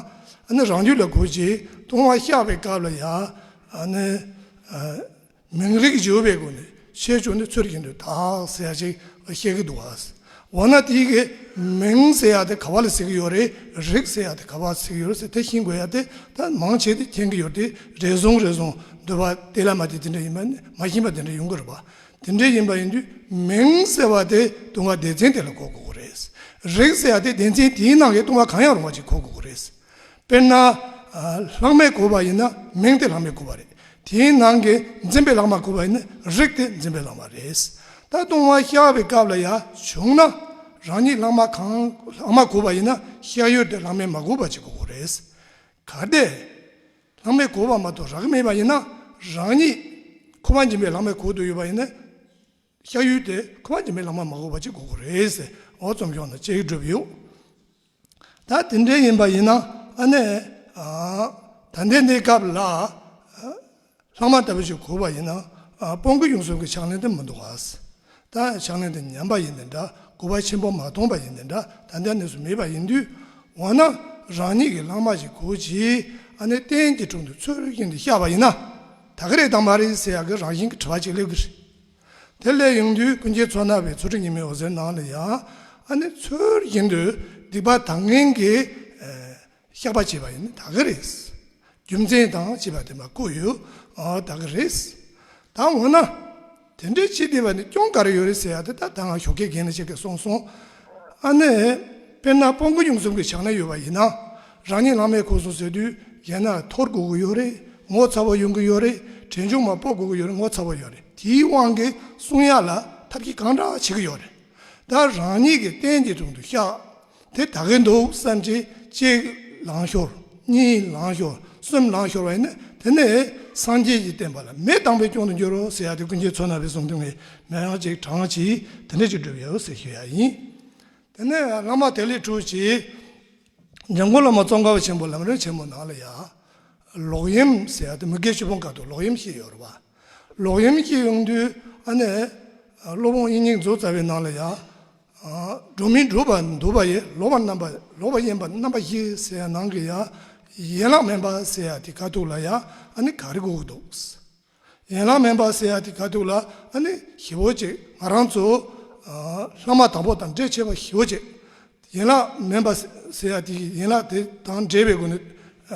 ནི་རང་རྒྱུད་ལ་གོ་ཅིག་ལྟུང་བ་བཤགས་པའི་སྐབས་ལ་ཡ་ཨ་ནི། མིང་རིགས་བརྗོད་པའི་སྒོ་ནས་ཆོས་བྱུང་ནས་ཚུལ་བཞིན་དུ་དག་ཟེར་ཡ་ཅིག་བཤད་ཀྱི་འདུག་བ། འོ་ན་དེའི་གི་མིང་ཟེར་ཡ་དེ་ག་བ་ལ་ཟེར་གྱི་ཡོད་རེད། རིགས་ཟེར་ཡ་དེ་ག་བ་ཟེར་གྱི་ཡོད་རེད་ཟེར་དེ་ཤེས་དགོས་ཡ་དེ་ད་མང་ཆེ་དེ་མཁྱེན་གྱི་ཡོད་དེ་རེ་ཟུང་རེ་ཟུང་འདུལ་བ་དེ་ལ་མ་དེ་དེ་འདྲ་ཡིན་པ་ནི་མ་ཤེས་པ་དེ་འདྲ་ཡོང་གི་རེད་བ། དེ་འདྲ་ཡིན་པ་ཡིན་དུས་མིང་ཟེར་བ་དེ་ལྟུང་བ་སྡེ་ཚན་དེ་ལ་གོ་དགོས་ཀྱི་རེད། རིགས་ཟེར་ཡ་དེ་སྡེ་ཚན་དེའི་ནང་གི་ལྟུང་བ་གང་ཡང་རུང་བ་ཅིག་གོ་དགོས་ཀྱི་རེད། དཔེར་ན། ལྷག་མས་གོ་བ་ཡིན་ན་མིང་དེ་ལྷག་མས་གོ་བ་རེད། དེའི་ནང་གི་འཛིན་པའི་ལྷག་མ་གོ་བ་ཡིན་ན་རིགས་དེ་འཛིན་པའི་ལྷག་མ་རེད། ད་ལྟུང་བ་བཤགས་པའི་སྐབས་ལ་ཡ་བྱུང་ན་རང་ཉིད་ལྷག་མ་གང་ལྷག་མ་གོ་བ་ཡིན་ན་བཤགས་ཡུལ་དེ་ལྷག་མས་མ་གོ་བ་ཅིག་གོ་དགོས་རེད། གལ་ཏེ། ལྷག་མས་གོ་བ་མ་གཏོགས་རག་མེད་པ་ཡིན་ན་རང་ཉིད་ཁོ་པ་འཛིན་པའི་ལྷག་མས་གོ་དུ་ཡོད་པ་ཡིན་ན། བཤགས་ཡུལ་དེ་ཁོ་པ་འཛིན་པའི་ལྷག་མ་མ་གོ་བ་ཅིག་གོ་དགོས་རེད་ཟེར་འོ་རྩོམ་ཤོག་ན་ཅིག་བསྒྲུབས་ཡོད། ད་དེ་འདྲ་ཡིན་པ་ཡིན་ན་ཨ་ནི་ད་ལྟའི་གནས་སྐབས་ལ་ལྷག་མ་ལྟ་བུ་ཞིག་གོ་བ་ཡིན་ན་སྤོང་གི་ཡོང་སོང་གི་ཕྱག་ལེན་དེ་མི་འདུག་ག་ད་ཕྱག་ལེན་དེ་ཉམས་པ་ཡིན་དེ་འདྲ་གོ་བ་ཆེན་པོ་མ་མཐོང་པ་ཡིན་དེ་འདྲ་ད་ལྟའི་གནས་སུ་མེད་པ་ཡིན་དུས་འོ་ན་རང་ཉིད་ཀྱི་ལྷག་མ་ཞིག་གོ་ཅིག་ཨ་ནི་རྟེན་གྱི་དྲུང་དུ་ཚུལ་བཞིན་དུ་བཤགས་པ་ཡིན་ན་ད་ག་རེད་དང་མ་རེད་ཟེར་ཡག་གི་རང་བཞིན་གྱི་དྲི་བ་ཅིག་སླེབས་ཀྱི་རེད། དེ་ལས་ཡོང་དུས་ཀུན་མཁྱེན་མཚོ་སྣ་བའི་ཚུལ་ཁྲིམས་ཉི་མའི་འོད་ཟེར་ནང་ལ་ཡང་ཨ་ནི་ཚུལ་བཞིན་དུ་སྡིག་པ་དག་ངན་གྱི་བཤགས་པ་བྱེད་པ་ཡིན་ད་གི་རེད། རྒྱུ་མཚན་དང་བཅས་པ་དེ་མ་བཀོད་ཡོད་ད་གི་རེད། ད་འོ་ན་དེ་འདྲའི་བྱེད་བསྡད་པ་ནི་སྐྱོན་ག་རེ་ཡོད་རེད་ཟེར་ཡ་དེ་ད་ད་ང་ཞོགས་ཀས་རྒན་ལ་ཅིག་གིས་གསུངས་སོང་། ཨ་ནི་དཔེར་ན་སྤོང་གི་ཡོང་སོང་གི་ཕྱག་ལེན་ཡོད་པ་ཡིན་ན་རང་ཉིད་ལྷག་མས་གོ་སོང་ཟེར་དུས་གཞན་ན་འཐོར་དགོས་ཀྱི་ཡོད་རེད། ངོ་ཚ་བོ་ཡོང་གི་ཡོད་རེད། དྲན་ཆུང་མ་སྤོ་དགོས་ཀྱི་ཡོད་རེད། ངོ་ཚ་བོ་ཡོད་རེད། དེའི་དབང་གིས་གསུང་ཡག་ལ་ཐབས་ཤེས་གང་དྲག་བྱེད་ཀྱི་ཡོད་རེད། ད་རང་ཉིད་ཀྱི་རྟེན་གྱི་དྲུང་དུ་བཤགས། དེ་ད་གི་འདུག་བསམ་གྱིས་གཅིག་ལང་ཤོར། གཉིས་ལང་ཤོར། གསུམ་ལང་ཤོར་བ་ཡིན་ན་དེ་ནས་སངས་རྒྱས་ཀྱི་བསྟན་པ་ལ་མེ་བཏང་བའི་སྐྱོན་དུ་འགྱུར་རོ་ཟེར་ཡ་དེ་ཀུན་མཁྱེན་མཚོ་སྣ་བའི་གསུང་དོན་ངས་མེད་ཡང་གཅིག་གྲངས་ཀྱིས་དེ་འདྲ་ཅིག་བསྒྲུབས་ཡོད་ཟེར་ཞུ་ཡ་ཡིན། དེ་ནས་བླ་མ་དེ་ལས་གྲུབ་ཀྱིས་འཇམ་མགོན་བླ་མ་ཙོང་ཁ་པ་ཆེན་པོ་ལམ་རིམ་ཆེན་མོ་ནང་ལ་ཡ། ལོག་གཡེམ་ཟེར་ཡ་དེ་མི་དགེ་བཅུ་སྤོང་ཁ་ཐུག་ལོག་གཡེམ་བཤད་ཡོད་རེད་བ། ལོག་གཡེམ་བཤད་ཡོང་དུས་ཨ་ནི། སློབ་དཔོན་དབྱིག་གཉེན་མཛོད་རྩ་བའི་ནང་ལ་ཡ། སྒྲོན་མེ་སྒྲུབ་པ་འདུལ་བ་ཡི་ལོག་པར་རྣམ་པ་ལོག་པར་གཡེམ་པ་རྣམ་པ་བཞི་ཟེར་ཡ་ནང་གི་ཡ། ཡན་ལག་དམན་པ་ཟེར་ཡ་དེ་ཁ་ཐུག་ལ་ཡ་ཨ་ནི་ག་རེ་གོ་གི་འདུག་ཡན་ལག་དམན་པ་ཟེར་ཡ་དེ་ཁ་ཐུག་ལ་ཨ་ནི་ཞེ་བོ་ཅིག་ང་རང་ཚོ་ལྷག་མ་དང་པོ་དང་འབྲེལ་ཆེ་བ་ཞེ་བོ་ཅིག་ཡན་ལག་དམན་པ་ཟེར་ཡ་དེ་ཡན་ལག་དེ་དང་འབྲེལ་བའི་སྒོ་ནས་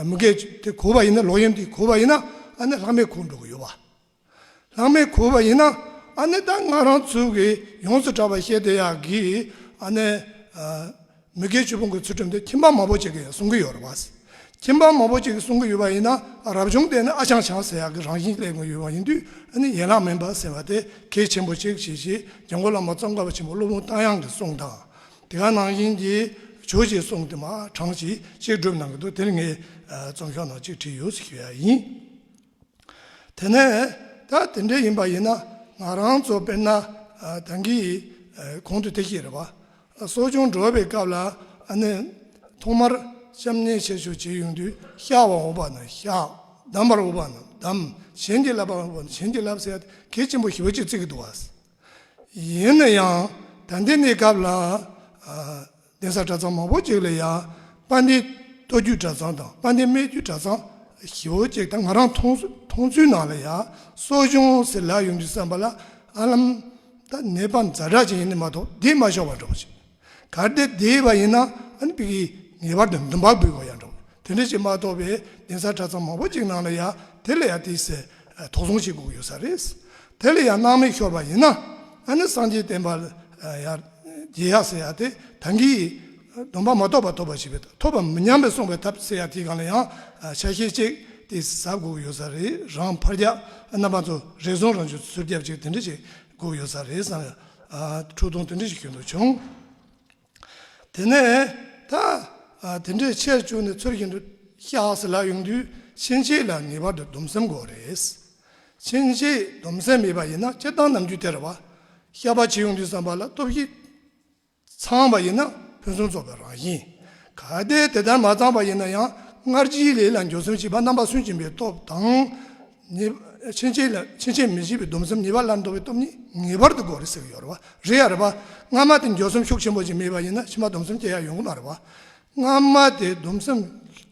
མི་དགེ་དེ་གོ་བ་ཡིན་ན་ལོག་གཡེམ་དེ་གོ་བ་ཡིན་ན་ཨ་ནི་ལྷག་མས་གོ་འགྲོ་གི་ཡོད་པ། ལྷག་མས་གོ་བ་ཡིན་ན་ཨ་ནི་ད་ང་རང་ཚོ་གི་ཡོངས་སུ་གྲགས་པ་བཤད་བསྡད་ཡག་གི་ཨ་ནི་མི་དགེ་བཅུ་སྤོང་གི་ཚུལ་ཁྲིམས་དེ་ཁྱིམ་པ་མང་པོ་ཅིག་གིས་གསུང་གི་ཡོད་རེད་བ། ཁྱིམ་པ་མང་པོ་ཅིག་གིས་གསུང་གི་ཡོད་པ་ཡིན་ན་རབ་བྱུང་དེ་ནི་ཨ་ཆང་ཆང་ཟེར་ཡག་གི་རང་བཞིན་སླེབས་ཀྱི་ཡོད་པ་ཡིན་དུས་ཨ་ནི་ཡན་ལག་དམན་པ་ཟེར་བ་དེ་གལ་ཆེན་པོ་ཅིག་བྱེད་ཅིག་འཇམ་མགོན་བླ་མ་ཙོང་ཁ་པ་ཆེན་པོ་སློབ་དཔོན་རྟ་དབྱངས་ཀྱི་གསུང་དང་དེ་ག་ནང་བཞིན་གྱི་ཇོ་བོ་རྗེའི་གསུང་དེ་མ་གྲངས་ཅིག་ཅིག་བསྒྲུབས་གནང་གི་འདུག་དེ་ནི་ངས་རྩོམ་ཤོག་ནང་ཅིག་བྲིས་ཡོད་ཟེར་ཞུ་ཡ་ཡིན། དེ་ནས་ ད་དེ་འདྲ་ཡིན་པ་ཡིན་ན་ང་རང་ཚོ་དཔེར་ན་ད་གིན་གོང་དུ་དེ་བཤད་རེད་བ། གསོ་སྦྱོང་འགྲོ་བའི་སྐབས་ལ་ཨ་ནི་ཐོག་མར་བཤམས་གཉེན་ཆེ་ཤོས་བྱེད་ཡོང་དུས་བཤགས་པ་འོས་པ་ན་བཤགས། བསྡམ་པར་འོས་པ་ན་བསྡམ། བྱིན་གྱིས་བརླབ་པར་འོས་པ་ན་བྱིན་གྱིས་བརླབ་ཟེར་ཡ་དེ་གལ་ཆེན་པོ་ཞེ་པོ་ཅིག་བརྩི་གི་འདུག་བ། ཡིན་ན་ཡང་ད་ལྟའི་གནས་སྐབས་ལ་ཨ་གདན་ས་གྲྭ་ཚང་མང་པོ་ཅིག་ལ་ཡང་དཔལ་ལྡན་གཏོར་རྒྱུའི་གྲྭ་ཚང་དང་དཔལ་ལྡན་སྨད་རྒྱུའི་གྲྭ་ཚང་ཞེ་པོ་ཅིག་དང་ང་རང་མཐོང་མཐོང་ཚུལ་ནང་ལ་ཡང་གསོ་སྦྱོང་ཟེར་ལབ་ཡོང་དུས་ཙམ་པ་ལ་ཨ་ལམ་ད་ནད་པ་ཛ་དྲག་ཅིག་ཡིན་ནི་མ་གཏོགས་བསྡད་མ་ཆོག་པ་འདྲ་པོ་ཅིག་གལ་ཏེ་བསྡད་པ་ཡིན་ན་ཨ་ནི་ཕ་གིའི་ངེས་པར་དུ་འདུན་པ་འབུལ་དགོས་ཡ་འདྲ་པོ། དེ་འདྲ་ཅིག་མ་གཏོགས་པའི་གདན་ས་གྲྭ་ཚང་མང་པོ་ཅིག་ནང་ལ་ཡ་དེ་ལ་ཡ་དེ་ཟེར་དོགས་ཟོན་བྱེད་དགོས་ཀྱི་ཡོད་ས་རེད། དེ་ལ་ཡ་སྣང་མེད་ཤོར་བ་ཡིན་ན་ཨ་ནི་སངས་རྒྱས་བསྟན་པ་ཡ་རྒྱས་ཡ་ཟེར་ཡ་དེ་ད་གིན་སྡོམ་པ་མ་ཐོབ་པ་ཐོབ་པ་ཞིག་བས་ཐོབ་པ་མི་ཉམས་པའི་སྲུང་བའི་ཐབས་ཟེར་ཡ་དེའི་སྒང་ལ་ཡང་ཆ་ཤས་གཅིག་དེ་གཟབ་དགོས་ཀྱི་ཡོད་ས་རེད། རང་ཕར་རྒྱག་རྣམ་པ་ཚོ་རེ་ཟུང་རང་ཚོ་ཚུར་རྒྱབ་ཅིག་དེ་འདྲ་ཅིག་དགོས་ཀྱི་ཡོད་ས་རེད་བསམ་ཡ་འཁྲུག་སྟོང་དེ་འདྲ་ཞིག་ཞུ་འདོད་བྱུང་། དེ་ནས་ད་ཨ་དེ་འདྲའི་ཆེར་བཅུག་ནས་ཚུར་བཞིན་དུ་བཤགས་ཟེར་ལབ་ཡོང་དུས་ཕྱིན་ཆད་ལ་ངེས་པར་དུ་སྡོམ་སེམས་དགོས་རེད། ཕྱིན་ཆད་སྡོམ་སེམས་མེད་པ་ཡིན་ན་སྤྱིར་བཏང་ནམ་རྒྱུན་དེ་རེད་བ། བཤགས་པ་བྱེད་ཡོང་དུས་ཙམ་པ་ལ་སྟོབས་ཤིག་ཚང་བ་ཡིན་ན་ཕུན་སུམ་ཚོགས་པའི་རང་བཞིན། གལ་ཏེ་དེ་ལྟར་མ་ཚང་བ་ཡིན་ན་ཡང་སྔར་གྱི་ལས་ལ་འགྱོད་སེམས་བྱེད་པ་རྣམ་པ་སུན་འབྱིན་པའི་སྟོབས་དང་། ཉེས་ཕྱིན་ཆད་ལ་ཕྱིན་ཆད་མི་བྱེད་པའི་སྡོམ་སེམས་ཉེས་པ་སླར་འདོར་བའི་སྟོབས་གཉིས་ངེས་པར་དུ་དགོས་རེད་ཟེར་གྱི་ཡོད་རེད་བ། རེད་ཡ་རེད་བ། སྔ་མ་དེ་འགྱོད་སེམས་ཤུགས་ཆེན་པོ་ཅིག་མེད་པ་ཡིན་ན་ཕྱི་མ་སྡོམ་སེམས་སྐྱེ་ཡ་ཡོང་གི་མ་རེད་བ། སྔ་མ་དེ་སྡོམ་སེམས་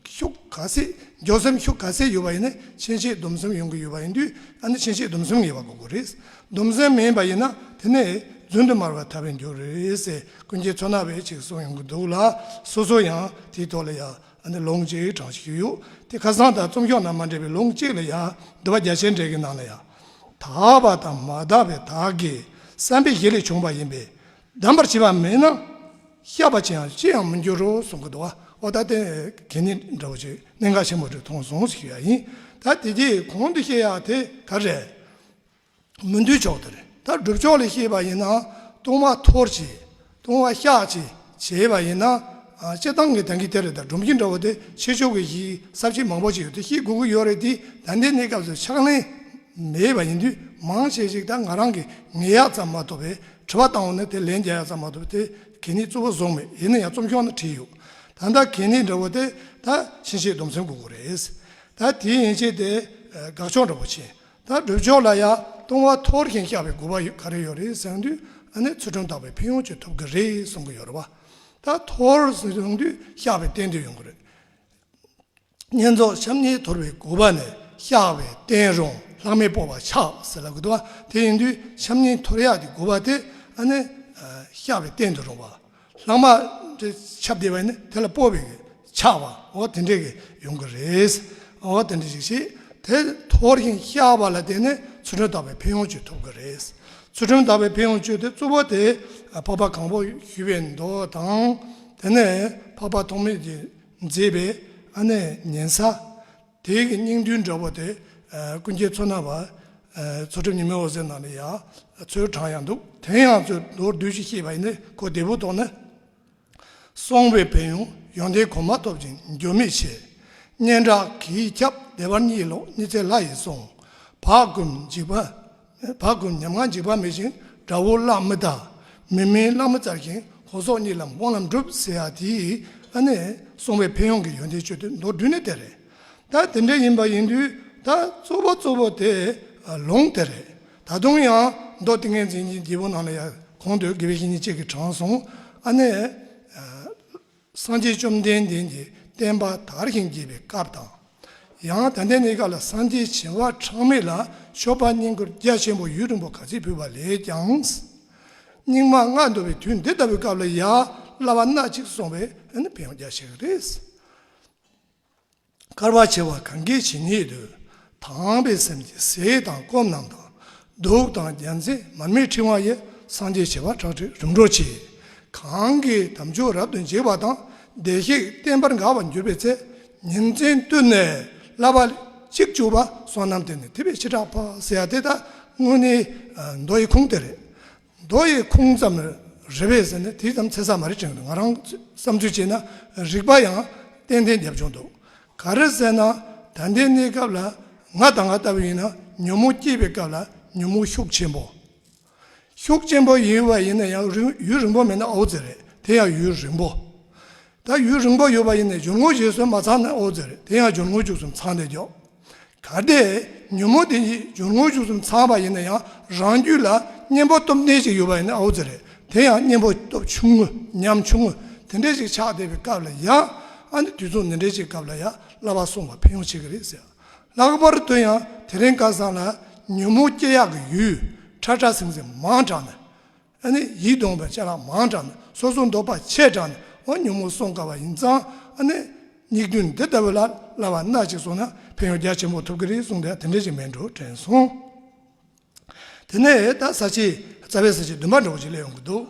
ཤུགས་ག་ཚད་འགྱོད་སེམས་ཤུགས་ག་ཚད་ཡོད་པ་ཡིན་ན་ཕྱིན་ཆད་སྡོམ་སེམས་ཡོང་གི་ཡོད་པ་ཡིན་དུས་ཨ་ནི་ཕྱིན་ཆད་སྡོམ་སེམས་ངེས་པ་དགོས་དགོས་རེད། སྡོམ་སེམས་མེད་པ་ཡིན་ན་དེ་ནས་རྫུན་དུ་སྨྲ་བ་ཐབས་པའི་རྒྱུ་རེད་ཟེར་ཀུན་མཁྱེན་མཚོ་སྣ་བས་ཅིག་གསུངས་ཡོང་གི་འདུག་ལ། སོ་སོ་ཡང་དེའི་ཐོག་ལ་ཡ། ཨ་ནི་ལུང་གཅིག་དྲངས་ཤིག་ཡོད། དེ་ཁ་སང་དང་རྩོམ་ཤོག་ནང་མ་འདྲེས་པའི་ལུང་གཅིག་ལ་ཡང་འདུལ་བ་རྒྱ་ཆེར་འགྲེལ་གྱི་ནང་ལ་ཡང་། དག་པ་དང་མ་དག་པའི་བདག་གི་བསམ་པའི་གཞི་ལས་བྱུང་བ་ཡིན་པས་བསྡམ་པར་བྱེད་པ་མེད་ན་བཤགས་པ་ཅི་ཡང་ཅི་ཡང་མི་འགྱུར་རོ་གསུང་གི་འདུག་བ། འོ་ད་དེ་གལ་གནད་འདྲ་བོ་ཅིག་གནད་འགག་ཆེན་པོ་ཅིག་མཐོང་སོང་ཞིག་ཡ་ཡིན། ད་དེ་རྗེས་གོང་དུ་བཤད་ཡག་དེ་ག་རེ། མི་འདུལ་ཕྱོགས་དེ་རེད། ད་སྒྲུབ་ཕྱོགས་ལ་བཤད་པ་ཡིན་ན་ལྟུང་བ་འཐོར་བྱེད། ལྟུང་བ་བཤགས་བྱེད་བྱས་པ་ཡིན་ན། ཨ་སྤྱིར་བཏང་གི་ད་གིན་དེ་རེད། ད་སྒྲུབ་ཀྱི་འདྲ་བོ་དེ་ཆེ་ཆུང་གི་གཞི་ས་བཅད་མང་པོ་ཅིག་ཡོད་དེ་བཤད་དགོས་ཀྱི་ཡོད་རེད། དེ་ད་ལྟའི་གནས་སྐབས་སུ་ཕྱག་ལེན་མེད་པ་ཡིན་དུས་མང་ཆེ་ཞིག་ད་ང་རང་གི་ངེས་ཡག་ཙམ་མ་གཏོགས་པའི་དྲི་བ་བཏང་བ་ནི་དེ་ལན་རྒྱག་ཡག་ཙམ་མ་གཏོགས་པའི་དེ་གལ་གནད་གཙོ་བོ་བཟུང་མེད། ཡིན་ན་ཡང་རྩོམ་ཤོག་ནང་བྲིས་ཡོད། ད་ལྟ་གལ་གནད་འདྲ་བོ་དེ་ད་ཕྱིན་ཆད་སྡོམ་སེམས་དགོས་ཀྱི་རེད། ད་དེ་ཡན་ཆད་དེ་དགག་ཕྱོགས་འདྲ་བོ་བྱས། ད་སྒྲུབ་ཕྱོགས་ལ་ཡང་ལྟུང་བ་འཐོར་ཞིང་བཤགས་པའི་དགོས་པ་ཡོད་ག་རེ་ཡོད་རེད་ཟེར་དུས་ཨ་ནི་ཚུལ་ཁྲིམས་དག་པའི་ཕན་ཡོན་ཅིག་ཐོབ་ཀྱི་རེད་གསུང་གི་ཡོད་རེད་བ། ད་འཐོར་ཟེར་དུས་བཤགས་པའི་རྟེན་དུ་ཡོང་གི་རེད། བསྙེན་རྫོགས་བཤམས་གཉེན་འཐོར་བའི་དགོས་པ་ནི་བཤགས་པའི་རྟེན་རུང་ལྷག་མས་སྤོབས་པ་ཆགས་ཟེར་ལབ་གི་འདུག་བ། དེ་ཡིན་དུས་བཤམས་གཉེན་འཐོར་ཡག་གི་དགོས་པ་དེ་ཨ་ནི་བཤགས་པའི་རྟེན་དུ་རུང་བ། ལྷག་མ་དེ་ཁྱབ་བསྡད་པ་ཡིན་ན་དེ་ལ་སྤོབས་པའི་ཆགས་པ་འོ་དེ་འདྲས་ཀྱི་ཡོང་གི་རེད། འོ་དེ་འདྲས་ཞིག་བྱེད། དེ་འཐོར་ཞིང་བཤགས་པ་ལ་བརྟེན་ནས་ཚུལ་ཁྲིམས་དག་པའི་ཕན་ཡོན་ཅིག་ཐོབ་ཀྱི་རེད། ཚུལ་ཁྲིམས་དག་པའི་ཕན་ཡོན་ཅིག་དེ་གཙོ་བོ་དེ་འཕགས་པ་གང་པོ་ཞུས་པའི་མདོ་དང་། དེ་ནས་འཕགས་པ་ཐོགས་མེད་ཀྱིས་མཛད་པའི་ཨ་ནི་ཉན་ས། དེའི་གི་སྙིང་བསྡུས་འདྲ་བོ་དེ་ཀུན་མཁྱེན་མཚོ་སྣ་བ་ཚུལ་ཁྲིམས་ཉི་མའི་འོད་ཟེར་ནང་ལ་ཡང་ཚུལ་དྲངས་ཡང་འདུག་དེ་ཡང་ཚུལ་མདོར་བསྡུས་ཤིག་བཤད་པ་ཡིན་ན་ཁོ་བདེ་པོ་ཐོག་ན། གསུངས་པའི་ཕན་ཡོན་ཡོན་ཏན་གོང་མ་ཐོབ་ཅིང་འགྱུར་མེད་ཆེ། སྙན་གྲགས་གིས་ཁྱབ་བདེ་བར་གཉིད་ལོག་ཉི་ཚེ་ལྷ་ཡིས་གསུངས། བག་འཁུམས་འཇིགས་པ། བག་འཁུམས་ཉམ་ང་འཇིགས་པ་མེད་ཅིང་དགྲ་བོ་གླགས་མི་ལྟ། མི་མིན་གླགས་མི་རྩལ་ཞིང་འཁོར་ཚོགས་གཉིད་ལམ་སྤོང་ལམ་སྒྲུབ་ཟེར་ཡ་དེ་ཨ་ནི་གསུངས་པའི་ཕན་ཡོན་གྱི་ཡོན་ཏན་བཅུ་དེ་མདོར་བསྡུས་ནས་དེ་རེད། ད་དེ་འདྲ་ཡིན་པ་ཡིན་དུས་ད་གཙོ་བོ་གཙོ་བོ་དེ་ལུང་དེ་རེད། ད་དུང་ཡང་མདོ་ཏིང་ངེ་འཛིན་གྱི་རྒྱལ་པོ་ནང་ལ་ཡང་གོང་དུ་དགེ་བའི་བཤེས་གཉེན་གཅིག་གིས་དྲངས་སོང་། ཨ་ནི། སངས་རྒྱས་བཅོམ་ལྡན་འདས་ཀྱི་བསྟན་པ་དར་ཞིང་རྒྱས་པའི་སྐབས་དང་། ཡང་ད་ལྟའི་གནས་སྐབས་ལ་སངས་རྒྱས་བྱེ་བ་ཕྲག་མེད་ལ་མཆོད་པ་བསྙེན་བཀུར་རྒྱ་ཆེན་པོ་ཡུན་རིང་པོ་ག་ཚོད་ཕུལ་བ་ལས་ཀྱང་། སྙིགས་མ་ལྔ་འདུ་བའི་དུས་འདི་ལྟ་བུའི་སྐབས་ལ་ཡང་བསླབ་པ་སྣ་གཅིག་གསུངས་པས་ཨ་ནི་ཕན་ཡོན་རྒྱ་ཆེ་གི་རེད། བསྐལ་པ་བྱེ་བ་གང་གི་ཇི་སྙེད་དུ། དྭངས་པའི་སེམས་ཀྱིས་ཟས་དང་སྐོམ་རྣམས་དང་། གདུགས་དང་རྒྱལ་མཚན་མར་མེ་ཕྲེང་བ་ཡིས། སངས་རྒྱས་བྱེ་བ་ཕྲག་ཁྲིག་རིམ་གྲོ་བྱེད། གང་གིས་དམ་ཆོས་རབ་ཏུ་འཇིག་པ་དང་། བདེ་གཤེགས་བསྟན་པར་དགའ་བར་གྱུར་པའི་ཚེ། ཉིན་མཚན་བསྟུན་ནས་བསླབ་པ་གཅིག་བཅུ་པ། བསོད་ནམས་དེ་ནི་ཐེག་པའི་བྱེ་བྲག་པ་ཟེར་ཡ་དེ་ད་དངོས་གནས་མདོ་ཡི་ཁུངས་དེ་རེད། མདོ་ཡི་ཁུངས་ཙམ་རེད་པས་ཟེར་ན་དེ་ཙམ་ཚད་ས་མ་རེད་དྲན་གི་འདུག་ང་རང་བསམ་ཚུལ་བྱས་ན་རིགས་པ་ཡང་ཏན་ཏན་རྒྱབ་ཆུང་འདུག་ག་རེ་ཟེར་ན་ད་ལྟའི་གནས་སྐབས་ལ་ང་དང་ང་ལྟ་བུ་ཡིན་ན་ ཉོན་མོངས་སྐྱེས་པའི་སྐབས་ལ་ཉོན་མོངས་ཤུགས་ཆེན་པོ། ཤུགས་ཆེན་པོ་ཡིན་པ་ཡིན་ན་ཡང་རིང་ཡུན་རིང་པོ་མེད་ན་ཨོ་ཙི་རེད། དེ་ཡང་ཡུན་རིང་པོ། ད་ཡུན་རིང་པོ་ཡོད་པ་ཡིན་ན་སྦྱོར་དངོས་རྗེས་གསུམ་མ་ཚང་ན་ཨོ་ཙི་རེད། དེ་ཡང་སྦྱོར་དངོས་བཅུ་གསུམ་ཚང་ནས་འཇོག་གལ་ཏེ་ཉོན་མོངས་དེ་ཉིད་སྦྱོར་དངོས་བཅུ་གསུམ་ཚང་བ་ཡིན་ན་ཡང་རང་རྒྱུད་ལ་གཉེན་པོ་སྟོབས་ལྡན་ཞིག་ཡོད་པ་ཡིན་ན་ཨོ་ཙི་རེད། དེ་ཡང་གཉེན་པོ་སྟོབས་ཆུང་ངུ་ཉམ་ཆུང་ངུ་དེ་འདྲ་ཞིག་ཆགས་བསྡད་པའི་སྐབས་ལ་ཡང་ཨ་ནི་དུས་ཚོད་འདི་འདྲ་ཞིག་སྐབས་ལ་ཡང་བསླབ་པ་སྲུང་བ་ཕན་ཡོན་ཆེ་གི་རེད་ཟེར། ལྷག་པར་དུ་ཡང་དེ་རིང་ཁ་སང་ལ་ཉོན་མོངས་སྐྱེ་ཡག་གི་ཡུལ་ཁྲ་ཁྲ་ཟིང་ཟིང་མང་དྲགས་ནས། ཨ་ནི་ཡིད་གདུང་བའི་ཅ་ལག་མང་དྲགས་ནས་སོ་སོ་འདོད་པ་ཆེ་དྲགས་ནས་འོ་ཉོན་མོངས་སྲུང་དཀའ་བ་ཡིན་ཙང་ཨ་ནི་སྙིགས་དུས་འདི་ལྟ་བུ་ལ་བསླབ་པ་སྣ་གཅིག་སོང་ན་ཕན་ཡོན་རྒྱ་ཆེན་པོ་ཐོབ་ཀྱི་རེད་གསུངས་ཏེ་དེ་འདྲ་ཞིག་མེད་འགྲོ་དྲན་སོང་། དེ་ནས་ད་ས་བཅད་རྩ་བའི་ས་བཅད་བདུན་པ་འདྲ་བོ་ཅིག་སླེབས་ཡོང་གི་འདུག་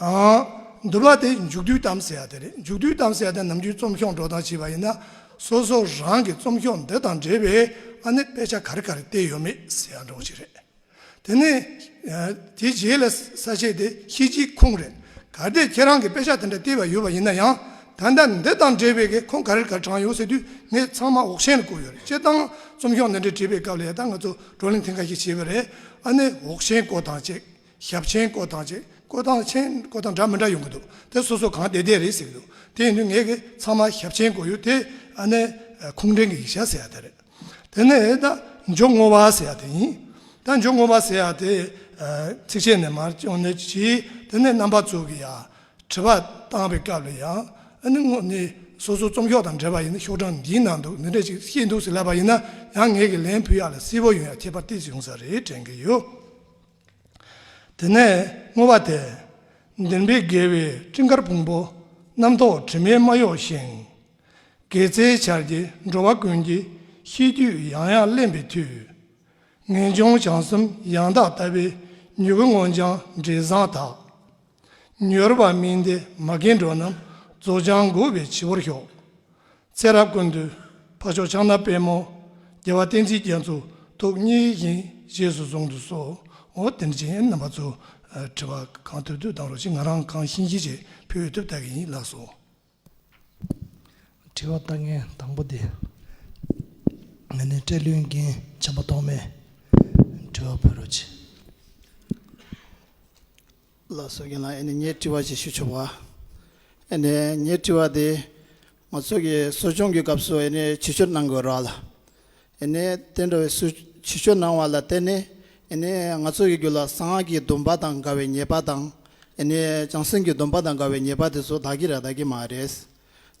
ཨང་། བདུན་པ་དེ་མཇུག་བསྡུའི་གཏམ་ཟེར་ཡ་དེ་རེད། མཇུག་བསྡུའི་གཏམ་ཟེར་ཡ་དེ་ནམ་རྒྱུན་རྩོམ་ཤོག་འགྲོ་སྟངས་བྱས་པ་ཡིན་ན་སོ་སོ་རང་གི་རྩོམ་ཤོག་འདི་དང་འབྲེལ་བའི་ཨ་ནི་དཔེ་ཆ་ག་རེ་ག་རེ་བལྟས་ཡོད་མེད་ཟེར་ཡ་འདྲ་བོ་ཅིག་རེད། དེ་ནས་ཨ་དེའི་རྗེས་ལ་ས་བཅད་དེ་ཤེས་བྱའི་ཁུངས་རེད། གལ་ཏེ་ཁྱེད་རང་གིས་དཔེ་ཆ་དེ་འདྲ་བལྟས་པ་ཡོད་པ་ཡིན་ན་ཡང་ད་ལྟ་འདི་དང་འབྲེལ་བའི་གི་ཁུངས་ག་རེ་ག་རེ་དྲངས་ཡོད་ཟེར་དུས་ངས་ཚང་མ་འོག་ཆེན་ལ་བཀོད་ཡོད་རེད། སྤྱིར་བཏང་རྩོམ་ཤོག་འདི་འདྲ་བྲིས་པའི་སྐབས་ལ་ཡ་ད་ང་ཚོ་བགྲོ་གླེང་ཐེངས་འགའ་ཞིག་བྱས་པ་རེད། ཨ་ནི་འོག་ཆེན་བཀོད་སྟངས་བྱས། ཞབས་ཆེན་བཀོད་སྟངས་བྱས། བཀོད་སྟངས་ཆེན་བཀོད་སྟངས་འདྲ་མི་འདྲ་ཡོང་གི་འདུག་དེ་སོ་སོ་གང་བདེ་བདེ་རེད་ཟེར་གི་འདུག་དེ་ཡིན་དུས་ངས་གི་ཚང་མ་ཞབས་ཆེན་བཀོད་ཡོད་དེ། ཨ་ནི་ཁུངས་འདྲེན་གྱི་ཡིག་ཆ་ཟེར་ཡ་དེ་རེད། དེ་ནས་ད་མཇུག་བསྔོ་བ་ཟེར་ཡ་དེ་ཡིན། ད་མཇུག་བསྔོ་བ་ཟེར་ཡ་དེ་ཚིགས་བཅད་ནས་མར་སྐྱོང་ནས་བྱས། དེ་ནས་རྣམ་པ་ཚོ་གི་ཡ་དྲི་བ་བཏང་བའི་སྐབས་ལ་ཡང་ཨ་ནི་དངོས་ནས་སོ་སོ་རྩོམ་ཤོག་དང་འབྲེལ་བ་ཡིན་ན་ཤོག་གྲངས་འདིའི་ནང་འདུག་འདི་འདྲ་ཅིག་ཤེས་འདུག་ཟེར་ལབ་པ་ཡིན་ན་ཡང་ངས་ཀྱི་ལན་ཕུལ་ཡག་ལ་གསལ་པོ་ཡོང་ཡག་ཁྱད་པར་ཏོག་ཙམ་ཡོང་ས་རེད་དྲན་གྱི་ཡོད། དེ་ནས་བསྔོ་བ་དེ། འདུན་པས་དགེ་བའི་སྤྲིན་དཀར་ཕུང་པོ། རྣམ་རྟོག་དྲི་མས་མ་གཡོགས་ཤིང་། དགེ་རྩའི་ཆར་གྱིས་འགྲོ་བ་ཀུན་གྱི་ཤེས་རྒྱུད་ཡང་ཡང་བརླན་པའི་མཐུས། ངེས་འབྱུང་བྱང་སེམས་ཡང་དག་ལྟ་བའི་མྱུ་གུ་སྔོ་ལྗང་འབྲས་བཟང་དག། མྱུར་བ་སྨིན་ཏེ་མ་རྒན་འགྲོ་རྣམས་རྫོགས་བྱང་འགུགས་པའི་བྱི་བོར་ཤོག། ཚེ་རབས་ཀུན་ཏུ་འཕགས་མཆོག་ཕྱག་ན་པདྨོ། རྒྱལ་བ་བསྟན་འཛིན་རྒྱ་མཚོ་ཐུགས་མཉེས་བཞིན་རྗེས་སུ་བཟུང་དུ་གསོལ། འོ་དེ་འདྲ་ཅན་རྣམ་པ་ཚོ་དྲི་བ་གང་ཐུབ་ཐུབ་བཏང་རོགས་ཞེས་ང་རང་གང་ཤེས་ཤེས་བྱས་ཕུལ་ཐུབ་ལྟ་གི་ཡིན་ལགས་སོ། དྲི་བ་ལྟ་མཁན་དང་པོ་དེ། ང་ནི་སྤྲེལ་ལོའི་རྒན་བྱམས་པ་ཐོགས་མེད་དྲི་བ་ཕུལ་རོགས་གྱིས། ལགས་སོ་རྒན་ལགས། ཨ་ནི་ངའི་དྲི་བ་ཅིག་ཞུ་ཆོག་པ། ཨ་ནི་ངའི་དྲི་བ་དེ་ང་ཚོ་གི་གསོ་སྦྱོང་གི་སྐབས་སུ་ཨ་ནི་བྱིས་སྤྱོད་གནང་དགོས་ར་ལ། ཨ་ནི་དེ་འདྲ་བའི་སུ་བྱིས་སྤྱོད་གནང་བ་ལ་བརྟེན་ནས་ཨ་ནི་ང་ཚོ་གི་རྒྱུད་ལ་གསང་སྔགས་ཀྱི་སྡོམ་པ་དང་འགལ་བའི་ཉེས་པ་དང་། ཨ་ནི་བྱང་སེམས་ཀྱི་སྡོམ་པ་དང་འགལ་བའི་ཉེས་པ་དེ་ཚོ་དག་གི་རེད་དག་གི་མ་རེད།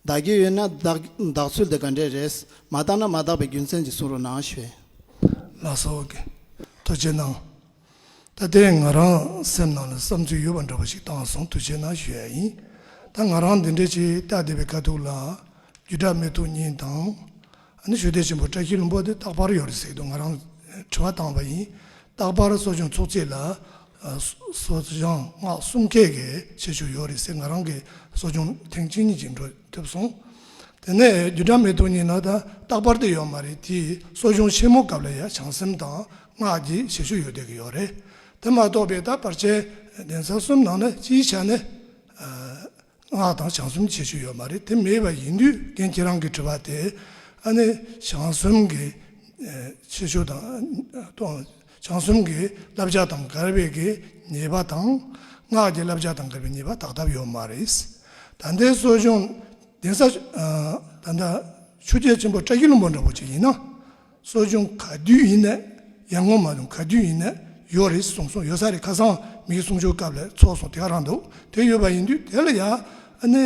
དག་གི་ཡོད་ན་དག་དག་ཚུལ་དེ་ག་འདྲས་རེད། མ་དག་ན་མ་དག་པའི་རྒྱུ་མཚན་ཅིག་གསུང་རོགས་གནང་ཞུ། ལགས་སོ་གི། ཐུགས་རྗེ་གནང་། ད་དེ་ང་རང་སེམས་ནང་ལ་བསམ་ཚུལ་ཡོད་པ་འདྲ་པོ་ཞིག་བཏང་སོང་། ཐུགས་རྗེ་གནང་ཞུ་ཡ་ཡིན། ད་ང་རང་འདི་འདྲས་ཅིག་ལྟ་བསྡད་པའི་ཁ་ཐུག་ལ་རྒྱུད་གྲྭ་མེ་ཏོག་གཉིས་དང་། ཨ་ནི་ཞུ་བདེ་ཆེན་པོ་བཀྲ་ཤིས་ལྷུན་པོ་དེ་རྟག་པར་ཡོད་རེད་ཟེར་གི་འདུག་ང་རང་དྲི་བ་བཏང་བ་ཡིན། རྟག་པར་གསོ་སྦྱོང་ཚོགས་ཚད་ལ་ཨ་གསོ་སྦྱོང་སྔགས་གསུམ་ཀའི་གི་ཁྱད་ཆོས་ཡོད་རེད་ཟེར། ང་རང་གི་གསོ་སྦྱོང་ཐེངས་གཅིག་གཉིས་ཅིག་འགྲོ་ཐུབ་སོང་། དེ་ནས་རྒྱུད་གྲྭ་མེ་ཏོག་གཉིས་ན་ད་རྟག་པར་དུ་ཡོད་མ་རེད། དེ་གསོ་སྦྱོང་ཆེན་མོ་སྐབས་ལ་ཡ་བྱང་སེམས་དང་སྔགས་ཀྱི་ཁྱད་ཆོས་ཡོད་བསྡད་ཀྱི་ཡོད་རེད། དེ་མ་གཏོགས་པའི་ད་བར་ཆད་གདན་ས་གསུམ་ནང་ན་སྤྱིའི་ཆ་ནས་ཨ་སྔགས་དང་བྱང་སེམས་ཁྱད་ཆོས་ཡོད་མ་རེད། དེ་མེད་པ་ཡིན་དུས་རྒན་ཁྱེད་རང་གི་དྲི་བ་དེ་ཨ་ནི་བྱང་སེམས་ཀྱི་ཨ་ཁྱད་ཆོས་དང་དང་། བྱང་སེམས་ཀྱི་བསླབ་བྱ་དང་འགལ་བའི་གི་ཉེས་པ་དང་། སྔགས་ཀྱི་བསླབ་བྱ་དང་འགལ་བའི་ཉེས་པ་དག་ཐབས་ཡོད་མ་རེད། ད་ལྟའི་གསོ་སྦྱོང་གདན་ས་ཨ་ད་ལྟ་ཆོས་རྒྱལ་ཆེན་པོ་བཀྲ་ཤིས་ལྷུན་པོ་འདྲ་པོ་ཅིག་ཡིན་ན། གསོ་སྦྱོང་ག་དུས་ཡིན་ནའི་ཡར་ངོ་མ་དང་ག་དུས་ཡིན་ནའི་ཡོད་རེད་གསུངས་སོང་། ཡོད་ས་རེད། ཁ་སང་མིའི་གསུང་ཆོས་སྐབས་ལ་ཚོགས་སོང་། དེ་ག་རང་འདུག་དེ་ཡོད་པ་ཡིན་དུས་དེ་ལ་ཡང་ཨ་ནི་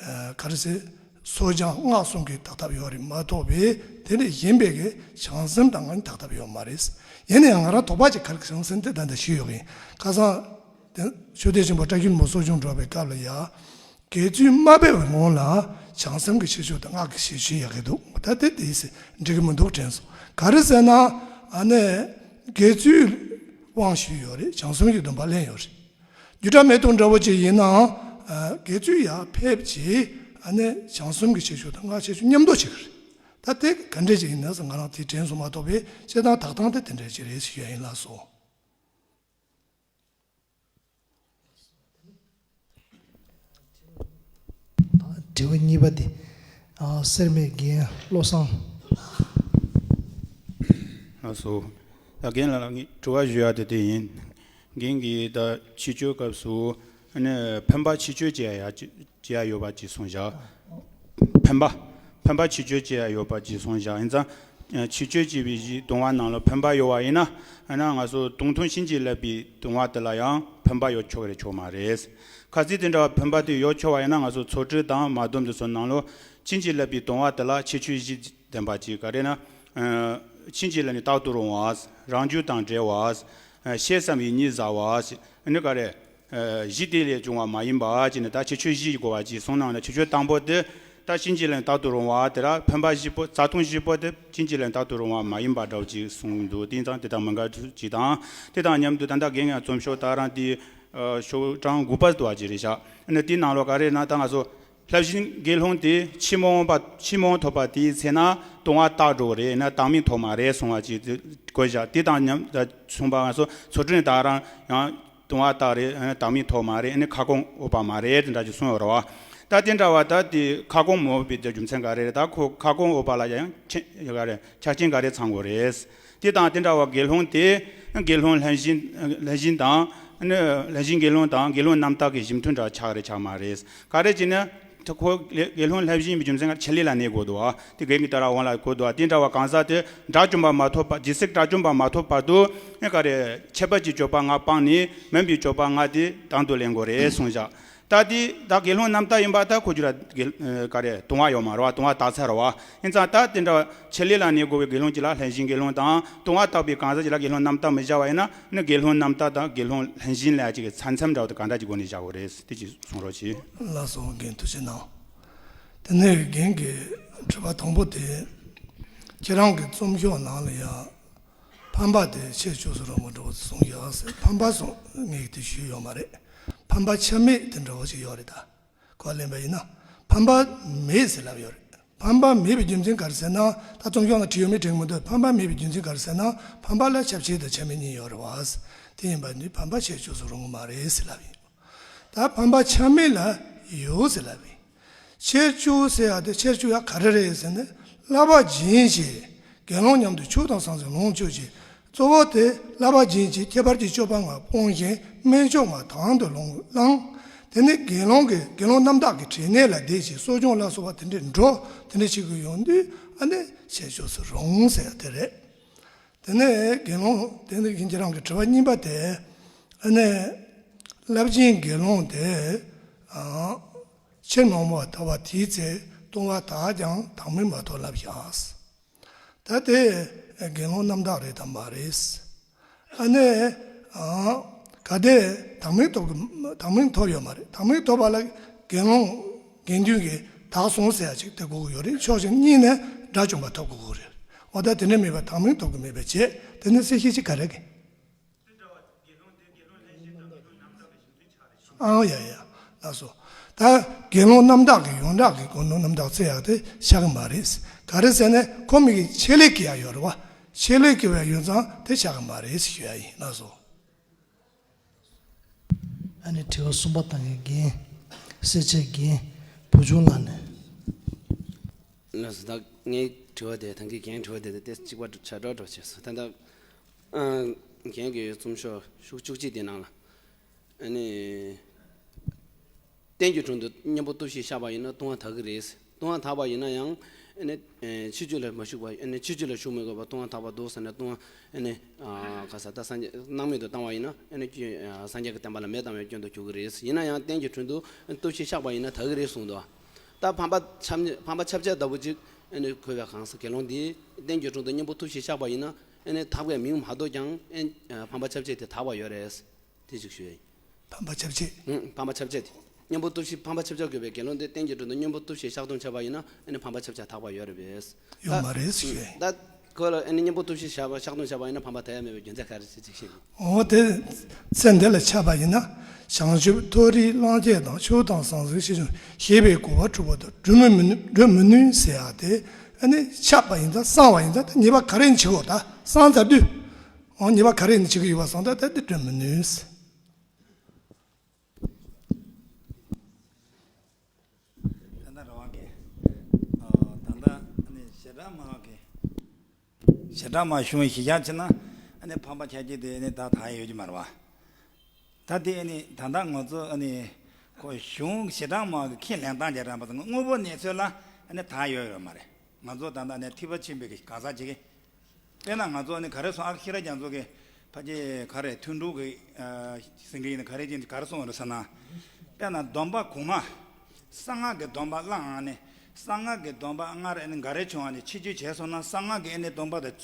ཨ་ག་རེ་ཟེར། གསོ་སྦྱོང་སྔགས་གསུམ་གྱི་དག་ཐབས་ཡོད་རེད་མ་གཏོགས་པའི་དེ་ལས་གཞན་པའི་གི་བྱང་སེམས་དང་ཨ་ནི་དག་ཐབས་ཡོད་མ་རེད། ཡིན་ན་ཡང་ང་རང་དོགས་པ་ཅིག་ག་རེ་བྱུང་ཟེར་ན་དེ་ད་ལྟ་ཞུས་ཡོད་གི་ཡིན། ཁ་སང་དེ་ཆོས་སྡེ་ཆེན་པོ་བཀྲ་ཤིས་ལྷུན་པོ་གསོ་སྦྱོང་འགྲོ་བའི་སྐབས་ལ་ཡ། དགེ་ཚུལ་མ་སྤེལ་བའི་སྔོན་ལ་བྱང་སེམས་ཀྱི་ཁྱད་ཆོས་དང་སྔགས་ཀྱི་ཁྱད་ཆོས་ཡོད་ཀྱི་འདུག་ད་དེ་དེ་ཟེར་འགྲིག་གི་མི་འདུག་དྲན་སོང་། ག་རེ་ཟེར་ན་ཨ་ནི་དགེ་ཚུལ་དབང་ཞུས་ཡོད་རེད། བྱང་སེམས་ཀྱི་སྡོམ་པ་ལེན་ཡོད་རེད། རྒྱུད་གྲྭ་མེ་ཏོག་འདྲ་པོ་ཅིག་ཡིན་ནའང་ཨ་དགེ་ཚུལ་ཡར་ཕེབས་བྱས་ཨ་ནི་བྱང་སེམས་ཀྱི་ཁྱད་ཆོས་དང་སྔགས་ཁྱད་ཆོས་མཉམ་དུ་བྱེད་ཀྱི་རེད། ད་དེ་ག་འདྲས་ཅིག་ཡིན་ན་ཟེར་ང་རང་དེ་དྲན་སོང་མ་གཏོགས་པའི་བཤད་སྟངས་དག་སྟངས་དེ་དེ་འདྲས་ཅིག་རེད་ཞུ་ཡ་ཡིན་ལགས་སོ། དྲི་བ་གཉིས་པ་དེ། ཨ་སེར་སྨད་རྒན་བློ་བཟང་། ལགས་སོ། ད་རྒན་ལགས་ལ་ངས་དྲི་བ་ཞུ་ཡ་དེ་དེ་ཡིན། རྒན་གྱིས་ད་ཕྱི་བཅོས་སྐབས་སུ་ཨ་ནི་འཕེན་པ་ཕྱི་བཅོས་བྱེད་ཡ་ཡ་བྱེད་ཡ་ཡོད་པ་ཅིག་གསུངས་བཞག་འཕེན་པ། འཕེན་པ་ཕྱི་བཅོས་བྱེད་ཡ་ཡོད་པ་ཅིག་གསུངས་བཞག་ཡིན་ཙང་། ཕྱི་བཅོས་བྱས་པའི་གཞི་བརྡུང་བ་ནང་ལ་འཕེན་པ་ཡོད་པ་ཡིན་ན། ཨ་ན་ང་ཚོ་དུང་ཐུང་བྱིན་གྱིས་བརླབས་པའི་བརྡུང་བ་དེ་ལ་ཡང་འཕེན་པ་ཡོད་ཆོག་རེད་ཆོག་མ་རེད། ཁ་ཚིག་དེ་འདྲ་བ་འཕེན་པ་དེ་ཡོད་ཆོག་པ་ཡིན་ན། ང་ཚོ་ཚོ་དྲུག་དང་མ་སྡོམ་དེ་ཚོ་ནང་ལོ་བྱིན་གྱིས་བརླབས་པའི་བརྡུང་བ་དེ་ལ་ཁྱད་ཆོས་བཞི་ལྡན་པ་ཅིག་ག་རེ་ན། བྱིན་གྱིས་བརླབས་ནས་རྟག་ཏུ་རུང་བ། རང་རྒྱུད་དང་བྲལ་བ། ཤེས་སམ་ཡིད་གཉིས་ཟ་བ། ཨ་ནི་ག་རེ། གཞི་དེ་ལས་བྱུང་བ་མ་ཡིན་པ་ཅིག་ནི་ད་ཁྱད་ཆོས་བཞི་དགོས་པ་ཅིག་གསུངས་གནང་ནས། ཁྱད་ཆོས་དང་པོ་དེ་ད་བྱིན་གྱིས་བརླབས་རྟག་ཏུ་རུང་བ་དེ་ར་འཕེན་པ་བཞི་པོ་རྩ་ལྟུང་བཞི་པོ་དེ་བྱིན་གྱིས་བརླབས་རྟག་ཏུ་རུང་བ་མ་ཡིན་པ་འདྲ་བོ་ཅིག་གསུངས་འདུག་དེ་ཡིན་ཙང་དེ་དང་མི་འགལ་ཅིག་དང་། དེ་དང་མཉམ་དུ་ད་ལྟ་རྒན་ཡང་རྩོམ་ཤོག་ད་རང་དེ་ཤོག་གྲངས་དགུ་པ་དུ་བ་ཅིག་རེད་བཞག་ཨ་ནི་དེའི་ནང་ལོགས་ག་རེ་ན་ད་ང་ཚོ་བསླབ་གཞི་དགེ་སློང་དེ་ཕྱི་མ་འོངས་པ་ཕྱི་མ་འོངས་ཐོབ་པ་དེའི་ཚེ་ན་ལྟུང་བ་རྟག་འགྲོ་གི་རེད་ན་བདག་མེད་ཐོབ་མ་རེད་གསུང་བ་ཅིག་དགོས་བཞག་དེ་དང་མཉམ་དུ་གསུངས་པ་ང་ཚོ་ཚོ་དྲུང་ད་རང་ཡང་། ལྟུང་བ་རྟག་རེད། བདག་མེད་ཐོབ་མ་རེད། ཨ་ནི་ཁ་སྐོང་འོས་པ་མ་རེད་དེ་འདྲ་ཅིག་གསུངས་ཡོད་རེད་བ། ད་དེ་འདྲ་བ་ད་དེ་ཁ་སྐོང་མ་འོས་པའི་དེ་རྒྱུ་མཚན་ག་རེ་རེད། ད་ཁོ་ཁ་སྐོང་འོས་པ་ལ་ཡང་ཆེ་ག་རེ་ཆ་རྐྱེན་ག་རེ་ཚང་དགོས་རེད། དེ་དང་དེ་འདྲ་བ་དགེ་སློང་དེ་དགེ་སློང་ལྷན་སྦྱིན་ལྷན་སྦྱིན་དང་ཨ་ནི་ལྷན་སྦྱིན་དགེ་སློང་དང་དགེ་སློང་རྣམ་དག་གི་གཞི་མཐུན་འདྲ་ཆགས་རེད་ཆགས་མ་རེད། ག་རེ་བྱས་ན། ད་ཁོ་དགེ་སློང་ལྷན་སྦྱིན་པའི་རྒྱུ་མཚན་ག་ཆེད་ལས་ལ་གནས་དགོས་འདུག་ཨ། དེ་རྒན་གྱི་ལྟ་ར་དབང་ལ་གོ་འདུག་ཨ། དེ་འདྲ་བ་གང་ཟག་དེ་དགྲ་བཅོམ་པ་མ་ཐོབ་པ་ཇི་སྲིད་དགྲ་བཅོམ་པ་མ་ཐོབ་བར་དུ་ཨེ་ག་རེ་ཆད་པ་གི་སྤྱོད་པ་ལྔ་སྤངས་ནས་མིན་པའི་སྤྱོད་པ་ལྔ་དེ་དང་དུ་ལེན་དགོས་རེད་གསུངས་བཞག་ད་དེ་ད་དགེ་སློང་རྣམ་དག་ཡིན་པ་ད་ཁོ་རྒྱུད་ལ་དགེ་ག་རེ་ལྟུང་བ་ཡོད་མ་རེད་བ། ལྟུང་བ་དག་ཚར་བ། ཡིན་ཙང་ད་དེ་འདྲ་བ་ཆེད་ལས་ལ་གནས་དགོས་པའི་དགེ་སློང་གཅིག་ལ་ལྷན་སྦྱིན་དགེ་སློང་དང་ལྟུང་བ་དག་པའི་གང་ཟག་གཅིག་ལ་དགེ་སློང་རྣམ་དག་མི་བྱ་བ་ཡིན་ན་ནི་དགེ་སློང་རྣམ་དག་དང་དགེ་སློང་ལྷན་སྦྱིན་ལ་གཅིག་གི་ས་མཚམས་འདྲ་བ་དེ་ག་འདྲ་གཅིག་སྒོ་ནས་བཞག་དགོས་རེད་དེ་གཅིག་གསུང་རོགས་གྱིས། ལགས་སོ། རྒན་ཐུགས་རྗེ་གནང་། དེ་ནས་རྒན་གྱི་དྲི་བ་དང་པོ་དེ། ཁྱེད་རང་གི་རྩོམ་ཤོག་ནང་ལ་ཡང་ཕན་པ་དེ་ཆེས་ཕྱོགས་སུ་རང་མ་འགྲོ་བ་གསུངས་ཡོད་ཟེར། ཕན་པ་སོང་ངས་དེ་ཞུས་ཡོད་མ་རེད། ཕན་པ་ཆ་མེད་དེ་འདྲ་བོ་ཞིག་ཡོད་རེད་ད། གོ་ལེན་པ་ཡིན་ན་ཕན་པ་མེད་ཟེར་ལབ་ཡོད་རེད། ཕན་པ་མེད་པའི་རྒྱུ་མཚན་ག་རེ་ཟེར་ན། ད་རྩོམ་ཤོག་ནང་བྲིས་ཡོད་མེད་དྲན་མི་འདུག་ཕན་པ་མེད་པའི་རྒྱུ་མཚན་ག་རེ་ཟེར་ན། ཕན་པ་ལ་ཁྱབ་བྱེད་དང་ཆ་མེད་གཉིས་ཡོད་རེད་བ། དེ་ཡིན་པ་ནི་ཕན་པ་ཆེས་ཕྱོགས་སུ་རང་མ་རེད་ཟེར་ལབ་ཡིན། ད་ཕན་པ་ཆ་མེད་ལ་ཡོད་ཟེར་ལབ་ཡིན། ཁྱེར་བཅུག་ཟེར་ཡ་དེ་ཁྱེར་བཅུག་ཡ་ག་རེ་རེད་ཟེར་ན། བསླབ་པ་སྦྱིན་ཞེས་དགེ་སློང་མཉམ་དུ་ཆོས་དང་ཟང་ཟིང་ལོངས་སྤྱོད་ཅིང་། གཙོ་བོ་དེ་བསླབ་པ་སྦྱིན་ཞེས་ཁྱད་པར་གྱི་སྤྱོད་པ་ལྔ་སྤོང་ཞིང་སྨན་མཆོག་ལྔ་དང་དུ་ལོངས་བླང་། དེ་ནི་དགེ་སློང་གི་དགེ་སློང་རྣམ་དག་གི་དྲན་གནས་ལ་བསྡད་ཅིང་གསོ་སྦྱོང་ལ་སོགས་པ་དེ་འདྲའི་འགྲོ་དེ་འདྲ་བྱེད་དགོས་ཡོང་དུས་ཨ་ནི་ཆེས་ཕྱོགས་སུ་རུང་ཟེར་ཡ་དེ་རེད། དེ་ནས་དགེ་སློང་དེ་ནི་ཁྱེད་རང་གི་དྲི་བ་གཉིས་པ་དེ། ཨ་ནི་བསླབ་སྦྱིན་དགེ་སློང་དེ་ཨ་ཕྱིར་མ་འོངས་པ་ཐོབ་པ་དེའི་ཚེ་ལྟུང་བ་དག་ཀྱང་བདག་མེད་མ་ཐོབ་ལབ་བཞག་ད་དེ་དགེ་སློང་རྣམ་དག་རེད་དམ་མ་རེད། ཨ་ནི་ཨ་ག་དེ་བདག་མེད་ཐོབ་གི་བདག་མེད་ཐོབ་ཡོད་མ་རེད། བདག་མེད་ཐོབ་པ་ལ་དགེ་སློང་དགེ་འདུན་གྱི་དག་སོང་ཟེར་ཡ་ཅིག་དེ་དགོས་ཀྱི་ཡོད་རེད། ཕྱོགས་གཅིག་གཉིས་ནས་དགྲ་བཅོམ་པ་ཐོབ་དགོས་ཀྱི་རེད། འོ་ད་དེ་འདྲ་མེད་པར་བདག་མེད་ཐོབ་ཀྱི་མེད་པ་བྱས། དེ་ནི་སེལ་ཤེས་ཅིག་ག་རེ་གི། ཨང་ཡ་ཡ། ལགས་སོ། ད་དགེ་སློང་རྣམ་དག་གི་ཡོངས་གྲགས་ཀྱི་དགེ་སློང་རྣམ་དག་ཚེ་ཡག་དེ་ཤ་གི་མ་རེད། ག་རེ་ཟེར་ན་ཁོ་མི་གི་ཆེད་ལས་ཀྱི་ཡ་ཡོད་རེད་བ། ཆེད་ལས་ཀྱི་བའི་ཡོད་ཙང་དེ་ཤ་གི་མ་རེད་ཞུ་ཡ་ཡིན། ལགས་སོ། ཨ་ནི་དྲི་བ་གསུམ་པ་དང་གི་རྒན། སེར་བྱེས་རྒན། བུ་ཆུང་ལགས་ནས། ལགས་སོ། ད་ངའི་དྲི་བ་དེ་ད་གིན་རྒན་དྲི་བ་དེ་དེ་གཅིག་པ་ཆ་འདྲ་འདྲ་བྱས་སོང་། ད་ལྟ་རྒན་གྱི་རྩོམ་ཤོག་ཤོག་བཅུ་གཅིག་དེ་ནང་ལ་ཨ་ནི། རྟེན་གྱི་དྲུང་དུ་གཉེན་པོ་སྟོབས་ཤིག་བཤགས་པ་ཡིན་ན་ལྟུང་བ་དག་གི་རེད། ལྟུང་བ་དག་པ་ཡིན་ན་ཡང་ཨ་ནི་ཕྱི་རྒྱུད་ལ་མ་ཞུགས་པ་ཨ་ནི་ཕྱི་རྒྱུད་ལ་ཞུགས་མི་དགོས་པ་ལྟུང་བ་དག་པ་འདུག་ཟེར་ནས་ལྟུང་བ་ཨ་ནི་ག་ས་ད་སངས་རྒྱས་སྣང་མེད་དུ་བཏང་བ་ཡིན་ན་ཨ་ནི་སངས་རྒྱས་ཀྱི་བསྟན་པ་ལ་མེ་བཏང་བའི་སྐྱོན་དུ་འགྱུར་གི་རེད། ཡིན་ན་ཡང་རྟེན་གྱི་དྲུང་དུ་སྟོབས་ཤིག་བཤགས་པ་ཡིན་ན་དག་གི་རེད་གསུངས་འདུག་ད་ཕན་པ་ཁྱབ་ཕན་པ་ཁྱབ་བྱེད་ལྟ་བུ་ཅིག་ཨ་ནི་གོ་བའི་གང་ཟག་དགེ་སློང་འདིས་རྟེན་གྱི་དྲུང་དུ་གཉེན་པོ་སྟོབས་ཤིག་བཤགས་པ་ཡིན་ན་ཨ་ནི་དག་པའི་མིང་མ་འདོགས་ཀྱང་ཨ་ཕན་པ་ཁྱབ་བྱེད་དེ་དག་པ་ཡོད་རེད། དེ་ཅིག་ཞུ་ཡ་ཡིན། ཕན་པ་ཁྱབ་བྱེད། ཨང་། ཕན་པ་ཁྱབ་བྱེད་དེ། གཉེན་པོ་སྟོབས་ཤིག་ཕན་པ་ཁྱབ་བྱེད་དགོས་པའི་དགེ་སློང་དེ་རྟེན་གྱི་དྲུང་དུ་གཉེན་པོ་སྟོབས་ཤིག་བཤགས་སྡོམ་བྱས་པ་ཡིན་ན་ཨ་ནི་ཕན་པ་ཁྱབ་བྱེད་དག་པ་ཡོད་རེད་པས། ཡོད་མ་རེད་ཞུ་ཡ་ཡིན། ད་ཁོ་ལ་ཨ་ནི་གཉེན་པོ་སྟོབས་ཤིག་བཤགས་པ་བཤགས་སྡོམ་བྱས་པ་ཡིན་ན་ཕན་པ་དག་ཡ་མེད་པའི་རྒྱུ་མཚན་ག་རེ་ཞིག་ཅིག་ཤེས་དགོས། འོ་དེ་ཚེ་འདི་ལ་ཆགས་པ་ཡིན་ན་བྱང་ཆུབ་མཐོ་རིས་གླང་རྒྱལ་དང་ཆོས་དང་ཟང་ཟིང་ཤེས་བྱུང་ཞེས་པའི་གོ་བ་འཁྲུལ་པ་དང་འགྲོ་མི་མི་ནུས་འགྲོ་མི་ནུས་ཟེར་ཡ་དེ་ཨ་ནི་ཆགས་པ་ཡིན་ཙང་སངས་པ་ཡིན་ཙང་ད་ཉེས་པ་ག་རེ་ཡིན་བྱེད་དགོས། ད་སངས་ཚར་དུས། འོ་ཉེས་པ་ག་རེ་ཡིན་བྱེད་ཀྱི་ཡོད་པ་སོང་ད་ད་དེ་འགྲོ་མི་ནུས། ད་ལྟ་རེ་བ་གི། ཨ་ད་ལྟ་ནི་ཞེ་དྲག་མ་གི། ཞེ་དྲག་མ་ཞུ་བའི་གཞི་བཞག་བྱས་ན། ཨ་ནི་ཕམ་པ་ཆ་རྐྱེན་དེ་ཨ་ནི་ད་ད་ཡོད་ཀྱི་མ་རེད་བ། ད་དེ་ཨ་ནི་ད་ལྟ་ང་ཚོ་ཨ་ནི་ཁོ་གཞུང་ཞེ་དྲག་མང་གི་ཁས་ལེན་སྟངས་ཀྱི་རང་བ་དང་དངོས་པོ་གནས་ཚུལ་ལ་ཨ་ནི་ད་ཡོད་ཡོད་མ་རེད། ང་ཚོ་ད་ལྟ་ནས་ཐིགས་པ་ཆེན་པོའི་གི་གང་ཟག་ཅིག་གི་དཔེར་ན་ང་ཚོ་ནི་ག་རེ་སོང་ཨ་ཤེ་ར་རྒྱ་མཚོ་གི་ཕ་གི་ག་རེ་ཐུན་དྲུག་གི་ཨ་ཟིན་གི་ཡིན་ན་ག་རེ་ཅན་ག་རེ་སོང་རེད་ཟེར་ན། དཔེར་ན་སྡོམ་པ་གོང་མ། གསང་སྔགས་ཀྱི་སྡོམ་པ་བླངས་ཨ་ནི་གསང་སྔགས་ཀྱི་སྡོམ་པ་སྔར་ཨ་ནི་འགའ་རེ་བྱུང་ཨ་ནི་ཕྱི་བཅོས་བྱས་སོང་ན་གསང་སྔགས་ཀྱི་ཨ་ནི་སྡོམ་པ་དང་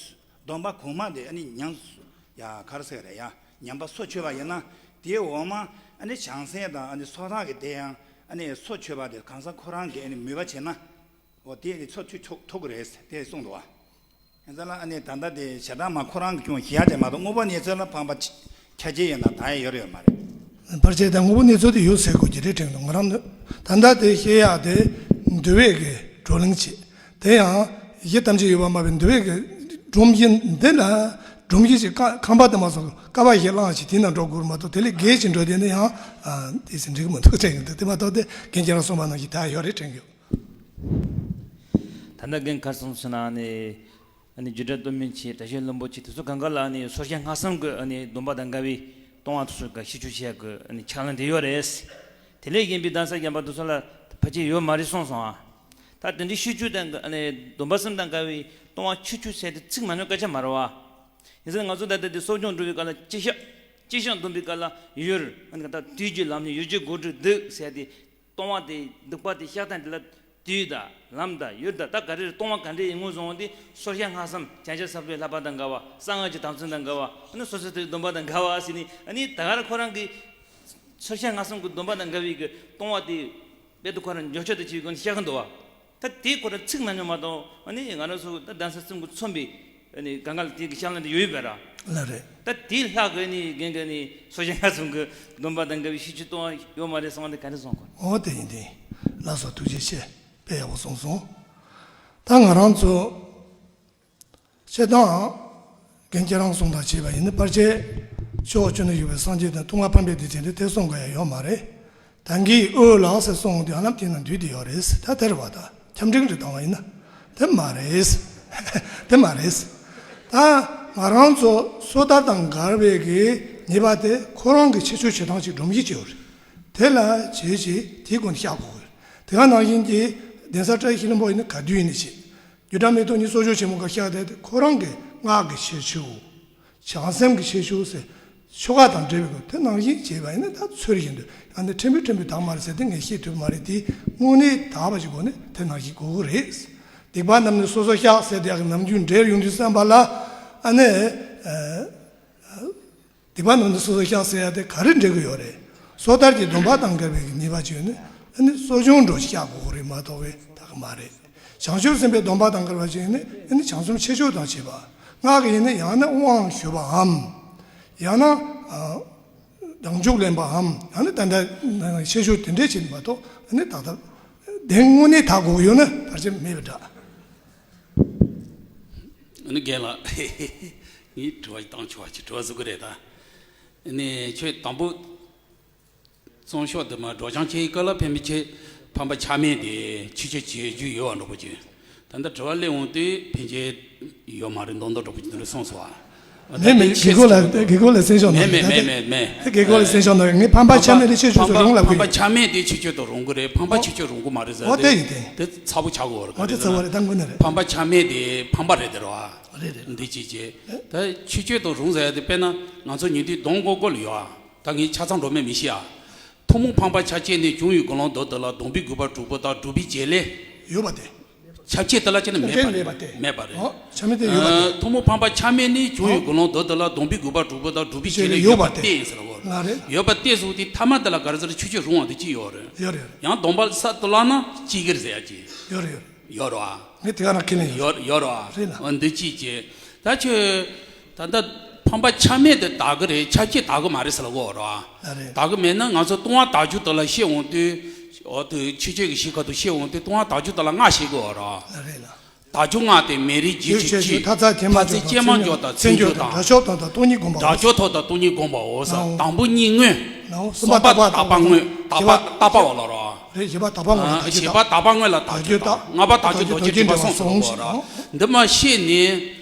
སྡོམ་པ་གོང་མ་དེ་ཨ་ནི་ཉམས་སུ་ཡ་ག་རེ་ཟེར་རེད་ཡ་ཉམས་པ་སོ་ཆོད་པ་ཡིན་ན་དེའི་འོག་མ་ཨ་ནི་བྱང་སེམས་དང་ཨ་ནི་སོ་ཐར་གྱི་དེ་ཡང་ཨ་ནི་སོ་ཆོད་པ་དེ་གང་ཟག་ཁོ་རང་གིས་ཨ་ནི་མོས་པ་བྱས་ན། འོ་དེ་ནི་ཚོ་ཆུ་ཆོག་ཐུག་གི་རེད་དེ་གསུངས་འདུག་བ། ཡིན་ཙང་ལ་ཨ་ནི་ད་ལྟ་དེ་ཞེ་དྲག་མ་ཁོ་རང་གི་སྐྱོན་ཞེ་ཡ་ཅན་མ་གཏོགས་དངོས་པོ་གནས་ཚུལ་ལ་ཕངས་པ་ཆ་ཆ་རྐྱེན་ཡོད་ན་ད་ཡང་ཡོད་རེད་ཡོད་མ་རེད། བར་ཆད་དང་དངོས་པོ་གནས་ཚུལ་དེ་ཡོད་ཟེར་དགོས་ཀྱི་རེད་དྲན་འདུག་ང་རང་ནི་ད་ལྟ་དེ་བཤད་ཡག་དེ་འདུལ་བའི་གི་བགྲོ་གླེང་བྱེད་དེ་ཡང་གཞི་ཐམས་ཅད་ཡོད་པ་མ་བའི་འདུལ་བའི་གི་སྒྲོམ་གཞི་འདི་ལ་སྒྲོམ་གཞི་ཞིག་ཁ་ཁང་པ་དེ་མ་སོང་ཀ་བ་ཞིག་བླངས་ཞིག་དེ་ན་འགྲོ་དགོས་མ་གཏོགས་དེ་ལས་བརྒལ་ཞིག་འགྲོ་དེ་ནི་ཡང་དེ་ཟིན་འགྲིག་མི་འདུག་དྲན་གི་འདུག་དེ་མ་གཏོགས་དེ་རྒན་ཁྱེད་རང་གསུངས་པ་ནང་བཞིན་ད་ཡོད་རེད་དྲན་གི་ཡོད། ད་ལྟ་རྒན་གར་སོང་ཟེར་ན་ནི་ཨ་ནི་རྒྱུད་གྲྭ་སྟོད་སྨད་ཆེ་དྲག་ཤོས་བློན་པོ་ཆེ་དེ་ཚོ་གང་ག་ལ་ནི་སོར་བཤད་སྔགས་གསུམ་གི་ཨ་ནི་སྡོམ་པ་དང་འགལ་བའི་ལྟུང་བ་དེ་ཚོ་ག་ཤིས་བརྗོད་བྱེད་ཡག་གི་ཨ་ནི་ཕྱག་ལེན་དེ་ཡོད་རེད། དེ་ལས་གཞན་པའི་གདན་ས་གཞན་པ་དེ་ཚོ་ལ་ཕལ་ཆེར་ཡོད་མ་རེད་གསུངས་སོང་ཨ། ད་དེ་འདྲའི་ཤིས་བརྗོད་དང་ཨ་ནི་སྡོམ་པ་གསུམ་དང་འགལ་བའི་ལྟུང་བ་ཆུ་ཆུ་ཟེར་དེ་ཚིག་མ་ཉོ་སྐད་ཆ་མ་རེད་བ། ཡིན་ཟེར་ང་ཚོ་ད་ལྟ་དེ་གསོ་སྦྱོང་སྒྲུབ་པའི་སྐབས་ལ་ཅི་ཤག་ཅི་ཤག་འདོམས་པའི་སྐབས་ལ་ཡུལ་ཨ་ནི་ད་དུས་ཀྱི་ལམ་ནས་ཡུལ་གྱི་སྒོ་དྲུག་འདུག་ཟེར་དེ། ལྟུང་བ་དེ་སྡིག་པ་དེ་བཤགས་སྟངས་དེ་ལ་དུས་དང་ལམ་དང་ཡུལ་དང་ད་ག་རེ་རེད་ལྟུང་བ་ག་འདྲ་ཡིན་ངོ་བཟུང་བ་དེ་སོར་བཤད་སྔགས་གསུམ་བྱང་ཆུབ་སེམས་དཔའི་བསླབ་པ་དང་འགལ་བ་གསང་སྔགས་ཀྱི་དམ་ཚིག་དང་འགལ་བ་ཨ་ནི་སོ་སོ་དེ་སྡོམ་པ་དང་འགལ་བ་ཟེར་ནས་ཨ་ནི་ད་ག་རེ་ཁོ་རང་གི་སོར་བཤད་སྔགས་གསུམ་གྱི་སྡོམ་པ་དང་འགལ་བའི་གི་ལྟུང་བ་དེ་དཔེ་དེ་ཁོ་རང་འཇོག་ཆོག་དེ་བྱེད་དགོས་ནས་བཤད་གི་འདུག་བ། ད་དེ་ཁོ་རང་ཚིག་མ་ཉོ་མ་གཏོགས་ཨ་ནི་ང་རང་ཚོ་ད་གདན་ས་གསུམ་གྱི་མཚོན་པའི་ཨ་ནི་གང་ག་ལ་དེ་གི་ཤག་ལ་འདི་ཡོད་པས་ར། ལགས་རེད། ད་དེ་ལྷག་གི་ནི་རྒན་གི་ནི་སོ་བཤད་སྔགས་གསུམ་གྱི་སྡོམ་པ་དང་འགལ་བའི་ཤིས་བརྗོད་གཏོང་བ་ཡོད་མ་རེད་གསུངས་པ་འདི་ག་འདྲ་གསུངས་གོ། འོ་དེ་ཡིན་དེ། ལགས་སོ་ཐུགས་རྗེ་ཆེ། དཔེ་ཡག་པོ་གསུངས་སོང་། ད་ང་རང་ཚོ་སྤྱིར་བཏང་རྒན་ཁྱེད་རང་གསུང་དང་བྱས་པ་ཡིན་ན་བར་ཆད་ཕྱོགས་བཅུ་ན་བཞུགས་པའི་སངས་རྒྱས་དང་ལྟུང་བ་ཕམ་པའི་སྡིག་ཅན་དེ་དེ་གསུང་དགོས་ཡ་ཡོད་མ་རེད། ད་གིན་ཨོ་ལགས་ཟེར་གསུངས་དུས་ཨ་ལམ་དེ་ན་འདུས་དེ་ཡོད་རེད་ད་དེར་བ་ད་ཁྱམས་འབྲིང་རེ་བཏང་བ་ཡིན་ན་དེ་མ་རེད། དེ་མ་རེད། ད་ང་རང་ཚོ་སོ་ཐར་དང་འགལ་བའི་གི་ཉེས་པ་དེ་ཁོ་རང་གི་ཆེ་ཆུང་བྱེད་སྟངས་ཅིག་སྒྲོམ་གཞི་ཅིག་ཡོད་རེད། དེ་ལ་བྱས་ཅིག་དེའི་སྒོ་ནས་བཤགས་དགོས་རེད། དེ་ག་ནང་བཞིན་གྱི་གདན་ས་བཀྲ་ཤིས་ལྷུན་པོ་ཡིན་ན་ག་དུས་ཡིན་ན་བྱེད། རྒྱུད་གྲྭ་མེ་ཏོག་གཉིས་གསོ་སྦྱོང་ཆེན་མོ་ག་བཤགས་དེ་ཁོ་རང་གི་སྔགས་ཀྱི་ཆེ་ཆུང་། བྱང་སེམས་ཀྱི་ཤེས་ཤུགས་ཟེར། ཆོ་ག་དང་འབྲེལ་བའི་སྐོར་དེ་ནང་བཞིན་བྱས་པ་ཡིན་ན་ད་ཚུལ་བཞིན་དུ་ཨ་ནི་ཕྲན་བུ་ཕྲན་བུ་དག་མ་རེད་ཟེར་དེ་ངས་བཤད་ཐུབ་མ་རེད་དེ་དངོས་གནས་དག་པ་ཞིག་དགོས་ནས་དེ་ནང་བཞིན་དགོས་ཀྱི་རེད། སྡིག་པ་རྣམས་ནི་སོ་སོར་བཤགས་ཟེར་དེ་ཡག་གི་ནམ་རྒྱུན་འབྲེལ་ཡོང་དུས་བསམ་པ་ལ་ཨ་ནི་སྡིག་པ་རྣམས་ནི་སོ་སོར་བཤགས་ཟེར་ཡག་དེ་ག་རེ་འབྲེལ་གྱི་ཡོད་རེད། སོ་ཐར་གྱི་སྡོམ་པ་དང་འགལ་བའི་ཉེས་པ་ཅིག་ཡོད་ན་ཨ་ནི་གསོ་སྦྱོང་འགྲོ་བཤགས་དགོས་ཀྱི་རེད་མ་གཏོགས་པའི་དག་གི་མ་རེད། བྱང་ཆུབ་སེམས་དཔའི་སྡོམ་པ་དང་འགལ་བ་ཅིག་ཡིན་ན་ཨ་ནི་བྱང་སེམས་ཆེ་ཆུང་དང་བཅས་པ། སྔགས་ཀྱི་ཡིན་ན་ཡང་ན་དབང་ཞུ་བའམ། ཡང་ན་ཨ་བདག་འཇུག་ལེན་པའམ་ཡང་ན་ད་ལྟ་ཆེ་ཆུང་དེ་འདྲས་བྱེད་མ་གཏོགས་ཨ་ནི་ད་ལྟ་བདེན་དངོས་གནས་དག་དགོས་ཡོད་ན་བར་ཆད་མེད་པ་འདྲ། ཨ་ནི་རྒན་ལགས། ངས་དྲི་བ་ཞིག་བཏང་ཆོག་པ་ཅིག་དྲི་བ་བཟོ་གི་རེད་ད། ཨ་ནི་ཁྱོད་དང་པོ། གཙང་ཤོག་དུ་མ་སྒྲོག་སྦྱང་བྱེད་ཡི་སྐབས་ལ་ཕན་པའི་ཆེད་ཕམ་པ་ཆ་མེད་དེ་ཆོས་སྤྱོད་བྱེད་རྒྱུ་ཡོད་བ་འགྲོ་པོ་ཅིག་ད་ལྟ་དྲི་བ་སླེབས་འོང་དུས་ཕན་ཆད་ཡོད་མ་རེད་མདོག་མདོག་འགྲོ་པོ་ཅིག་འདི་འདྲ་གསུངས་སོང་ཨ། མེད་མེད་དགེ་སྐོས་ལ་དགེ་སྐོས་ལ་སེང་ཤོག་མེད་མེད་མེད་མེད་མེད། དགེ་སྐོས་ལ་སེང་ཤོག་ནང་ངས་ཕམ་པ་ཆ་མེད་དེ་ཆོས་སྤྱོད་དུ་རུང་ལབ་གི་ཕམ་པ་ཆ་མེད་དེ་ཆོས་སྤྱོད་དུ་རུང་གི་རེད་ཕམ་པ་ཆོས་སྤྱོད་རུང་གི་མ་རེད་ཟེར། འོ་དེ་ཡིན་དེ། དེ་ཚ་པོ་ཆགས་དགོས་རེད། འོ་དེ་ཚ་པོ་རེད་ད་དངོས་གནས་རེད། ཕམ་པ་ཆ་མེད་དེ་ཕམ་པ་རེད་དེ་རེད་བ། རེད་རེད། འདི་ཅིག་བྱས། ད་ཆོས་སྤྱོད་དུ་རུང་ཟེར་ཡ་དེ་དཔེར་ན་ང་ཚོ་ཉིན་དུས་གདོང་མགོ་སྐོར་ལ་ཡོད་ཨ། ད་ངས་ཆ་ཚང་འགྲོ་མེད་མི་ཤེས་ཨ། ཐུན་མོང་ཕམ་པ་ཆ་བཅད་ནས་བྱུང་བའི་དགེ་སློང་མདོ་དེ་ལ་སྡོམ་པའི་དགོས་པ་དྲུག་པོ་དང་སྒྲུབ་པའི་བྱེད་ལས། ཡོད་པ་དེ། ཆ་བཅད་དེ་ལ་བཅད་ན་མེད་པ་རེད། མེད་པ་དེ། མེད་པ་རེད། ཨོ། ཆ་མེད་དེ་ཡོད་པ་དེ། ཐུན་མོང་ཕམ་པ་ཆ་མེད་ནས་བྱུང་བའི་ཨོ། དགེ་སློང་མདོ་དེ་ལ་སྡོམ་པའི་དགོས་པ་དྲུག་པོ་དང་སྒྲུབ་པའི་བྱེད་ལས་ཡོད་པ་སྟེ་ཡིན་ཟེར་བ། ང་རེད། ཡོད་པ་སྟེ་གསུངས་དེ་ཐ་མ་དེ་ལ་ག་རེ་ཟེར་ཆོས་སྤྱོད་རུང་བ་དེ་ཅི་ཡོད་རེད། ཡོད་རེད། ཡང་སྡོམ་པ་ས་དེ་ལ་ན་ཅི་གིར་ཟེར་ཡ་ཅི། ཡོད་རེད་ཡོད་རེད། ཡོད་རེད་བ། ངས་དེ་ག་ན་ཁས་ལེན་ཡོད། ཡོད་ཡོད་རེད་བ། རེད་ལ། འོ་འདི་ཅིག་བྱས། ད་ཁྱོད། ད་ལྟ་ཕམ་པ་ཆ་མེད་དེ་དག་གི་རེད་ཆ་བཅད་དག་གི་མ་རེད་ཟེར་ལ་གོ་རེད་བ། ལ་རེད། དག་གི་མེད་ན་ང་ཚོ་ལྟུང་བ་དག་རྒྱུ་དེ་ལ་བཤད་འོང་དུས། འོ་དུ་ཆོས་སྤྱོད་ཀྱི་གཞི་ཁ་ཐུག་བཤད་འོང་དུས་ལྟུང་བ་དག་རྒྱུ་དེ་ལ་སྔགས་བཤད་གི་འོ་རེད་བ། ལ་རེད་ལ། དག་རྒྱུ་སྔགས་དེ་མེ་རིའི་རྒྱུད་ཆོས་ཆོས་ཅན། མཐའ་རྩ་ཐེག་མ་མཐའ་རྩ་ཐེག་མ་འཇོག་དང་མཚན་འཇོག་དང་། དགྲ་ཕྱོགས་དང་དང་སྟོང་ཉིད་བསྒོམ་པའོ། དགྲ་ཕྱོགས་ཐོག་དང་སྟོང་ཉིད་བསྒོམ་པའོ་ཟེར། ནའོ། དང་པོ་གཉིས་བསྔོས། ནའོ། གསུམ་པ་བརྟག་པ་བསྔོས། བརྒྱད་པ་བརྟག་པའོ་ལ་རོ། རེད་བཞི་པ་དག་པ་བསྔོས་ལ་དག་རྒྱུ་བཞི་པ་དག་པ་བསྔོས་ལ་དག་རྒྱུ་བརྟག། ལྔ་པ་དག་རྒྱུ་ལྡོག་རྒྱུ་འདྲེན་པ་གསུངས་སོ་ལ་རོ། འདི་མ་ཤེས་ནས།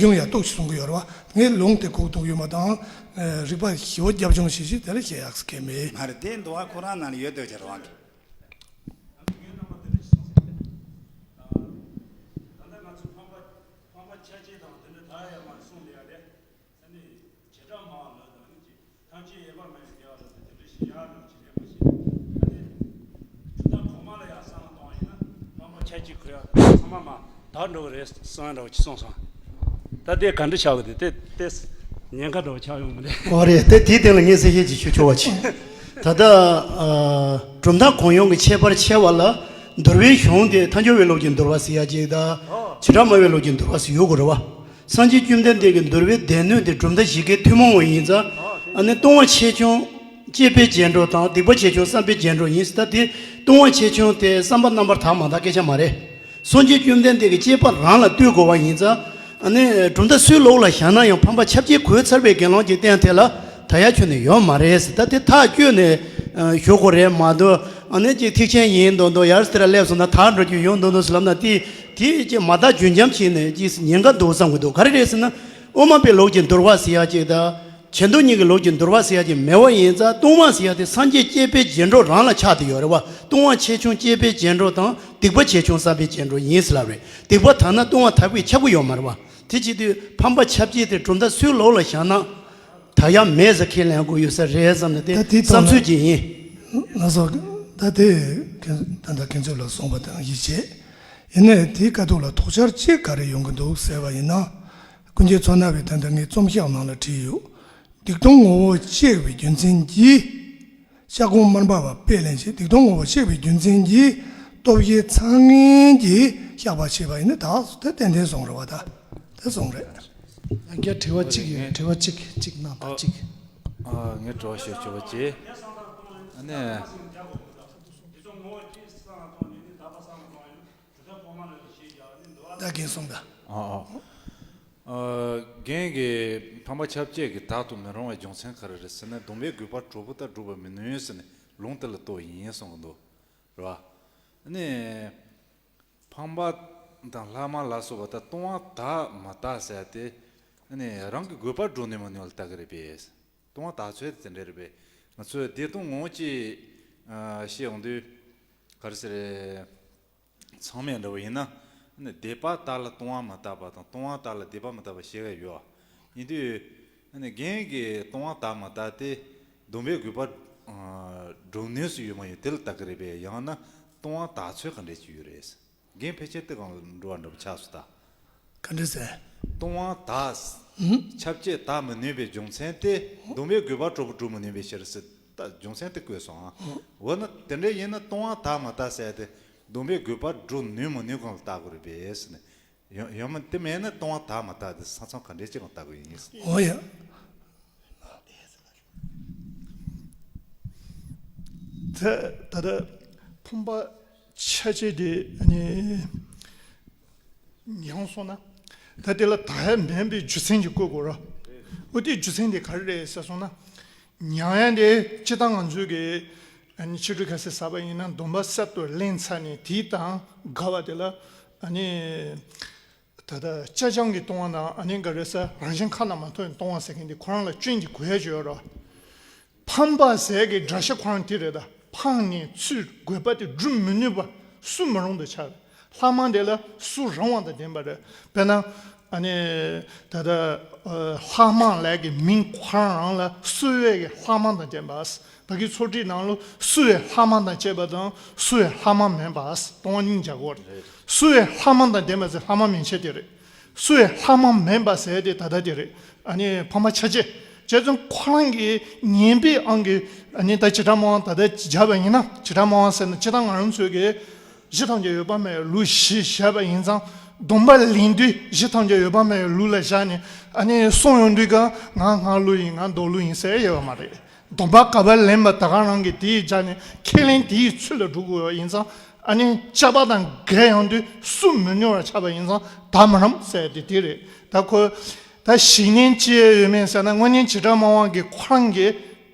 རྒྱུན་ཡང་གཏུགས་ཤིག་གསུང་གི་ཡོད་རེད་བ། ངས་ལུང་དེ་གོ་གི་འདུག་ཡོད་མ་དང་། རིགས་པ་ཞིབ་པོ་རྒྱབ་ལྗོངས་ཤིག་ཞིག་དེ་ལ་བཤད་ཡག་གི་མེད། མ་རེད། དེ་འདུལ་བ་ཁོ་རང་ནང་ལ་ཡོད་འདུག་ཅེས་རང་གི། ད་ལྟ་ང་ཚོ་ཕམ་པ་ཕམ་པ་ཆ་ཅེས་དང་དེ་འདྲ་ད་ཡང་མ་གསུངས་ལེ་ཡ་ལེ། ས་ནི་བྱེ་བྲག་སྨྲ་བ་ལ་དང་ནི་ཅི་ཐམས་ཅད་ཡོད་པར་སྨྲ་བའི་སྐལ་བ་ལ་དེ་འདྲ་ཞིག་ཡག་འགྲོ་ཅི་ལེགས་པ་ཞིག་ཨ་ནི་གྲུབ་མཐའ་གོང་མ་ལ་ཡང་བསམ་བློ་གཏོང་བ་ཡིན་ན་ཕམ་པ་ཆ་ཅེས་གོ་ཡག་ཚང་མ་མ་དག་འགྲོ་གི་རེད་གསུང་ཡག་འདྲ་བོ་ཅིག་གསུངས་སོང་། ད་དེ་ག་འདྲ་ཆགས་གི་འདུག་དེ་དེ་ཉེན་ཁ་འདྲ་བོ་ཆགས་ཡོང་གི་རེད། ཨོ་རེད། དེ་དེའི་སྟེང་ལ་ངས་གསལ་བཤད་ཅིག་ཞུ་ཆོག་པ་ཅིག་ད་ལྟ་ཨ་གྲུབ་མཐའ་གང་ཡོང་གི་ཁྱད་པར་ཕྱེ་བ་ལ་འདུལ་བའི་གཞུང་དེ་ཐལ་འགྱུར་བའི་ལུགས་ཀྱི་འདུལ་བ་ཟེར་ཡག་ཅིག་དང་བྱེ་བྲག་སྨྲ་བའི་ལུགས་ཀྱི་འདུལ་བ་ཟེར་ཡོད་དགོས་རེད་བ། སངས་རྒྱས་བཅོམ་ལྡན་འདས་ཀྱི་འདུལ་བའི་སྡེ་སྣོད་དེ་གྲུབ་མཐའ་བཞི་ཀའི་ཐུན་མོང་བ་ཡིན་ཙང་། ཨ་ནི་ལྟུང་བ་ཆེ་ཆུང་སྤྱད་པའི་རྗེས་འགྲོ་དང་སྡིག་པ་ཆེ་ཆུང་བསམ་པའི་རྗེས་འགྲོ་ཡིན་ཟེར། ད་དེ་ལྟུང་བ་ཆེ་ཆུང་དེ་བསམ་པ་རྣམ་པར་དག་མ་དག་སྐད་ཆ་མ་རེད། སངས་རྒྱས་བཅོམ་ལྡན་འདས་ཀྱི་སྤྱད་པ་རང་ལ་ལྟོས་དགོས་པ་ཡིན་ཙང་། ཨ་ནི་གྲུབ་མཐའ་སུའི་ལོགས་ལ་བཞག་ན་ཡང་ཕམ་པ་ཁྱབ་བྱེད་གོས་ཚར་བའི་དགེ་སློང་གི་སྟེང་དེ་ལ་དག་ཡག་ཁྱོན་ནས་ཡོད་མ་རེད་ཟེར། ད་དེ་ཐག་གཅོད་ནས་ཞུ་དགོས་རེད་མ་གཏོགས། ཨ་ནི་ཅིག་ཐེག་ཆེན་ཡིན་མདོག་མདོག་ཡར་དེ་ར་སླེབས་སོང་ན་དག་འགྲོ་རྒྱུ་ཡོང་མདོག་མདོག་ཟེར་ལབ་ན་དེ་དེ་ཅིག་མ་དག་རྒྱུན་འབྱམས་བྱས་ནས་ཅིག་ཉེན་ཁ་འདུག་བསམ་གྱི་འདུག་ག་རེ་རེད་ཟེར་ན། དབུ་མ་པའི་ལུགས་ཀྱི་འདུལ་བ་ཟེར་ཡག་ཅིག་དང་། ཆེ་མདོ་གཉིས་ཀྱི་ལུགས་ཀྱི་འདུལ་བ་ཟེར་ཡག་ཅིག་མེད་པ་ཡིན་ཙང་། ལྟུང་བ་ཟེར་ཡག་དེ་སངས་རྒྱས་སྤྱད་པའི་རྗེས་འགྲོ་རང་ལ་ཆགས་བསྡད་ཡོད་རེད་བ། ལྟུང་བ་ཆེ་ཆུང་སྤྱད་པའི་རྗེས་འགྲོ་དང་སྡིག་པ་ཆེ་ཆུང་བསམ་པའི་རྗེས་འགྲོ་ཡིན་ཟེར་ལབ་རེད། སྡིག་པ་དག་ན་ལྟུང་བ་དག་པས་ཁྱབ་ཀྱི་ཡོད་མ་རེད་བ། དེ་བྱེད་དུས་ཕམ་པ་ཁྱབ་བྱེད་དེ་གྲུབ་མཐའ་སུའི་ལོགས་ལ་བཞག་ན་དག་ཡག་མེད་ཟེར་ཁས་ལེན་དགོས་ཡོད་ས་རེད་བསམ་ནས་དེ་ད་དེ་བསམ་ཚུལ་ཅིག་ཡིན། ལགས་སོ། ད་དེ་ད་ལྟ་མཁན་ཚོས་ལ་གསུངས་པ་དང་ཡིད་ཆེས། ཡིན་ནའི་དེའི་ཁ་ཐུག་ལ་དོགས་འཆར་ཅིག་ག་རེ་ཡོང་གི་འདུག་ཟེར་བ་ཡིན་ན། ཀུན་མཁྱེན་མཚོ་སྣ་བས་ད་ལྟ་ངའི་རྩོམ་ཤག་ནང་ལ་བྲིས་ཡོད། སྡིག་ལྟུང་ངོ་བོ་གཅིག་པའི་རྒྱུ་མཚན་གྱིས། བཤགས་སྐོང་མར་པ་པས་ལན་བྱེད། སྡིག་ལྟུང་ངོ་བོ་གཅིག་པའི་རྒྱུ་མཚན་གྱིས་སྟོབས་བཞི་ཚང་ངེས་ཀྱིས་བཤགས་པ་བྱས་པ་ཡིན་ན་དག་སོ། དེ་ཏན་ཏན་སོང་རེད་བ། ད་དེ་སོང་རེད། ཡང་བསྐྱར་དྲི་བ་གཅིག་ཡོད། དྲི་བ་གཅིག་གཅིག་གནང་དང་གཅིག་ཨ། ངས་དྲི་བ་ཞུ་ཆོག་པ་བྱེད། ཨ་ནི། ད་རྒན་གསུངས་དང་། ཨ་ཨ། ཨ། རྒན་གྱིས་ཕམ་པ་ཁྱབ་བྱེད་ཀྱི་དག་ཏུ་མི་རུང་བའི་རྒྱུ་མཚན་ག་རེ་རེད་ཟེར་ན། སྡོམ་པའི་དགོས་པ་དྲུག་པོ་ལྟར་སྒྲུབ་པར་མི་ནུས་ཟེར་ནས་ལུང་དེ་ལ་ལྟོས་ཡིན་གསུང་གི་འདུག་རེད་བ། ཨ་ནི། ཕམ་པ་དང་ལྷག་མ་ལ་སོགས་པ་དག་ལྟུང་བ་དག་མ་དག་ཟེར་ཏེ། ཨ་ནི་རང་གི་དགོས་པ་སྒྲུབ་ནུས་མ་ནུས་ལ་ལྟ་གི་རེད་པས། ལྟུང་བ་དག་ཚུལ་དེ་འདྲ་རེད་པས། ང་ཚོས་སྡིག་ལྟུང་ངོ་བོ་གཅིག་ཨ། བཤད་ཡོང་དུས། ག་རེ་ཟེར། ཚང་མས་འདྲ་བོ་ཡིན་ན། ཨ་ནི་སྡིག་པ་དག་ལ་ལྟུང་བ་མ་དག་པ་དང་ལྟུང་བ་དག་ལ་སྡིག་པ་མ་དག་པ་ཞེས་པ་ཡོད། ཡིན་དུས། ཨ་ནི་རྒན་གྱིས་ལྟུང་བ་དག་མ་དག་དེ་སྡོམ་པའི་དགོས་པ་ཨ། སྒྲུབ་ནུས་སུ་ཡོད་མ་ཡོད་དེ་ལ་ལྟ་གི་རེད་པས། ཡང་ན་ལྟུང་བ་དག་ཚུལ་ག་འདྲས་ཅིག་ཡོད་རེད། རྒན་ཕལ་ཆེར་དེ་སྒང་ལ་འགྲོ་བ་འདྲ་པོ་ཆགས་སོང་ད། ག་འདྲ་ཟེར། ལྟུང་བ་དག་ཁྱབ་བྱེད་དག་མི་ནུས་པའི་རྒྱུ་མཚན་དེ་སྡོམ་པའི་དགོས་པ་དྲུག་པོ་སྒྲུབ་མི་ནུས་པའི་ཕྱིར་ཟེར། ད་རྒྱུ་མཚན་དེ་བཀོད་སོང་ཨ། འོ་ན་དེ་འདྲ་ཡིན་ན་ལྟུང་བ་དག་མ་དག་ཟེར་དེ་སྡོམ་པའི་དགོས་པ་སྒྲུབ་ནུས་མི་ནུས་སྒང་ལ་ལྟ་དགོས་རེད་པས་ཟེར་ནས། ཡང་ཡང་མིན་དེ་མེད་ན་ལྟུང་བ་དག་མ་དག་དེ་ས་མཚམས་ག་འདྲས་ཅིག་ལ་ལྟ་དགོས་ཡིན། འོ་ཡ། ད་ད་ལྟ་ཕམ་པ་ཁྱབ་བྱེད་དེ་ནི་ཡང་སོང་ན། ད་དེ་ལ་དག་ཡ་མིན་པའི་རྒྱུ་མཚན་ཅིག་བཀོད་དགོས་ར། འོ་དེའི་རྒྱུ་མཚན་དེ་ག་རེ་རེད་ཟེར་སོང་ན། མྱང་ཡ་དེ་སྤྱིར་བཏང་ང་ཚོའི་གི་ཨ་ནི་ཕྱི་དྲོ་ག་ཚོད་ཟ་བ་ཡིན་ན་སྡོམ་པ་གསར་དུ་ལེན་ཚར་ནས་དེའི་དང་འགལ་བ་དེ་ལ་ཨ་ནི། ད་ལྟ་སྐྱེས་སྦྱངས་ཀྱི་ལྟུང་བ་དང་ཨ་ནི་ག་རེ་ཟེར། རང་བཞིན་ཁ་ན་མ་ཐོ་བའི་ལྟུང་བ་ཟེར་མཁན་དེ་ཁོ་རང་ལ་སྐྱོན་གྱི་གོ་ཡ་ཅིག་ཡོད་རེད། ཕམ་པ་ཟེར་གི་སྒྲ་ཤ་ཁོ་རང་དེ་རེད་ད། ཕངས་ནས་ཚུར་དགོས་པ་དེ་སྒྲུབ་མི་ནུས་པ་སུ་མི་རུང་དུ་ཆགས། ལྷག་མ་དེ་ལ་སུ་རུང་བ་དང་ལྡན་པ་རེད། དཔེར་ན་ཨ་ནི་ད་ལྟ་ལྷག་མ་ལབ་གི་མིང་ཁོ་རང་རང་ལ་གསོལ་བའི་གི་ལྷག་མ་དང་ལྡན་པ། ཕ་གི་ཚོགས་སྒྲིག་ནང་ལོ་བསུ་བའི་ལྷག་མ་དང་བཅས་པ་དང་བསུ་བའི་ལྷག་མ་མིན་པ། ལྟུང་བ་གཉིས་རྒྱག་གོ་རེད། བསུ་བའི་ལྷག་མ་དང་ལྡན་པ་ཟེར་ལྷག་མ་མན་ཆད་དེ་རེད། བསུ་བའི་ལྷག་མ་མིན་པ་ཟེར་དེ་ད་ལྟ་དེ་རེད། ཨ་ནི་ཕམ་པ་ཁྱབ་བྱེད། བྱས་ཙང་ཁོ་རང་གི་ངན་པའི་ཨང་གི་ཨ་ནི་ད་བྱེ་བྲག་སྨྲ་བ་ད་ལྟ་བྱས་པ་ཡིན་ན། བྱེ་བྲག་སྨྲ་བ་ཟེར་ན་སྤྱིར་བཏང་ང་རང་ཚོའི་གི་གཞི་ཐམས་ཅད་ཡོད་པ་མེད་ལུགས་བཞི་བཞག་པ་ཡིན་ཙང་། སྡོམ་པ་ལེན་དུས་གཞི་ཐམས་ཅད་ཡོད་པ་མེད་ལུགས་ལ་བཞག་ནས་ཨ་ནི་གསུང་ཡོང་དུས་ཀ་ང་སྔགས་ལུགས་ཡིན། ང་མདོ་ལུགས་ཡིན་ཟེར་ཡོད་པ་མ་རེད། སྡོམ་པ་ག་པར་ལེན་པ་ད་ག་རང་གིས་དེའི་རྒྱ་ནས་ཁས་ལེན་དེའི་ཚུལ་ལ་འགྲོ་དགོས་པ་ཡིན་ཙང་། ཨ་ནི་སྐྱག་པ་དང་འགལ་ཡོང་དུས་སུ་མི་ཉོ་བར་ཆགས་པ་ཡིན་ཙང་དག་མི་རུང་ཟེར་དེ་དེ་རེད། ད་ཁོ་ད་གཞི་ནས་ཅི་ཡོད་མེད་ཟེར་ན། དངོས་གནས་བྱེ་བྲག་སྨྲ་བ་གི་ཁོ་རང་གི་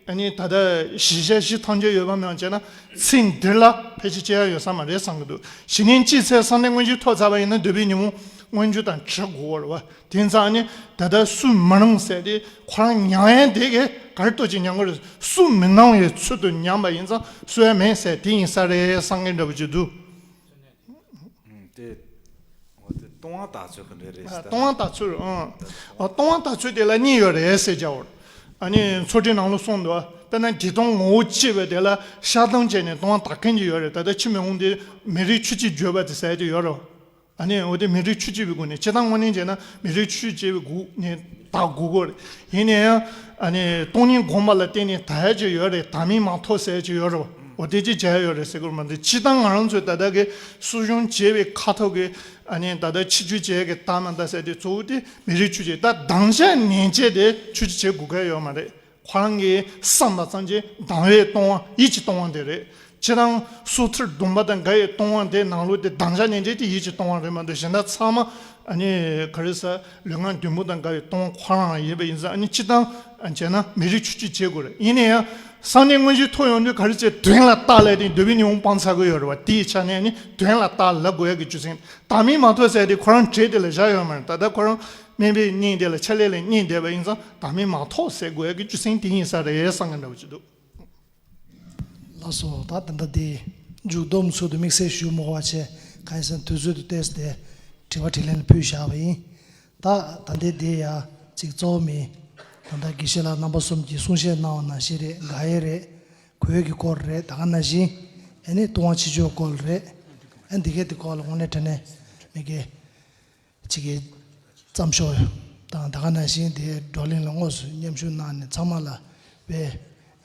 ཨ་ནི་ད་ལྟ་གཞི་བཞག་གཞི་ཐམས་ཅད་ཡོད་པ་མེད་བྱས་ན་ཚེ་འདི་ལ་ཕལ་ཆེར་སྐྱེ་ཡ་ཡོད་ས་མ་རེད་བསམ་གི་འདུག་གཞི་ནས་ཅི་ཚེ་སང་གནས་དངོས་གཞི་ཐོབ་ཚར་བ་ཡིན་ན་འདོད་པའི་ཉོན་མོངས་མངོན་གྱུར་དང་བྲལ་དགོས་པ་རེད་བ། དེ་ཙང་ནི་ད་ལྟ་སུ་མི་རུང་ཟེར་དེ་ཁོ་རང་མྱང་ཡན་དེ་གས་ག་རེ་ལྟོས་ཀྱི་མྱང་གི་རེད། སུ་མི་སྣང་བའི་ཚུལ་དུ་མྱངས་པ་ཡིན་ཙང་སུ་ཡང་མེད་ཟེར་དེ་ཡིན་ས་རེད་བསམ་གི་འདྲ་པོ་ཅིག་འདུག་ཨུམ། དེ། འོ་དེ་ལྟུང་བ་དག་ཚུལ་ག་འདྲ་རེད་ཟེར་ད། ལྟུང་བ་དག་ཚུལ། ཨང་། ལྟུང་བ་དག་ཚུལ་དེ་ལ་གཉིས་ཡོད་རེད་ཟེར་བྱའོ། ཨ་ནི་ཚོགས་སྒྲིག་ནང་ལ་གསུངས་འདུག་དཔེར་ན་སྡིག་ལྟུང་ངོ་བོ་གཅིག་པ་དེ་ལ་བཤགས་སྡོམ་བྱས་ནས་ལྟུང་བ་དག་མཁན་གྱི་ཡོད་རེད། ད་ལྟ་ཕྱི་མི་འོང་དེ་མི་རིགས་ཆོས་གཅིག་བརྗོད་པ་དེ་ཟེར་དེ་ཡོད་རེད། ཨ་ནི་འོ་དེ་མི་རིགས་ཆོས་གཅིག་པའི་སྒོ་ནས། སྤྱིར་བཏང་དངོས་གནས་བྱས་ན་མི་རིགས་ཆོས་གཅིག་པའི་སྒོ་ནས་དག་དགོས་ཀྱི་རེད། ཡིན་ན་ཡང་ཨ་ནི་སྟོང་ཉིད་སྒོམ་པ་ལ་བརྟེན་ནས་དག་ཡ་ཅིག་ཡོད་རེད། དག་མིན་མ་ཐོབ་ཟེར་ཡ་ཅིག་ཡོད་རེད་བ། འོ་དེ་ཅིག་བྱ་ཡ་ཡོད་རེད་ཟེར་དགོས་མ་རེད། སྤྱིར་བཏང་ང་རང་ཚོའི་ད་ལྟ་གི་གསོ་སྦྱོང་བྱས་པའི་ཁ་ཐོག་གི་ཨ་ནི་ད་ལྟ་ཕྱི་འགྱུར་བྱས་གི་དག་མ་དག་ཟེར་དེ་གཙོ་བོ་དེ་མི་རིགས་ཆོས་གཅིག་ད་དམ་བཅའ་ནན་བཅད་དེ་ཆོས་གཅིག་བྱེད་དགོས་ཀྱི་ཡོད་མ་རེད། ཁོ་རང་གིས་བསམ་པ་ཙམ་གྱིས་དང་བའི་ལྟུང་བ་ཡིད་ཀྱི་ལྟུང་བ་དེ་རེད། སྤྱིར་བཏང་སོ་ཐར་སྡོམ་པ་དང་འགལ་བའི་ལྟུང་བ་དེ་ནང་ལོགས་དེ་དམ་བཅའ་ནན་བཅད་དེ་ཡིད་ཀྱི་ལྟུང་བ་རེད་མ་གཏོགས་གཞན་དག་ཚང་མ་ཨ་ནི་ག་རེ་ཟེར་ལུས་ངག་བདུན་པོ་དང་འགལ་བའི་ལྟུང་བ་ཁོ་རང་རང་ཡིན་པ་ཡིན་ཙང་། ཨ་ནི་སྤྱིར་བཏང་བྱས་ན་མི་རིགས་ཆོས་གཅིག་བྱེད་དགོས་རེད། ཡིན་ན་ཡང་སང་གནས་དངོས་གཞི་ཐོབ་ཡོང་དུས་ག་རེ་བྱས་དོན་ལ་བཏགས་ལས་དེ་འདོད་པའི་ཉོན་མོངས་སྤང་ཚར་གི་ཡོད་རེད་བ། དེའི་ཆ་ནས་ཨ་ནི་དོན་ལ་བཏགས་ལབ་དགོས་ཡ་གི་རྒྱུ་མཚན། དག་མིན་མ་ཐོབ་ཟེར་དེ་ཁོ་རང་གྲས་དེ་ལ་བཞག་ཡོད་མ་རེད། ད་ལྟ་ཁོ་རང་དམན་པའི་གནས་དེ་ལ་ཕྱག་ལས་ལ་གནས་བསྡད་པ་ཡིན་ཙང་དག་མིན་མ་ཐོབ་ཟེར་དགོས་ཡ་གི་རྒྱུ་མཚན་དེ་ཡིན་ས་རེད་བསམ་གི་འདྲ་བོ་ཅིག་འདུག་ལགས་སོ། ད་ད་ལྟ་དེ་མཇུག་སྡོམ་ཚུལ་དུ་དམིགས་བསལ་ཞུ་མ་དགོས་པ་བྱས། གང་ཡིན་ཟེར་ན་དུས་ཚོད་དུ་བལྟས་ཏེ་དྲི་བ་དྲིས་ལན་ལ་ཕུལ་བཞག་པ་ཡིན། ད་ད་ལྟའི་དེ་ཡ་ཅིག་གཙོ་བོ་མི་ད་ལྟ་དགེ་བཤེས་ལགས་རྣམ་པ་གསུམ་གྱིས་གསུང་བཤད་གནང་བ་ནང་བཞིན་རེད། དགག་དབྱེ་རེད། གོས་ཀྱི་སྐོར་རེད། ད་ག་ནང་བཞིན་ཨ་ནི་ལྟུང་བ་ཕྱི་བཅོས་སྐོར་རེད། ཨ་འདི་གའི་དེ་སྐོར་ལ་དངོས་གནས་དྲང་གནས་མི་དགེ་ཅིག་གིས་བརྩམས་ཤོག་དང་། ད་ག་ནང་བཞིན་དེ་བགྲོ་གླེང་ལ་དངོས་སུ་མཉམ་ཞུགས་གནང་ནས་ཚང་མ་ལ་དཔེ་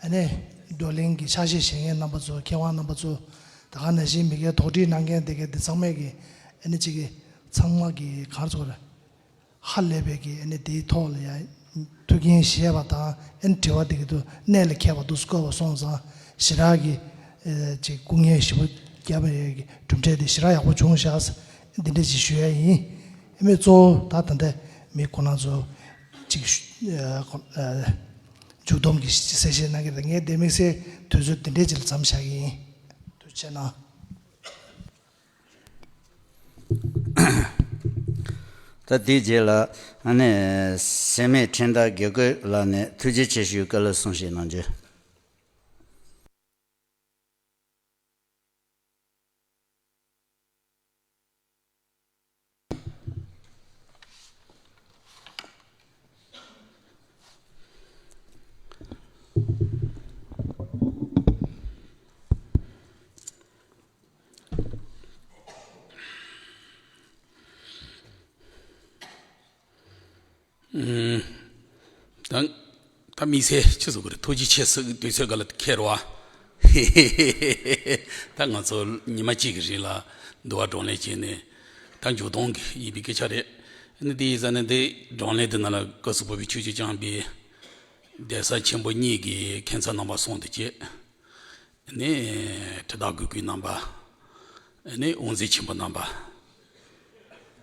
ཨ་ནི་བགྲོ་གླེང་གི་ཕྱག་བཞེས་བཞེས་མཁན་རྣམ་པ་ཚོ། མཁས་དབང་རྣམ་པ་ཚོ། ད་ག་ནང་བཞིན་མི་སྒེར་དོགས་འདྲི་གནང་མཁན་དེ་ག་དེ་ཚང་མས་ཀྱི་ཨ་ནི་གཅིག་གི་ཚང་མ་གི་ག་རེ་ཟེར་དགོས་རེད། ཧ་ལས་པའི་གི་ཨ་ནི་དེའི་ཐོག་ལ་ཡང་ཐུགས་འགན་བཞེས་པ་དང་། ཨ་ནི་དྲི་བ་དེ་གི་དུ་གནད་ལ་འཁེལ་བ་འདུག་སྐོར་བ་སོང་ཙང་ཞེ་དྲག་གི་ཨེ་ཅིག་སྐུ་ངལ་ཞེ་པོ་བརྒྱབ་པའི་གི་གྲུབ་འབྲས་དེ་ཞེ་དྲག་ཡག་པོ་བྱུང་ཤག་འདི་འདྲ་ཅིག་ཞུ་ཡ་ཡིན། ཨ་ནི་གཙོ་བོ་ད་ད་ལྟ་མི་ཁོ་ན་ཚོ་ཅིག་ཨེ་ཁོ་ཨེ་མཇུག་སྡོམ་གྱི་གསལ་བཤད་གནང་གི་རེད། ངས་དེ་དམིགས་བསལ་དུས་ཚོད་འདི་འདྲ་ཅིག་ལ་མཚམས་བཞག་གི་ཡིན། ཐུགས་རྗེ་གནང་། ད་དེའི་རྗེས་ལ་ཨ་ནི་སེར་སྨད་འཕྲིན་བདག་དགེ་བསྐོས་ལགས་ནས་ཐུགས་རྗེ་ཆེ་ཞུའི་བཀའ་སློབ་གསུང་བཤད་གནང་རྒྱུ། ད་ད་དམིགས་བསལ་ཅི་ཟེར་དགོས་རེད། ཐུགས་རྗེ་ཆེ་ཟེར་དུས་ཚོད་འགའ་ལ་འཁེལ་བ། ད་ང་ཚོ་ཉི་མ་གཅིག་གི་རིང་ལ་འདུ་བ་བགྲོ་གླེང་བྱས་ནས། ད་མཇུག་སྡོམ་གི་ཡིན་པའི་སྐད་ཆ་རེད། ཨ་ནི་དེ་ཡིན་ཙང་ནི་འདི་བགྲོ་གླེང་འདི་ནང་ལ་སྐུ་གཟུགས་ཕུར་བུའི་ཆོས་ཀྱི་རྐྱང་པའི་གདན་ས་ཆེན་པོ་གཉིས་ཀྱི་མཁན་ཚབ་རྣམ་པ་གསུམ་དེ་བཅས། ཨ་ནི་དྲི་བདག་གུས་གུས་རྣམ་པ། ཨ་ནི་དབུ་མཛད་ཆེན་པོ་རྣམ་པ།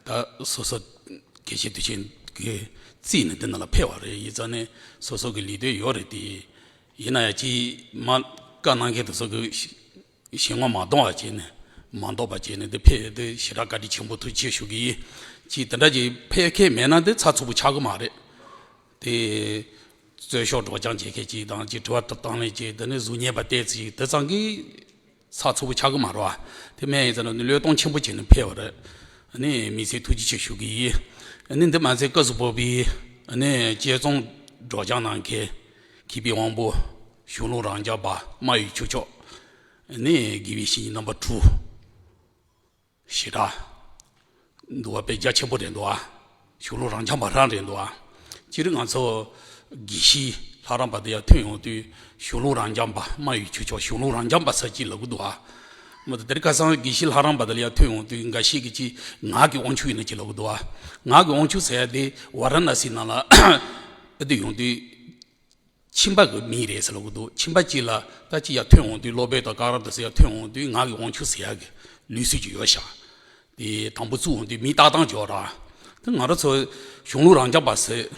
ད་སོ་སོ་དགེ་བཤེས་དུས་ཆེན་གྱི་རྩིས་ནས་འདི་ནང་ལ་ཕེབས་པ་རེད། ཡིན་ཙང་ནི་སོ་སོ་གི་ལས་དོན་ཡོད་རེད་དེ། ཡིན་ན་ཡང་ཅིག་མ་བཀའ་གནང་མཁན་དེ་ཚོ་གི་ཞལ་ངོ་མ་གཏོང་བ་བྱས་ནས། མ་འདོགས་པ་བྱས་ནས་འདི་ཕེབས་ཡོད་དུས་ཞེ་དྲག་བཀའ་དྲིན་ཆེན་པོ་ཐུགས་རྗེ་ཆེ་ཞུ་གི་ཡིན། ཅིག་དེ་འདྲ་ཅིག་ཕེབས་མཁན་མེད་ན་འདི་ཚགས་ཚུད་པོ་ཆགས་ཀྱི་མ་རེད། དེ་རྩོད་ཤོག་སྒྲོག་སྦྱང་བྱེད་མཁན་ཅིག་དང་། ཅིག་དྲི་བ་དང་ལེན་བྱེད། དེ་ནས་གཟུགས་བརྙན་པ་བལྟས་ཅིག་དེ་ཙམ་གྱིས་ཚགས་ཚུད་པོ་ཆགས་ཀྱི་མ་རེད་པ། དེ་མིན་ཡིན་ཙང་ནི་བློས་གཏོང་ཆེན་པོ་བྱས་ནས་ཕེབས་པ་རེད། ཨ་ནི་དམིགས་བསལ་ཐུགས་རྗེ་ཆེ་ཞུ་གི་ཡིན། ཨ་ནི་འདི་མ་ཚད་སྐབས་སུ་བབས་པའི་ཨ་ནི་དཔྱད་རྩོམ་སྒྲོག་སྦྱང་གནང་མཁན་མཁས་པའི་དབང་པོ་གཞུང་ལུགས་རང་འཇགས་པ་རྨ་ཡུལ་ཆོས་མཆོག་ཨ་ནི་དགེ་བའི་བཤེས་གཉེན་རྣམ་པ་དྲུག་ཞེ་དྲག་འདུག་པ། དཔེ་རྒྱ་ཆེན་པོ་རེད་འདུག་པ། གཞུང་ལུགས་རང་འཇགས་པ་རང་རེད་འདུག་པ། སྤྱིར་ང་ཚོ་དགེ་བཤེས་ལྷ་རམས་པ་དེ་ཡར་ཐོན་ཡོང་དུས་གཞུང་ལུགས་རང་འཇགས་པ། རྨ་ཡུལ་ཆོས་མཆོག་གཞུང་ལུགས་རང་འཇགས་པ་ཟེར་ཅིག་ལབ་ཀྱི་འདུག་པ། མ་གཏོགས་དེ་རིང་ཁ་སང་དགེ་བཤེས་ལྷ་རམས་པ་དེ་ལ་ཡར་ཐོན་ཡོང་དུས་འགའ་ཞིག་གིས་ཅིག་ངག་གི་དབང་ཕྱུག་ཡིན་ན་ཅིག་ལབ་ཀྱི་འདུག་པ། ངག་གི་དབང་ཕྱུག་ཟེར་ཡ་དེ་ཝཱ་ར་ཎ་སི་ནང་ལ་ཨ་དེ་ཡོང་དུས། ཁྱིམ་པ་གི་མིང་རེད་ཟེར་ལབ་ཀྱི་འདུག་ཁྱིམ་པ་གཅིག་ལ་ད་ཅིག་ཡར་ཐོན་འོང་དུས། སློབ་དཔོན་དང་ག་ར་དེ་ཚོ་ཡར་ཐོན་འོང་དུས་ངག་གི་དབང་ཕྱུག་ཟེར་ཡག་གི་ལུགས་སྲོལ་ཅིག་ཡོད་ཤག་དེ་དང་པོ་བཙུགས་འོང་དུས་མིང་བཏགས་སྟངས་ཅིག་ཡོད་ར། དེ་ང་རང་ཚོ་གཞུང་ལུགས་རང་འཇགས་པ་ཟེར།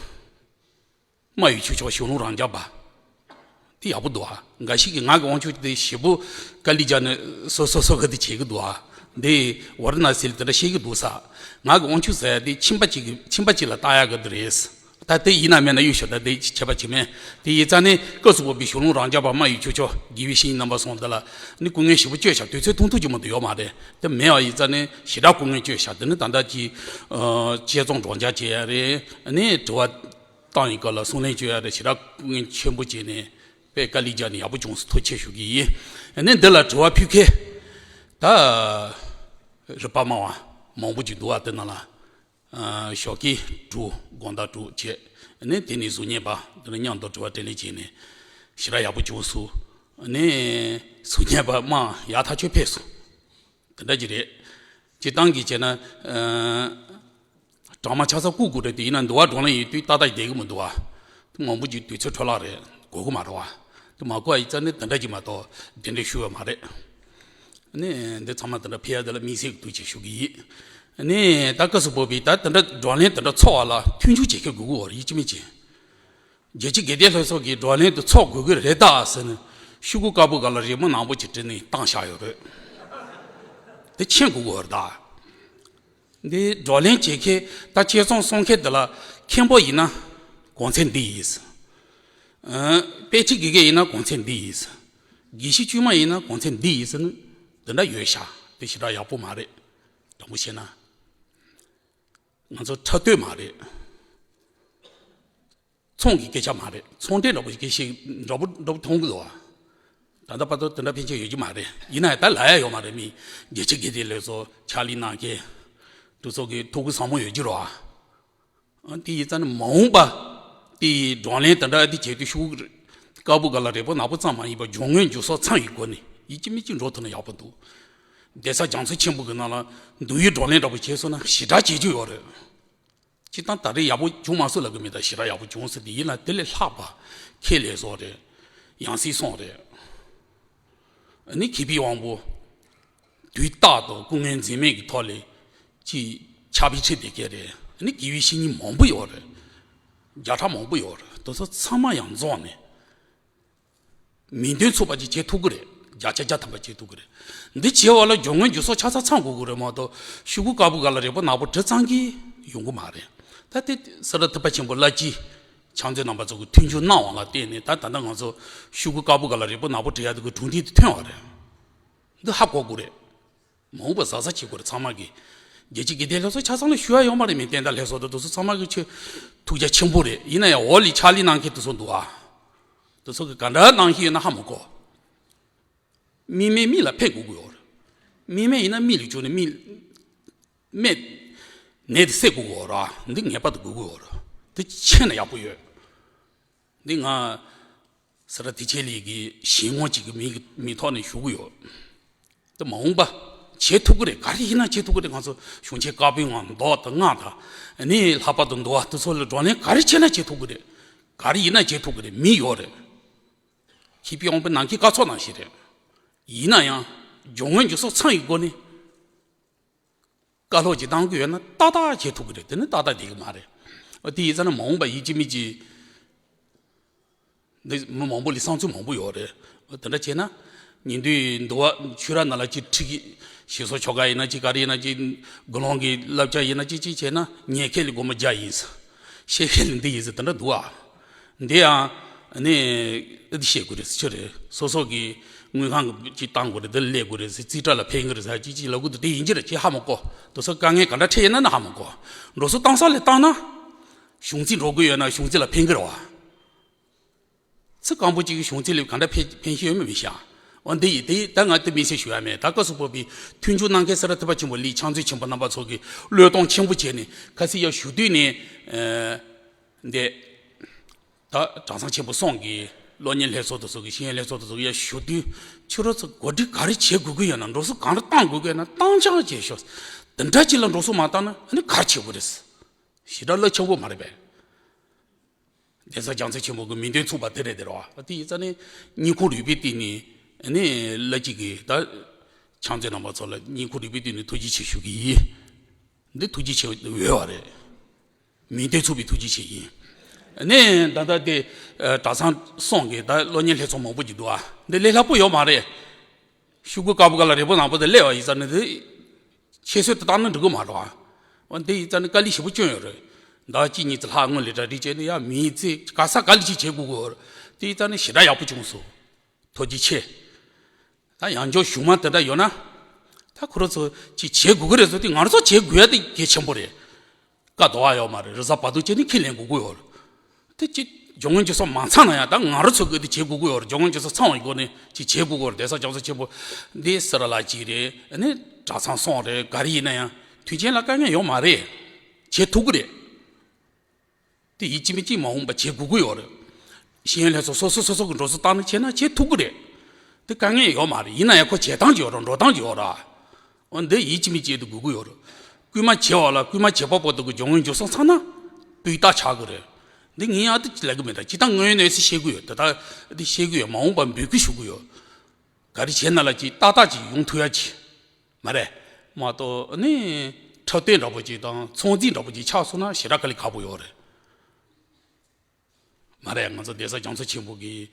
རྨ་ཡུལ་ཆོས་མཆོག་གཞུང་ལུགས་རང་འཇགས་པ། དེ་ཡག་པོ་འདུག་ཨ། འགའ་ཞིག་གིས་ངག་གི་དབང་ཕྱུག་དེ་ཞེ་པོ་དཀའ་ལས་རྒྱག་ནས་སོ་སོ་སོ་ག་དེ་བྱེད་ཀྱི་འདུག་ཨ། འདི་ཝཱ་ར་ཎ་སི་ལ་དེ་འདྲ་བཤད་ཀྱི་འདུག་ས། ངག་གི་དབང་ཕྱུག་ཟེར་ཡ་དེ་ཁྱིམ་པ་གཅིག་གི་ཁྱིམ་པ་གཅིག་ལ་བཏགས་ཡག་གི་དེ་རེད། ད་དེ་ཡིན་ན་མིན་ན་གཡུག་ཞོག་ད་དེ་ཁྱད་པར་ཅིག་མེད། དེ་ཡིན་ཙང་ནི་སྐབས་སུ་བབས་པའི་གཞུང་ལུགས་རང་འཇགས་པ་རྨ་ཡུལ་ཆོས་མཆོག་དགེ་བའི་བཤེས་གཉེན་རྣམ་པ་གསུམ་དེ་ལ་ནི་སྐུ་ངལ་ཞེ་པོ་བསྐྱོན་ཤག་དུས་ཚོད་ཐུང་ཐུང་ཅིག་མ་གཏོགས་ཡོད་མ་རེད། དེ་མེད་པ་ཡིན་ཙང་ནི་ཞེ་དྲག་སྐུ་ངལ་བསྐྱོན་ཤག་དེ་ནི་ད་ལྟ་ཅིག་ཨ་དཔྱད་རྩོམ་སྒྲོག་སྦྱང་བྱེད་ཡ་རེད། ནི་དྲི་བ་བཏང་ཡི་ག་ལ་གསུང་གླེང་བྱེད་ཡ་རེད། ཞེ་དྲག་སྐུ་ངལ་ཆེན་པོ་བྱས་ནས་དཔེ་དཀའ་ལས་རྒྱག་ནས་ཡག་པོ་བྱུང་སོང་། ཐུགས་རྗེ་ཆེ་ཞུ་གི་ཡིན། ནི་འདི་ལ་དྲི་བ་ཕུལ་མཁན་ད་རིག་པ་སྨྲ་བ་མང་པོ་ཅིག་འདུག་པ། དེ་ནང་ལ་ཨ་ཞོགས་ཀས་དྲུག་དགོང་དག་དྲུག་བྱས། ནི་དེ་ནས་གཟུགས་བརྙན་པ་དེ་ལ་མཉམ་དུ་དྲི་བ་དྲིས་ལན་བྱས་ནས་ཞེ་དྲག་ཡག་པོ་བྱུང་སོང་། ནི་གཟུགས་བརྙན་པ་མང་ཡག་ཐག་ཆོད་ཕེབས་སོང་། དེ་འདྲ་ཅིག་རེད། སྤྱིར་བཏང་གི་བྱས་ན་ཨ་གྲངས་མང་ཆ་ཚང་བཀོད་དགོས་རེད་དེ། ཡིན་ན་འདུ་བ་བགྲོ་གླེང་ཡིན་དུས་ཏག་ཏག་བསྡད་ཀྱི་མི་འདུག་པ། དེ་མང་པོ་ཅིག་དུས་ཚོད་འཕྲོ་བརླག་རེད། དགོས་ཀྱི་མ་རེད་པ། དེ་མ་དགོས་པ་ཡིན་ཙང་ནི་དེ་འདྲ་ཅིག་མ་གཏོགས་གདན་འདྲེན་ཞུ་བ་མ་རེད། ནི་འདི་ཚང་མ་དེ་འདྲ་ཕེབས་ཡ་དེ་ལ་དམིགས་བསལ་གྱི་ཐུགས་རྗེ་ཆེ་ཞུ་གི་ཡིན། ནི་ད་སྐབས་སུ་བབས་པའི་ད་དེ་འདྲ་བགྲོ་གླེང་དེ་འདྲ་ཚོགས་པ་ལ་མཐུན་འགྱུར་བྱེད་མཁན་དགོས་ཀྱི་ཡོད་རེད། ཡིན་གཅིག་མིན་གཅིག་རྒྱལ་སྤྱི་དགེ་ལྡན་ལྷན་ཚོགས་ཀྱིས་བགྲོ་གླེང་དེ་ཚོགས་དགོས་ཀྱི་རེད་ད་ཟེར་ནས་ཤོག་གུ་དཀར་པོ་སྒང་ལ་རི་མོ་ནག་པོ་ཅིག་བྲིས་ནས་བཏང་བཞག་ཡོད་རེད། དེ་མཁྱེན་དགོས་ཀྱི་ཡོད་རེད་ད། འདི་བགྲོ་གླེང་བྱེད་མཁན་ད་དཔྱད་རྩོམ་གསུང་མཁན་དེ་ལ་མཁན་པོ་ཡིན་ན་གོང་ཚད་འདི་ཡིན། ཨ་དཔེ་ཁྲིད་དགེ་རྒན་ཡིན་ན་གོང་ཚད་འདི་ཡིན། དགེ་བཤེས་དཀྱུས་མ་ཡིན་ན་གོང་ཚད་འདི་ཡིན་ཟེར་ནས་འདི་འདྲ་ཡོད་ཤག་དེ་ཞེ་དྲག་ཡག་པོ་མ་རེད། དྲང་པོ་བཤད་ན་ང་ཚོ་འཁྲབ་སྟོན་མ་རེད། ཚོང་གི་སྐད་ཆ་མ་རེད། ཚོང་འབྲེལ་འདྲ་པོ་སྐད་ཆ་འདྲ་པོ་འདྲ་པོ་མཐོང་གི་འདུག་པ། ད་ལྟ་བར་དུ་དེ་འདྲ་ཕན་ཆད་ཡོད་ཀྱི་མ་རེད། ཡིན་ན་ཡང་ད་ལབ་ཡ་ཡོད་མ་རེད། མི་རྒྱལ་སྤྱི་དགེ་ལྡན་ལྷན་ཚོགས་ཕྱག་ལས་གནང་མཁན་དེ་ཚོ་གི་ཐུགས་ཁུར་བཟང་པོ་ཡོད་ཀྱི་རེད་པ། ཨ། དེ་ཡིན་ཙང་ནི་མ་འོངས་པ་དེ་བགྲོ་གླེང་དེ་འདྲ་དེ་བྱེད་དུས་ཤོག་བུ་དཀར་པོ་ག་ལ་རེ་པོ་ནག་པོ་ཙམ་མ་ཡིན་པར་སྦྱོར་དངོས་འཇུག་སོགས་ཚང་བའི་སྒོ་ནས་ཡིད་ཀྱི་མིག་ཀྱི་འགྲོ་ཐུབ་ན་ཡག་པོ་འདུག་གདན་ས་རྒྱ་མཚོ་ཆེན་པོ་གི་ནང་ལ་འདུལ་བའི་བགྲོ་གླེང་འདྲ་པོ་བྱས་སོང་ན་ཞེ་དྲག་བྱེད་རྒྱུ་ཡོད་རེད། སྤྱིར་བཏང་ད་རེས་ཡག་པོ་བྱུང་མ་སོང་ལབ་གི་མེད། ད་ཞེ་དྲག་ཡག་པོ་བྱུང་ཟེར་དེ་ཡིན་ན་དེ་ལས་ལྷག་པ་ཁེ་ལས་སོགས་རེད། ཡང་སྲིད་སོང་རེད། ཨ་ནི་མཁས་པའི་དབང་པོ་དུས་རྟག་ཏུ་སྐུ་ངལ་འཛེམས་མེད་ཀྱི་ཐོག་ལས་ཅིག་ཕྱག་དཔེ་ཁྲིད་བསྡད་མཁན་རེད། ཨ་ནི་དགེ་བའི་བཤེས་གཉེན་མང་པོ་ཡོད་རེད། བརྒྱ་ཕྲག་མང་པོ་ཡོད་རེད། དེ་ཚོ་ཚང་མ་ཡང་འཛོམས་ནས་མིང་དོན་མཚུངས་པ་ཅིག་བྱེད་ཐུབ་ཀྱི་རེད། བརྒྱ་ཆ་བརྒྱ་ཐམ་པ་བྱེད་ཐུབ་ཀྱི་རེད། འདི་བྱེད་པ་ལ་སྦྱོར་དངོས་འཇུག་སོགས་ཆ་ཚང་ཚང་དགོས་ཀྱི་རེད་མ་གཏོགས་ཤོག་གུ་དཀར་པོ་ག་ལ་རེ་པོ་ནག་པོ་བྲིས་ཙང་གིས་ཡོང་གི་མ་རེད། ད་དེ་སེ་ར་ཐུབ་པ་ཆེན་པོ་བླ་སྤྱི་ཕྱག་མཛོད་རྣམ་པ་ཚོ་གིས་མཐུན་འགྱུར་གནང་བ་ལ་བརྟེན་ནས་ད་ད་ལྟ་ང་ཚོ་ཤོག་གུ་དཀར་པོ་ག་ལ་རེ་པོ་ནག་པོ་བྲིས་ཡ་དེ་གི་གྲུབ་འབྲས་དེ་ཐོན་པ་རེད། འདི་ཧ་གོ་དགོས་རེད། མ་འོངས་པ་གཟབ་གཟབ་བྱེད་དགོས་རེད་ཚང་མ་གིས། རྒྱལ་སྤྱི་དགེ་ལྡན་ལྷན་ཚོགས་ཆ་ཚང་ལ་ཞུ་ཡ་ཡོད་མ་རེད། མི་བསྟན་དང་ལྷན་ཚོགས་དང་དེ་ཚོ་ཚང་མ་གིས་ཆེ་ཐུགས་རྒྱ་ཆེན་པོ་རེད། ཡིན་ན་ཡང་འོག་ལ་ཕྱག་ལས་གནང་མཁན་དེ་ཚོ་འདུག་ཨ། དེ་ཚོ་གིས་ག་འདྲ་གནང་གི་ཡོད་ན་ཧ་མ་གོ། མིག་སྨན་མིག་ལ་ཕན་དགོས་ཀྱི་ཡོད་རེད། མིག་སྨན་ཡིན་ན་མིག་ལ་བཅོས་ནས་མིག་སྨན་ནད་དེ་སེལ་དགོས་ཀྱི་ཡོད་རེད། འདི་ངེས་པར་དུ་དགོས་ཀྱི་ཡོད་རེད། འདི་ཤེས་ན་ཡག་པོ་ཡོད། འདི་ང་སེ་ར་བདེ་ཆེན་གླིང་གི་གཞན་ངོ་གཅིག་གི་མིང་གི་མིང་ཐོག་ནས་ཞུ་གི་ཡོད། དེ་མ་འོངས་པ་བྱེད་ཐུབ་ཀྱི་རེད། ག་རེ་ཡིན་ན་བྱེད་ཐུབ་ཀྱི་རེད། ང་ཚོ་གཞུང་ཆེན་བཀའ་པོད་ལྔ་མདོ་དང་སྔགས་དང་ནི་ལྷག་པར་དུ་འདུལ་བ་དེ་ཚོ་ལ་བགྲོ་གླེང་ག་རེ་བྱས་ན་བྱེད་ཐུབ་ཀྱི་རེད། ག་རེ་ཡིན་ན་བྱེད་ཐུབ་ཀྱི་རེད། མི་ཡོད་རེད། མཁས་པའི་དབང་པོ་ནམ་མཁའི་སྐར་ཚོགས་ནང་བཞིན་རེད། ཡིན་ན་ཡང་སྦྱོར་དངོས་འཇུག་སོགས་ཚང་བའི་སྒོ་ནས། བཀའ་སློབ་ཅིག་བཏང་གི་ཡོད་ན་ཏག་ཏག་བྱེད་ཐུབ་ཀྱི་རེད། དེ་ནི་ཏག་ཏག་བསྡད་ཀྱི་མ་རེད། ཨ། དེ་ཡིན་ཙང་ན་མ་འོངས་པ་ཡིད་ཀྱི་མིག་ཀྱི་འདི་མི་མང་པོ་ལ་བསམ་ཚུལ་མང་པོ་ཡོད་རེད། ཨ། དེ་འདྲ་བྱས་ན་ཉིན་དུས་འདུལ་བ་ཆོས་ར་ནང་ལ་ཅིག་ཁྲིད་ཀྱི་ཞེས་སོགས་ཆོ་ག་ཡིན་ན་ཅིག་ག་རེ་ཡིན་ན་ཅིག་དགུང་ལོ་གི་བསླབ་བྱ་ཡིན་ན་ཅིག་ཅིག་བྱས་ན་ཉན་མཁན་ལ་སྒོར་མོ་བརྒྱ་ཡིན་ཟེར། བཤད་མཁན་ལ་འདི་ཡིན་ཟེར་དེ་འདྲ་འདུག་ཨ། འདི་ཡང་ནི་ཨ་འདི་བཤད་དགོས་རེད་ཟེར་ཆོ་རེད། སོ་སོ་གི་དངུལ་ཁང་གི་ཅིག་བཏང་དགོས་རེད། འདི་ལས་དགོས་རེད་ཟེར། རྩིས་ཁྲ་ལ་ཕན་གི་རེད་ཟེར་ཅིག་ཅིག་ལབ་གི་འདུག་དེ་ཡིན་གྱི་རེད། ཅིག་ཧ་མ་གོ། དེ་ཚོ་དཀའ་ངལ་ག་འདྲ་འཕྲད་ཡོད་ན་ནི་ཧ་མ་གོ། འགྲོ་སོང་བཏང་ས་ལས་བཏང་ན་གཞུང་རྩིས་འགྲོ་གི་ཡོད་ན་གཞུང་རྩིས་ལ་ཕན་གི་རེད་བ། ཚེ་གང་པོ་གཅིག་གི་གཞུང་རྩིས་ལས་ག་འདྲ་ཕན་ཕན་ཤེས་ཡོད་མེད་མི་ཤེས། འོ་འདི་ཡིན་དེ་ཡིན། ད་ང་དེ་མི་ཚེ་ཞུ་ཡ་མེད། ད་སྐབས་སུ་བབས་པའི་མཐུན་འགྱུར་གནང་མཁན་སེ་ར་ཐུབ་པ་ཆེན་པོ་ལི་ཕྱག་མཛོད་ཆེན་པོ་རྣམ་པ་ཚོ་གིས་བློས་གཏོང་ཆེན་པོ་བྱས་ནས་ཁ་སང་ཡར་ཞུ་དུས་ནས། ཨ། འདི་ད་གྲྭ་ཚང་ཆེན་པོ་གསུམ་གི་སློབ་གཉེར་ལྷན་ཚོགས་དེ་ཚོ་གི་ཤེས་ཡོན་ལྷན་ཚོགས་དེ་ཚོ་གི་ཡར་ཞུ་དུས་ཁྱོད་རང་ཚོ་གོ་སྒྲིག་ག་རེ་བྱེད་དགོས་ཀྱི་ཡོད་ན། འགྲོ་སོང་གང་འདྲ་བཏང་དགོས་ཀྱི་ཡོད་ན་བཏང་ཆགས་བྱེད་ཤོག་དེ་འདྲ་ཅིག་ལ་འགྲོ་སོང་མ་བཏང་ན་ཨ་ནི་ག་རེ་བྱེད་དགོས་རེད། ཞེ་དྲག་བློ་ཆེན་པོ་མ་རེད་པས། གདན་ས་རྒྱ་མཚོ་ཆེན་པོ་གི་མིང་དོན་མཚུངས་པ་དེ་རེད་དེ་རེད་བ། དེ་ཡིན་ཙང་ནི་སྙིང་ཁོང་རུས་པའི་གཏིང་ནས་ནི་བླ་སྤྱི་གིས་ད་ཕྱག་མཛོད་རྣམ་པ་ཚོ་ལ་སྙིང་ཁོང་རུས་པའི་གཏིང་ནས་ཐུགས་རྗེ་ཆེ་ཞུ་གི་ཡིན། འདི་ཐུགས་རྗེ་ཆེ་འོས་པ་རེད། མིང་དོན་མཚུངས་པའི་ཐུགས་རྗེ་ཆེ་ཡིན། ནི་ད་ལྟ་དེ་གྲྭ་ཚང་གསུམ་གི་ད་སློབ་གཉེར་ལྷན་ཚོགས་མང་པོ་ཅིག་འདུག་ཨ། འདི་ལས་སླ་པོ་ཡོད་མ་རེད། ཤོག་གུ་དཀར་པོ་ག་ལ་རེ་པོ་ནག་པོ་དེ་སླེབས་པ་ཡིན་ཙང་ནི་དེ་ཁྱད་གསོད་དུ་བཏང་ན་འགྲིག་གི་མ་རེད་བ། འོ་འདི་ཡིན་ཙང་ནི་དཀའ་ལས་ཞེ་པོ་བསྐྱོན་ཡོད་རེད། ཟླ་གཅིག་གཉིས་ཙམ་ལྷག་སྔོན་ལས་གྲ་སྒྲིག་བྱས་ནས་ཡ་མི་ཚེ་ག་ས་ག་ལ་ཅིག་བྱེད་དགོས་ཀྱི་ཡོད་རེད། དེ་ཡིན་ཙང་ནི་ཞེ་དྲག་ཡག་པོ་བྱུང་སོང་། ཐུགས་རྗེ་ཆེ། ད་ཡང་བསྐྱར་གཞུག་མ་དེ་འདྲ་ཡོད་ན། ད་ཁོ་རང་ཚོ་ཅིག་བྱེད་དགོས་ཀྱི་རེད་ཟེར་དུས་ང་རང་ཚོ་བྱེད་དགོས་ཡ་དེ་གལ་ཆེན་པོ་རེད། བཀའ་ཟློག་པ་ཡོད་མ་རེད། རེས་གཟའ་བར་དོ་བྱས་ནས་ཁས་ལེན་དགོས་ཀྱི་ཡོད་རེད། དེ་ཅིག་སྦྱོར་དངོས་ཅིག་སོགས་མ་ཚང་ན་ཡང་ད་ང་རང་ཚོ་གིས་དེ་བྱེད་དགོས་ཀྱི་ཡོད་རེད། སྦྱོར་དངོས་ཅིག་སོགས་ཚང་བའི་སྒོ་ནས་ཅིག་བྱེད་དགོས་ཀྱི་ཡོད་རེད། གདན་ས་རྒྱ་མཚོ་ཆེན་པོ་འདི་སེ་ར་ལ་གཅིག་རེད། ཨ་ནི་གྲྭ་ཚང་གསུམ་རེད། ག་རེ་ཡིན་ན་ཡང་དུས་ཆེན་ལ་དཀའ་ངལ་ཡོད་མ་རེད། བྱེད་ཐུབ་ཀྱི་རེད། དེ་ཡིད་ཀྱི་མིག་ཀྱི་མ་འོངས་པ་བྱེད་དགོས་ཀྱི་ཡོད་རེད། ཤེས་ཡོན་ལྷན་ཚོགས་སོ་སོ་སོ་སོ་གི་འགྲོ་སོང་བཏང་ནས་བྱས་ན་བྱེད་ཐུབ་ཀྱི་རེད། དེ་དཀའ་ངལ་ཡོད་མ་རེད། ཡིན་ན་ཡང་ཁོ་བྱེད་སྟངས་ཀྱི་ཡོད་རེད། འགྲོ་སྟངས་ཀྱི་ཡོད་རེད། འོ་འདི་ཡིད་ཀྱི་མིག་ཀྱི་དེ་དགོས་ཀྱི་ཡོད་རེད། སྐུལ་མ་བྱེད་པ་ལ་སྐུལ་མ་བྱེད་པ་པོ་དེ་གི་སྦྱོར་དངོས་འཇུག་སོང་ཚར་ན་སྤུས་དག་ཆགས་ཀྱི་རེད། འདི་ངས་ཡང་དེ་ལབ་གི་མེད། ད་སྤྱིར་བཏང་དངོས་ཡོད་གནས་ཚུལ་བཤད་ཀྱི་ཡོད། ད་ལྟ་འདི་བཤད་ཀྱི་ཡོད། མ་འོངས་པ་འབོད་སྐུལ་ཞུ་གི་ཡོད། ག་རེ་བྱས་ན་ལ་ཅིག་ཏག་ཏག་ཅིག་ཡོང་ཐུབ་ཡ་ཅིག་མ་རེད། མ་གཏོགས་ནི་འཁྲབ་སྟོན་འདྲ་པོ་ཅིག་དང་ཚོང་རྫིས་འདྲ་པོ་ཅིག་ཆགས་སོང་ན་ཞེ་དྲག་དཀའ་ལས་ཁག་པོ་ཡོད་རེད། མ་རེད། ང་ཚོ་གདན་ས་རྒྱ་མཚོ་ཆེན་པོ་གི་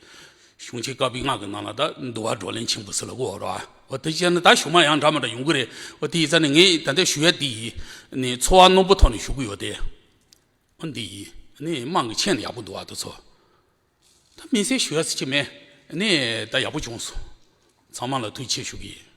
གཞུང་ཆེན་བཀའ་པོད་ལྔ་གི་ནང་ལ་ད་འདུལ་བ་བགྲོ་གླེང་ཆེན་པོ་ཟེར་ལ་གོ་ར། འོ་དེ་བྱས་ན་ད་གཞུག་མ་ཡང་འདྲ་མི་འདྲ་ཡོང་གི་རེད། འོ་དེ་ཡིན་ཙང་ནི་ངས་ད་ལྟ་ཞུ་ཡ་དེ་ཡིན་ནི་ཚོར་བ་རྣོན་པོ་ཐོག་ནས་ཞུ་གི་ཡོད་དེ། འདི་ཡིན་ནི་དམངས་ཀྱི་མཁྱེན་ན་ཡག་པོ་འདུག་བ། དེ་ཚོ་ད་མི་སེར་ཞུ་ཡ་ཟེར་གྱི་མེད་ནི་ད་ཡག་པོ་བྱུང་སོང་། ཚང་མ་ལ་ཐུགས་རྗེ་ཆེ་ཞུ་གི་ཡིན།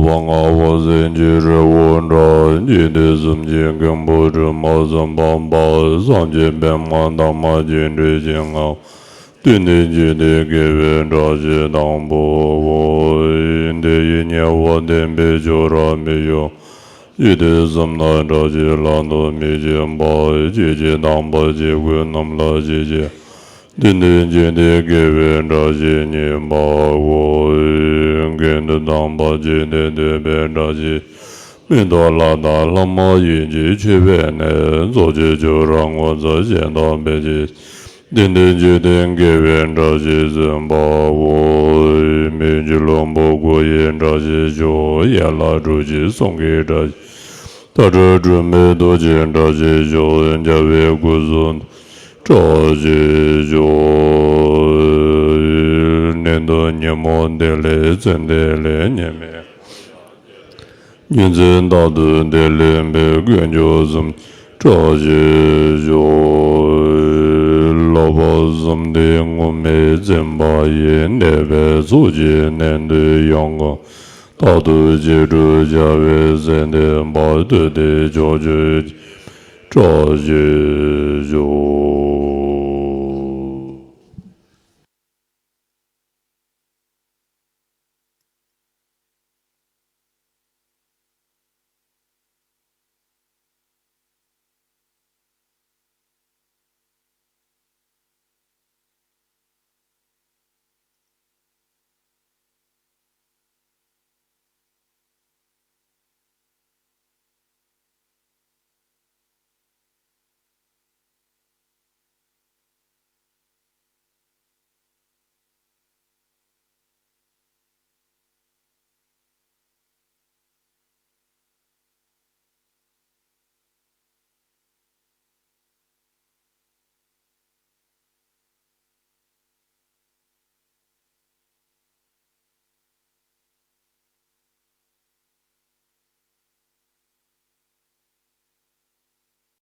བ་ང་བ་སེང་གེ་རི་བོ་འདྲ། འཇིག་རྟེན་གསུམ་གྱི་མགོན་པོ་སྒྲོལ་མ་སེམས་དཔའ་འབར། སངས་རྒྱས་པདྨ་འདབ་མ་ཅན་འདྲ་ཞིག་ངང་། བསྟན་འདི་འཇིག་རྟེན་དགེ་བའི་བཀྲ་ཤིས་དང་པོ་བོ། དེ་ཡི་ཉེ་བར་བསྟན་པའི་ཆོས་ར་མི་གཡོ། འཇིག་རྟེན་གསུམ་ན་བཀྲ་ཤིས་ལྷ་མཐོ་མི་ཕྱེད་པ། ཇི་ལྕི་དམ་པ་ཇི་བཀོད་རྣམས་ལ་ཞི་བྱེད། བསྟན་འདི་འཇིག་རྟེན་དགེ་བའི་བཀྲ་ཤིས་སྙེད་པའོ། དགེ་འདུན་དམ་པ་འཇིག་རྟེན་འདོད་པའི་བཀྲ་ཤིས། མི་མཐོ་ལྷ་དང་ལྷ་མ་ཡིན་གྱི་མཆོད་པའི་གནས། རྫོགས་ཆེན་ཆོས་ར་ངོ་མཚར་གཞན་དག་འཕེལ་ཕྱིར། བསྟན་འདི་འཇིག་རྟེན་དགེ་བའི་བཀྲ་ཤིས་ཟིན་པའོ། མི་འགྱུར་ལྷུན་པོ་སྐུ་ཡི་བཀྲ་ཤིས་ཤོག། ཡན་ལག་དྲུག་ཅུའི་གསུང་གི་བཀྲ་ཤིས། མཐའ་བྲལ་སྒྲོན་མེའི་རྡོ་རྗེའི་བཀྲ་ཤིས་ཤོག། རྒྱལ་བའི་སྐུ་གསུང་ཐུགས་བཀྲ་ཤིས་ཤོག། གནད་དུ་ཉོན་མོངས་བདེ་ལེགས་ཙན་དན་ལས། ཉེས་དམིགས་ཉོན་ཚེ་རྟག་ཏུ་བདེ་ལེགས་འཕེལ། དཀོན་མཆོག་གསུམ་བཀྲ་ཤིས་ཤོག། ལྷག་པར་གསུམ་ལྡན་དངོས་མེད་བརྩོན་པ་ཡིས། གནས་པའི་ཚོགས་ཀྱིས་ནན་ཏུ་ཡང་གང་། རྟག་ཏུ་རྗེས་འགྲོ་བྱ་བའི་སེམས་ལྡན་པ། ཐུབ་བསྟན་མཆོག་གྱུར་བཀྲ་ཤིས་ཤོག།